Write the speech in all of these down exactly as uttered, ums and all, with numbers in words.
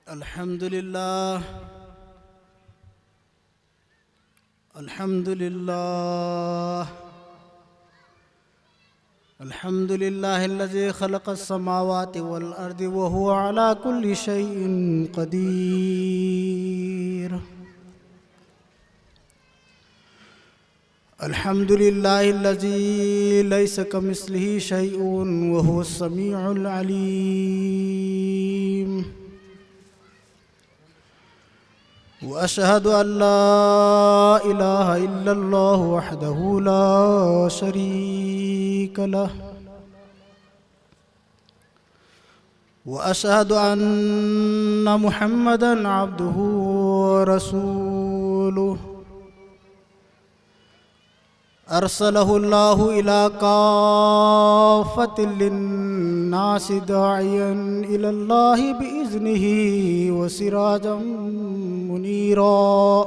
الحمد لله. الحمد لله. الحمد لله الذي خلق السماوات والأرض وهو على كل شيء قدير. الحمد لله الذي ليس كمثله شيء وهو السميع العليم. وأشهد أن لا إله إلا الله وحده لا شريك له. وأشهد أن محمدا عبده ورسوله. أرسله الله إلى كافة للناس داعيا إلى الله بإذنه وسراجا منيرا.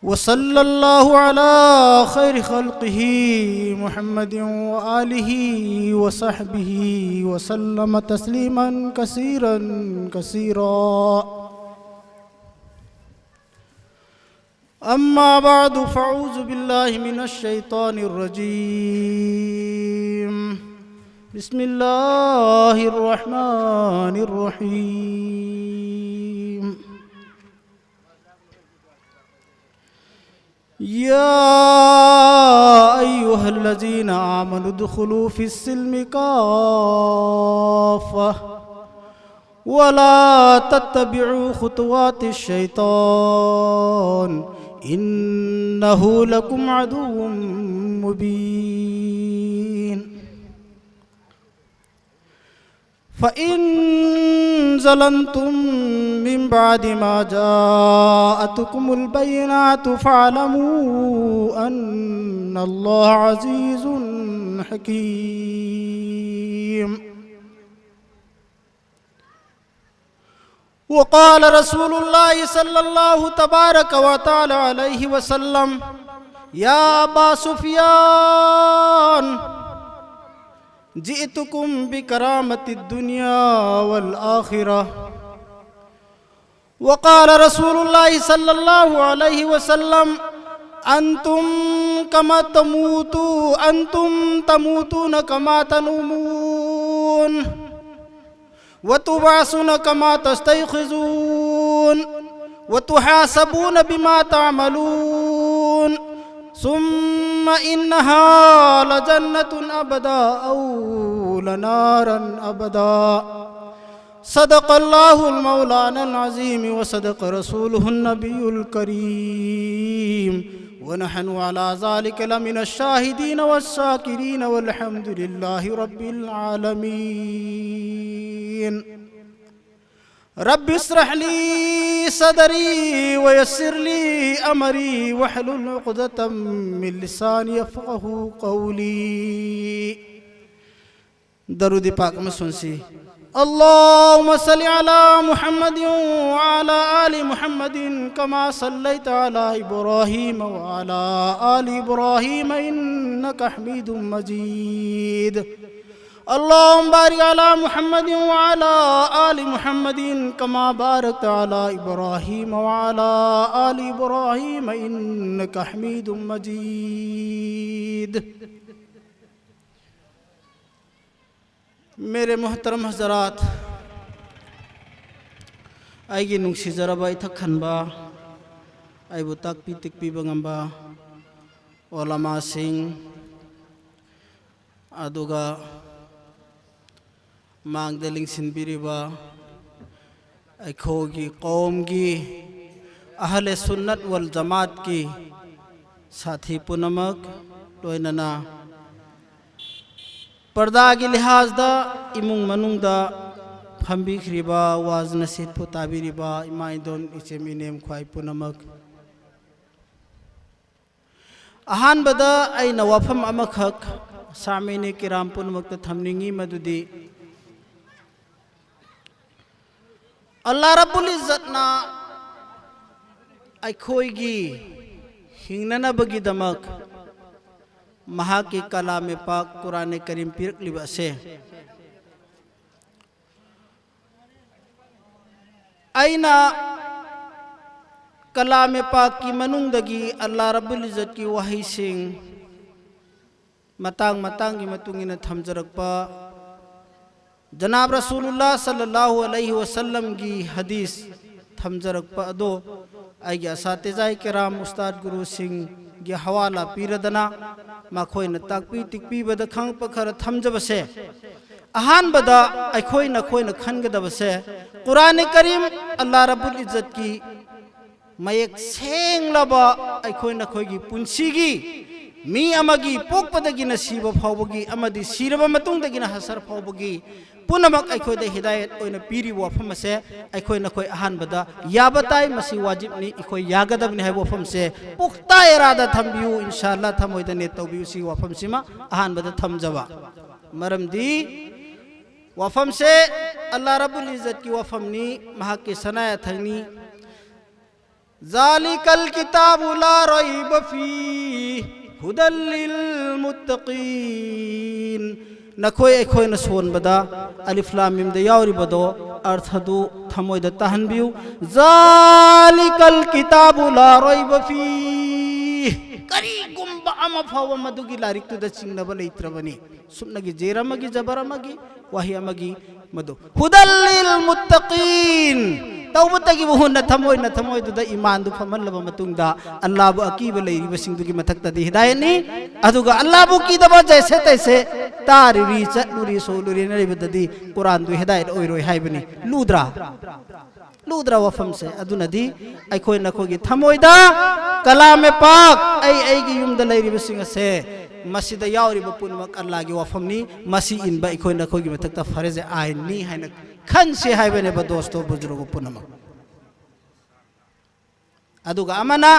وصلى الله على خير خلقه محمد وآله وصحبه وسلم تسليما كثيرا كثيرا. أما بعد، فأعوذ بالله من الشيطان الرجيم. بسم الله الرحمن الرحيم. يا أيها الذين آمنوا ادخلوا في السلم كافة ولا تتبعوا خطوات الشيطان إنه لكم عدو مبين. فإن زللتم من بعد ما جاءتكم البينات فاعلموا أن الله عزيز حكيم. وقال رسول الله صلى الله تبارك وتعالى عليه وسلم: يا أبا سفيان، جئتكم بكرامة الدنيا والآخرة. وقال رسول الله صلى الله عليه وسلم: أنتم كما تموتوا، أنتم تموتون كما تنومون، وتبعثون كما تستيقظون، وتحاسبون بما تعملون، ثم إنها لجنة أبدا أو لنارا أبدا. صدق الله المولانا العظيم وصدق رسوله النبي الكريم، ونحن على ذلك لمن الشاهدين والشاكرين، والحمد لله رب العالمين. رب اشرح لي صدري ويسر لي أمري واحلل عقدة من لساني يفقهوا قولي. درود پاک مسونسی. اللهم صل على محمد وعلى آل محمد كما صليت على إبراهيم وعلى آل إبراهيم إنك حميد مجيد. اللهم بارك على محمد وعلى آل محمد كما باركت على إبراهيم وعلى آل إبراهيم إنك حميد مجيد. मेरे मोहतरम हजरात, ꯑꯩꯒꯤ ꯅꯨꯡꯁꯤꯖꯔꯕ ꯏꯊꯛ ꯊꯟꯕ, ꯑꯩꯕꯨ ꯇꯥꯛꯄꯤ ꯇꯦꯛꯄꯤꯕ ꯉꯝꯕ ꯎꯂꯃꯥꯁꯤꯡ, ꯑꯗꯨꯒ ꯃꯥꯡꯗ ꯂꯤꯡꯁꯤꯟꯕꯤꯔꯤꯕ ꯑꯩꯈꯣꯏꯒꯤ ꯀꯧꯝꯒꯤ ꯑꯍꯂꯦ ꯁꯨꯟꯅꯠ ꯋꯜ ꯖꯃꯥꯠꯀꯤ ꯁꯥꯊꯤ ꯄꯨꯝꯅꯃꯛ, ꯂꯣꯏꯅꯅ ꯄꯔꯗꯥꯒꯤ ꯂꯤꯍꯥꯖꯗ ꯏꯃꯨꯡ ꯃꯅꯨꯡꯗ ꯐꯝꯕꯤꯈ꯭ꯔꯤꯕ, ꯋꯥꯖ ꯅꯁꯤꯠꯄꯨ ꯇꯥꯕꯤꯔꯤꯕ ꯏꯃꯥ ꯏꯟꯗꯣꯟ ꯏꯆꯤꯟ ꯏꯅꯦꯝ ꯈ꯭ꯋꯥꯏ ꯄꯨꯝꯅꯃꯛ, ꯑꯍꯥꯟꯕꯗ ꯑꯩꯅ ꯋꯥꯐꯝ ꯑꯃꯈꯛ ꯁꯥꯃꯤꯅꯤ ꯀꯤꯔꯥꯝ ꯄꯨꯝꯅꯃꯛꯇ ꯊꯝꯅꯤꯡꯉꯤ, ꯃꯗꯨꯗꯤ ꯑꯜꯂꯥ ꯔꯕꯨꯜ ꯏꯖꯠꯅ ꯑꯩꯈꯣꯏꯒꯤ ꯍꯤꯡꯅꯅꯕꯒꯤꯗꯃꯛ ꯃꯍꯥꯛꯀꯤ ꯀꯂꯥꯃꯦ ꯄꯥꯛ ꯀꯨꯔꯥꯅꯦ ꯀꯔꯤꯝ ꯄꯤꯔꯛꯂꯤꯕ ꯑꯁꯦ꯫ ꯑꯩꯅ ꯀꯂꯥꯃꯦ ꯄꯥꯛꯀꯤ ꯃꯅꯨꯡꯗꯒꯤ ꯑꯜꯂꯥ ꯔꯕꯨꯜ ꯏꯖꯠꯀꯤ ꯋꯥꯍꯩꯁꯤꯡ ꯃꯇꯥꯡ ꯃꯇꯥꯡꯒꯤ ꯃꯇꯨꯡ ꯏꯟꯅ ꯊꯝꯖꯔꯛꯄ, ꯖꯅꯥꯕ ꯔꯁꯨꯂꯨꯜꯂꯥ ꯁꯜꯂꯜꯂꯥꯍꯨ ꯑꯂꯩꯍꯤ ꯋꯁꯜꯂꯝꯒꯤ ꯍꯗꯤꯁ ꯊꯝꯖꯔꯛꯄ ꯑꯗꯣ ꯑꯩꯒꯤ ꯑꯁꯥꯇꯤꯖꯥꯏ ꯀꯤꯔꯥꯝ, ꯎꯁꯇꯥꯗ ꯒꯨꯔꯨꯁꯤꯡꯒꯤ ꯍꯋꯥꯂꯥ ꯄꯤꯔꯗꯅ ꯃꯈꯣꯏꯅ ꯇꯥꯛꯄꯤ ꯇꯤꯛꯄꯤꯕꯗ ꯈꯪꯉꯛꯄ ꯈꯔ ꯊꯝꯖꯕꯁꯦ꯫ ꯑꯍꯥꯟꯕꯗ ꯑꯩꯈꯣꯏ ꯅꯈꯣꯏꯅ ꯈꯟꯒꯗꯕꯁꯦ, ꯀꯨꯔꯥꯟ ꯀꯔꯤꯝ ꯑꯜꯂꯥ ꯔꯕꯨꯜ ꯏꯖꯠꯀꯤ ꯃꯌꯦꯛ ꯁꯦꯡꯂꯕ ꯑꯩꯈꯣꯏ ꯅꯈꯣꯏꯒꯤ ꯄꯨꯟꯁꯤꯒꯤ, ꯃꯤ ꯑꯃꯒꯤ ꯄꯣꯛꯄꯗꯒꯤꯅ ꯁꯤꯕ ꯐꯥꯎꯕꯒꯤ ꯑꯃꯗꯤ ꯁꯤꯔꯕ ꯃꯇꯨꯡꯗꯒꯤꯅ ꯍꯁꯔ ꯐꯥꯎꯕꯒꯤ ꯄꯨꯝꯅꯃꯛ ꯑꯩꯈꯣꯏꯗ ꯍꯤꯗꯥꯌꯠ ꯑꯣꯏꯅ ꯄꯤꯔꯤꯕ ꯋꯥꯐꯝ ꯑꯁꯦ ꯑꯩꯈꯣꯏ ꯅꯈꯣꯏ ꯑꯍꯥꯟꯕꯗ ꯌꯥꯕ ꯇꯥꯏ, ꯃꯁꯤ ꯋꯥꯖꯤꯕꯅꯤ, ꯑꯩꯈꯣꯏ ꯌꯥꯒꯗꯕꯅꯤ ꯍꯥꯏꯕ ꯋꯥꯐꯝꯁꯦ ꯄꯨꯈꯇꯥ ꯏꯔꯥꯗꯥ ꯊꯝꯕꯤꯌꯨ꯫ ꯏꯟꯁꯥ ꯑꯜꯂꯥ ꯊꯃꯣꯏꯗ ꯅꯦꯠ ꯇꯧꯕꯤꯌꯨ꯫ ꯁꯤꯒꯤ ꯋꯥꯐꯝꯁꯤꯃ ꯑꯍꯥꯟꯕꯗ ꯊꯝꯖꯕ꯫ ꯃꯔꯝꯗꯤ ꯋꯥꯐꯝꯁꯦ ꯑꯜꯂꯥ ꯔꯕꯨꯜ ꯏꯖꯠꯀꯤ ꯋꯥꯐꯝꯅꯤ, ꯃꯍꯥꯛꯀꯤ ꯁꯅꯥ ꯌꯥꯊꯪꯅꯤ꯫ ذلك الكتاب لا ريب فيه هدى للمتقين. ꯅꯈꯣꯏ ꯑꯩꯈꯣꯏꯅ ꯁꯣꯟꯕꯗ ꯑꯂꯤꯐ ꯂꯥꯝ ꯃꯤꯝꯗ ꯌꯥꯎꯔꯤꯕꯗꯣ ꯑꯔꯊꯗꯨ ꯊꯃꯣꯏꯗ ꯇꯥꯍꯟꯕꯤꯌꯨ꯫ ذلك الكتاب لا ريب فيه. ꯀꯔꯤꯒꯨꯝꯕ ꯑꯃ ꯐꯥꯎꯕ ꯃꯗꯨꯒꯤ ꯂꯥꯏꯔꯤꯛꯇꯨꯗ ꯆꯤꯡꯅꯕ ꯂꯩꯇ꯭ꯔꯕꯅꯤ꯫ ꯁꯨꯞꯅꯒꯤ ꯖꯦꯔ ꯑꯃꯒꯤ ꯖꯕꯔ ꯑꯃꯒꯤ ꯋꯥꯍꯩ ꯑꯃꯒꯤ ꯃꯗꯨ꯫ هدى للمتقين. ꯇꯧꯕꯇꯒꯤꯕꯨ ꯍꯨꯟꯅ ꯊꯃꯣꯏꯅ ꯊꯃꯣꯏꯗꯨꯗ ꯏꯃꯥꯟꯗꯨ ꯐꯝꯍꯜꯂꯕ ꯃꯇꯨꯡꯗ ꯑꯜꯂꯥꯕꯨ ꯑꯀꯤꯕ ꯂꯩꯔꯤꯕꯁꯤꯡꯗꯨꯒꯤ ꯃꯊꯛꯇꯗꯤ ꯍꯤꯗꯥꯌꯠꯅꯤ꯫ ꯑꯗꯨꯒ ꯑꯜꯂꯥꯕꯨ ꯀꯤꯗꯕ ꯖꯩꯁꯦ ꯇꯩꯁꯦ ꯇꯥꯔꯤꯔꯤ, ꯆꯠꯂꯨꯔꯤ, ꯁꯣꯜꯂꯨꯔꯤꯅ ꯂꯩꯕꯗꯗꯤ ꯀꯨꯔꯥꯟꯗꯨ ꯍꯤꯗꯥꯌꯠ ꯑꯣꯏꯔꯣꯏ ꯍꯥꯏꯕꯅꯤ꯫ ꯂꯨꯗ꯭ꯔꯥ? ꯂꯨꯗ꯭ꯔꯥ ꯋꯥꯐꯝꯁꯦ? ꯑꯗꯨꯅꯗꯤ ꯑꯩꯈꯣꯏ ꯅꯈꯣꯏꯒꯤ ꯊꯃꯣꯏꯗ ꯀꯂꯥꯃꯦ ꯄꯥꯛ, ꯑꯩ ꯑꯩꯒꯤ ꯌꯨꯝꯗ ꯂꯩꯔꯤꯕꯁꯤꯡ ꯑꯁꯦ ꯃꯁꯤꯗ ꯌꯥꯎꯔꯤꯕ ꯄꯨꯝꯅꯃꯛ ꯑꯜꯂꯥꯒꯤ ꯋꯥꯐꯝꯅꯤ, ꯃꯁꯤ ꯏꯟꯕ ꯑꯩꯈꯣꯏ ꯅꯈꯣꯏꯒꯤ ꯃꯊꯛꯇ ꯐꯔꯖ ꯑꯥꯏꯟꯅꯤ ꯍꯥꯏꯅ ꯈꯟꯁꯤ ꯍꯥꯏꯕꯅꯦꯕ, ꯗꯣꯁꯇꯣ ꯕꯨꯖꯨꯔꯒ ꯄꯨꯝꯅꯃꯛ꯫ ꯑꯗꯨꯒ ꯑꯃꯅ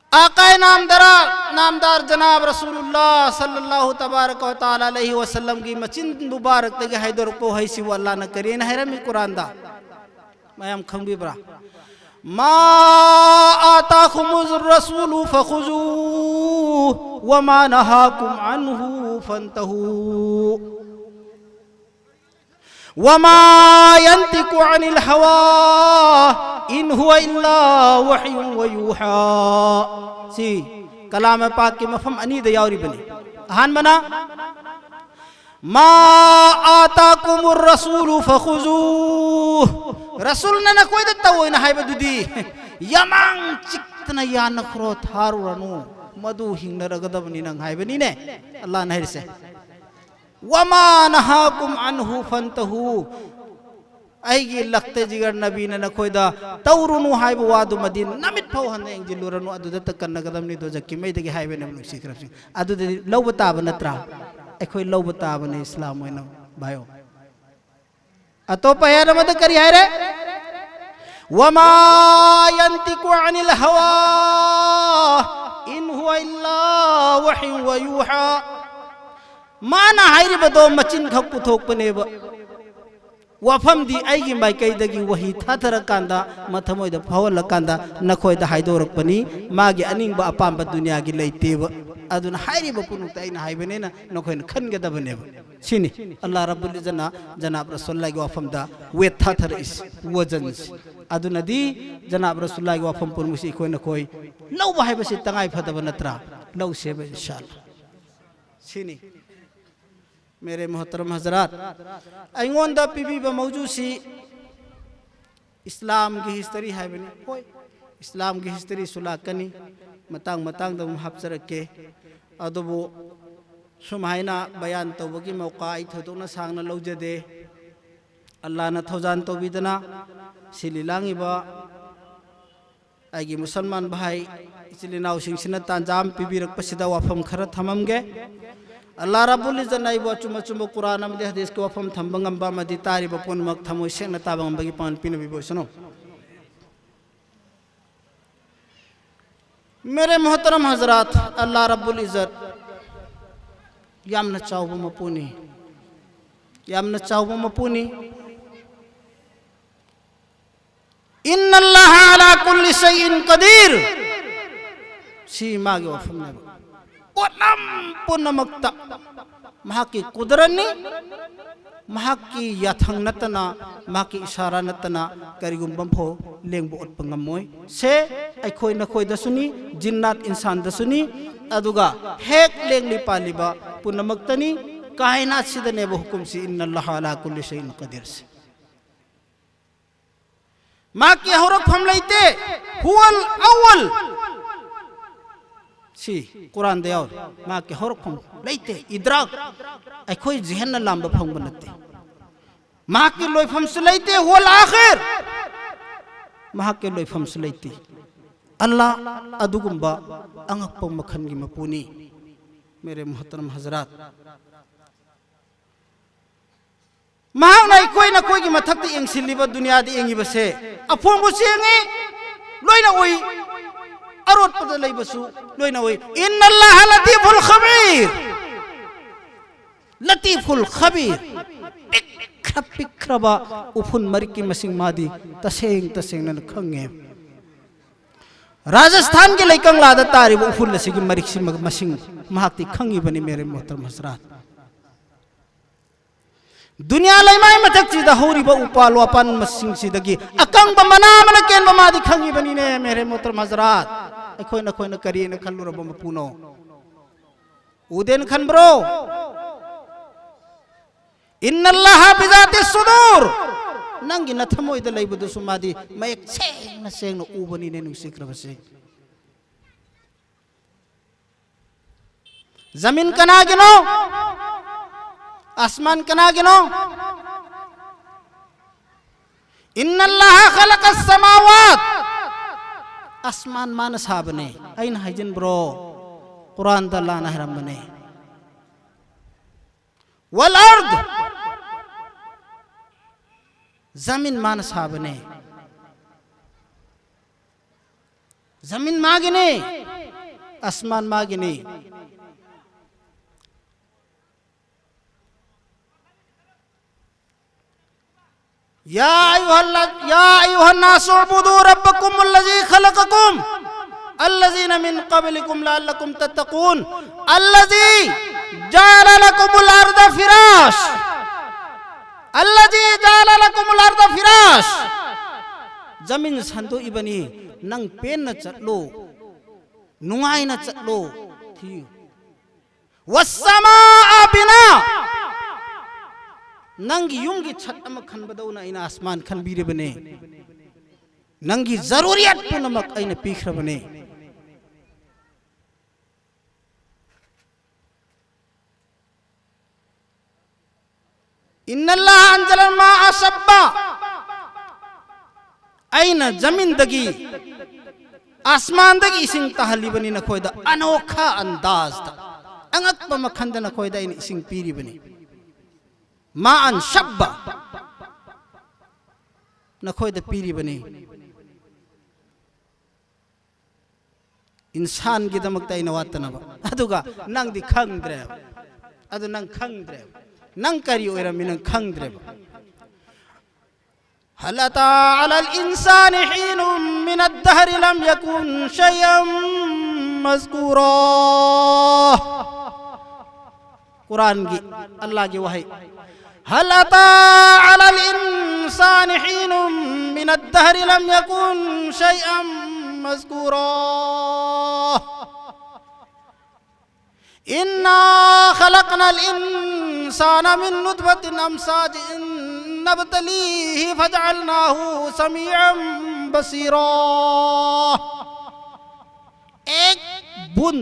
ꯑꯀꯥꯏ ꯅꯥꯝꯗꯥꯔ, ꯅꯥꯝꯗꯥꯔ ꯖꯅꯥꯕ ꯔꯁꯨꯂꯨꯜꯂꯥ ꯁꯜꯂꯜꯂꯥꯍꯨ ꯇꯕꯥꯔꯀ ꯋ ꯇꯥꯂꯥ ꯑꯂꯩꯍꯤ ꯋꯁꯜꯂꯝꯒꯤ ꯃꯆꯤꯟ ꯃꯨꯕꯥꯔꯛꯇꯒꯤ ꯍꯥꯏꯗꯣꯔꯛꯄ ꯋꯥꯍꯩꯁꯤꯕꯨ ꯑꯜꯂꯥꯅ ꯀꯔꯤꯅ ꯍꯥꯏꯔꯝꯃꯤ ꯀꯨꯔꯥꯟꯗ? ꯃꯌꯥꯝ ꯈꯪꯕꯤꯕ꯭ꯔꯥ? ما آتاكم الرسول فخذوه وما نهاكم عنه فانتهوا. وما ينطق عن الهوى إن هو إلا وحي يوحى. ꯁꯤ ꯀꯂꯥꯃ ꯄꯥꯛꯀꯤ ꯃꯐꯝ ꯑꯅꯤꯗ ꯌꯥꯎꯔꯤꯕꯅꯤ꯫ ꯑꯍꯥꯟꯕꯅ, ما آتاكم الرسول فخذوه. ꯔꯁꯨꯜꯅ ꯅꯈꯣꯏꯗ ꯇꯧꯑꯣꯅ ꯍꯥꯏꯕꯗꯨꯗꯤ ꯌꯥꯃꯥꯡ ꯆꯤꯛꯇꯅ ꯌꯥꯅꯈ꯭ꯔꯣ, ꯊꯥꯔꯨꯔꯅꯨ꯫ ꯃꯗꯨ ꯍꯤꯡꯅꯔꯒꯗꯕꯅꯤ ꯅꯪ ꯍꯥꯏꯕꯅꯤꯅꯦ꯫ ꯑꯜꯂꯥꯍꯅ ꯍꯥꯏꯔꯤꯁꯦ, وما نهاكم عنه فانتهوا. ꯑꯩꯒꯤ ꯂꯛꯇ ꯖꯤꯒꯔ ꯅꯕꯤꯅ ꯅꯈꯣꯏꯗ ꯇꯧꯔꯨꯅꯨ ꯍꯥꯏꯕ ꯋꯥꯗꯨꯃꯗꯤ ꯅꯃꯤꯠ ꯐꯥꯎ ꯍꯟꯅ ꯌꯦꯡꯁꯤꯜꯂꯨꯔꯅꯨ, ꯑꯗꯨꯗ ꯀꯟꯅꯒꯗꯕꯅꯤ ꯗꯣꯖꯛꯀꯤ ꯃꯩꯗꯒꯤ ꯍꯥꯏꯕꯅꯦꯕ, ꯅꯨꯡꯁꯤꯈ꯭ꯔꯕꯁꯤꯡ꯫ ꯑꯗꯨꯗꯗꯤ ꯂꯧꯕ ꯇꯥꯕ ꯅꯠꯇ꯭ꯔꯥ? ꯑꯩꯈꯣꯏ ꯂꯧꯕ ꯇꯥꯕꯅꯤ ꯏꯁꯂꯥꯝ ꯑꯣꯏꯅ, ꯚꯥꯏꯌꯣ꯫ ꯑꯇꯣꯞꯄ ꯑꯥꯌꯠ ꯑꯃꯗ ꯀꯔꯤ ꯍꯥꯏꯔꯦ? وما ينطق عن الهوى إن هو إلا وحي يوحى. ꯃꯥꯅ ꯍꯥꯏꯔꯤꯕꯗꯣ ꯃꯆꯤꯟ ꯈꯛ ꯄꯨꯊꯣꯛꯄꯅꯦꯕ꯫ ꯋꯥꯐꯝꯗꯤ ꯑꯩꯒꯤ ꯃꯥꯏꯀꯩꯗꯒꯤ ꯋꯥꯍꯤ ꯊꯥꯊꯔꯀꯥꯟꯗ, ꯃꯊꯃꯣꯏꯗ ꯐꯥꯎꯍꯜꯂꯀꯥꯟꯗ ꯅꯈꯣꯏꯗ ꯍꯥꯏꯗꯣꯔꯛꯄꯅꯤ꯫ ꯃꯥꯒꯤ ꯑꯅꯤꯡꯕ ꯑꯄꯥꯝꯕ ꯗꯨꯅꯤꯌꯥꯒꯤ ꯂꯩꯇꯦꯕ꯫ ꯑꯗꯨꯅ ꯍꯥꯏꯔꯤꯕ ꯄꯨꯝꯅꯃꯛꯇ ꯑꯩꯅ ꯍꯥꯏꯕꯅꯦꯅ ꯅꯈꯣꯏꯅ ꯈꯟꯒꯗꯕꯅꯦꯕ꯫ ꯁꯤꯅꯤ ꯑꯜꯂꯥꯍ ꯔꯕꯨꯜ ꯏꯖꯠꯅ ꯖꯅꯥꯕ ꯔꯁꯨꯜꯂꯥꯍꯒꯤ ꯋꯥꯐꯝꯗ ꯋꯦꯠ ꯊꯥꯊꯔꯛꯏꯁꯤ, ꯋꯖꯟꯁꯤ꯫ ꯑꯗꯨꯅꯗꯤ ꯖꯅꯥꯕ ꯔꯁꯨꯜꯂꯥꯍꯒꯤ ꯋꯥꯐꯝ ꯄꯨꯝꯅꯃꯛꯁꯤ ꯑꯩꯈꯣꯏ ꯅꯈꯣꯏ ꯂꯧꯕ ꯍꯥꯏꯕꯁꯤ ꯇꯉꯥꯏ ꯐꯗꯕ ꯅꯠꯇ꯭ꯔꯥ? ꯂꯧꯁꯦꯕ ꯏꯟꯁꯥ ꯑꯜꯂꯥꯍ꯫ ꯁꯤꯅꯤ꯫ ꯃꯦꯔꯦ ꯃꯣꯍꯇꯔꯝ ꯍꯖꯔꯥꯠ, ꯑꯩꯉꯣꯟꯗ ꯄꯤꯕꯤꯕ ꯃꯧꯖꯨꯁꯤ ꯏꯁꯂꯥꯝꯒꯤ ꯍꯤꯁꯇꯔꯤ ꯍꯥꯏꯕꯅꯤ꯫ ꯍꯣꯏ, ꯏꯁꯂꯥꯝꯒꯤ ꯍꯤꯁꯇꯔꯤꯁꯨ ꯂꯥꯛꯀꯅꯤ, ꯃꯇꯥꯡ ꯃꯇꯥꯡꯗ ꯑꯃꯨꯛ ꯍꯥꯞꯆꯔꯛꯀꯦ꯫ ꯑꯗꯨꯕꯨ ꯁꯨꯃꯥꯏꯅ ꯕꯌꯥꯟ ꯇꯧꯕꯒꯤ ꯃꯧꯀꯥ ꯑꯩ ꯊꯣꯏꯗꯣꯛꯅ ꯁꯥꯡꯅ ꯂꯧꯖꯗꯦ꯫ ꯑꯜꯂꯥꯍꯅ ꯊꯧꯖꯥꯜ ꯇꯧꯕꯤꯗꯅ ꯁꯤꯜꯂꯤ ꯂꯥꯡꯉꯤꯕ ꯑꯩꯒꯤ ꯃꯨꯁꯜꯃꯥꯟ ꯚꯥꯏ ꯏꯆꯤꯜ ꯏꯅꯥꯎꯁꯤꯡꯁꯤꯅ ꯇꯥꯟꯖꯥ ꯑꯃ ꯄꯤꯕꯤꯔꯛꯄꯁꯤꯗ ꯋꯥꯐꯝ ꯈꯔ ꯊꯝꯃꯝꯒꯦ꯫ ꯑꯜꯂꯥꯍ ꯔꯕꯨꯜ ꯏꯖꯠꯅ ꯑꯩꯕꯨ ꯑꯆꯨꯝ ꯑꯆꯨꯝꯕ ꯀꯨꯔꯥꯟ ꯑꯃꯗꯤ ꯍꯗꯤꯁꯀꯤ ꯋꯥꯐꯝ ꯊꯝꯕ ꯉꯝꯕ ꯑꯃꯗꯤ ꯇꯥꯔꯤꯕ ꯄꯨꯝꯅꯃꯛ ꯊꯃꯣꯏ ꯁꯦꯡꯅ ꯇꯥꯕ ꯉꯝꯕꯒꯤ ꯄꯥꯡꯒꯜ ꯄꯤꯅꯕꯤꯕ ꯑꯣꯏꯁꯅꯨ꯫ ꯃꯦꯔꯦ ꯃꯣꯍꯇꯔꯝ ꯍꯖꯔꯥꯠ, ꯑꯜꯂꯥꯍ ꯔꯕꯨꯜ ꯏꯖꯠ ꯌꯥꯝꯅ ꯆꯥꯎꯕ ꯃꯄꯨꯅꯤ, ꯌꯥꯝꯅ ꯆꯥꯎꯕ ꯃꯄꯨꯅꯤ꯫ إن الله على كل شيء قدير. ꯁꯤ ꯃꯥꯒꯤ ꯋꯥꯐꯝꯅꯦꯕ꯫ ꯄꯣꯠꯂꯝ ꯄꯨꯝꯅꯃꯛꯇ ꯃꯍꯥꯛꯀꯤ ꯀꯨꯗꯔꯠꯅꯤ, ꯃꯍꯥꯛꯀꯤ ꯌꯥꯊꯪ ꯅꯠꯇꯅ, ꯃꯍꯥꯛꯀꯤ ꯏꯁꯥꯔꯥ ꯅꯠꯇꯅ ꯀꯔꯤꯒꯨꯝꯕ ꯑꯃꯐꯥꯎ ꯂꯦꯡꯕ ꯑꯣꯠꯄ ꯉꯝꯃꯣꯏ꯫ ꯁꯦ ꯑꯩꯈꯣꯏ ꯅꯈꯣꯏꯗꯁꯨꯅꯤ, ꯖꯤꯟꯅꯥꯠ ꯏꯟꯁꯥꯟꯗꯁꯨꯅꯤ, ꯑꯗꯨꯒ ꯍꯦꯛ ꯂꯦꯡꯂꯤ ꯄꯥꯜꯂꯤꯕ ꯄꯨꯝꯅꯃꯛꯇꯅꯤ꯫ ꯀꯥꯏꯅꯥꯠꯁꯤꯗꯅꯦꯕ ꯍꯨꯀꯨꯝꯁꯤ, "ꯏꯟꯅ ꯂꯍ ꯑꯂꯥ ꯀꯨꯜꯂꯤ ꯁꯩꯏꯟ ꯀꯗꯤꯔꯁꯤ"꯫ ꯃꯍꯥꯛꯀꯤ ꯍꯧꯔꯛꯐꯝ ꯂꯩꯇꯦ꯫ ꯍꯨꯋꯜ ꯑꯋꯜ꯫ ꯁꯤ ꯀꯨꯔꯥꯟꯗ ꯌꯥꯎꯔꯤ꯫ ꯃꯍꯥꯛꯀꯤ ꯍꯧꯔꯛꯐꯝ ꯂꯩꯇꯦ꯫ ꯏꯗ꯭ꯔꯥꯛ, ꯑꯩꯈꯣꯏ ꯖꯤꯍꯟꯅ ꯂꯥꯝꯕ ꯐꯪꯕ ꯅꯠꯇꯦ꯫ ꯃꯍꯥꯛꯀꯤ ꯂꯣꯏꯐꯝꯁꯨ ꯂꯩꯇꯦ꯫ ꯍꯨꯋꯜ ꯑꯥꯈꯤꯔ꯫ ꯃꯍꯥꯛꯀꯤ ꯂꯣꯏꯐꯝꯁꯨ ꯂꯩꯇꯦ꯫ ꯑꯜꯂꯥ ꯑꯗꯨꯒꯨꯝꯕ ꯑꯉꯛꯄ ꯃꯈꯜꯒꯤ ꯃꯄꯨꯅꯤ꯫ ꯃꯦꯔꯦ ꯃꯨꯍꯇꯔꯝ ꯍꯖꯔꯥꯠ, ꯃꯍꯥꯛꯅ ꯑꯩꯈꯣꯏ ꯅꯈꯣꯏꯒꯤ ꯃꯊꯛꯇ ꯌꯦꯡꯁꯤꯜꯂꯤꯕ, ꯗꯨꯅꯤꯌꯥꯗ ꯌꯦꯡꯉꯤꯕꯁꯦ, ꯑꯄꯣꯡꯕꯁꯨ ꯌꯦꯡꯉꯤ, ꯂꯣꯏꯅ ꯎꯏ, ꯑꯔꯣꯠꯄꯗ ꯂꯩꯕꯁꯨ ꯂꯣꯏꯅ ꯎꯏ꯫ "ꯏꯟꯅ ꯂꯇꯤꯐꯨꯜ ꯈꯕꯤꯔ"꯫ ꯂꯇꯤꯐꯨꯜ ꯈꯕꯤꯔ꯫ ꯄꯤꯛꯈ꯭ꯔ ꯄꯤꯛꯈ꯭ꯔꯕ ꯎꯐꯨꯟ ꯃꯔꯤꯛꯀꯤ ꯃꯁꯤꯡ ꯃꯥꯗꯤ ꯇꯁꯦꯡ ꯇꯁꯦꯡꯅ ꯈꯪꯉꯦ꯫ ꯔꯥꯖꯁꯊꯥꯟꯒꯤ ꯂꯩꯀꯪꯂꯥꯗ ꯇꯥꯔꯤꯕ ꯎꯐꯨꯜ ꯑꯁꯤꯒꯤ ꯃꯔꯤꯛꯁꯤ ꯃꯁꯤꯡ ꯃꯍꯥꯛꯇꯤ ꯈꯪꯉꯤꯕꯅꯤ, ꯃꯦꯔꯦ ꯃꯣꯍꯇꯔꯝ ꯍꯖꯔꯥꯠ꯫ ꯗꯨꯅꯤꯌꯥ ꯂꯩꯃꯥꯏ ꯃꯊꯛꯁꯤꯗ ꯍꯧꯔꯤꯕ ꯎꯄꯥꯜ ꯋꯥꯄꯥꯟ ꯃꯁꯤꯡꯁꯤꯗꯒꯤ ꯑꯀꯪꯕ ꯃꯅꯥ ꯑꯃꯅ ꯀꯦꯟꯕ ꯃꯥꯗꯤ ꯈꯪꯉꯤꯕꯅꯤꯅꯦ, ꯃꯦꯔꯦ ꯃꯣꯍꯇꯔꯝ ꯍꯖꯔꯥꯠ꯫ ꯑꯩꯈꯣꯏ ꯅꯈꯣꯏꯅ ꯀꯔꯤꯅ ꯈꯜꯂꯨꯔꯕ ꯃꯄꯨꯅꯣ? ꯎꯗꯦꯅ ꯈꯟꯕ꯭ꯔꯣ? "ꯏꯟꯅ ꯂꯍ ꯕꯤꯖꯥꯇꯤ ꯁꯨꯗꯨꯔ"꯫ ꯅꯪꯒꯤ ꯅꯊꯃꯣꯏꯗ ꯂꯩꯕꯗꯨꯁꯨ ꯃꯥꯗꯤ ꯃꯌꯦꯛ ꯁꯦꯡꯅ ꯁꯦꯡꯅ ꯎꯕꯅꯤꯅꯦ, ꯅꯨꯡꯁꯤꯈ꯭ꯔꯕꯁꯦ꯫ ꯖꯃꯤꯟ ꯀꯅꯥꯒꯤꯅꯣ? ꯑꯁꯃꯥꯟ ꯀꯅꯥꯒꯤꯅꯣ? "ꯏꯟꯅ ꯂꯍ ꯈꯂꯀ ꯁꯃꯥꯋꯥꯠ"꯫ ꯑꯁꯃꯥꯟ ꯃꯥꯅ ꯁꯥꯕꯅꯦ꯫ ꯑꯩꯅ ꯍꯥꯏꯖꯤꯟꯕ꯭ꯔꯣ? ꯀꯨꯔꯥꯟꯗ ꯑꯜꯂꯥꯅ ꯍꯥꯏꯔꯝꯕꯅꯦ꯫ "ꯋꯜ ꯑꯔꯗ"꯫ ꯖꯃꯤꯟ ꯃꯥꯅ ꯁꯥꯕꯅꯦ꯫ ꯖꯃꯤꯟ ꯃꯥꯒꯤꯅꯦ꯫ ꯑꯁꯃꯥꯟ ꯃꯥꯒꯤꯅꯦ꯫ "ꯌꯥ ꯑꯌꯨꯍꯜ-، ꯌꯥ ꯑꯌꯨꯍꯟ ꯅꯥꯁꯨ ꯎꯕꯨꯗꯨ ꯔꯕꯀꯨꯝ ꯑꯜꯂꯖꯤ ꯈꯂꯀꯀꯨꯝ الذين من قبلكم لعلكم تتقون. الذي جعل لكم الأرض فراشا. الذي جعل لكم الأرض فراشا. ꯖꯃꯤꯟ ꯁꯟꯗꯣꯛꯏꯕꯅꯤ, ꯅꯪ ꯄꯦꯟꯅ ꯆꯠꯂꯣ, ꯅꯨꯡꯉꯥꯏꯅ ꯆꯠꯂꯣ, ꯊꯤꯌꯨ꯫ والسماء بناء. ꯅꯪꯒꯤ ꯌꯨꯝꯒꯤ ꯁꯠ ꯑꯃ ꯈꯟꯕꯗꯧꯅ ꯑꯩꯅ ꯑꯁꯃꯥꯟ ꯈꯟꯕꯤꯔꯤꯕꯅꯤ꯫ ꯅꯪꯒꯤ ꯖꯔꯨꯔꯤꯌꯥꯠ ꯄꯨꯝꯅꯃꯛ ꯑꯩꯅ ꯄꯤꯈ꯭ꯔꯕꯅꯤ꯫ إن الله أنزل الماء سحابا. ꯑꯩꯅ ꯖꯃꯤꯟꯗꯒꯤ, ꯑꯁꯃꯥꯟꯗꯒꯤ ꯏꯁꯤꯡ ꯇꯥꯍꯜꯂꯤꯕꯅꯤ ꯅꯈꯣꯏꯗ, ꯑꯅꯣꯈꯥ ꯑꯟꯗꯥꯖꯇ, ꯑꯉꯛꯄ ꯃꯈꯜꯗ ꯅꯈꯣꯏꯗ ꯑꯩꯅ ꯏꯁꯤꯡ ꯄꯤꯔꯤꯕꯅꯤ꯫ ꯃꯥ ꯑꯟ ꯁꯍꯥꯕꯥ ꯅꯈꯣꯏꯗ ꯄꯤꯔꯤꯕꯅꯤ꯫ ꯏꯟꯁꯥꯟꯒꯤꯗꯃꯛꯇ ꯑꯩꯅ ꯋꯥꯠꯇꯅꯕ꯫ ꯑꯗꯨꯒ ꯅꯪꯗꯤ ꯈꯪꯗ꯭ꯔꯦꯕ꯫ ꯑꯗꯨ ꯅꯪ ꯈꯪꯗ꯭ꯔꯦꯕ꯫ ꯅꯪ ꯀꯔꯤ ꯑꯣꯏꯔꯝꯃꯤ ꯅꯪ ꯈꯪꯗ꯭ꯔꯦꯕ꯫ هل أتى على الإنسان حين من الدهر لم يكن شيئا مذكورا. ꯀꯨꯔꯥꯟꯒꯤ, ꯑꯜꯂꯥꯍꯒꯤ ꯋꯥꯍꯩ꯫ هل أتى على الإنسان حين من الدهر لم يكن شيئا مذكورا. إنا خلقنا الإنسان من نطفة أمشاج نبتليه فجعلناه سميعا بصيرا. ꯑꯦꯛ ꯕꯨꯟ,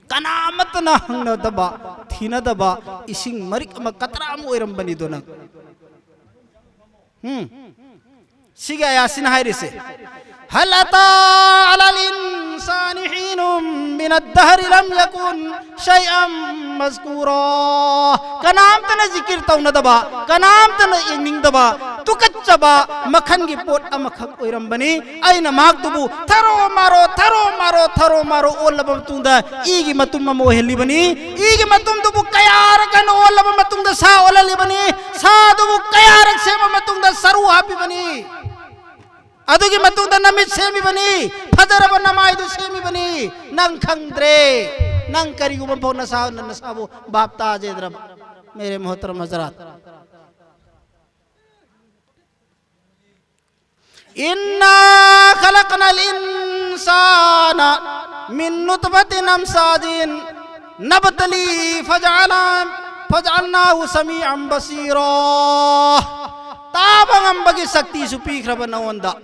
ꯀꯅꯥꯃꯠꯇꯅ ꯍꯪꯅꯗꯕ, ꯊꯤꯅꯗꯕ ꯏꯁꯤꯡ ꯃꯔꯤꯛ ꯑꯃ, ꯀꯇ꯭ꯔꯥ ꯑꯃ ꯑꯣꯏꯔꯝꯕꯅꯤꯗꯣ ꯅꯪ꯫ ꯎꯝ꯫ ꯁꯤꯒꯤ ꯑꯌꯥꯁꯤꯅ ꯍꯥꯏꯔꯤꯁꯦ, هل أتى على الإنسان حين من الدهر لم يكن شيئا مذكورا. ꯀꯅꯥꯝꯇꯅ ꯖꯤꯀꯤꯔ ꯇꯧꯅꯗꯕ, ꯀꯅꯥꯝꯇꯅ ꯌꯦꯡꯅꯤꯡꯗꯕ, ꯇꯨꯀꯠꯆꯕ ꯃꯈꯜꯒꯤ ꯄꯣꯠ ꯑꯃꯈꯛ ꯑꯣꯏꯔꯝꯕꯅꯤ꯫ ꯑꯩꯅ ꯃꯍꯥꯛꯇꯨꯕꯨ ꯊꯔꯣ ꯃꯥꯔꯣ, ꯊꯔꯣ ꯃꯥꯔꯣ, ꯊꯔꯣ ꯃꯥꯔꯣ ꯑꯣꯜꯂꯕ ꯃꯇꯨꯡꯗ ꯏꯒꯤ ꯃꯇꯨꯝ ꯑꯃ ꯑꯣꯏꯍꯜꯂꯤꯕꯅꯤ꯫ ꯏꯒꯤ ꯃꯇꯨꯝꯗꯨꯕꯨ ꯀꯌꯥꯔꯛ ꯍꯟꯅ ꯑꯣꯜꯂꯕ ꯃꯇꯨꯡꯗ ꯁꯥ ꯑꯣꯜꯍꯜꯂꯤꯕꯅꯤ꯫ ꯁꯥꯗꯨꯕꯨ ꯀꯌꯥꯔꯛ ꯁꯦꯝꯕ ꯃꯇꯨꯡꯗ ꯁꯔꯨ ꯍꯥꯞꯄꯤꯕꯅꯤ꯫ ꯑꯗꯨꯒꯤ ꯃꯇꯨꯡꯗ ꯅꯃꯤꯠ ꯁꯦꯝꯃꯤꯕꯅꯤ, ꯐꯖꯔꯕ ꯅꯃꯥꯏꯗꯨ ꯁꯦꯝꯃꯤꯕꯅꯤ꯫ ꯅꯪ ꯈꯪꯗ꯭ꯔꯦ꯫ ꯅꯪ ꯀꯔꯤꯒꯨꯝꯕ ꯐꯥꯎ ꯅꯁꯥ, ꯅꯁꯥꯕꯨ ꯚꯥꯞ ꯇꯥꯖꯗ꯭ꯔꯕ꯫ ꯃꯦꯔꯦ ꯃꯣꯍꯇꯔꯝ ꯍꯖꯔꯥꯠ, إنا خلقنا الإنسان من نطفة أمشاج نبتليه فجعل-، فجعلناه سميعا بصيرا. ꯇꯥꯕ ꯉꯝꯕꯒꯤ ꯁꯛꯇꯤꯁꯨ ꯄꯤꯈ꯭ꯔꯕ ꯅꯉꯣꯟꯗ,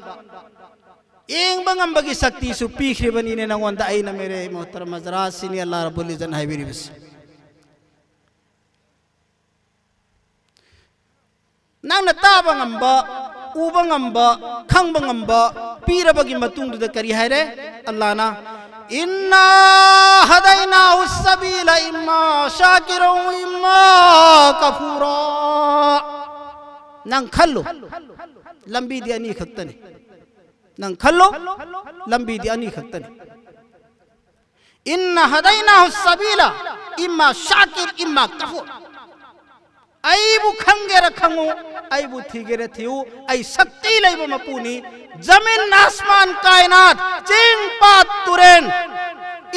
ꯌꯦꯡꯕ ꯉꯝꯕꯒꯤ ꯁꯛꯇꯤꯁꯨ ꯄꯤꯈ꯭ꯔꯤꯕꯅꯤꯅꯦ ꯅꯉꯣꯟꯗ ꯑꯩꯅ, ꯃꯦꯔꯦ ꯃꯣꯍꯇꯔꯝ ꯍꯖꯔꯥꯠ꯫ ꯁꯤꯅꯤ ꯑꯜꯂꯥꯍ ꯔꯕꯨꯜ ꯏꯖꯠꯅ ꯍꯥꯏꯕꯤꯔꯤꯕꯁꯤ꯫ ꯅꯪꯅ ꯇꯥꯕ ꯉꯝꯕ, ꯎꯕ ꯉꯝꯕ, ꯈꯪꯕ ꯉꯝꯕ ꯄꯤꯔꯕꯒꯤ ꯃꯇꯨꯡꯗꯨꯗ ꯀꯔꯤ ꯍꯥꯏꯔꯦ ꯑꯜꯂꯥꯍꯅ? إنا هديناه السبيل إما شاكرا وإما كفورا. ꯅꯪ ꯈꯜꯂꯨ, ꯂꯝꯕꯤꯗꯤ ꯑꯅꯤ ꯈꯛꯇꯅꯤ꯫ ꯅꯪ ꯈꯜꯂꯨ, ꯂꯝꯕꯤꯗꯤ ꯑꯅꯤ ꯈꯛꯇꯅꯤ꯫ إنا هديناه السبيل إما شاكر إما كفور. ꯑꯩꯕꯨ ꯈꯪꯒꯦꯔ ꯈꯪꯉꯨ, ꯑꯩꯕꯨ ꯊꯤꯒꯦꯔ ꯊꯤꯌꯨ, ꯑꯩ ꯁꯛꯇꯤ ꯂꯩꯕ ꯃꯄꯨꯅꯤ꯫ ꯖꯃꯤꯟ, ꯑꯁꯃꯥꯟ, ꯀꯥꯏꯅꯥꯠ, ꯆꯤꯡ, ꯄꯥꯠ, ꯇꯨꯔꯦꯟ,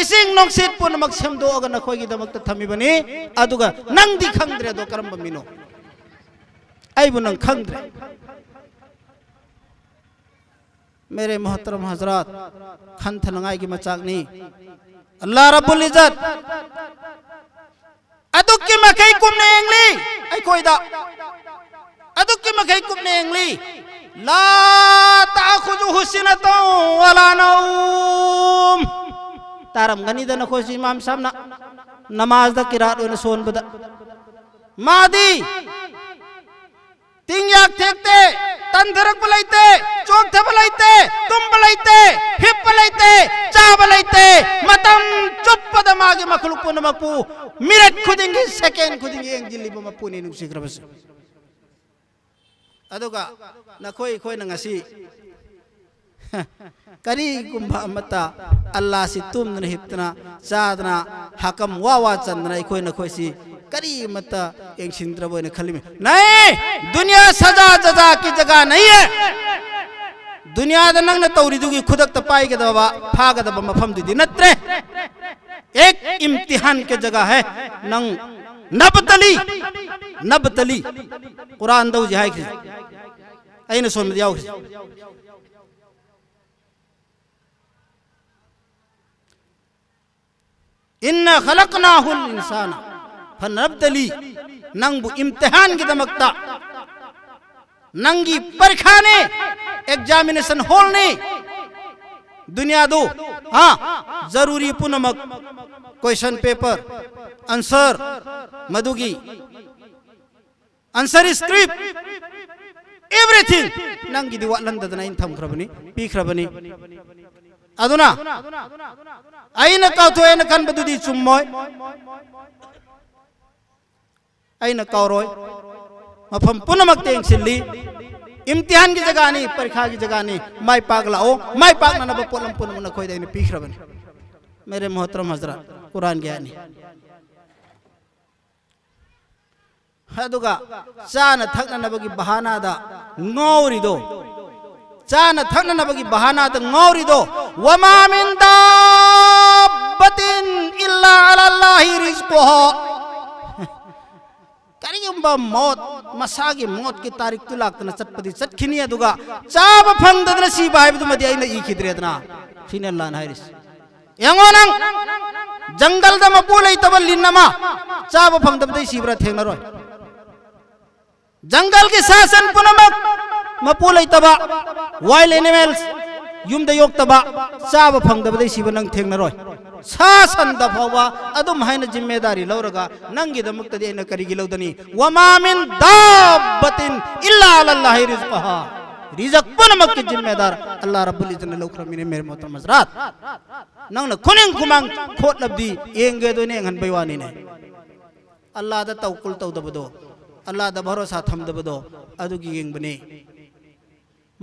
ꯏꯁꯤꯡ, ꯅꯨꯡꯁꯤꯠ ꯄꯨꯝꯅꯃꯛ ꯁꯦꯝꯗꯣꯛꯑꯒ ꯅꯈꯣꯏꯒꯤꯗꯃꯛꯇ ꯊꯝꯃꯤꯕꯅꯤ꯫ ꯑꯗꯨꯒ ꯅꯪꯗꯤ ꯈꯪꯗ꯭ꯔꯦ ꯑꯗꯣ ꯀꯔꯝꯕ ꯃꯤꯅꯣ? ꯑꯩꯕꯨ ꯅꯪ ꯈꯪꯗ꯭ꯔꯦ꯫ ꯃꯦꯔꯦ ꯃꯣꯍꯇꯔꯝ ꯍꯖꯔꯥꯠ, ꯈꯟꯊꯅꯉꯥꯏꯒꯤ ꯃꯆꯥꯛꯅꯤ꯫ ꯑꯜꯂꯥꯍ ꯔꯕꯨꯜ ꯏꯖꯠ ꯑꯗꯨꯛꯀꯤ ꯃꯈꯩ ꯀꯨꯞꯅ ꯌꯦꯡꯂꯤ ꯑꯩꯈꯣꯏꯗ, ꯑꯗꯨꯛꯀꯤ ꯃꯈꯩ ꯀꯨꯞꯅ ꯌꯦꯡꯂꯤ꯫ لا تأخذه سنة ولا نوم. ꯇꯥꯔꯝꯒꯅꯤꯗ ꯅꯈꯣꯏꯁꯨ ꯏꯃꯥꯝ ꯁꯥꯍꯕꯅ ꯅꯃꯥꯖꯗ ꯀꯤꯔꯥꯠ ꯑꯣꯏꯅ ꯁꯣꯟꯕꯗ꯫ ꯃꯥꯗꯤ ꯇꯤꯡꯌꯥꯛ ꯊꯦꯛꯇꯦ, ꯇꯟꯊꯔꯛꯄ ꯂꯩꯇꯦ, ꯆꯣꯛꯊꯕ ꯂꯩꯇꯦ, ꯇꯨꯝꯕ ꯂꯩꯇꯦ, ꯍꯤꯞꯄ ꯂꯩꯇꯦ, ꯆꯥꯕ ꯂꯩꯇꯦ꯫ ꯃꯇꯝ ꯆꯨꯞꯄꯗ ꯃꯥꯒꯤ ꯃꯈꯂꯨꯛ ꯄꯨꯝꯅꯃꯛꯄꯨ ꯃꯤꯅꯠ ꯈꯨꯗꯤꯡꯒꯤ, ꯁꯦꯀꯦꯟ ꯈꯨꯗꯤꯡꯒꯤ ꯌꯦꯡꯁꯤꯜꯂꯤꯕ ꯃꯄꯨꯅꯤ, ꯅꯨꯡꯁꯤꯈ꯭ꯔꯕꯁꯦ꯫ ꯑꯗꯨꯒ ꯅꯈꯣꯏ ꯑꯩꯈꯣꯏꯅ ꯉꯁꯤ ꯀꯔꯤꯒꯨꯝꯕ ꯑꯃꯠꯇ ꯑꯜꯂꯥꯍꯁꯤ ꯇꯨꯝꯗꯅ ꯍꯤꯞꯇꯅ ꯆꯥꯗꯅ ꯍꯀꯝ ꯋꯥ ꯋꯥ ꯆꯟꯗꯅ ꯑꯩꯈꯣꯏ ꯅꯈꯣꯏꯁꯤ ꯀꯔꯤ ꯑꯃꯠꯇ ꯌꯦꯡꯁꯤꯟꯗ꯭ꯔꯕ ꯑꯣꯏꯅ ꯈꯜꯂꯤꯃꯤ꯫ नहीं, दुनिया सजा जजा की जगह नहीं है। ꯗꯨꯅꯤꯌꯥꯗ ꯅꯪꯅ ꯇꯧꯔꯤꯗꯨꯒꯤ ꯈꯨꯗꯛꯇ ꯄꯥꯏꯒꯗꯕ, ꯐꯥꯒꯗꯕ ꯃꯐꯝꯗꯨꯗꯤ ꯅꯠꯇ꯭ꯔꯦ꯫ ꯑꯦꯛ ꯏꯝꯇꯤꯍꯥꯟ ꯀꯦ ꯖꯒꯥ ꯍꯦ꯫ ꯅꯪ ꯅꯕꯇꯂꯤ, ꯅꯕꯇꯂꯤ꯫ ꯀꯨꯔꯥꯟꯗ ꯍꯧꯖꯤꯛ ꯍꯥꯏꯈ꯭ꯔꯤ꯫ ꯑꯩꯅ ꯁꯣꯟꯕꯗ ꯌꯥꯎꯈ꯭ꯔꯤ꯫ "ꯏꯟꯅ ꯈꯂꯛꯅꯥꯍꯨꯜ ꯏꯟꯁꯥꯅ ꯐꯅꯕꯇꯂꯤ", ꯅꯪꯕꯨ ꯏꯝꯇꯤꯍꯥꯟꯒꯤꯗꯃꯛꯇ, ꯅꯪꯒꯤ ꯄꯔꯤꯈꯥꯅꯦ, ꯑꯦꯛꯖꯥꯃꯤꯅꯦꯁꯟ ꯍꯣꯜꯅꯤ꯫ ꯗꯨꯅꯤꯌꯥꯗꯨ, ꯍꯥ, ꯖꯔꯨꯔꯤ ꯄꯨꯝꯅꯃꯛ, ꯀꯣꯏꯁꯟ ꯄꯦꯄꯔ, ꯑꯟꯁꯔ, ꯃꯗꯨꯒꯤ ꯑꯟꯁꯔ ꯁ꯭ꯀ꯭ꯔꯤꯞ, ꯑꯦꯚ꯭ꯔꯤꯊꯤꯡ ꯅꯪꯒꯤꯗꯤ ꯋꯥꯠꯍꯟꯗꯗꯅ ꯑꯩꯅ ꯊꯝꯈ꯭ꯔꯕꯅꯤ, ꯄꯤꯈ꯭ꯔꯕꯅꯤ꯫ ꯑꯗꯨꯅ ꯑꯩꯅ ꯀꯥꯎꯊꯣꯛꯑꯦꯅ ꯈꯟꯕꯗꯨꯗꯤ ꯆꯨꯝꯃꯣꯏ, ꯑꯩꯅ ꯀꯥꯎꯔꯣꯏ꯫ ꯃꯐꯝ ꯄꯨꯝꯅꯃꯛꯇ ꯌꯦꯡꯁꯤꯜꯂꯤ꯫ ꯏꯝꯇꯤꯍꯥꯟꯒꯤ ꯖꯒꯥꯅꯤ, ꯄꯔꯤꯈꯥꯒꯤ ꯖꯒꯥꯅꯤ꯫ ꯃꯥꯏ ꯄꯥꯛꯂꯛꯑꯣ, ꯃꯥꯏ ꯄꯥꯛꯅꯅꯕ ꯄꯣꯠꯂꯝ ꯄꯨꯝꯅꯃꯛ ꯅꯈꯣꯏꯗ ꯑꯩꯅ ꯄꯤꯈ꯭ꯔꯕꯅꯤ꯫ ꯃꯦꯔꯦ ꯃꯣꯍꯇꯔꯝ ꯍꯖꯔꯥꯠ, ꯀꯨꯔꯥꯟꯒꯤ ꯑꯥꯌꯠꯅꯤ꯫ ꯑꯗꯨꯒ ꯆꯥꯅ ꯊꯛꯅꯅꯕꯒꯤ ꯕꯍꯥꯅꯥꯗ ꯉꯥꯎꯔꯤꯗꯣ, ꯆꯥꯅ ꯊꯛꯅꯅꯕꯒꯤ ꯕꯍꯥꯅꯥꯗ ꯉꯥꯎꯔꯤꯗꯣ, "ꯋꯃꯥ ꯃꯤꯟ ꯗꯥꯕꯇꯤꯟ ꯏꯜꯂꯥ ꯑꯂꯥꯜꯂꯥꯍꯤ ꯔꯤꯖ꯭ꯀꯨꯍꯥ"꯫ ꯀꯔꯤꯒꯨꯝꯕ ꯃꯣꯠ, ꯃꯁꯥꯒꯤ ꯃꯣꯠꯀꯤ ꯇꯥꯔꯤꯛꯇꯨ ꯂꯥꯛꯇꯅ ꯆꯠꯄꯗꯤ ꯆꯠꯈꯤꯅꯤ, ꯑꯗꯨꯒ ꯆꯥꯕ ꯐꯪꯗꯗꯅ ꯁꯤꯕ ꯍꯥꯏꯕꯗꯨꯃꯗꯤ ꯑꯩꯅ ꯏꯈꯤꯗ꯭ꯔꯦꯗꯅ꯫ ꯁꯤꯅꯤ ꯑꯜꯂꯥꯍꯅ ꯍꯥꯏꯔꯤꯁꯤ꯫ ꯌꯦꯡꯉꯣ ꯅꯪ, ꯖꯪꯒꯜꯗ ꯃꯄꯨ ꯂꯩꯇꯕ ꯂꯤꯟ ꯑꯃ ꯆꯥꯕ ꯐꯪꯗꯕꯗꯩ ꯁꯤꯕ꯭ꯔꯥ? ꯊꯦꯡꯅꯔꯣꯏ꯫ ꯖꯪꯒꯜꯒꯤ ꯁꯥ ꯁꯟ ꯄꯨꯝꯅꯃꯛ, ꯃꯄꯨ ꯂꯩꯇꯕ, ꯋꯥꯏꯜ ꯑꯦꯅꯤꯃꯦꯜꯁ, ꯌꯨꯝꯗ ꯌꯣꯛꯇꯕ, ꯆꯥꯕ ꯐꯪꯗꯕꯗꯩ ꯁꯤꯕ ꯅꯪ ꯊꯦꯡꯅꯔꯣꯏ꯫ ꯁꯥ ꯁꯟꯗ ꯐꯥꯎꯕ ꯑꯗꯨꯝ ꯍꯥꯏꯅ ꯖꯤꯝꯃꯦꯗꯥꯔꯤ ꯂꯧꯔꯒ ꯅꯪꯒꯤꯗꯃꯛꯇꯗꯤ ꯑꯩꯅ ꯀꯔꯤꯒꯤ ꯂꯧꯗꯅꯤ? "ꯋꯃꯥ ꯃꯤꯟ ꯗꯥꯕꯇꯤꯟ ꯏꯜꯂꯥ ꯑꯂꯥꯜꯂꯥꯍꯤ ꯔꯤꯖ꯭ꯀꯨꯍꯥ"꯫ ꯔꯤꯖꯛ ꯄꯨꯝꯅꯃꯛꯀꯤ ꯖꯤꯝꯃꯦꯗꯥꯔ ꯑꯜꯂꯥ ꯔꯕꯨꯜ ꯏꯖꯠꯅ ꯂꯧꯈ꯭ꯔꯃꯤꯅꯦ, ꯃꯦꯔꯦ ꯃꯣꯍꯇꯔꯝ ꯍꯖꯔꯥꯠ꯫ ꯅꯪꯅ ꯈꯨꯅꯤꯡ ꯈꯨꯃꯥꯡ ꯈꯣꯠꯂꯕꯗꯤ ꯌꯦꯡꯒꯦ ꯑꯗꯨꯅ ꯌꯦꯡꯍꯟꯕꯩ ꯋꯥꯅꯤꯅꯦ꯫ ꯑꯜꯂꯥꯗ ꯇꯧꯀꯨꯜ ꯇꯧꯗꯕꯗꯣ, ꯑꯜꯂꯥꯗ ꯚꯔꯣꯁꯥ ꯊꯝꯗꯕꯗꯣ, ꯑꯗꯨꯒꯤ ꯌꯦꯡꯕꯅꯦ꯫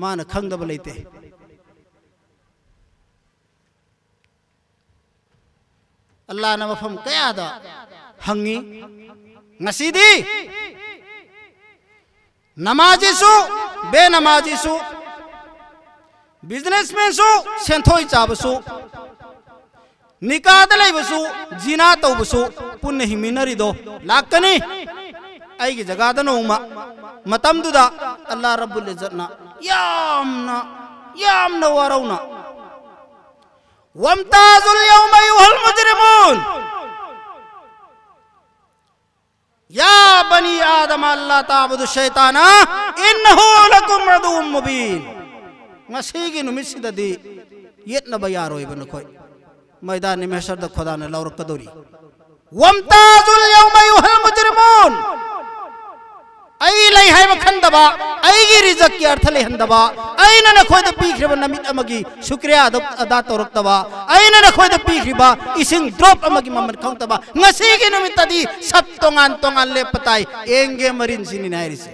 ꯃꯥꯅ ꯈꯪꯗꯕ ꯂꯩꯇꯦ꯫ ꯑꯜꯂꯥꯅ ꯃꯐꯝ ꯀꯌꯥꯗ ꯍꯪꯉꯤ꯫ ꯉꯁꯤꯗꯤ ꯅꯃꯥꯖꯤꯁꯨ, ꯕꯦꯅꯃꯥꯖꯤꯁꯨ, ꯕꯤꯖꯤꯅꯦꯁꯃꯦꯟꯁꯨ, ꯁꯦꯟꯊꯣꯏ ꯆꯥꯕꯁꯨ, ꯅꯤꯀꯥꯗ ꯂꯩꯕꯁꯨ, ꯖꯤꯅꯥ ꯇꯧꯕꯁꯨ, ꯄꯨꯟꯅ ꯍꯤꯡꯃꯤꯟꯅꯔꯤꯗꯣ ꯂꯥꯛꯀꯅꯤ꯫ ꯑꯩꯒꯤ ꯖꯒꯥꯗ ꯅꯣꯡꯃ꯫ ꯃꯇꯝꯗꯨꯗ ꯑꯜꯂꯥ ꯔꯕꯨꯜ ꯏꯖꯠꯅ ꯌꯥꯝꯅ, ꯌꯥꯝꯅ ꯋꯥꯔꯧꯅ, "ꯋꯝꯇꯥꯖꯨꯜ ꯌꯧꯃ ꯑꯌꯨꯍꯜ ꯃꯨꯖꯔꯤꯃꯨꯟ, ꯌꯥ ꯕꯅꯤ ꯑꯥꯗꯝ ꯑꯜꯂꯥ ꯇꯥꯕꯨꯗꯨ ꯁꯩꯇꯥꯅ, ꯏꯟꯅꯍꯨ ꯂꯀꯨꯝ ꯑꯗꯨꯝ ꯃꯨꯕꯤꯟ꯫ ꯉꯁꯤꯒꯤ ꯅꯨꯃꯤꯠꯁꯤꯗꯗꯤ ꯌꯦꯠꯅꯕ ꯌꯥꯔꯣꯏꯕ ꯅꯈꯣꯏ꯫ ꯃꯩꯗꯥꯟ ꯃꯍꯁꯔꯗ ꯈꯣꯗꯥꯅ ꯂꯧꯔꯛꯀꯗꯧꯔꯤ꯫ ꯋꯝꯇꯥꯖꯨꯜ ꯌꯧꯃ ꯑꯌꯨꯍꯜ ꯃꯨꯖꯔꯤꯃꯨꯟ꯫ ꯑꯩ ꯂꯩ ꯍꯥꯏꯕ ꯈꯟꯗꯕ, ꯑꯩꯒꯤ ꯔꯤꯖꯛꯀꯤ ꯑꯔꯊ ꯂꯩꯍꯟꯗꯕ, ꯑꯩꯅ ꯅꯈꯣꯏꯗ ꯄꯤꯈ꯭ꯔꯤꯕ ꯅꯨꯃꯤꯠ ꯑꯃꯒꯤ ꯁꯨꯀ꯭ꯔꯤꯌꯥ ꯑꯗꯨ ꯑꯗꯥ ꯇꯧꯔꯛꯇꯕ, ꯑꯩꯅ ꯅꯈꯣꯏꯗ ꯄꯤꯈ꯭ꯔꯤꯕ ꯏꯁꯤꯡ ꯗ꯭ꯔꯣꯞ ꯑꯃꯒꯤ ꯃꯃꯜ ꯈꯪꯗꯕ, ꯉꯁꯤꯒꯤ ꯅꯨꯃꯤꯠꯇꯗꯤ ꯁꯞ ꯇꯣꯉꯥꯟ ꯇꯣꯉꯥꯟ ꯂꯦꯞꯄ ꯇꯥꯏ꯫ ꯑꯦꯡꯒꯦ ꯃꯔꯤꯟꯁꯤꯅꯤꯅ ꯍꯥꯏꯔꯤꯁꯦ꯫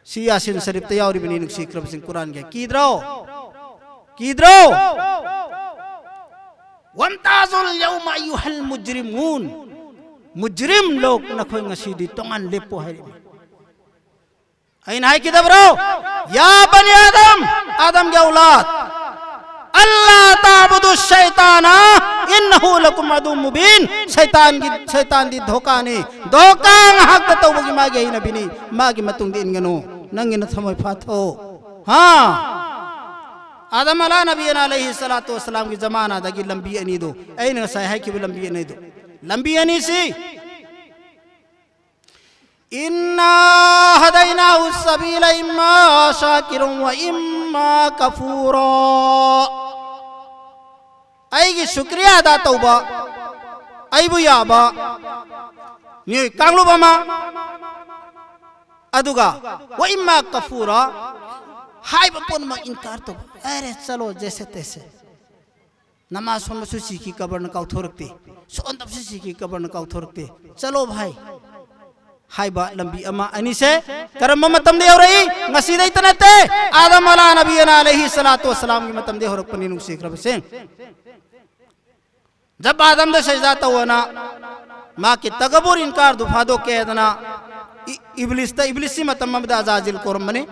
ꯁꯤ ꯌꯥꯁꯤꯟ ꯁꯔꯤꯐꯇ ꯌꯥꯎꯔꯤꯕꯅꯤ, ꯅꯨꯡꯁꯤꯈ꯭ꯔꯕꯁꯤꯡ, ꯀꯨꯔꯥꯟꯒꯤ꯫ ꯀꯤꯗ꯭ꯔꯣ? ꯀꯤꯗ꯭ꯔꯣ? "ꯋꯝꯇꯥꯖꯨꯜ ꯌꯧꯃ ꯑꯌꯨꯍꯜ ꯃꯨꯖꯔꯤꯃꯨꯟ"꯫ ꯃꯨꯖꯔꯤꯝ ꯂꯣꯛ, ꯅꯈꯣꯏ ꯉꯁꯤꯗꯤ ꯇꯣꯉꯥꯟ ꯂꯦꯞꯄꯨ ꯍꯥꯏꯔꯤꯕꯅꯤ꯫ ꯑꯩꯅ ꯍꯥꯏꯈꯤꯗꯕ꯭ꯔꯣ? "ꯌꯥ ꯕꯅꯤ ꯑꯥꯗꯝ", ꯑꯥꯗꯝꯒꯤ ꯑꯧꯂꯥꯗ, "ꯑꯜꯂꯥ ꯇꯥꯕꯨꯗꯨ ꯁꯩꯇꯥꯅ, ꯏꯟꯅꯍꯨ ꯂꯀꯨꯝ ꯑꯗꯨꯝ ꯃꯨꯕꯤꯟ"꯫ ꯁꯩꯇꯥꯟꯒꯤ, ꯁꯩꯇꯥꯟꯗꯤ ꯙꯣꯀꯥꯅꯤ꯫ ꯙꯣꯀꯥ ꯉꯥꯏꯍꯥꯛꯇ ꯇꯧꯕꯒꯤ ꯃꯥꯒꯤ ꯍꯩꯅꯕꯤꯅꯤ꯫ ꯃꯥꯒꯤ ꯃꯇꯨꯡꯗ ꯏꯟꯒꯅꯨ꯫ ꯅꯪꯒꯤ ꯅꯊꯝꯃꯣꯏ ꯐꯥꯊꯧ꯫ ꯍꯥ? ꯑꯥꯗꯝ ꯑꯂꯥ ꯅꯕꯤꯌꯅ ꯑꯂꯩꯍꯤ ꯁꯂꯥꯇꯨ ꯋꯁꯂꯥꯝꯒꯤ ꯖꯃꯥꯅꯥꯗꯒꯤ ꯂꯝꯕꯤ ꯑꯅꯤꯗꯨ, ꯑꯩꯅ ꯉꯁꯥꯏ ꯍꯥꯏꯈꯤꯕ ꯂꯝꯕꯤ ꯑꯅꯤꯗꯨ, ꯂꯝꯕꯤ ꯑꯅꯤꯁꯤ, "ꯏꯟꯅꯥ ꯍꯗꯩꯅꯥꯍꯨ ꯁꯕꯤꯂ ꯏꯝꯃꯥ ꯁꯥꯀꯤꯔꯨꯝ ꯋ ꯏꯝꯃꯥ ꯀꯐꯨꯔꯥ"꯫ ꯑꯩꯒꯤ ꯁꯨꯀ꯭ꯔꯤꯌꯥ ꯑꯗꯥ ꯇꯧꯕ, ꯑꯩꯕꯨ ꯌꯥꯕ ꯃꯤꯑꯣꯏ ꯀꯥꯡꯂꯨꯞ ꯑꯃ, ꯑꯗꯨꯒ "ꯋ ꯏꯝꯃꯥ ꯀꯐꯨꯔꯥ", ꯍꯥꯏꯕ ꯄꯨꯝꯅꯃꯛ ꯏꯟꯀꯥꯔ ꯇꯧꯕ꯫ "ꯑꯔꯦ ꯆꯂꯣ ꯖꯦꯁꯦ ꯇꯦꯁꯦ"꯫ ꯅꯃꯥꯖ ꯁꯣꯟꯕꯁꯨ ꯁꯤꯈꯤ, ꯀꯕꯔꯅ ꯀꯥꯎꯊꯣꯔꯛꯇꯦ꯫ ꯁꯣꯟꯗꯕꯁꯨ ꯁꯤꯈꯤ, ꯀꯕꯔꯅ ꯀꯥꯎꯊꯣꯔꯛꯇꯦ꯫ "ꯆꯠꯂꯣ ꯚꯥꯏ" ꯍꯥꯏꯕ ꯂꯝꯕꯤ ꯑꯃ꯫ ꯑꯅꯤꯁꯦ ꯀꯔꯝꯕ ꯃꯇꯝꯗ ꯌꯧꯔꯛꯏ? ꯉꯁꯤꯗꯩꯇ ꯅꯠꯇꯦ, ꯑꯥꯗꯝ ꯑꯂꯥ ꯅꯕꯤꯌꯅ ꯑꯂꯩꯍꯤ ꯁꯂꯥꯇꯨ ꯋꯁꯂꯥꯝꯒꯤ ꯃꯇꯝꯗ ꯍꯧꯔꯛꯄꯅꯤ, ꯅꯨꯡꯁꯤꯈ꯭ꯔꯕꯁꯤꯡ꯫ ꯖꯕ ꯑꯥꯗꯝꯗ ꯁꯩꯖꯥ ꯇꯧꯑꯅ, ꯃꯥꯒꯤ ꯇꯀꯕꯨꯔ ꯏꯟꯀꯥꯔꯗꯨ ꯐꯥꯗꯣꯛꯀꯦ ꯍꯥꯏꯗꯅ ꯏ-, ꯏꯕ꯭ꯂꯤꯁꯇ, ꯏꯕ꯭ꯂꯤꯁꯁꯤ ꯃꯇꯝ ꯑꯃꯗ ꯑꯖꯥꯖꯤꯜ ꯀꯧꯔꯝꯕꯅꯤ꯫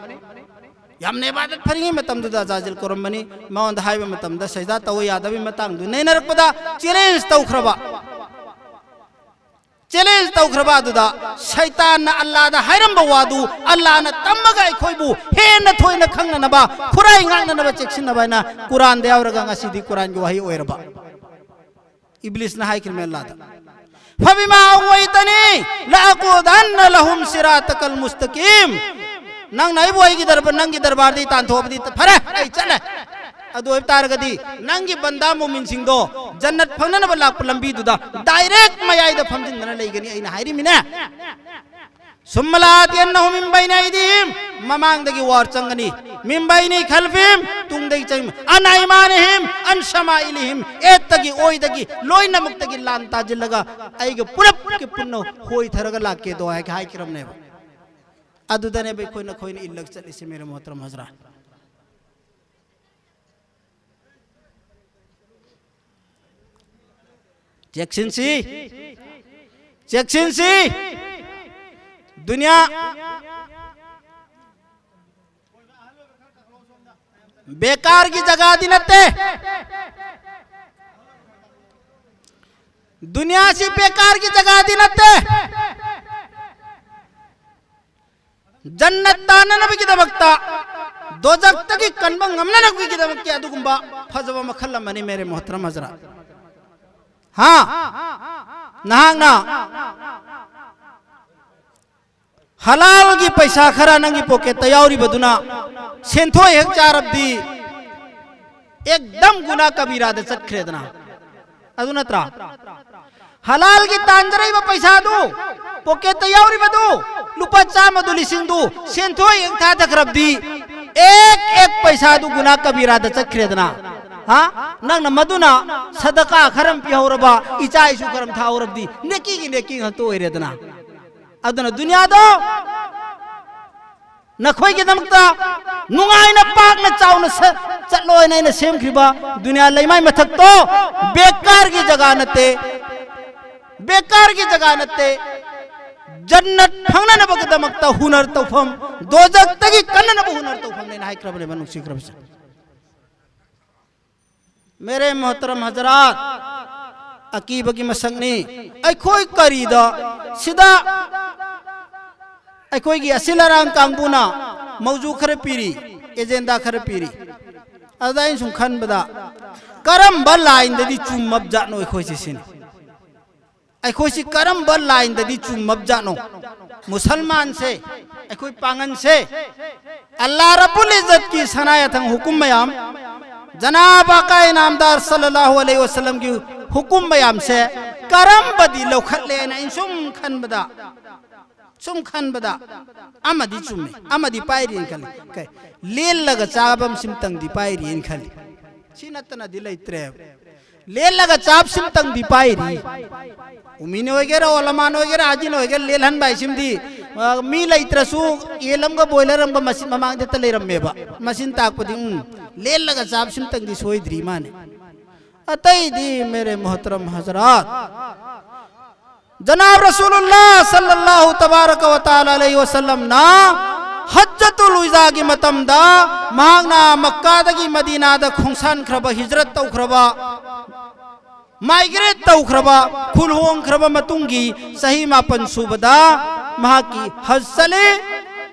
ꯌꯥꯝꯅ ꯏꯕꯥꯗꯠ ꯐꯔꯤꯉꯩ ꯃꯇꯝꯗꯨꯗ ꯑꯖꯥꯖꯤꯜ ꯀꯧꯔꯝꯕꯅꯤ꯫ ꯃꯉꯣꯟꯗ ꯍꯥꯏꯕ ꯃꯇꯝꯗ ꯁꯖꯗꯥ ꯇꯧꯕ ꯌꯥꯗꯕꯒꯤ ꯃꯇꯥꯡꯗꯨ ꯅꯩꯅꯔꯛꯄꯗ ꯆꯦꯂꯦꯟꯖ ꯇꯧꯈ꯭ꯔꯕ꯫ ꯆꯦꯂꯦꯟꯖ ꯇꯧꯈ꯭ꯔꯕ ꯑꯗꯨꯗ ꯁꯩꯇꯥꯟꯅ ꯑꯜꯂꯥꯗ ꯍꯥꯏꯔꯝꯕ ꯋꯥꯗꯨ ꯑꯜꯂꯥꯅ ꯇꯝꯃꯒ ꯑꯩꯈꯣꯏꯕꯨ ꯍꯦꯟꯅ ꯊꯣꯏꯅ ꯈꯪꯅꯅꯕ, ꯈꯨꯔꯥꯏ ꯉꯥꯛꯅꯅꯕ, ꯆꯦꯛꯁꯤꯟꯅꯕ ꯍꯥꯏꯅ ꯀꯨꯔꯥꯟꯗ ꯌꯥꯎꯔꯒ ꯉꯁꯤꯗꯤ ꯀꯨꯔꯥꯟꯒꯤ ꯋꯥꯍꯩ ꯑꯣꯏꯔꯕ꯫ ꯏꯕ꯭ꯂꯤꯁꯅ ꯍꯥꯏꯈꯤꯕꯅꯦ ꯑꯜꯂꯥꯗ, "ꯐꯕꯤꯃꯥ ꯑꯒꯋꯥꯏꯇꯅꯤ ꯂꯑꯀꯨꯗꯟꯅ ꯂꯍꯨꯝ ꯁꯤꯔꯥꯇꯀꯜ ꯃꯨꯁꯇꯀꯤꯝ"꯫ ꯅꯪꯅ ꯑꯩꯕꯨ ꯑꯩꯒꯤ ꯗꯔꯕꯥꯔ, ꯅꯪꯒꯤ ꯗꯔꯕꯥꯔꯗꯒꯤ ꯇꯥꯟꯊꯣꯛꯑꯕꯗꯤ ꯐꯔꯦ, ꯑꯩ ꯆꯠꯂꯦ꯫ ꯑꯗꯨ ꯑꯣꯏꯕ ꯇꯥꯔꯒꯗꯤ ꯅꯪꯒꯤ ꯕꯟꯗꯥ ꯃꯨꯃꯤꯟꯁꯤꯡꯗꯣ ꯖꯟꯅꯠ ꯐꯪꯅꯅꯕ ꯂꯥꯛꯄ ꯂꯝꯕꯤꯗꯨꯗ ꯗꯥꯏꯔꯦꯛ ꯃꯌꯥꯏꯗ ꯐꯝꯖꯤꯟꯗꯅ ꯂꯩꯒꯅꯤ ꯑꯩꯅ ꯍꯥꯏꯔꯤꯃꯤꯅꯦ꯫ ꯁꯨꯝꯃ ꯂꯥꯇꯤꯌꯟꯅꯍꯨꯝ ꯃꯤꯟ ꯕꯩꯅꯤ ꯑꯩꯗꯤꯍꯤꯝ, ꯃꯃꯥꯡꯗꯒꯤ ꯋꯥꯔ ꯆꯪꯒꯅꯤ꯫ ꯃꯤꯟ ꯕꯩꯅꯤ ꯈꯜꯐꯤꯍꯤꯝ, ꯇꯨꯡꯗꯒꯤ ꯆꯪ-, ꯑꯟ ꯑꯥꯏꯃꯥꯅꯤꯍꯤꯝ, ꯑꯟ ꯁꯃꯥꯏꯂꯤꯍꯤꯝ, ꯑꯦꯠꯇꯒꯤ ꯑꯣꯏꯗꯒꯤ ꯂꯣꯏꯅꯃꯛꯇꯒꯤ ꯂꯥꯟ ꯇꯥꯖꯤꯜꯂꯒ ꯑꯩꯒ ꯄꯨꯂꯞꯀꯤ ꯄꯨꯟꯅ ꯍꯣꯏꯊꯔꯒ ꯂꯥꯛꯀꯦꯗꯣ ꯍꯥꯏ-, ꯍꯥꯏꯈꯤꯔꯝꯅꯦꯕ꯫ ꯑꯗꯨꯗꯅꯦꯕ ꯑꯩꯈꯣꯏꯅ, ꯑꯩꯈꯣꯏꯅ ꯏꯜꯂꯒ ꯆꯠꯂꯤꯁꯤ, ꯃꯦꯔꯦ ꯃꯣꯍꯇꯔꯝ ꯍꯖꯔꯥꯠ꯫ ꯆꯦꯛꯁꯤꯟꯁꯤ, ꯆꯦꯛꯁꯤꯟꯁꯤ꯫ ꯗꯨꯅꯤꯌꯥ ꯕꯦꯀꯥꯔꯒꯤ ꯖꯒꯥꯗꯤ ꯅꯠꯇꯦ꯫ ꯗꯨꯅꯤꯌꯥꯁꯤ ꯕꯦꯀꯥꯔꯒꯤ ꯖꯒꯥꯗꯤ ꯅꯠꯇꯦ꯫ ꯖꯟꯅꯠ ꯇꯥꯟꯅꯅꯕꯒꯤꯗꯃꯛꯇ, ꯗꯣꯖꯛꯇꯒꯤ ꯀꯟꯕ ꯉꯝꯅꯅꯕꯒꯤꯗꯃꯛꯀꯤ ꯑꯗꯨꯒꯨꯝꯕ ꯐꯖꯕ ꯃꯈꯜ ꯑꯃꯅꯤ, ꯃꯦꯔꯦ ꯃꯣꯍꯇꯔꯝ ꯍꯖꯔꯥꯠ꯫ ꯍꯥ? ꯅꯍꯥꯛꯅ ꯍꯂꯥꯜꯒꯤ ꯄꯩꯁꯥ ꯈꯔ ꯅꯪꯒꯤ ꯄꯣꯀꯦꯠꯇ ꯌꯥꯎꯔꯤꯕꯗꯨꯅ ꯁꯦꯟꯊꯣꯛ ꯍꯦꯛ ꯆꯥꯔꯕꯗꯤ ꯑꯦꯛꯗꯝ ꯒꯨꯅꯥ ꯀꯕꯤꯔꯥꯗ ꯆꯠꯈ꯭ꯔꯦꯗꯅ꯫ ꯑꯗꯨ ꯅꯠꯇ꯭ꯔꯥ? ꯍꯂꯥꯜꯒꯤ ꯇꯥꯟꯖꯔꯛꯏꯕ ꯄꯩꯁꯥꯗꯨ, ꯄꯣꯀꯦꯠꯇ ꯌꯥꯎꯔꯤꯕꯗꯨ, ꯂꯨꯄꯥ ꯆꯥꯝꯃꯗꯨ, ꯂꯤꯁꯤꯡꯗꯨ ꯁꯦꯟꯊꯣꯛ ꯍꯦꯛ ꯊꯥꯗꯈ꯭ꯔꯕꯗꯤ ꯑꯦꯛ ꯑꯦꯛ ꯄꯩꯁꯥꯗꯨ ꯒꯨꯅꯥ ꯀꯕꯤꯔꯥꯗ ꯆꯠꯈ꯭ꯔꯦꯗꯅ꯫ ꯍꯥ? ꯅꯪꯅ ꯃꯗꯨꯅ ꯁꯗꯀꯥ ꯈꯔ ꯑꯃ ꯄꯤꯍꯧꯔꯕ, ꯏꯆꯥ ꯏꯁꯨ ꯈꯔ ꯑꯃ ꯊꯥꯍꯧꯔꯕꯗꯤ ꯅꯦꯀꯤꯒꯤ ꯅꯦꯀꯤ ꯉꯥꯛꯇ ꯑꯣꯏꯔꯦꯗꯅ꯫ ꯑꯗꯨꯅ ꯗꯨꯅꯤꯌꯥꯗꯣ ꯅꯈꯣꯏꯒꯤꯗꯃꯛꯇ ꯅꯨꯡꯉꯥꯏꯅ, ꯄꯥꯛꯅ, ꯆꯥꯎꯅ ꯁ-, ꯆꯠꯂꯣ ꯍꯥꯏꯅ ꯑꯩꯅ ꯁꯦꯝꯈ꯭ꯔꯤꯕ ꯗꯨꯅꯤꯌꯥ ꯂꯩꯃꯥꯏ ꯃꯊꯛꯇꯣ ꯕꯦꯀꯥꯔꯒꯤ ꯖꯒꯥ ꯅꯠꯇꯦ, ꯕꯦꯀꯥꯔꯒꯤ ꯖꯒꯥ ꯅꯠꯇꯦ꯫ ꯖꯟꯅꯠ ꯐꯪꯅꯅꯕꯒꯤꯗꯃꯛꯇ ꯍꯨꯅꯔ ꯇꯧꯐꯝ, ꯗꯣꯖꯈꯇꯒꯤ ꯀꯟꯅꯅꯕ ꯍꯨꯅꯔ ꯇꯧꯐꯝꯅꯦꯅ ꯍꯥꯏꯈ꯭ꯔꯕꯅꯦꯕ, ꯅꯨꯡꯁꯤꯈ꯭ꯔꯕꯁꯦ꯫ ꯃꯦꯔꯦ ꯃꯣꯍꯇꯔꯝ ꯍꯖꯔꯥꯠ, ꯑꯀꯤꯕꯒꯤ ꯃꯁꯛꯅꯤ꯫ ꯑꯩꯈꯣꯏ ꯀꯔꯤꯗ, ꯁꯤꯗ ꯑꯩꯈꯣꯏꯒꯤ ꯑꯁꯤꯜ ꯑꯔꯥꯡ ꯀꯥꯡꯕꯨꯅ ꯃꯧꯖꯨ ꯈꯔ ꯄꯤꯔꯤ, ꯑꯦꯖꯦꯟꯗꯥ ꯈꯔ ꯄꯤꯔꯤ꯫ ꯑꯗꯨꯗ ꯑꯩꯅ ꯁꯨꯝ ꯈꯟꯕꯗ, ꯀꯔꯝꯕ ꯂꯥꯏꯟꯗꯗꯤ ꯆꯨꯝꯃꯕꯖꯥꯠꯅꯣ ꯑꯩꯈꯣꯏꯁꯦ ꯁꯤꯅꯤ꯫ ꯑꯩꯈꯣꯏꯁꯤ ꯀꯔꯝꯕ ꯂꯥꯏꯟꯗꯗꯤ ꯆꯨꯝꯃꯕꯖꯥꯠꯅꯣ? ꯃꯨꯁꯜꯃꯥꯟꯁꯦ, ꯑꯩꯈꯣꯏ ꯄꯥꯉꯟꯁꯦ, ꯑꯜꯂꯥ ꯔꯕꯨꯜ ꯏꯖꯠꯀꯤ ꯁꯅꯥ ꯌꯥꯊꯪ ꯍꯨꯀꯨꯝ ꯃꯌꯥꯝ, ꯖꯅꯥꯕ ꯑꯀꯥ ꯏꯅꯥꯝꯗꯥꯔ ꯁꯜꯂꯜꯂꯥꯍꯨ ꯑꯂꯩꯍꯤ ꯋꯁꯜꯂꯝꯒꯤ ꯍꯨꯀꯨꯝ ꯃꯌꯥꯝꯁꯦ ꯀꯔꯝꯕꯗꯤ ꯂꯧꯈꯠꯂꯦꯅ ꯑꯩꯅ ꯁꯨꯝ ꯈꯟꯕꯗ, ꯁꯨꯝ ꯈꯟꯕꯗ ꯑꯃꯗꯤ ꯆꯨꯝꯃꯤ, ꯑꯃꯗꯤ ꯄꯥꯏꯔꯤꯅ ꯈꯜꯂꯤ꯫ ꯀꯩ? ꯂꯦꯜꯂꯒ ꯆꯥꯕ ꯑꯃꯁꯤꯝꯇꯪꯗꯤ ꯄꯥꯏꯔꯤꯅ ꯈꯜꯂꯤ꯫ ꯁꯤ ꯅꯠꯇꯅꯗꯤ ꯂꯩꯇ꯭ꯔꯦꯕ꯫ ꯂꯦꯜꯂꯒ ꯆꯥꯕꯁꯤꯝꯇꯪꯗꯤ ꯄꯥꯏꯔꯤ꯫ ꯎꯃꯤꯅ ꯑꯣꯏꯒꯦꯔꯥ, ꯑꯣꯂꯃꯥꯟ ꯑꯣꯏꯒꯦꯔꯥ, ꯍꯥꯖꯤꯅ ꯑꯣꯏꯒꯦꯔꯥ, ꯂꯦꯜꯍꯟꯕ ꯍꯥꯏꯁꯤꯃꯗꯤ, ꯑ, ꯃꯤ ꯂꯩꯇ꯭ꯔꯁꯨ ꯌꯦꯟ ꯑꯃꯒ ꯕꯣꯏꯂꯔ ꯑꯃꯒ ꯃꯁꯤꯟ ꯃꯃꯥꯡꯗ ꯍꯦꯛꯇ ꯂꯩꯔꯝꯃꯦꯕ꯫ ꯃꯁꯤꯅ ꯇꯥꯛꯄꯗꯤ, ꯎꯝ, ꯂꯦꯜꯂꯒ ꯆꯥꯕꯁꯤꯝꯇꯪꯗꯤ ꯁꯣꯏꯗ꯭ꯔꯤ ꯃꯥꯅꯦ꯫ ꯑꯇꯩꯗꯤ ꯃꯦꯔꯦ ꯃꯣꯍꯇꯔꯝ ꯍꯖꯔꯥꯠ, ꯖꯅꯥꯕ ꯔꯁꯨꯂꯨꯜꯂꯥ ꯁꯜꯂꯜꯂꯥꯍꯨ ꯇꯕꯥꯔꯀ ꯋ ꯇꯥꯂꯥ ꯑꯂꯩꯍꯤ ꯋꯁꯜꯂꯝꯅ ꯍꯖ꯭ꯖꯇꯨꯜ ꯋꯤꯗꯥꯒꯤ ꯃꯇꯝꯗ ꯃꯍꯥꯛꯅ ꯃꯛꯀꯥꯗꯒꯤ ꯃꯗꯤꯅꯥꯗ ꯈꯣꯡꯁꯥꯟꯈ꯭ꯔꯕ, ꯍꯤꯖ꯭ꯔꯠ ꯇꯧꯈ꯭ꯔꯕ, ꯃꯥꯏꯒ꯭ꯔꯦꯠ ꯇꯧꯈ꯭ꯔꯕ, ꯈꯨꯜ ꯍꯣꯡꯈ꯭ꯔꯕ ꯃꯇꯨꯡꯒꯤ ꯆꯍꯤ ꯃꯥꯄꯟ ꯁꯨꯕꯗ ꯃꯍꯥꯛꯀꯤ ꯍꯖ ꯆꯠꯂꯤ꯫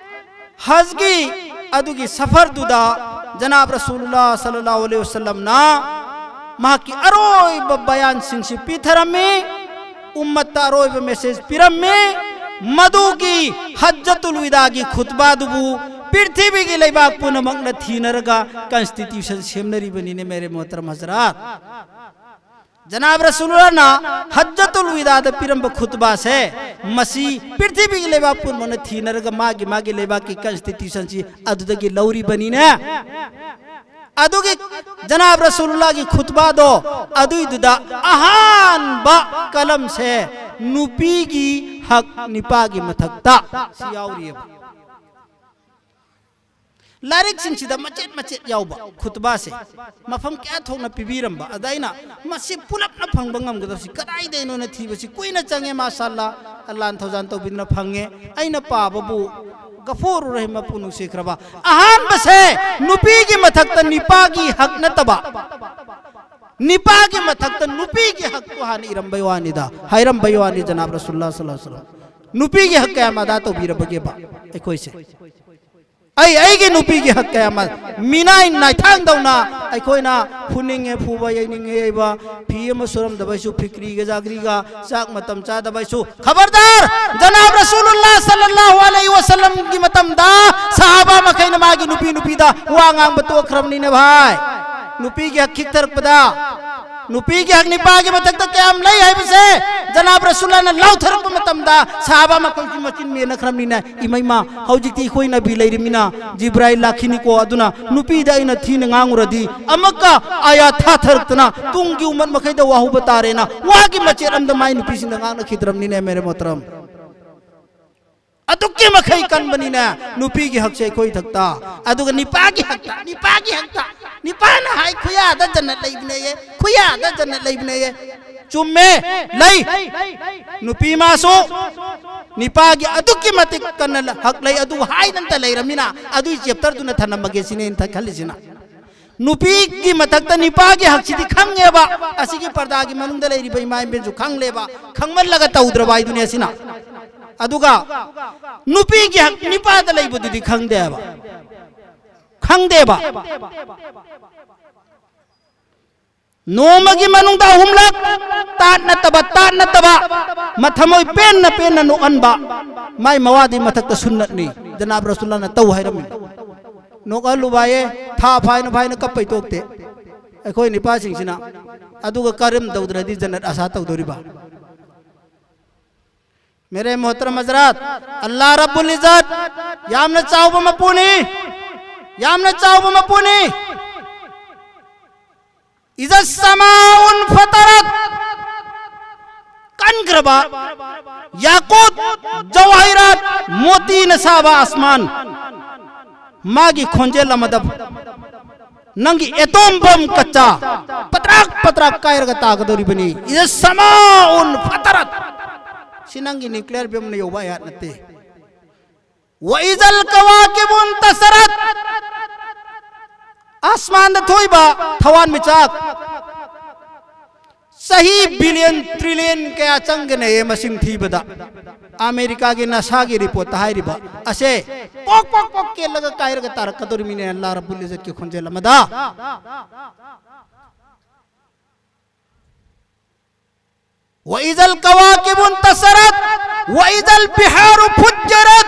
ꯍꯖꯒꯤ ꯑꯗꯨꯒꯤ ꯁꯐꯔꯗꯨꯗ ꯖꯅꯥꯕ ꯔꯁꯨꯂꯨꯜꯂꯥ ꯁꯜꯂꯜꯂꯥꯍꯨ ꯑꯂꯩꯍꯤ ꯋꯁꯜꯂꯝꯅ ꯃꯍꯥꯛꯀꯤ ꯑꯔꯣꯏꯕ ꯕꯌꯥꯟꯁꯤꯡꯁꯤ ꯄꯤꯊꯔꯝꯃꯤ, ꯎꯝꯃꯠꯇ ꯑꯔꯣꯏꯕ ꯃꯦꯁꯦꯖ ꯄꯤꯔꯝꯃꯤ꯫ ꯃꯗꯨꯒꯤ ꯍꯖ꯭ꯖꯇꯨꯜ ꯋꯤꯗꯥꯒꯤ ꯈꯨꯠꯕꯥꯗꯨꯕꯨ ꯄ꯭ꯔꯤꯊꯤꯕꯤꯒꯤ ꯂꯩꯕꯥꯛ ꯄꯨꯝꯅꯃꯛꯅ ꯊꯤꯅꯔꯒ ꯀꯟꯁꯇꯤꯇ꯭ꯌꯨꯁꯟ ꯁꯦꯝꯅꯔꯤꯕꯅꯤꯅꯦ, ꯃꯦꯔꯦ ꯃꯣꯍꯇꯔꯝ ꯍꯖꯔꯥꯠ꯫ ꯖꯅꯥꯕ ꯔꯁꯨꯂꯨꯜꯂꯥꯍꯅ ꯍꯖ꯭ꯖꯇꯨꯜ ꯋꯤꯗꯥꯗ ꯄꯤꯔꯝꯕ ꯈꯨꯠꯕꯥꯁꯦ, ꯃꯁꯤ ꯄ꯭ꯔꯤꯊꯤꯕꯤꯒꯤ ꯂꯩꯕꯥꯛ ꯄꯨꯝꯕꯅ ꯊꯤꯅꯔꯒ ꯃꯥꯒꯤ ꯃꯥꯒꯤ ꯂꯩꯕꯥꯛꯀꯤ ꯀꯟꯁꯇꯤꯇ꯭ꯌꯨꯁꯟꯁꯤ ꯑꯗꯨꯗꯒꯤ ꯂꯧꯔꯤꯕꯅꯤꯅꯦ꯫ ꯑꯗꯨꯒꯤ ꯖꯅꯥꯕ ꯔꯁꯨꯂꯨꯜꯂꯥꯍꯒꯤ ꯈꯨꯠꯕꯥꯗꯣ, ꯑꯗꯨꯏꯗꯨꯗ ꯑꯍꯥꯟꯕ ꯀꯂꯝꯁꯦ ꯅꯨꯄꯤꯒꯤ ꯍꯛ, ꯅꯤꯄꯥꯒꯤ ꯃꯊꯛꯇ ꯁꯤ ꯌꯥꯎꯔꯤꯑꯕ꯫ ꯂꯥꯏꯔꯤꯛꯁꯤꯡꯁꯤꯗ ꯃꯆꯦꯠ ꯃꯆꯦꯠ ꯌꯥꯎꯕ ꯈꯨꯠꯕꯥꯁꯦ ꯃꯐꯝ ꯀꯌꯥ ꯊꯣꯛꯅ ꯄꯤꯕꯤꯔꯝꯕ꯫ ꯑꯗ ꯑꯩꯅ ꯃꯁꯤ ꯄꯨꯂꯞꯅ ꯐꯪꯕ ꯉꯝꯒꯗꯕꯁꯤ ꯀꯗꯥꯏꯗꯩꯅꯣꯅ ꯊꯤꯕꯁꯤ ꯀꯨꯏꯅ ꯆꯪꯉꯦ꯫ ꯃꯥꯁꯥꯜꯂꯥ, ꯑꯜꯂꯥꯅ ꯊꯧꯖꯥꯜ ꯇꯧꯕꯤꯗꯨꯅ ꯐꯪꯉꯦ꯫ ꯑꯩꯅ ꯄꯥꯕꯕꯨ ꯒꯐꯨꯔꯨ ꯔꯍꯤꯝ, ꯃꯄꯨ ꯅꯨꯡꯁꯤꯈ꯭ꯔꯕ꯫ ꯑꯍꯥꯟꯕꯁꯦ ꯅꯨꯄꯤꯒꯤ ꯃꯊꯛꯇ ꯅꯤꯄꯥꯒꯤ ꯍꯛ ꯅꯠꯇꯕ, ꯅꯤꯄꯥꯒꯤ ꯃꯊꯛꯇ ꯅꯨꯄꯤꯒꯤ ꯍꯛꯇꯨ ꯍꯥꯟꯅ ꯏꯔꯝꯕꯩ ꯋꯥꯅꯤꯗ, ꯍꯥꯏꯔꯝꯕꯩ ꯋꯥꯅꯤ ꯖꯅꯥꯕ ꯔꯁꯨꯜꯂꯥ ꯁꯜꯂꯜꯂꯥꯍꯨ ꯑꯂꯩꯍꯤ ꯋꯥꯁꯜꯂꯝ꯫ ꯅꯨꯄꯤꯒꯤ ꯍꯛ ꯀꯌꯥꯝ ꯑꯗꯥ ꯇꯧꯕꯤꯔꯕꯒꯦꯕ ꯑꯩꯈꯣꯏꯁꯦ? ꯑꯩ ꯑꯩꯒꯤ ꯅꯨꯄꯤꯒꯤ ꯍꯛ ꯀꯌꯥꯝ, ꯃꯤꯅꯥꯏ ꯅꯥꯏꯊꯥꯡꯗꯧꯅ ꯑꯩꯈꯣꯏꯅ ꯐꯨꯅꯤꯡꯉꯦ ꯐꯨꯕ, ꯌꯩꯅꯤꯡꯉꯦ ꯌꯩꯕ, ꯐꯤ ꯑꯃ ꯁꯨꯔꯝꯗꯕꯩꯁꯨ, ꯐꯤꯀ꯭ꯔꯤꯒ ꯖꯥꯒ꯭ꯔꯤꯒ, ꯆꯥꯛ ꯃꯇꯝ ꯆꯥꯗꯕꯩꯁꯨ, ꯈꯕꯔꯗꯥꯔ! ꯖꯅꯥꯕ ꯔꯁꯨꯂꯨꯜꯂꯥ ꯁꯜꯂꯜꯂꯥꯍꯨ ꯑꯂꯩꯍꯤ ꯋꯥꯁꯜꯂꯝꯒꯤ ꯃꯇꯝꯗ ꯁꯍꯥꯕꯥ ꯃꯈꯩꯅ ꯃꯥꯒꯤ ꯅꯨꯄꯤ ꯅꯨꯄꯤꯗ ꯋꯥ ꯉꯥꯡꯕ ꯇꯣꯛꯈ꯭ꯔꯕꯅꯤꯅꯦ ꯚꯥꯏ꯫ ꯅꯨꯄꯤꯒꯤ ꯍꯛ ꯈꯤꯛꯊꯔꯛꯄꯗ, ꯅꯨꯄꯤꯒꯤ ꯍꯛ ꯅꯤꯄꯥꯒꯤ ꯃꯊꯛꯇ ꯀꯌꯥꯝ ꯂꯩ ꯍꯥꯏꯕꯁꯦ ꯖꯅꯥꯕ ꯔꯁꯨꯜꯂꯥꯅ ꯂꯥꯎꯊꯔꯛꯄ ꯃꯇꯝꯗ ꯁꯍꯥꯕꯥ ꯃꯈꯩꯁꯨ ꯃꯆꯤꯟ ꯃꯦꯟꯅꯈ꯭ꯔꯕꯅꯤꯅꯦ꯫ ꯏꯃꯩꯃ, ꯍꯧꯖꯤꯛꯇꯤ ꯑꯩꯈꯣꯏ ꯅꯕꯤ ꯂꯩꯔꯤꯃꯤꯅ ꯖꯤꯕ꯭ꯔꯥꯏꯜ ꯂꯥꯛꯈꯤꯅꯤꯀꯣ, ꯑꯗꯨꯅ ꯅꯨꯄꯤꯗ ꯑꯩꯅ ꯊꯤꯅ ꯉꯥꯡꯉꯨꯔꯗꯤ ꯑꯃꯨꯛꯀ ꯑꯥꯌꯥꯠ ꯊꯥꯊꯔꯛꯇꯅ ꯇꯨꯡꯒꯤ ꯎꯃꯠ ꯃꯈꯩꯗ ꯋꯥꯍꯧꯕ ꯇꯥꯔꯦꯅ ꯋꯥꯒꯤ ꯃꯆꯦꯠ ꯑꯃꯗ ꯃꯥꯏ ꯅꯨꯄꯤꯁꯤꯡꯗ ꯉꯥꯡꯅꯈꯤꯗ꯭ꯔꯕꯅꯤꯅꯦ, ꯃꯦꯔꯦ ꯃꯣꯍꯇꯔꯝ꯫ ꯑꯗꯨꯛꯀꯤ ꯃꯈꯩ ꯀꯟꯕꯅꯤꯅꯦ ꯅꯨꯄꯤꯒꯤ ꯍꯛꯁꯦ ꯑꯩꯈꯣꯏ ꯊꯛꯇ꯫ ꯑꯗꯨꯒ ꯅꯤꯄꯥꯒꯤ ꯍꯛꯇ, ꯅꯤꯄꯥꯒꯤ ꯍꯛꯇ, ꯅꯤꯄꯥꯅ ꯍꯥꯏ ꯈꯨꯌꯥꯗ ꯖꯟꯅꯠ ꯂꯩꯕꯅꯦꯌꯦ, ꯈꯨꯌꯥꯗ ꯖꯟꯅꯠ ꯂꯩꯕꯅꯦꯌꯦ꯫ ꯆꯨꯝꯃꯦ, ꯂꯩ꯫ ꯅꯨꯄꯤ ꯃꯥꯁꯨ ꯅꯤꯄꯥꯒꯤ ꯑꯗꯨꯛꯀꯤ ꯃꯇꯤꯛ ꯀꯟꯅ ꯍꯛ ꯂꯩ꯫ ꯑꯗꯨ ꯍꯥꯏꯅꯇ ꯂꯩꯔꯃꯤꯅ ꯑꯗꯨꯒꯤ ꯆꯦꯞꯇꯔꯗꯨꯅ ꯊꯅꯝꯃꯒꯦ ꯁꯤꯅꯦ ꯑꯩꯅ ꯈꯜꯂꯤꯁꯤꯅ꯫ ꯅꯨꯄꯤꯒꯤ ꯃꯊꯛꯇ ꯅꯤꯄꯥꯒꯤ ꯍꯛꯁꯤꯗꯤ ꯈꯪꯉꯦꯕ꯫ ꯑꯁꯤꯒꯤ ꯄꯔꯗꯥꯒꯤ ꯃꯅꯨꯡꯗ ꯂꯩꯔꯤꯕ ꯏꯃꯥ ꯏꯕꯦꯟꯁꯨ ꯈꯪꯂꯦꯕ꯫ ꯈꯪꯃꯜꯂꯒ ꯇꯧꯗ꯭ꯔꯕ ꯍꯥꯏꯗꯨꯅꯦ ꯑꯁꯤꯅ꯫ ꯑꯗꯨꯒ ꯅꯨꯄꯤꯒꯤ ꯍꯛ ꯅꯤꯄꯥꯗ ꯂꯩꯕꯗꯨꯗꯤ ꯈꯪꯗꯦꯕ꯫ ꯈꯪꯗꯦꯕ꯫ ꯅꯣꯡꯃꯒꯤ ꯃꯅꯨꯡꯗ ꯑꯍꯨꯝꯂꯛ ꯇꯥꯠ ꯅꯠꯇꯕ, ꯇꯥꯠ ꯅꯠꯇꯕ, ꯃꯊꯃꯣꯏ ꯄꯦꯟꯅ ꯄꯦꯟꯅ ꯅꯣꯛꯍꯟꯕ, ꯃꯥꯏ ꯃꯋꯥꯗꯤ ꯃꯊꯛꯇ ꯁꯨꯟꯅꯠꯅꯤ꯫ ꯖꯅꯥꯕ ꯔꯁꯨꯜꯂꯥꯅ ꯇꯧ ꯍꯥꯏꯔꯝꯃꯤ꯫ ꯅꯣꯛꯍꯜꯂꯨꯕ ꯍꯥꯏꯌꯦ, ꯊꯥ ꯐꯥꯏꯅ ꯐꯥꯏꯅ ꯀꯞꯄꯩ ꯇꯣꯛꯇꯦ ꯑꯩꯈꯣꯏ ꯅꯤꯄꯥꯁꯤꯡꯁꯤꯅ꯫ ꯑꯗꯨꯒ ꯀꯔꯝ ꯇꯧꯗ꯭ꯔꯗꯤ ꯖꯟꯅꯠ ꯑꯁꯥ ꯇꯧꯗꯣꯔꯤꯕ? ꯃꯦꯔꯦ ꯃꯣꯍꯇꯔꯝ ꯍꯖꯔꯥꯠ, ꯑꯜꯂꯥ ꯔꯕꯨꯜ ꯏꯖꯠ ꯌꯥꯝꯅ ꯆꯥꯎꯕ ꯃꯄꯨꯅꯤ, ꯌꯥꯝꯅ ꯆꯥꯎꯕ ꯃꯄꯨꯅꯤ꯫ ꯏꯖ ꯁꯃꯥꯎꯟ ꯐꯇꯔꯠ, ꯀꯟꯈ꯭ꯔꯕ ꯌꯥꯀꯨꯠ, ꯖꯋꯥꯍꯤꯔꯥꯠ, ꯃꯣꯇꯤꯅ ꯁꯥꯕ ꯑꯁꯃꯥꯟ, ꯃꯥꯒꯤ ꯈꯣꯟꯖꯦꯜ ꯑꯃꯗ ꯅꯪꯒꯤ ꯑꯦꯇꯣꯝ ꯕꯝ ꯀꯆꯥ ꯄꯇ꯭ꯔꯥꯛ ꯄꯇ꯭ꯔꯥꯛ ꯀꯥꯏꯔꯒ ꯇꯥꯒꯗꯧꯔꯤꯕꯅꯤ꯫ ꯏꯖ ꯁꯃꯥꯎꯟ ꯐꯇꯔꯠ꯫ ꯁꯤ ꯅꯪꯒꯤ nuclear bomb ꯅ ꯌꯧꯕ ꯑꯌꯥꯠ ꯅꯠꯇꯦ꯫ ꯋꯥꯏꯖꯜ ꯀꯋꯥꯀꯤꯕꯨꯟ ꯇꯁꯔꯠ, ꯑꯁꯃꯥꯟꯗ ꯊꯣꯛꯏꯕ ꯊꯋꯥꯟꯃꯤꯆꯥꯛ ꯆꯍꯤ billion trillion ꯀꯌꯥ ꯆꯪꯒꯅꯦꯌꯦ ꯃꯁꯤꯡ ꯊꯤꯕꯗ꯫ ꯑꯃꯦꯔꯤꯀꯥꯒꯤ ꯅꯁꯥꯒꯤ ꯔꯤꯄꯣꯔꯠꯇ ꯍꯥꯏꯔꯤꯕ ꯑꯁꯦ ꯄꯣꯛ ꯄꯣꯛ ꯄꯣꯛ ꯀꯦꯜꯂꯒ ꯀꯥꯏꯔꯒ ꯇꯥꯔꯛꯀꯗꯧꯔꯤꯃꯤꯅꯦ ꯑꯜꯂꯥ ꯔꯕꯨꯜ ꯏꯖꯠꯀꯤ ꯈꯣꯟꯖꯦꯜ ꯑꯃꯗ꯫ ꯋꯥꯏꯖꯜ ꯀꯋꯥꯀꯤꯕꯨꯟ ꯇꯁꯔꯠ, ꯋꯥꯏꯖꯜ ꯕꯤꯍꯥꯔꯨ ꯐꯨꯠꯖꯔꯠ꯫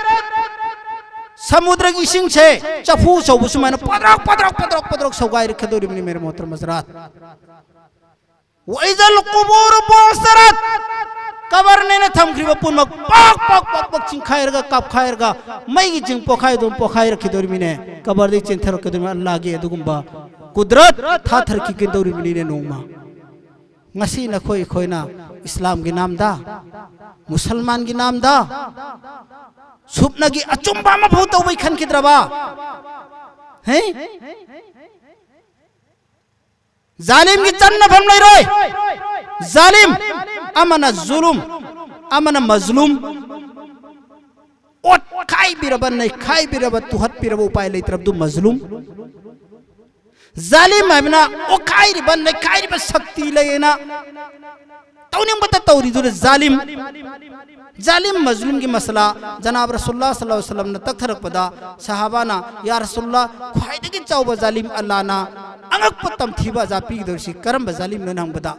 ꯁꯃꯨꯗ꯭ꯔꯒꯤ ꯏꯁꯤꯡꯁꯦ ꯆꯐꯨ ꯁꯧꯕ ꯁꯨꯃꯥꯏꯅ ꯄꯗ꯭ꯔꯛ ꯄꯗ꯭ꯔꯛ ꯄꯗ꯭ꯔꯛ ꯄꯗ꯭ꯔꯛ ꯁꯧꯒꯥꯏꯔꯛꯀꯗꯧꯔꯤꯕꯅꯤ ꯃꯦꯔꯦ ꯃꯣꯍꯇꯔꯝ ꯍꯖꯔꯥꯠ꯫ ꯋꯥꯏꯖꯜ ꯀꯨꯕꯨꯔ ꯕꯣꯁꯔꯠ, ꯀꯕꯔꯅꯦꯅ ꯊꯝꯈ꯭ꯔꯤꯕ ꯄꯨꯝꯅꯃꯛ ꯄꯥꯛ ꯄꯥꯛ ꯄꯥꯛ ꯄꯥꯛ ꯆꯤꯡꯈꯥꯏꯔꯒ ꯀꯥꯞꯈꯥꯏꯔꯒ ꯃꯩꯒꯤ ꯆꯤꯡ ꯄꯣꯈꯥꯏꯗꯨꯅ ꯄꯣꯈꯥꯏꯔꯛꯈꯤꯗꯧꯔꯤꯕꯅꯤꯅꯦ꯫ ꯀꯕꯔꯗꯒꯤ ꯆꯦꯟꯊꯔꯛꯀꯗꯧꯔꯤꯕ ꯑꯜꯂꯥꯒꯤ ꯑꯗꯨꯒꯨꯝꯕ ꯀꯨꯗꯔꯠ ꯊꯥꯊꯔꯛꯈꯤꯒꯗꯧꯔꯤꯕꯅꯤꯅꯦ ꯅꯣꯡꯃ꯫ ꯉꯁꯤ ꯅꯈꯣꯏ ꯑꯩꯈꯣꯏꯅ ꯏꯁꯂꯥꯝꯒꯤ ꯅꯥꯝꯗ, ꯃꯨꯁꯜꯃꯥꯟꯒꯤ ꯅꯥꯝꯗ ꯁꯨꯞꯅꯒꯤ ꯑꯆꯨꯝꯕ ꯑꯃꯐꯥꯎ ꯇꯧꯕꯩ ꯈꯟꯈꯤꯗ꯭ꯔꯕ? ꯍꯦ? ꯖꯥꯂꯤꯝꯒꯤ ꯆꯟꯅꯐꯝ ꯂꯩꯔꯣꯏ꯫ ꯖꯥꯂꯤꯝ ꯑꯃꯅ ꯖꯨꯂꯨꯝ, ꯑꯃꯅ ꯃꯖꯂꯨꯝ꯫ ꯑꯣꯠꯈꯥꯏꯕꯤꯔꯕ, ꯅꯩꯈꯥꯏꯕꯤꯔꯕ, ꯇꯨꯍꯠꯄꯤꯔꯕ, ꯎꯄꯥꯏ ꯂꯩꯇ꯭ꯔꯕꯗꯨ ꯃꯖꯂꯨꯝ꯫ ꯖꯥꯂꯤꯝ ꯍꯥꯏꯕꯅ ꯑꯣꯠꯈꯥꯏꯔꯤꯕ, ꯅꯩꯈꯥꯏꯔꯤꯕ ꯁꯛꯇꯤ ꯂꯩꯌꯦꯅ ꯇꯧꯅꯤꯡꯕꯇ ꯇꯧꯔꯤꯗꯨꯅ ꯖꯥꯂꯤꯝ꯫ ꯖꯥꯂꯤꯝ ꯃꯖꯂꯨꯝꯒꯤ ꯃꯁꯂꯥ ꯖꯅꯥꯕ ꯔꯁꯨꯜꯂꯥ ꯁꯜꯂꯜꯂꯥꯍꯨ ꯑꯂꯩꯍꯤ ꯋꯁꯜꯂꯝꯅ ꯇꯛꯊꯔꯛꯄꯗ ꯁꯍꯥꯕꯥꯅ, "ꯌꯥ ꯔꯁꯨꯜꯂꯥ, ꯈ꯭ꯋꯥꯏꯗꯒꯤ ꯆꯥꯎꯕ ꯖꯥꯂꯤꯝ ꯑꯜꯂꯥꯅ ꯑꯉꯛꯄ ꯇꯝꯊꯤꯕ ꯑꯖꯥ ꯄꯤꯒꯗꯧꯔꯤꯁꯤ ꯀꯔꯝꯕ ꯖꯥꯂꯤꯝꯅꯣ?" ꯍꯥꯏꯅ ꯍꯪꯕꯗ,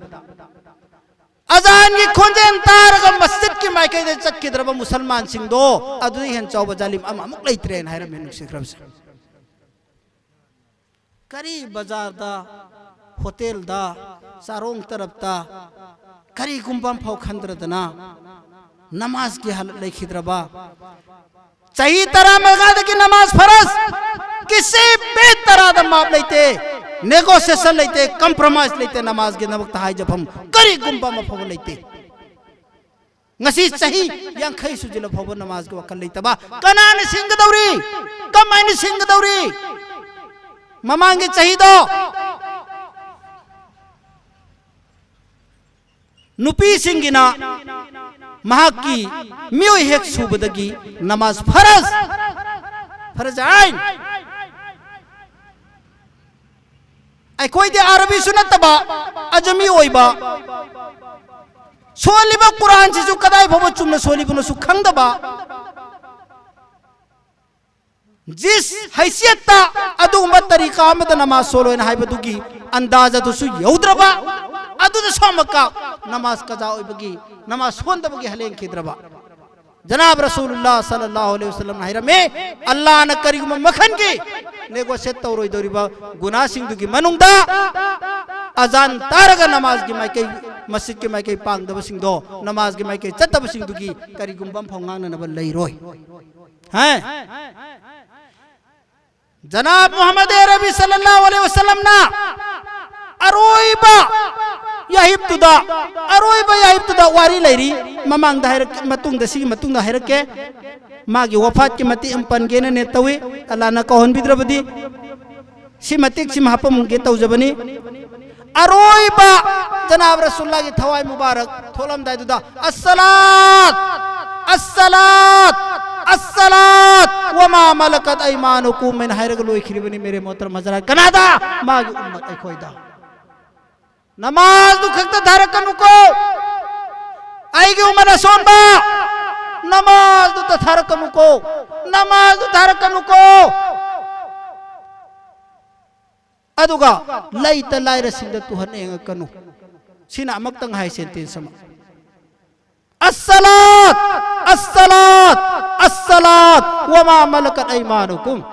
"ꯑꯖꯥꯟꯒꯤ ꯈꯣꯟꯖꯦꯜ ꯇꯥꯔꯒ ꯃꯁꯖꯤꯗꯀꯤ ꯃꯥꯏꯀꯩꯗ ꯆꯠꯈꯤꯗ꯭ꯔꯕ ꯃꯨꯁꯜꯃꯥꯟꯁꯤꯡꯗꯣ, ꯑꯗꯨꯗꯩ ꯍꯦꯟꯅ ꯆꯥꯎꯕ ꯖꯥꯂꯤꯝ ꯑꯃ ꯑꯃꯨꯛ ꯂꯩꯇ꯭ꯔꯦꯅ" ꯍꯥꯏꯔꯝꯃꯦ ꯅꯨꯡꯁꯤꯈ꯭ꯔꯕꯁꯦ꯫ ꯀꯔꯤ ꯕꯖꯥꯔꯗ, ꯍꯣꯇꯦꯜꯗ, ꯆꯥꯔꯣꯡ ꯇꯔꯞꯇ ꯀꯔꯤꯒꯨꯝꯕ ꯑꯃꯐꯥꯎ ꯈꯟꯗ꯭ꯔꯗꯅ ꯅꯃꯥꯖꯀꯤ ꯍꯥꯂꯠ ꯂꯩꯈꯤꯗ꯭ꯔꯕ? ꯆꯍꯤ ꯇꯔꯥ ꯃꯉꯥꯗꯒꯤ ꯅꯃꯥꯖ ꯐꯔꯖ ꯀꯤꯁꯤ ꯕꯤ ꯇꯔꯥꯗ ꯃꯥꯞ ꯂꯩꯇꯦ, negotiation ꯂꯩꯇꯦ, compromise ꯂꯩꯇꯦ, ꯅꯃꯥꯖꯒꯤꯗꯃꯛꯇ ꯍꯥꯏꯖꯐꯝ ꯀꯔꯤꯒꯨꯝꯕ ꯑꯃ ꯐꯥꯎꯕ ꯂꯩꯇꯦ꯫ ꯉꯁꯤ ꯆꯍꯤ ꯌꯥꯡꯈꯩ ꯁꯨꯖꯤꯜꯂ ꯐꯥꯎꯕ ꯅꯃꯥꯖꯒꯤ ꯋꯥꯈꯜ ꯂꯩꯇꯕ ꯀꯅꯥꯅ ꯁꯤꯟꯒꯗꯧꯔꯤ? ꯀꯃꯥꯏꯅ ꯁꯤꯟꯒꯗꯧꯔꯤ? ꯃꯃꯥꯡꯒꯤ ꯆꯍꯤꯗꯣ ꯅꯨꯄꯤꯁꯤꯡꯒꯤꯅ ꯃꯍꯥꯛꯀꯤ ꯃꯤꯑꯣꯏ ꯍꯦꯛ ꯁꯨꯕꯗꯒꯤ ꯅꯃꯥꯖ ꯐꯔꯖ, ꯐꯔꯖ ꯑꯥꯏꯟ꯫ ꯑꯩꯈꯣꯏꯗꯤ ꯑꯔꯕꯤꯁꯨ ꯅꯠꯇꯕ, ꯑꯖꯃꯤ ꯑꯣꯏꯕ, ꯁꯣꯜꯂꯤꯕ ꯀꯨꯔꯥꯟꯁꯤꯁꯨ ꯀꯗꯥꯏ ꯐꯥꯎꯕ ꯆꯨꯝꯅ ꯁꯣꯜꯂꯤꯕꯅꯣꯁꯨ ꯈꯪꯗꯕ, ꯖꯤꯁ ꯍꯩꯁꯤꯌꯠꯇ ꯑꯗꯨꯒꯨꯝꯕ ꯇꯔꯤꯀꯥ ꯑꯃꯗ ꯅꯃꯥꯖ ꯁꯣꯜꯂꯣꯏꯅ ꯍꯥꯏꯕꯗꯨꯒꯤ ꯑꯟꯗꯥꯖ ꯑꯗꯨꯁꯨ ꯌꯧꯗ꯭ꯔꯕ, ꯑꯗꯨꯗꯁꯨ ꯑꯃꯨꯛꯀ ꯅꯃꯥꯖ ꯀꯖꯥ ꯑꯣꯏꯕꯒꯤ, ꯅꯃꯥꯖ ꯁꯣꯟꯗꯕꯒꯤ ꯍꯜꯂꯦꯡꯈꯤꯗ꯭ꯔꯕ꯫ ꯖꯅꯥꯕ ꯔꯁꯨꯂꯨꯜꯂꯥ ꯁꯜꯂꯜꯂꯥꯍꯨ ꯑꯂꯩꯍꯤ ꯋꯁꯜꯂꯝꯅ ꯍꯥꯏꯔꯝꯃꯤ, ꯑꯜꯂꯥꯍꯅ ꯀꯔꯤꯒꯨꯝꯕ ꯃꯈꯜꯒꯤ ꯅꯦꯒꯣꯁꯤꯌꯦꯠ ꯇꯧꯔꯣꯏꯗꯧꯔꯤꯕ ꯒꯨꯅꯥꯁꯤꯡꯗꯨꯒꯤ ꯃꯅꯨꯡꯗ ꯑꯖꯥꯟ ꯇꯥꯔꯒ ꯅꯃꯥꯖꯒꯤ ꯃꯥꯏꯀꯩ, ꯃꯁꯖꯤꯗꯀꯤ ꯃꯥꯏꯀꯩ ꯄꯥꯡꯗꯕꯁꯤꯡꯗꯣ, ꯅꯃꯥꯖꯒꯤ ꯃꯥꯏꯀꯩ ꯆꯠꯇꯕꯁꯤꯡꯗꯨꯒꯤ ꯀꯔꯤꯒꯨꯝꯕ ꯑꯃꯐꯥꯎ ꯉꯥꯡꯅꯅꯕ ꯂꯩꯔꯣꯏ꯫ ꯍꯥ? ꯖꯅꯥꯕ ꯃꯨꯍꯝꯃꯗ ꯑꯔꯕꯤ ꯁꯜꯂꯜꯂꯥꯍꯨ ꯑꯂꯩꯍꯤ ꯋꯁꯜꯂꯝꯅ ꯑꯔꯣꯏꯕ ꯌꯥꯍꯤꯞꯇꯨꯗ, ꯑꯔꯣꯏꯕ ꯌꯥꯍꯤꯞꯇꯨꯗ ꯋꯥꯔꯤ ꯂꯩꯔꯤ꯫ ꯃꯃꯥꯡꯗ ꯍꯥꯏꯔꯛ-, ꯃꯇꯨꯡꯗ, ꯁꯤꯒꯤ ꯃꯇꯨꯡꯗ ꯍꯥꯏꯔꯛꯀꯦ꯫ ꯃꯥꯒꯤ ꯋꯐꯥꯠꯀꯤ ꯃꯇꯦꯛ ꯑꯃ ꯄꯟꯒꯦꯅꯅꯦ ꯇꯧꯏ, ꯑꯜꯂꯥꯍꯅ ꯀꯧꯍꯟꯕꯤꯗ꯭ꯔꯕꯗꯤ꯫ ꯁꯤ ꯃꯇꯦꯛꯁꯤꯃ ꯍꯥꯞꯄꯝꯒꯦ ꯇꯧꯖꯕꯅꯤ꯫ ꯑꯔꯣꯏꯕ ꯖꯅꯥꯕ ꯔꯁꯨꯜꯂꯥꯒꯤ ꯊꯋꯥꯏ ꯃꯨꯕꯥꯔꯛ ꯊꯣꯛꯂꯝꯗꯥꯏꯗꯨꯗ, "ꯑꯁꯁꯂꯥꯠ, ꯑꯁꯁꯂꯥꯠ, ꯑꯁꯁꯂꯥꯠ, ꯋꯃꯥ ꯃꯂꯀꯠ ꯑꯩꯃꯥꯅꯨꯀꯨꯝ" ꯍꯥꯏꯅ ꯍꯥꯏꯔꯒ ꯂꯣꯏꯈꯤꯔꯤꯕꯅꯤ, ꯃꯦꯔꯦ ꯃꯣꯍꯇꯔꯝ ꯍꯖꯔꯥꯠ꯫ ꯀꯅꯥꯗ? ꯃꯥꯒꯤ ꯎꯝꯃꯠ ꯑꯩꯈꯣꯏꯗ꯫ ꯅꯃꯥꯖꯗꯨ ꯈꯛꯇ ꯊꯥꯔꯛꯀꯅꯨꯀꯣ꯫ ꯑꯩꯒꯤ ꯎꯝꯃꯠ ꯑꯁꯣꯟꯕ, ꯅꯃꯥꯖꯗꯨꯇ ꯊꯥꯔꯛꯀꯅꯨꯀꯣ꯫ ꯅꯃꯥꯖꯗꯨ ꯊꯥꯔꯛꯀꯅꯨꯀꯣ꯫ ꯑꯗꯨꯒ ꯂꯩꯇ ꯂꯥꯏꯔꯁꯤꯡꯗ ꯇꯨꯍꯟ ꯌꯦꯡꯉꯛꯀꯅꯨ꯫ ꯁꯤꯅ ꯑꯃꯛꯇꯪ ꯍꯥꯏ ꯁꯦꯟꯇꯦꯟꯁ ꯑꯃ꯫ "ꯑꯁꯁꯂꯥꯠ, ꯑꯁꯁꯂꯥꯠ, ꯑꯁꯁꯂꯥꯠ, ꯋꯃꯥ ꯃꯂꯀꯠ ꯑꯩꯃꯥꯅꯨꯀꯨꯝ"꯫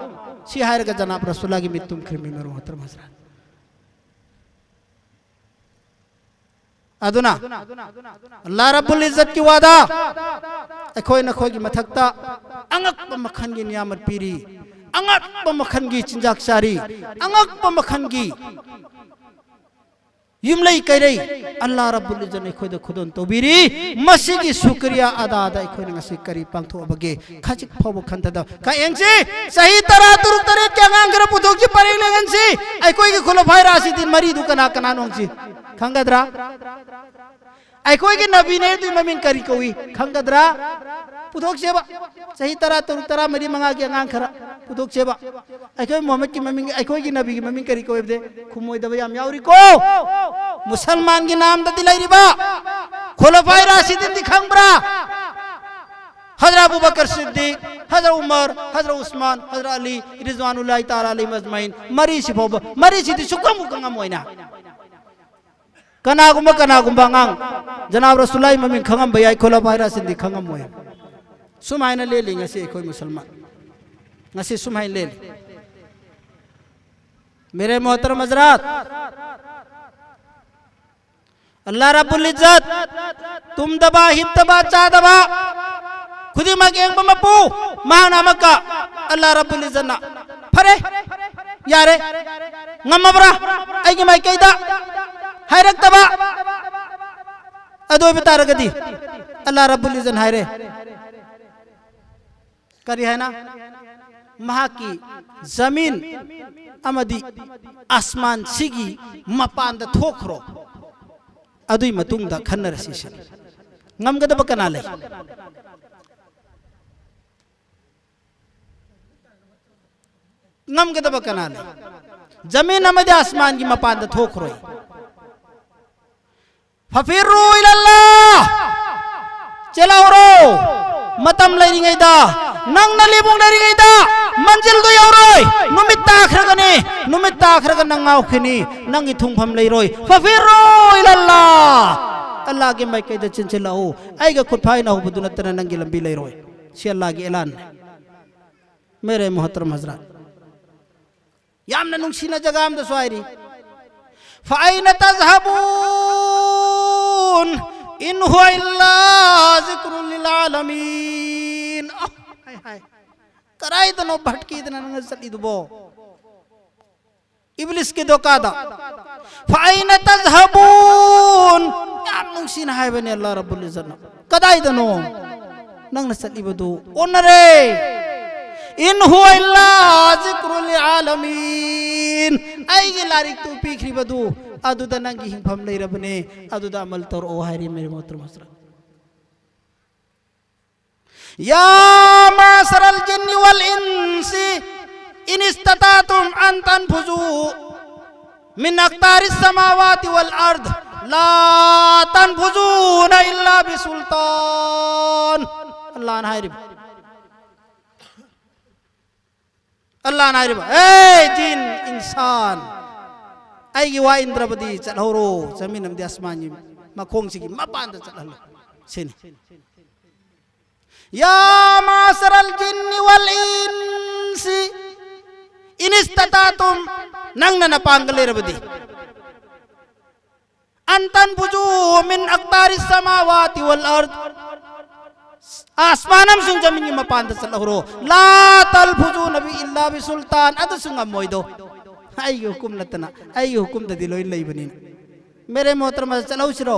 ꯁꯤ ꯍꯥꯏꯔꯒ ꯖꯅꯥꯕ ꯔꯁꯨꯜꯂꯥꯒꯤ ꯃꯤꯠ ꯇꯨꯝꯈ꯭ꯔꯤꯕꯅꯤ, ꯃꯔꯨ ꯃꯍꯇꯔꯝ ꯍꯖꯔꯥꯠ꯫ ꯑꯗꯨꯅ ꯑꯜꯂꯥꯍ ꯔꯕꯨꯜ ꯏꯖꯠꯀꯤ ꯋꯥꯗ ꯑꯩꯈꯣꯏ ꯅꯈꯣꯏꯒꯤ ꯃꯊꯛꯇ ꯑꯉꯛꯄ ꯃꯈꯜꯒꯤ ꯅꯤꯌꯥꯃꯠ ꯄꯤꯔꯤ, ꯑꯉꯛꯄ ꯃꯈꯜꯒꯤ ꯆꯤꯟꯖꯥꯛ ꯆꯥꯔꯤ, ꯑꯉꯛꯄ ꯃꯈꯜꯒꯤ ꯌꯨꯝꯂꯩ ꯀꯩꯔꯩ ꯑꯜꯂꯥꯍ ꯔꯕꯨꯜ ꯏꯖꯠꯅ ꯑꯩꯈꯣꯏꯗ ꯈꯨꯗꯣꯜ ꯇꯧꯕꯤꯔꯤ꯫ ꯃꯁꯤꯒꯤ ꯁꯨꯀ꯭ꯔꯤꯌꯥ ꯑꯗꯥꯗ ꯑꯩꯈꯣꯏꯅ ꯉꯁꯤ ꯀꯔꯤ ꯄꯥꯡꯊꯣꯛꯑꯕꯒꯦ? ꯈꯖꯤꯛ ꯐꯥꯎꯕ ꯈꯟꯊꯗꯕ꯫ ꯀꯌꯦꯡꯁꯤ, ꯆꯍꯤ ꯇꯔꯥ ꯇꯔꯨꯛ ꯇꯔꯦꯠꯀꯤ ꯑꯉꯥꯡ ꯈꯔ ꯄꯨꯊꯣꯛꯁꯤ, ꯄꯔꯦꯡ ꯂꯦꯡꯍꯟꯁꯤ꯫ ꯑꯩꯈꯣꯏꯒꯤ ꯈꯨꯂꯐꯥꯏ ꯔꯥꯁꯤꯗꯤꯟ ꯃꯔꯤꯗꯨ ꯀꯅꯥ ꯀꯅꯥꯅꯣ ꯍꯪꯁꯤ꯫ ꯈꯪꯒꯗ꯭ꯔꯥ? ꯑꯩꯈꯣꯏꯒꯤ ꯅꯕꯤꯅꯦ ꯑꯗꯨꯒꯤ ꯃꯃꯤꯡ ꯀꯔꯤ ꯀꯧꯏ ꯈꯪꯒꯗ꯭ꯔꯥ? ꯄꯨꯊꯣꯛꯁꯦꯕ꯫ ꯆꯍꯤ ꯇꯔꯥ ꯇꯔꯨꯛ, ꯇꯔꯥ ꯃꯔꯤ, ꯃꯉꯥꯒꯤ ꯑꯉꯥꯡ ꯈꯔ ꯄꯨꯊꯣꯛꯁꯦꯕ꯫ ꯑꯩꯈꯣꯏ ꯃꯨꯍꯝꯃꯗꯀꯤ ꯃꯃꯤꯡ, ꯑꯩꯈꯣꯏꯒꯤ ꯅꯕꯤꯒꯤ ꯃꯃꯤꯡ ꯀꯔꯤ ꯀꯧꯏ ꯍꯥꯏꯕꯗꯤ ꯈꯨꯝꯃꯣꯏꯗꯕ ꯌꯥꯝ ꯌꯥꯎꯔꯤꯀꯣ꯫ ꯃꯨꯁꯜꯃꯥꯟꯒꯤ ꯅꯥꯝꯗꯗꯤ ꯂꯩꯔꯤꯕ ꯈꯨꯂꯐꯥꯏ ꯔꯥꯁꯤꯗꯤꯟꯗꯤ ꯈꯪꯕ꯭ꯔꯥ? ꯍꯖꯔꯠ ꯑꯕꯨꯕꯀꯔ ꯁꯤꯗꯤꯛ, ꯍꯖꯔꯠ ꯎꯃꯔ, ꯍꯖꯔꯠ ꯎꯁꯃꯥꯟ, ꯍꯖꯔꯠ ꯑꯂꯤ, ꯔꯤꯖꯋꯥꯅꯨꯜꯂꯥꯍꯤ ꯇꯥꯂꯥ ꯑꯂꯩꯍꯤꯝ ꯑꯖꯃꯥꯏꯟ, ꯃꯔꯤꯁꯤ ꯐꯥꯎꯕ, ꯃꯔꯤꯁꯤꯗꯤ ꯁꯨꯛꯈꯪꯕꯨ ꯈꯪꯉꯝꯃꯣꯏꯅ꯫ ꯀꯅꯥꯒꯨꯝꯕ, ꯀꯅꯥꯒꯨꯝꯕ ꯑꯉꯥꯡ ꯖꯅꯥꯕ ꯔꯁꯨꯜꯂꯥꯍꯤ ꯃꯃꯤꯡ ꯈꯪꯉꯝꯕ ꯌꯥꯏ, ꯈꯨꯂꯐꯥꯏ ꯔꯥꯁꯤꯗꯤꯟꯗꯤ ꯈꯪꯉꯝꯃꯣꯏ꯫ ꯁꯨꯃꯥꯏꯅ ꯂꯦꯜꯂꯤ ꯉꯁꯤ ꯑꯩꯈꯣꯏ ꯃꯨꯁꯜꯃꯥꯟ꯫ ꯉꯁꯤ ꯁꯨꯃꯥꯏꯅ ꯂꯦꯜꯂꯤ꯫ ꯃꯦꯔꯦ ꯃꯣꯍꯇꯔꯝ ꯍꯖꯔꯥꯠ, ꯑꯜꯂꯥꯍ ꯔꯕꯨꯜ ꯏꯖꯠ, ꯇꯨꯝꯗꯕ, ꯍꯤꯞꯇꯕ, ꯆꯥꯗꯕ, ꯈꯨꯗꯤꯡꯃꯛ ꯌꯦꯡꯕ ꯃꯄꯨ, ꯃꯍꯥꯛꯅ ꯑꯃꯛꯀ, ꯑꯜꯂꯥꯍ ꯔꯕꯨꯜ ꯏꯖꯠꯅ, "ꯐꯔꯦ, ꯌꯥꯔꯦ, ꯉꯝꯃꯕ꯭ꯔꯥ ꯑꯩꯒꯤ ꯃꯥꯏꯀꯩꯗ?" ꯍꯥꯏꯔꯛꯇꯕ꯫ ꯑꯗꯨ ꯑꯣꯏꯕ ꯇꯥꯔꯒꯗꯤ ꯑꯜꯂꯥꯍ ꯔꯕꯨꯜ ꯏꯖꯠꯅ ꯍꯥꯏꯔꯦ, ꯀꯔꯤ ꯍꯥꯏꯅ? ꯃꯍꯥꯛꯀꯤ ꯖꯃꯤꯟ ꯑꯃꯗꯤ ꯑꯁꯃꯥꯟ ꯁꯤꯒꯤ ꯃꯄꯥꯟꯗ ꯊꯣꯛꯈ꯭ꯔꯣ, ꯑꯗꯨꯒꯤ ꯃꯇꯨꯡꯗ ꯈꯟꯅꯔꯁꯤ ꯁꯤꯅꯤ꯫ ꯉꯝꯒꯗꯕ ꯀꯅꯥ ꯂꯩ? ꯉꯝꯒꯗꯕ ꯀꯅꯥ ꯂꯩ? ꯖꯃꯤꯟ ꯑꯃꯗꯤ ꯑꯁꯃꯥꯟꯒꯤ ꯃꯄꯥꯟꯗ ꯊꯣꯛꯈ꯭ꯔꯣ꯫ ꯐꯐꯤꯔꯨ ꯏꯂꯜꯂꯥ, ꯆꯦꯜꯍꯧꯔꯣ꯫ ꯃꯇꯝ ꯂꯩꯔꯤꯉꯩꯗ, ꯅꯪ ꯅꯂꯤꯕꯨꯡ ꯂꯩꯔꯤꯉꯩꯗ ꯃꯟꯖꯤꯜꯗꯨ ꯌꯧꯔꯣꯏ꯫ ꯅꯨꯃꯤꯠ ꯇꯥꯈ꯭ꯔꯒꯅꯤ, ꯅꯨꯃꯤꯠ ꯇꯥꯈ꯭ꯔꯒ ꯅꯪ ꯉꯥꯎꯈꯤꯅꯤ, ꯅꯪꯒꯤ ꯊꯨꯡꯐꯝ ꯂꯩꯔꯣꯏ꯫ ꯐꯐꯤꯔꯨ ꯏꯂꯜꯂꯥ, ꯑꯜꯂꯥꯍꯒꯤ ꯃꯥꯏꯀꯩꯗ ꯆꯦꯟꯁꯤꯜꯂꯛꯎ꯫ ꯑꯩꯒ ꯈꯨꯠ ꯐꯥꯏꯅ ꯍꯧꯕꯗꯨ ꯅꯠꯇꯅ ꯅꯪꯒꯤ ꯂꯝꯕꯤ ꯂꯩꯔꯣꯏ꯫ ꯁꯤ ꯑꯜꯂꯥꯍꯒꯤ ꯑꯦꯂꯥꯟꯅꯤ꯫ ꯃꯦꯔꯦ ꯃꯣꯍꯇꯔꯝ ꯍꯖꯔꯥꯠ, ꯌꯥꯝꯅ ꯅꯨꯡꯁꯤꯅ ꯖꯒꯥ ꯑꯃꯗꯁꯨ ꯍꯥꯏꯔꯤ, "ꯐꯑꯩꯅ ꯇꯖꯍꯕꯨꯟ ꯏꯟ ꯍꯨꯋ ꯏꯜꯂꯥ ꯖꯤꯀ꯭ꯔꯨꯜ ꯂꯤꯜ ꯑꯥꯂꯃꯤꯟ?" ꯑ, ꯍꯥꯏ, ꯍꯥꯏ꯫ ꯀꯗꯥꯏꯗꯅꯣ ꯚꯠꯀꯤꯗꯅ ꯅꯪꯅ ꯆꯠꯂꯤꯗꯨꯕꯣ? ꯏꯕꯂꯤꯁꯀꯤ ꯗꯣꯀꯥꯗ꯫ "ꯐꯑꯩꯅ ꯇꯖꯍꯕꯨꯟ?" ꯌꯥꯝ ꯅꯨꯡꯁꯤꯅ ꯍꯥꯏꯕꯅꯦ ꯑꯜꯂꯥꯍ ꯔꯕꯨꯜ ꯏꯖꯠꯅ꯫ ꯀꯗꯥꯏꯗꯅꯣ ꯅꯪꯅ ꯆꯠꯂꯤꯕꯗꯨ? ꯑꯣꯟꯅꯔꯦ꯫ "ꯏꯟ ꯍꯨꯋ ꯏꯜꯂꯥ ꯖꯤꯀ꯭ꯔꯨꯜ ꯂꯤꯜ ꯑꯥꯂꯃꯤꯟ?" ꯑꯩꯒꯤ ꯂꯥꯏꯔꯤꯛꯇꯨ ꯄꯤꯈ꯭ꯔꯤꯕꯗꯨ ꯑꯗꯨꯗ ꯅꯪꯒꯤ ꯍꯤꯡꯐꯝ ꯂꯩꯔꯕꯅꯦ, ꯑꯗꯨꯗ ꯑꯃꯜ ꯇꯧꯔꯛꯑꯣ ꯍꯥꯏꯔꯤ, ꯃꯦꯔꯦ ꯃꯣꯍꯇꯔꯝ ꯍꯖꯔꯥꯠ꯫ يا معشر الجن والإنس إن استطعتم أن تنفذوا من أقطار السماوات والأرض لا تنفذون إلا بسلطان. ꯑꯜꯂꯥꯍꯅ ꯍꯥꯏꯔꯤꯕ꯫ ꯑꯜꯂꯥꯍꯅ ꯍꯥꯏꯔꯤꯕ, "ꯑꯦ ꯖꯤꯟ, ꯏꯟꯁꯥꯟ, ꯑꯩꯒꯤ ꯋꯥ ꯏꯟꯗ꯭ꯔꯕꯗꯤ ꯆꯠꯍꯧꯔꯣ, ꯖꯃꯤꯟ ꯑꯃꯗꯤ ꯑꯁꯃꯥꯟꯒꯤ ꯃꯈꯣꯡꯁꯤꯒꯤ ꯃꯄꯥꯟꯗ ꯆꯠꯍꯜꯂꯣ," ꯁꯤꯅꯤ꯫ يا معشر الجن والإنس إن استطعتم, ꯅꯪꯅ ꯅꯄꯥꯡꯒ ꯂꯩꯔꯕꯗꯤ, أن تنفذوا من أقطار السماوات والأرض, ꯑꯁꯃꯥꯟ ꯑꯃꯁꯨꯡ ꯖꯃꯤꯟꯒꯤ ꯃꯄꯥꯟꯗ ꯆꯠꯍꯧꯔꯣ꯫ لا تنفذون إلا بسلطان, ꯑꯗꯨꯁꯨ ꯉꯝꯃꯣꯏꯗꯣ꯫ ꯑꯩꯒꯤ ꯍꯨꯀꯨꯝ ꯅꯠꯇꯅ, ꯑꯩꯒꯤ ꯍꯨꯀꯨꯝꯗꯗꯤ ꯂꯣꯏ ꯂꯩꯕꯅꯤꯅ꯫ ꯃꯦꯔꯦ ꯃꯣꯍꯇꯔꯝ, ꯆꯠꯍꯧꯁꯤꯔꯣ?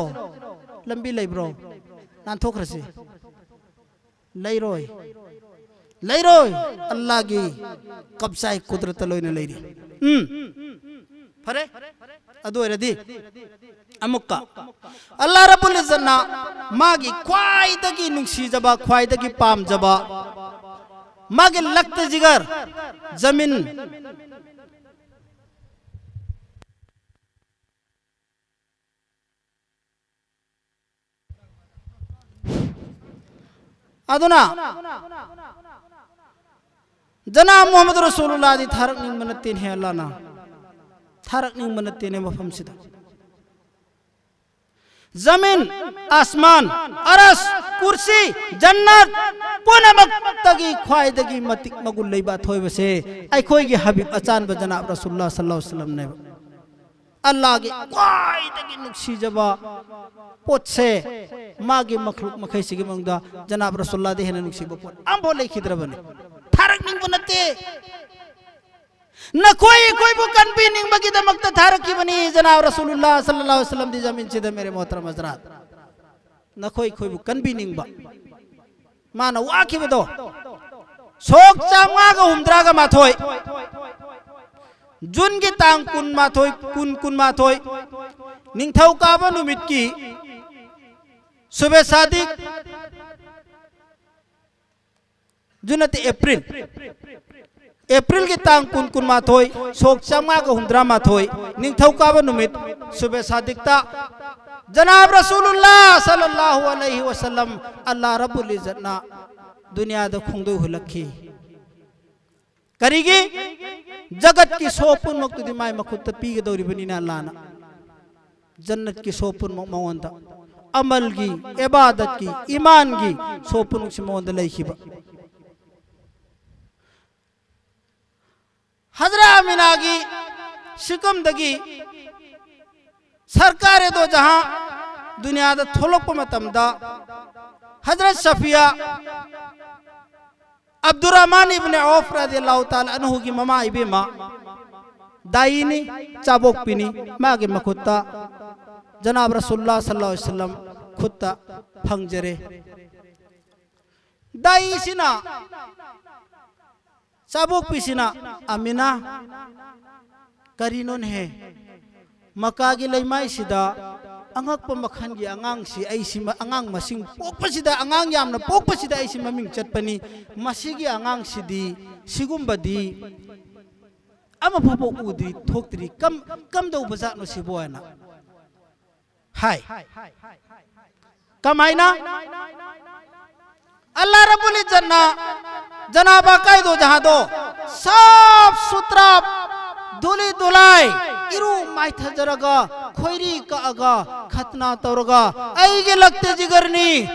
ꯂꯝꯕꯤ ꯂꯩꯕ꯭ꯔꯣ? ꯅꯥꯟꯊꯣꯛꯈ꯭ꯔꯁꯤ꯫ ꯂꯩꯔꯣꯏ, ꯂꯩꯔꯣꯏ꯫ ꯑꯜꯂꯥꯍꯒꯤ ꯀꯕꯖꯥꯏ ꯀꯨꯗꯔꯠꯇ ꯂꯣꯏꯅ ꯂꯩꯔꯤ꯫ ꯎꯝ, ꯐꯔꯦ꯫ ꯑꯗꯨ ꯑꯣꯏꯔꯗꯤ ꯑꯃꯨꯛꯀ ꯑꯜꯂꯥꯍ ꯔꯕꯨꯜ ꯏꯖꯠꯅ ꯃꯥꯒꯤ ꯈ꯭ꯋꯥꯏꯗꯒꯤ ꯅꯨꯡꯁꯤꯖꯕ, ꯈ꯭ꯋꯥꯏꯗꯒꯤ ꯄꯥꯝꯖꯕ, ꯃꯥꯒꯤ ꯂꯛꯇ ꯖꯤꯒꯔ, ꯖꯃꯤꯟ, ꯑꯗꯨꯅ ꯖꯅꯥꯕ ꯃꯨꯍꯝꯃꯗ ꯔꯁꯨꯂꯨꯜꯂꯥꯍꯗꯤ ꯊꯥꯔꯛꯅꯤꯡꯕ ꯅꯠꯇꯦꯅꯦ ꯑꯜꯂꯥꯍꯅ꯫ ꯊꯥꯔꯛꯅꯤꯡꯕ ꯅꯠꯇꯦꯅꯦ ꯃꯐꯝꯁꯤꯗ꯫ ꯖꯃꯤꯟ, ꯑꯁꯃꯥꯟ, ꯑꯔꯁ, ꯀꯨꯔꯁꯤ, ꯖꯟꯅꯠ ꯄꯨꯝꯅꯃꯛꯇꯒꯤ ꯈ꯭ꯋꯥꯏꯗꯒꯤ ꯃꯇꯤꯛ ꯃꯒꯨꯟ ꯂꯩꯕ ꯑꯊꯣꯏꯕꯁꯦ ꯑꯩꯈꯣꯏꯒꯤ ꯍꯕꯤꯕ ꯑꯆꯥꯟꯕ ꯖꯅꯥꯕ ꯔꯁꯨꯂꯨꯜꯂꯥꯍ ꯁꯜꯂꯜꯂꯥꯍꯨ ꯑꯂꯥꯏꯍꯤ ꯋꯥꯁꯜꯂꯝꯅꯦꯕ꯫ ꯑꯜꯂꯥꯍꯒꯤ ꯈ꯭ꯋꯥꯏꯗꯒꯤ ꯅꯨꯡꯁꯤꯖꯕ ꯄꯣꯠꯁꯦ, ꯃꯥꯒꯤ ꯃꯈꯂꯨꯛ ꯃꯈꯩꯁꯤꯒꯤ ꯃꯅꯨꯡꯗ ꯖꯅꯥꯕ ꯔꯁꯨꯜꯂꯥꯍꯗꯤ ꯍꯦꯟꯅ ꯅꯨꯡꯁꯤꯕ ꯄꯣꯠ ꯑꯝꯐꯥꯎ ꯂꯩꯈꯤꯗ꯭ꯔꯕꯅꯤ꯫ ꯊꯥꯔꯛꯅꯤꯡꯕ ꯅꯠꯇꯦ, ꯅꯈꯣꯏ ꯑꯩꯈꯣꯏꯕꯨ ꯀꯟꯕꯤꯅꯤꯡꯕꯒꯤꯗꯃꯛꯇ ꯊꯥꯔꯛꯈꯤꯕꯅꯤ ꯖꯅꯥꯕ ꯔꯁꯨꯜꯂꯥꯍ ꯁꯜꯂꯜꯂꯥꯍꯨ ꯑꯂꯥꯏꯍꯤ ꯋꯥꯁꯜꯂꯝꯗꯤ ꯖꯃꯤꯟꯁꯤꯗ, ꯃꯦꯔꯦ ꯃꯣꯍꯇꯔꯝ ꯍꯖꯔꯥꯠ꯫ ꯅꯈꯣꯏ ꯑꯩꯈꯣꯏꯕꯨ ꯀꯟꯕꯤꯅꯤꯡꯕ꯫ ꯃꯥꯅ ꯋꯥꯈꯤꯕꯗꯣ ꯁꯣꯛ ꯆꯥꯝꯃꯉꯥꯒ ꯍꯨꯝꯗ꯭ꯔꯥꯒ ꯃꯥꯊꯣꯏ, ꯖꯨꯟꯒꯤ ꯇꯥꯡ ꯀꯨꯟꯃꯥꯊꯣꯏ, ꯀꯨꯟ, ꯀꯨꯟꯃꯥꯊꯣꯏ, ꯅꯤꯡꯊꯧꯀꯥꯕ ꯅꯨꯃꯤꯠꯀꯤ ꯁꯨꯕꯦ ꯁꯥꯗꯤꯛ, ꯖꯨꯟ ꯅꯠꯇꯦ, ꯑꯦꯄ꯭ꯔꯤꯜ, ꯑꯦꯄ꯭ꯔꯤꯜꯒꯤ ꯇꯥꯡ ꯀꯨꯟ, ꯀꯨꯟꯃꯥꯊꯣꯏ, ꯁꯣꯛ ꯆꯥꯝꯃꯉꯥꯒ ꯍꯨꯝꯗ꯭ꯔꯥ ꯃꯥꯊꯣꯏ, ꯅꯤꯡꯊꯧꯀꯥꯕ ꯅꯨꯃꯤꯠ, ꯁꯨꯕꯦ ꯁꯥꯗꯤꯛꯇ ꯖꯅꯥꯕ ꯔꯁꯨꯂꯨꯜꯂꯥ ꯁꯜꯂꯜꯂꯥꯍꯨ ꯑꯂꯩꯍꯤ ꯋꯁꯜꯂꯝ, ꯑꯜꯂꯥ ꯔꯕꯨꯜ ꯏꯖꯠꯅ ꯗꯨꯅꯤꯌꯥꯗ ꯈꯣꯡꯗꯣꯏ ꯍꯨꯜꯂꯛꯈꯤ꯫ ꯀꯔꯤꯒꯤ? ꯖꯒꯠꯀꯤ ꯁꯣ ꯄꯨꯝꯅꯃꯛꯇꯨꯗꯤ ꯃꯥꯏ ꯃꯈꯨꯠꯇ ꯄꯤꯒꯗꯧꯔꯤꯕꯅꯤꯅ ꯑꯜꯂꯥꯅ꯫ ꯖꯟꯅꯠꯀꯤ ꯁꯣ ꯄꯨꯝꯅꯃꯛ ꯃꯉꯣꯟꯗ, ꯑꯃꯜꯒꯤ, ꯏꯕꯥꯗꯠꯀꯤ, ꯏꯃꯥꯟꯒꯤ ꯁꯣ ꯄꯨꯝꯅꯃꯛꯁꯤ ꯃꯉꯣꯟꯗ ꯂꯩꯈꯤꯕ꯫ ꯍꯖꯔꯠ ꯑꯃꯤꯅꯥꯒꯤ ꯁꯤꯀꯝꯗꯒꯤ ꯁꯔꯀꯥꯔꯦ ꯗꯣ ꯖꯍꯥ ꯗꯨꯅꯤꯌꯥꯗ ꯊꯣꯛꯂꯛꯄ ꯃꯇꯝꯗ, ꯍꯖꯔꯠ ꯁꯐꯤꯌꯥ ꯑꯕꯗꯨꯔꯔꯍꯃꯥꯟ ꯏꯕꯅꯦ ꯑꯧꯐ ꯔꯗꯤꯌꯜꯂꯥꯍꯨ ꯇꯥꯂꯥ ꯑꯟꯍꯨꯒꯤ ꯃꯃꯥ ꯏꯕꯦꯝꯃ, ꯗꯥꯏꯅꯤ, ꯆꯥꯕꯣꯛꯄꯤꯅꯤ, ꯃꯥꯒꯤ ꯃꯈꯨꯠꯇ ꯖꯅꯥꯕ ꯔꯁꯨꯜꯂꯥ ꯁꯜꯂꯜꯂꯥꯍꯨ ꯑꯂꯩꯍꯤ ꯋꯁꯜꯂꯝ ꯈꯨꯠꯇ ꯐꯪꯖꯔꯦ꯫ ꯗꯥꯏꯁꯤꯅ, ꯆꯥꯕꯣꯛꯄꯤꯁꯤꯅ, "ꯑꯃꯤꯅꯥ, ꯀꯔꯤꯅꯣꯅꯦꯍꯦ? ꯃꯀꯥꯒꯤ ꯂꯩꯃꯥꯏꯁꯤꯗ ꯑꯉꯛꯄ ꯃꯈꯜꯒꯤ ꯑꯉꯥꯡꯁꯤ, ꯑꯩꯁꯤ ꯃ-, ꯑꯉꯥꯡ ꯃꯁꯤꯡ ꯄꯣꯛꯄꯁꯤꯗ, ꯑꯉꯥꯡ ꯌꯥꯝꯅ ꯄꯣꯛꯄꯁꯤꯗ ꯑꯩꯁꯤ ꯃꯃꯤꯡ ꯆꯠꯄꯅꯤ꯫ ꯃꯁꯤꯒꯤ ꯑꯉꯥꯡꯁꯤꯗꯤ, ꯁꯤꯒꯨꯝꯕꯗꯤ ꯑꯃꯐꯥꯎꯕ ꯎꯗ꯭ꯔꯤ, ꯊꯣꯛꯇ꯭ꯔꯤ꯫ ꯀꯝ-, ꯀꯝꯗꯧꯕ ꯖꯥꯠꯅꯣ ꯁꯤꯕꯣ?" ꯍꯥꯏꯅ꯫ ꯍꯥꯏ꯫ ꯀꯃꯥꯏꯅ? ꯑꯜꯂꯥ ꯔꯕꯨꯜ ꯏꯖꯠꯅ ꯖꯅꯥꯕ ꯀꯥꯏꯗꯣ ꯖꯍꯥꯗꯣ ꯁꯥꯐ ꯁꯨꯇ꯭ꯔꯥ, ꯙꯨꯂꯤ ꯙꯨꯂꯥꯏ, ꯏꯔꯨ ꯃꯥꯏꯊꯖꯔꯒ, ꯈꯣꯏꯔꯤ ꯀꯛꯑꯒ, ꯈꯠꯅꯥ ꯇꯧꯔꯒ, "ꯑꯩꯒꯤ ꯂꯛꯇꯦ ꯖꯤꯒꯔꯅꯤ,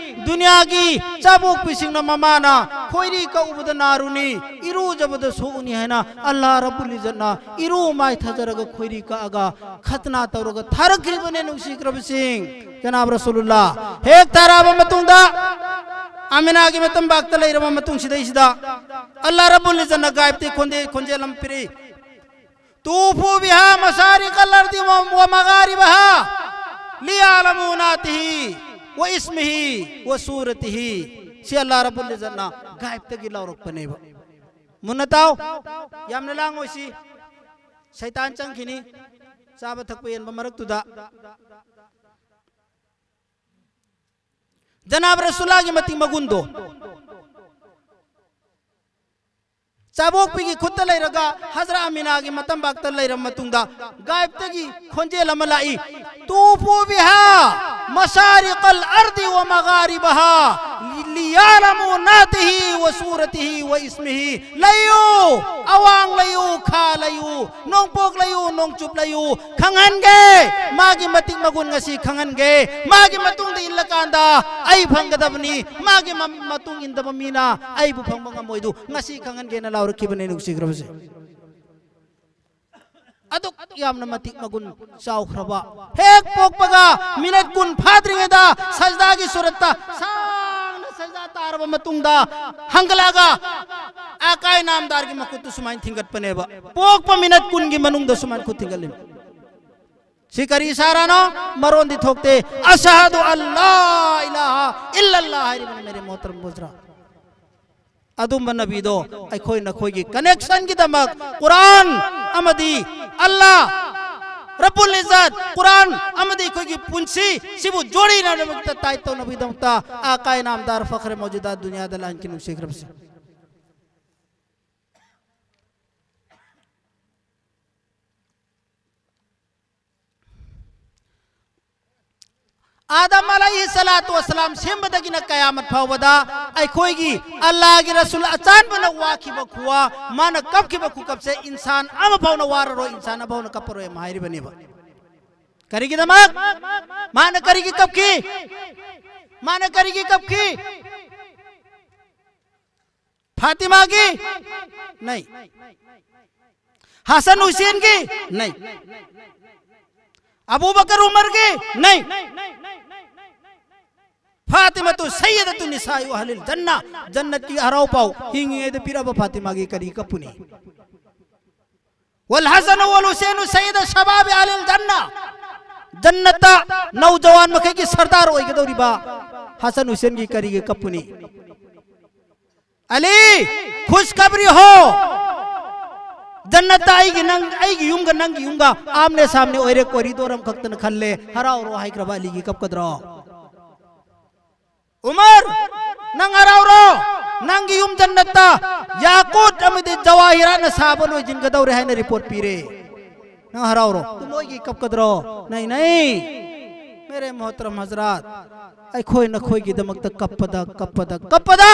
ꯗꯨꯅꯤꯌꯥꯒꯤ ꯆꯥꯕꯣꯛꯄꯤꯁꯤꯡꯅ ꯃꯃꯥꯅ ꯈꯣꯏꯔꯤ ꯀꯛꯎꯕꯗ ꯅꯥꯔꯨꯅꯤ, ꯏꯔꯨꯖꯕꯗ ꯁꯣꯛꯎꯅꯤ" ꯍꯥꯏꯅ ꯑꯜꯂꯥ ꯔꯕꯨꯜ ꯏꯖꯠꯅ ꯏꯔꯨ ꯃꯥꯏꯊꯖꯔꯒ, ꯈꯣꯏꯔꯤ ꯀꯛꯑꯒ, ꯈꯠꯅꯥ ꯇꯧꯔꯒ ꯊꯥꯔꯛꯈ꯭ꯔꯤꯕꯅꯦ, ꯅꯨꯡꯁꯤꯈ꯭ꯔꯕꯁꯤꯡ꯫ ꯖꯅꯥꯕ ꯔꯁꯨꯂꯨꯜꯂꯥ ꯍꯦꯛ ꯊꯥꯔꯛꯑꯕ ꯃꯇꯨꯡꯗ, ꯑꯃꯤꯅꯥꯒꯤ ꯃꯇꯝ ꯕꯥꯛꯇ ꯂꯩꯔꯕ ꯃꯇꯨꯡꯁꯤꯗꯩꯁꯤꯗ, ꯑꯜꯂꯥ ꯔꯕꯨꯜ ꯏꯖꯠꯅ ꯒꯥꯏꯕꯇꯤ ꯈꯣꯟꯖꯦ-, ꯈꯣꯟꯖꯦꯜ ꯑꯃ ꯄꯤꯔꯛꯏ꯫ "ꯇꯨꯐꯨ ꯕꯤꯍꯥ ꯃꯁꯥꯔꯤꯀꯜ ꯑꯔꯗꯤ ꯋ-, ꯋ ꯃꯒꯥꯔꯤꯕꯍꯥ ꯂꯤꯌꯥꯂꯃꯨ ꯅꯥꯇꯤꯍꯤ ꯋ ꯏꯁꯃꯤꯍꯤ ꯋ ꯁꯨꯔꯇꯤꯍꯤ"꯫ ꯁꯤ ꯑꯜꯂꯥ ꯔꯕꯨꯜ ꯏꯖꯠꯅ ꯒꯥꯏꯕꯇꯒꯤ ꯂꯥꯎꯔꯛꯄꯅꯦꯕ꯫ ꯃꯨꯟꯅ ꯇꯥꯎ, ꯌꯥꯝꯅ ꯂꯥꯡꯉꯣꯏꯁꯤ, ꯁꯩꯇꯥꯟ ꯆꯪꯈꯤꯅꯤ꯫ ꯆꯥꯕ ꯊꯛꯄ ꯌꯦꯟꯕ ꯃꯔꯛꯇꯨꯗ ꯖꯅꯥꯕ ꯔꯁꯨꯜꯂꯥꯒꯤ ꯃꯇꯤꯛ ꯃꯒꯨꯟꯗꯣ꯫ ꯆꯥꯕꯣꯛꯄꯤꯒꯤ ꯈꯨꯠꯇ ꯂꯩꯔꯒ ꯍꯖꯔ ꯑꯃꯤꯅꯥꯒꯤ ꯃꯇꯝꯕꯥꯛꯇ ꯂꯩꯔꯕ ꯃꯇꯨꯡꯗ ꯒꯥꯏꯕꯇꯒꯤ ꯈꯣꯟꯖꯦꯜ ꯑꯃ ꯂꯥꯛꯏ, "ꯇꯨꯐꯨ ꯕꯤꯍꯥ ꯃꯁꯥꯔꯤꯀꯜ ꯑꯔꯗꯤ ꯋ ꯃꯒꯥꯔꯤꯕꯍꯥ ꯂꯤꯌꯥꯂꯃꯨ ꯅꯥꯇꯤꯍꯤ ꯋ ꯁꯨꯔꯇꯤꯍꯤ ꯋ ꯏꯁꯃꯤꯍꯤ"꯫ ꯂꯩꯌꯨ, ꯑꯋꯥꯡ ꯂꯩꯌꯨ, ꯈꯥ ꯂꯩꯌꯨ, ꯅꯣꯡꯄꯣꯛ ꯂꯩꯌꯨ, ꯅꯣꯡꯆꯨꯞ ꯂꯩꯌꯨ, ꯈꯪꯍꯟꯒꯦ꯫ ꯃꯥꯒꯤ ꯃꯇꯤꯛ ꯃꯒꯨꯟ ꯉꯁꯤ ꯈꯪꯍꯟꯒꯦ꯫ ꯃꯥꯒꯤ ꯃꯇꯨꯡꯗ ꯏꯜꯂꯀꯥꯟꯗ ꯑꯩ ꯐꯪꯒꯗꯕꯅꯤ꯫ ꯃꯥꯒꯤ ꯃ-, ꯃꯇꯨꯡ ꯏꯟꯗꯕ ꯃꯤꯅ ꯑꯩꯕꯨ ꯐꯪꯕ ꯉꯝꯃꯣꯏꯗꯨ ꯉꯁꯤ ꯈꯪꯍꯟꯒꯦꯅ ꯂꯥꯎꯔꯛꯈꯤꯕꯅꯦ, ꯅꯨꯡꯁꯤꯈ꯭ꯔꯕꯁꯦ꯫ ꯑꯗꯨꯛ ꯌꯥꯝꯅ ꯃꯇꯤꯛ ꯃꯒꯨꯟ ꯆꯥꯎꯈ꯭ꯔꯕ, ꯍꯦꯛ ꯄꯣꯛꯄꯒ ꯃꯤꯅꯠ ꯀꯨꯟ ꯐꯥꯗ꯭ꯔꯤꯉꯩꯗ ꯁꯖꯗꯥꯒꯤ ꯁꯨꯔꯠꯇ ꯁꯥꯡꯅ ꯁꯖꯗꯥ ꯇꯥꯔꯕ ꯃꯇꯨꯡꯗ ꯍꯪꯒꯠꯂꯛꯑꯒ ꯑꯀꯥꯏ ꯅꯥꯝꯗꯥꯔꯒꯤ ꯃꯈꯨꯠꯇꯨ ꯁꯨꯃꯥꯏꯅ ꯊꯤꯡꯒꯠꯄꯅꯦꯕ꯫ ꯄꯣꯛꯄ ꯃꯤꯅꯠ ꯀꯨꯟꯒꯤ ꯃꯅꯨꯡꯗ ꯁꯨꯃꯥꯏꯅ ꯈꯨꯠ ꯊꯤꯡꯒꯠꯂꯤꯅꯤ꯫ ꯁꯤ ꯀꯔꯤ ꯏꯁꯥꯔꯥꯅꯣ? ꯃꯔꯣꯟꯗꯤ ꯊꯣꯛꯇꯦ꯫ "ꯑꯁꯍꯗꯨ ꯑꯜꯂꯥ ꯏꯂꯥꯍ ꯏꯜꯂꯜꯂꯥꯍ" ꯍꯥꯏꯔꯤꯕꯅꯤ, ꯃꯦꯔꯦ ꯃꯣꯍꯇꯔꯝ ꯕꯨꯖꯨꯔꯒ꯫ ꯑꯗꯨꯝꯕ ꯅꯕꯤꯗꯣ ꯑꯩꯈꯣꯏ ꯅꯈꯣꯏꯒꯤ ꯀꯅꯦꯛꯁꯟꯒꯤꯗꯃꯛ ꯀꯨꯔꯥꯟ ꯑꯃꯗꯤ ꯑꯜꯂꯥ ꯔꯕꯨꯜ ꯏꯖꯠ, ꯀꯨꯔꯥꯟ ꯑꯃꯗꯤ ꯑꯩꯈꯣꯏꯒꯤ ꯄꯨꯟꯁꯤ ꯁꯤꯕꯨ ꯖꯣꯗꯤꯅꯕꯒꯤꯗꯃꯛꯇ, ꯇꯥꯏꯠ ꯇꯧꯅꯕꯒꯤꯗꯃꯛꯇ ꯑꯀꯥꯏ ꯅꯥꯝꯗꯥꯔ ꯐꯈ꯭ꯔꯦ ꯃꯧꯖꯨꯗꯥꯠ ꯗꯨꯅꯤꯌꯥꯗ ꯂꯥꯟꯈꯤ, ꯅꯨꯡꯁꯤꯈ꯭ꯔꯕꯁꯦ꯫ ꯑꯥꯗꯝ ꯑꯂꯩꯍꯤ ꯁꯂꯥꯇꯨ ꯋꯁꯂꯥꯝ ꯁꯦꯝꯕꯗꯒꯤꯅ ꯀꯌꯥꯃꯠ ꯐꯥꯎꯕꯗ ꯑꯩꯈꯣꯏꯒꯤ ꯑꯜꯂꯥꯍꯒꯤ ꯔꯁꯨꯜ ꯑꯆꯥꯟꯕꯅ ꯋꯥꯈꯤꯕ ꯈꯨꯋꯥ, ꯃꯥꯅ ꯀꯞꯈꯤꯕ ꯈꯨꯀꯞꯁꯦ ꯏꯟꯁꯥꯟ ꯑꯃ ꯐꯥꯎꯅ ꯋꯥꯔꯔꯣꯏ, ꯏꯟꯁꯥꯟ ꯑꯃ ꯐꯥꯎꯅ ꯀꯞꯄꯔꯣꯏ ꯑꯃ ꯍꯥꯏꯔꯤꯕꯅꯦꯕ꯫ ꯀꯔꯤꯒꯤꯗꯃꯛ? ꯃꯥꯅ ꯀꯔꯤꯒꯤ ꯀꯞꯈꯤ? ꯃꯥꯅ ꯀꯔꯤꯒꯤ ꯀꯞꯈꯤ? ꯐꯥꯇꯤꯃꯥꯒꯤ? ꯅꯩ꯫ ꯍꯁꯟ ꯍꯨꯁꯦꯟꯒꯤ? ꯅꯩ꯫ ꯑꯕꯨꯕꯀꯔ ꯎꯃꯔꯒꯤ? ꯅꯩ꯫ ꯐꯥꯇꯤꯃꯥꯇꯨ ꯁꯩꯌꯗꯇꯨ ꯅꯤꯁꯥꯏ ꯑꯍꯂꯤꯜ ꯖꯟꯅ, ꯖꯟꯅꯠꯀꯤ ꯍꯔꯥꯎ ꯄꯥꯎ ꯍꯤꯡꯉꯤꯉꯩꯗ ꯄꯤꯔꯕ ꯐꯥꯇꯤꯃꯥꯒꯤ ꯀꯔꯤ ꯀꯞꯄꯨꯅꯤ? ꯋꯜ ꯍꯁꯟ ꯋꯜ ꯍꯨꯁꯦꯟ ꯁꯩꯌꯗ ꯁꯕꯥꯕ ꯑꯍꯂꯤꯜ ꯖꯟꯅ, ꯖꯟꯅꯠꯇ ꯅꯧꯖꯋꯥꯟ ꯃꯈꯩꯒꯤ ꯁꯔꯗꯥꯔ ꯑꯣꯏꯒꯗꯧꯔꯤꯕ ꯍꯁꯟ ꯍꯨꯁꯦꯟꯒꯤ ꯀꯔꯤꯒꯤ ꯀꯞꯄꯨꯅꯤ? ꯑꯂꯤ, ꯈꯨꯁꯈꯕꯔꯤ ꯍꯣ꯫ ꯖꯟꯅꯠꯇ ꯑꯩꯒꯤ ꯅꯪ, ꯑꯩꯒꯤ ꯌꯨꯝꯒ ꯅꯪꯒꯤ ꯌꯨꯝꯒ ꯑꯥꯝꯅꯦ ꯁꯥꯝꯅꯦ ꯑꯣꯏꯔꯦ, ꯀꯣꯔꯤꯗꯣꯔ ꯑꯃꯈꯛꯇꯅ ꯈꯜꯂꯦ, ꯍꯔꯥꯎꯔꯣ ꯍꯥꯏꯈ꯭ꯔꯕ ꯑꯂꯤꯒꯤ ꯀꯞꯀꯗ꯭ꯔꯣ? ꯎꯃꯔ, ꯅꯪ ꯍꯔꯥꯎꯔꯣ, ꯅꯪꯒꯤ ꯌꯨꯝ ꯖꯟꯅꯠꯇ ꯌꯥꯀꯨꯠ ꯑꯃꯗꯤ ꯖꯋꯥꯍꯤꯔꯥꯠꯅ ꯁꯥꯕ ꯂꯣꯏꯁꯤꯟꯒꯗꯧꯔꯦ ꯍꯥꯏꯅ ꯔꯤꯄꯣꯔꯠ ꯄꯤꯔꯦ꯫ ꯅꯪ ꯍꯔꯥꯎꯔꯣ꯫ ꯃꯣꯏꯒꯤ ꯀꯞꯀꯗ꯭ꯔꯣ? ꯅꯩ ꯅꯩ꯫ ꯃꯦꯔꯦ ꯃꯣꯍꯇꯔꯝ ꯍꯖꯔꯥꯠ, ꯑꯩꯈꯣꯏ ꯅꯈꯣꯏꯒꯤꯗꯃꯛꯇ ꯀꯞꯄꯗ, ꯀꯞꯄꯗ, ꯀꯞꯄꯗ,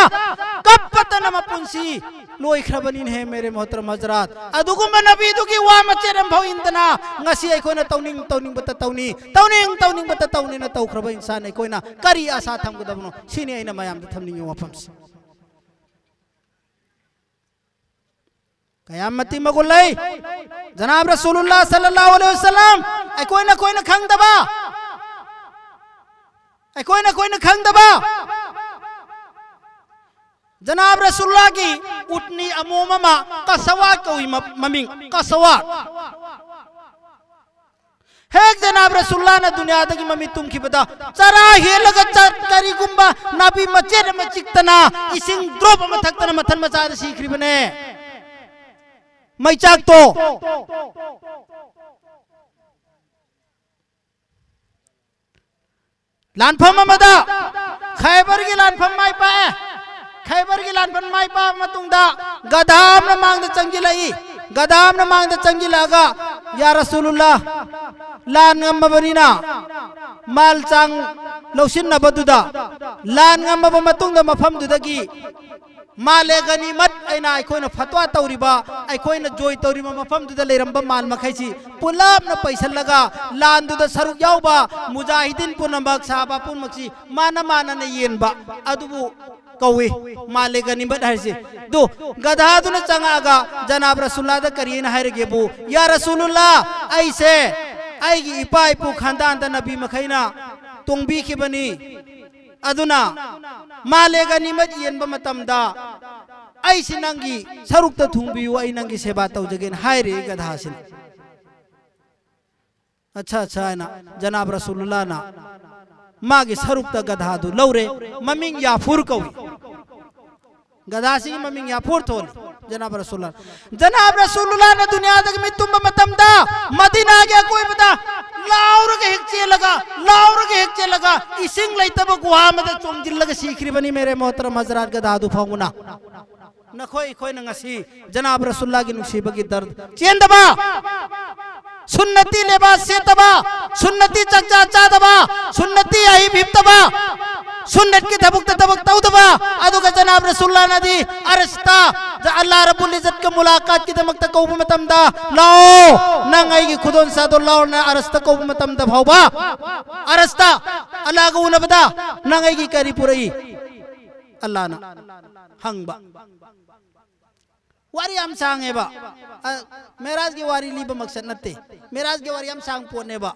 ꯀꯞꯄꯇꯅ ꯃꯄꯨꯟꯁꯤ ꯂꯣꯏꯈ꯭ꯔꯕꯅꯤꯅꯦꯍꯦ, ꯃꯦꯔꯦ ꯃꯣꯍꯇꯔꯝ ꯍꯖꯔꯥꯠ꯫ ꯑꯗꯨꯒꯨꯝꯕ ꯅꯕꯤꯗꯨꯒꯤ ꯋꯥ ꯃꯆꯦꯠ ꯑꯃꯐꯥꯎ ꯏꯟꯗꯅ ꯉꯁꯤ ꯑꯩꯈꯣꯏꯅ ꯇꯧꯅꯤꯡ ꯇꯧꯅꯤꯡꯕꯇ ꯇꯧꯅꯤ, ꯇꯧꯅꯤꯡ ꯇꯧꯅꯤꯡꯕꯇ ꯇꯧꯅꯤꯅ ꯇꯧꯈ꯭ꯔꯕ ꯏꯟꯁꯥꯟ ꯑꯩꯈꯣꯏꯅ ꯀꯔꯤ ꯑꯥꯁꯥ ꯊꯝꯒꯗꯕꯅꯣ? ꯁꯤꯅꯤ ꯑꯩꯅ ꯃꯌꯥꯝꯗ ꯊꯝꯅꯤꯡꯉꯤ ꯋꯥꯐꯝꯁꯦ꯫ ꯀꯌꯥꯝ ꯃꯇꯤꯛ ꯃꯒꯨꯟ ꯂꯩ꯫ ꯖꯅꯥꯕ ꯔꯁꯨꯂꯨꯜꯂꯥ ꯁꯜꯂꯜꯂꯥꯍꯨ ꯑꯂꯩꯍꯤ ꯋꯁꯜꯂꯝ, ꯑꯩꯈꯣꯏꯅ, ꯑꯩꯈꯣꯏꯅ ꯈꯪꯗꯕ, ꯑꯩꯈꯣꯏꯅ, ꯑꯩꯈꯣꯏꯅ ꯈꯪꯗꯕ, ꯖꯅꯥꯕ ꯔꯁꯨꯂꯨꯜꯂꯥꯒꯤ ꯎꯠꯅꯤ ꯑꯃꯣꯝ ꯑꯃ, ꯀꯁꯋꯥ ꯀꯧꯏ ꯃ-, ꯃꯃꯤꯡ, ꯀꯁꯋꯥ꯫ ꯍꯦꯛ ꯖꯅꯥꯕ ꯔꯁꯨꯜꯂꯥꯅ ꯗꯨꯅꯤꯌꯥꯗꯒꯤ ꯃꯃꯤꯠ ꯇꯨꯝꯈꯤꯕꯗ, ꯆꯔꯥ ꯍꯦꯜꯂꯒ ꯆꯠ-, ꯀꯔꯤꯒꯨꯝꯕ ꯅꯥꯄꯤ ꯃꯆꯦꯠ ꯑꯃ ꯆꯤꯛꯇꯅ, ꯏꯁꯤꯡ ꯗ꯭ꯔꯣꯞ ꯑꯃ ꯊꯛꯇꯅ ꯃꯊꯟ ꯃꯆꯥꯗ ꯁꯤꯈ꯭ꯔꯤꯕꯅꯦ꯫ ꯃꯩꯆꯥꯛꯇꯣ꯫ ꯂꯥꯟꯐꯝ ꯑꯃꯗ ꯈꯥꯏꯕꯔꯒꯤ ꯂꯥꯟꯐꯝ ꯃꯥꯏ ꯄꯥꯛꯑꯦ꯫ ꯈꯥꯏꯕꯔꯒꯤ ꯂꯥꯟꯐꯝ ꯃꯥꯏ ꯄꯥꯛꯑꯕ ꯃꯇꯨꯡꯗ ꯒꯙꯥ ꯑꯃꯅ ꯃꯥꯡꯗ ꯆꯪꯁꯤꯜꯂꯛꯏ꯫ ꯒꯙꯥ ꯑꯃꯅ ꯃꯥꯡꯗ ꯆꯪꯁꯤꯜꯂꯛꯑꯒ, "ꯌꯥ ꯔꯁꯨꯂꯨꯜꯂꯥ, ꯂꯥꯟ ꯉꯝꯃꯕꯅꯤꯅ ꯃꯥꯜ ꯆꯥꯡ ꯂꯧꯁꯤꯟꯅꯕꯗꯨꯗ, ꯂꯥꯟ ꯉꯝꯃꯕ ꯃꯇꯨꯡꯗ ꯃꯐꯝꯗꯨꯗꯒꯤ ꯃꯥꯂꯦ ꯒꯅꯤꯃꯠ ꯑꯩꯅ ꯑꯩꯈꯣꯏꯅ ꯐꯠꯋꯥ ꯇꯧꯔꯤꯕ, ꯑꯩꯈꯣꯏꯅ ꯖꯣꯏ ꯇꯧꯔꯤꯕ ꯃꯐꯝꯗꯨꯗ ꯂꯩꯔꯝꯕ ꯃꯥꯜ ꯃꯈꯩꯁꯤ ꯄꯨꯂꯞꯅ ꯄꯩꯁꯜꯂꯒ ꯂꯥꯟꯗꯨꯗ ꯁꯔꯨꯛ ꯌꯥꯎꯕ ꯃꯨꯖꯥꯍꯤꯗꯤꯟ ꯄꯨꯝꯅꯃꯛ, ꯁꯍꯥꯕꯥ ꯄꯨꯝꯅꯃꯛꯁꯤ ꯃꯥꯅ ꯃꯥꯅꯅ ꯌꯦꯟꯕ ꯑꯗꯨꯕꯨ ꯀꯧꯏ ꯃꯥꯂꯦ ꯒꯅꯤꯃꯠ ꯍꯥꯏꯁꯤ"꯫ ꯑꯗꯨ ꯒꯙꯥꯗꯨꯅ ꯆꯪꯉꯛꯑꯒ ꯖꯅꯥꯕ ꯔꯁꯨꯜꯂꯥꯗ ꯀꯔꯤ ꯍꯥꯏꯅ ꯍꯥꯏꯔꯒꯦꯕꯨ, "ꯌꯥ ꯔꯁꯨꯂꯨꯜꯂꯥ, ꯑꯩꯁꯦ ꯑꯩꯒꯤ ꯏꯄꯥ ꯏꯄꯨ ꯈꯥꯟꯗꯥꯟꯗ ꯅꯕꯤ ꯃꯈꯩꯅ ꯇꯣꯡꯕꯤꯈꯤꯕꯅꯤ꯫ ꯑꯗꯨꯅ ꯃꯥꯂꯦ ꯒꯅꯤꯃꯠ ꯌꯦꯟꯕ ꯃꯇꯝꯗ ꯑꯩꯁꯤ ꯅꯪꯒꯤ ꯁꯔꯨꯛꯇ ꯊꯨꯡꯕꯤꯌꯨ, ꯑꯩ ꯅꯪꯒꯤ ꯁꯦꯕꯥ ꯇꯧꯖꯒꯦꯅ" ꯍꯥꯏꯔꯦ ꯒꯙꯥꯁꯤꯅ꯫ "ꯑꯠꯁꯥ, ꯑꯠꯁꯥ" ꯍꯥꯏꯅ ꯖꯅꯥꯕ ꯔꯁꯨꯂꯨꯜꯂꯥꯅ ꯃꯥꯒꯤ ꯁꯔꯨꯛꯇ ꯒꯙꯥꯗꯨ ꯂꯧꯔꯦ꯫ ꯃꯃꯤꯡ ꯌꯥꯐꯨꯔ ꯀꯧꯏ꯫ ꯒꯙꯥꯁꯤꯒꯤ ꯃꯃꯤꯡ ꯌꯥꯐꯨꯔ ꯊꯣꯜꯂꯤ꯫ ꯖꯅꯥꯕ ꯔꯁꯨꯜꯂꯥ, ꯖꯅꯥꯕ ꯔꯁꯨꯜꯂꯥꯅ ꯗꯨꯅꯤꯌꯥꯗꯒꯤ ꯃꯤꯠ ꯇꯨꯝꯕ ꯃꯇꯝꯗ ꯃꯗꯤꯅꯥꯒꯤ ꯑꯀꯣꯏꯕꯗ ꯂꯥꯎꯔꯒ ꯍꯦꯛ ꯆꯦꯜꯂꯒ, ꯂꯥꯎꯔꯒ ꯍꯦꯛ ꯆꯦꯜꯂꯒ, ꯏꯁꯤꯡ ꯂꯩꯇꯕ ꯒꯨꯍꯥ ꯑꯃꯗ ꯆꯣꯡꯁꯤꯜꯂꯒ ꯁꯤꯈ꯭ꯔꯤꯕꯅꯤ꯫ ꯃꯦꯔꯦ ꯃꯣꯍꯇꯔꯝ ꯍꯖꯔꯥꯠ ꯒꯗꯥꯗꯨ ꯐꯥꯎꯅ ꯅꯈꯣꯏ ꯑꯩꯈꯣꯏꯅ ꯉꯁꯤ ꯖꯅꯥꯕ ꯔꯁꯨꯜꯂꯥꯒꯤ ꯅꯨꯡꯁꯤꯕꯒꯤ ꯗꯔꯗ ꯆꯦꯟꯗꯕ, ꯁꯨꯟꯅꯇꯤ ꯂꯤꯕꯥꯁ ꯁꯦꯠꯇꯕ, ꯁꯨꯟꯅꯇꯤ ꯆꯥꯛꯆꯥ ꯆꯥꯗꯕ, ꯁꯨꯟꯅꯇꯤ ꯑꯍꯤꯞ ꯍꯤꯞꯇꯕ, ꯁꯨꯟꯅꯠꯀꯤ ꯊꯕꯛꯇ ꯊꯕꯛ ꯇꯧꯗꯕ, ꯑꯗꯨꯒ ꯖꯅꯥꯕ ꯔꯁꯨꯜꯂꯥꯅꯗꯤ ꯑꯔꯁꯇ, ꯑꯜꯂꯥ ꯔꯕꯨꯜ ꯏꯖꯠꯀ ꯃꯨꯂꯥꯀꯥꯠꯀꯤꯗꯃꯛꯇ ꯀꯧꯕ ꯃꯇꯝꯗ, "ꯂꯥꯛꯑꯣ, ꯅꯪ ꯑꯩꯒꯤ ꯈꯨꯗꯣꯜ ꯁꯥꯗꯣ ꯂꯥꯛꯑꯣ", ꯅ ꯑꯔꯁꯇ ꯀꯧꯕ ꯃꯇꯝꯗ ꯐꯥꯎꯕ, ꯑꯔꯁꯇ ꯑꯜꯂꯥꯒ ꯎꯅꯕꯗ, "ꯅꯪ ꯑꯩꯒꯤ ꯀꯔꯤ ꯄꯨꯔꯛꯏ?" ꯑꯜꯂꯥꯅ ꯍꯪꯕ꯫ ꯋꯥꯔꯤ ꯌꯥꯝ ꯁꯥꯡꯉꯦꯕ꯫ ꯑ, ꯃꯦꯔꯥꯖꯀꯤ ꯋꯥꯔꯤ ꯂꯤꯕ ꯃꯛꯁꯠ ꯅꯠꯇꯦ꯫ ꯃꯦꯔꯥꯖꯀꯤ ꯋꯥꯔꯤ ꯌꯥꯝ ꯁꯥꯡ ꯄꯣꯠꯅꯦꯕ꯫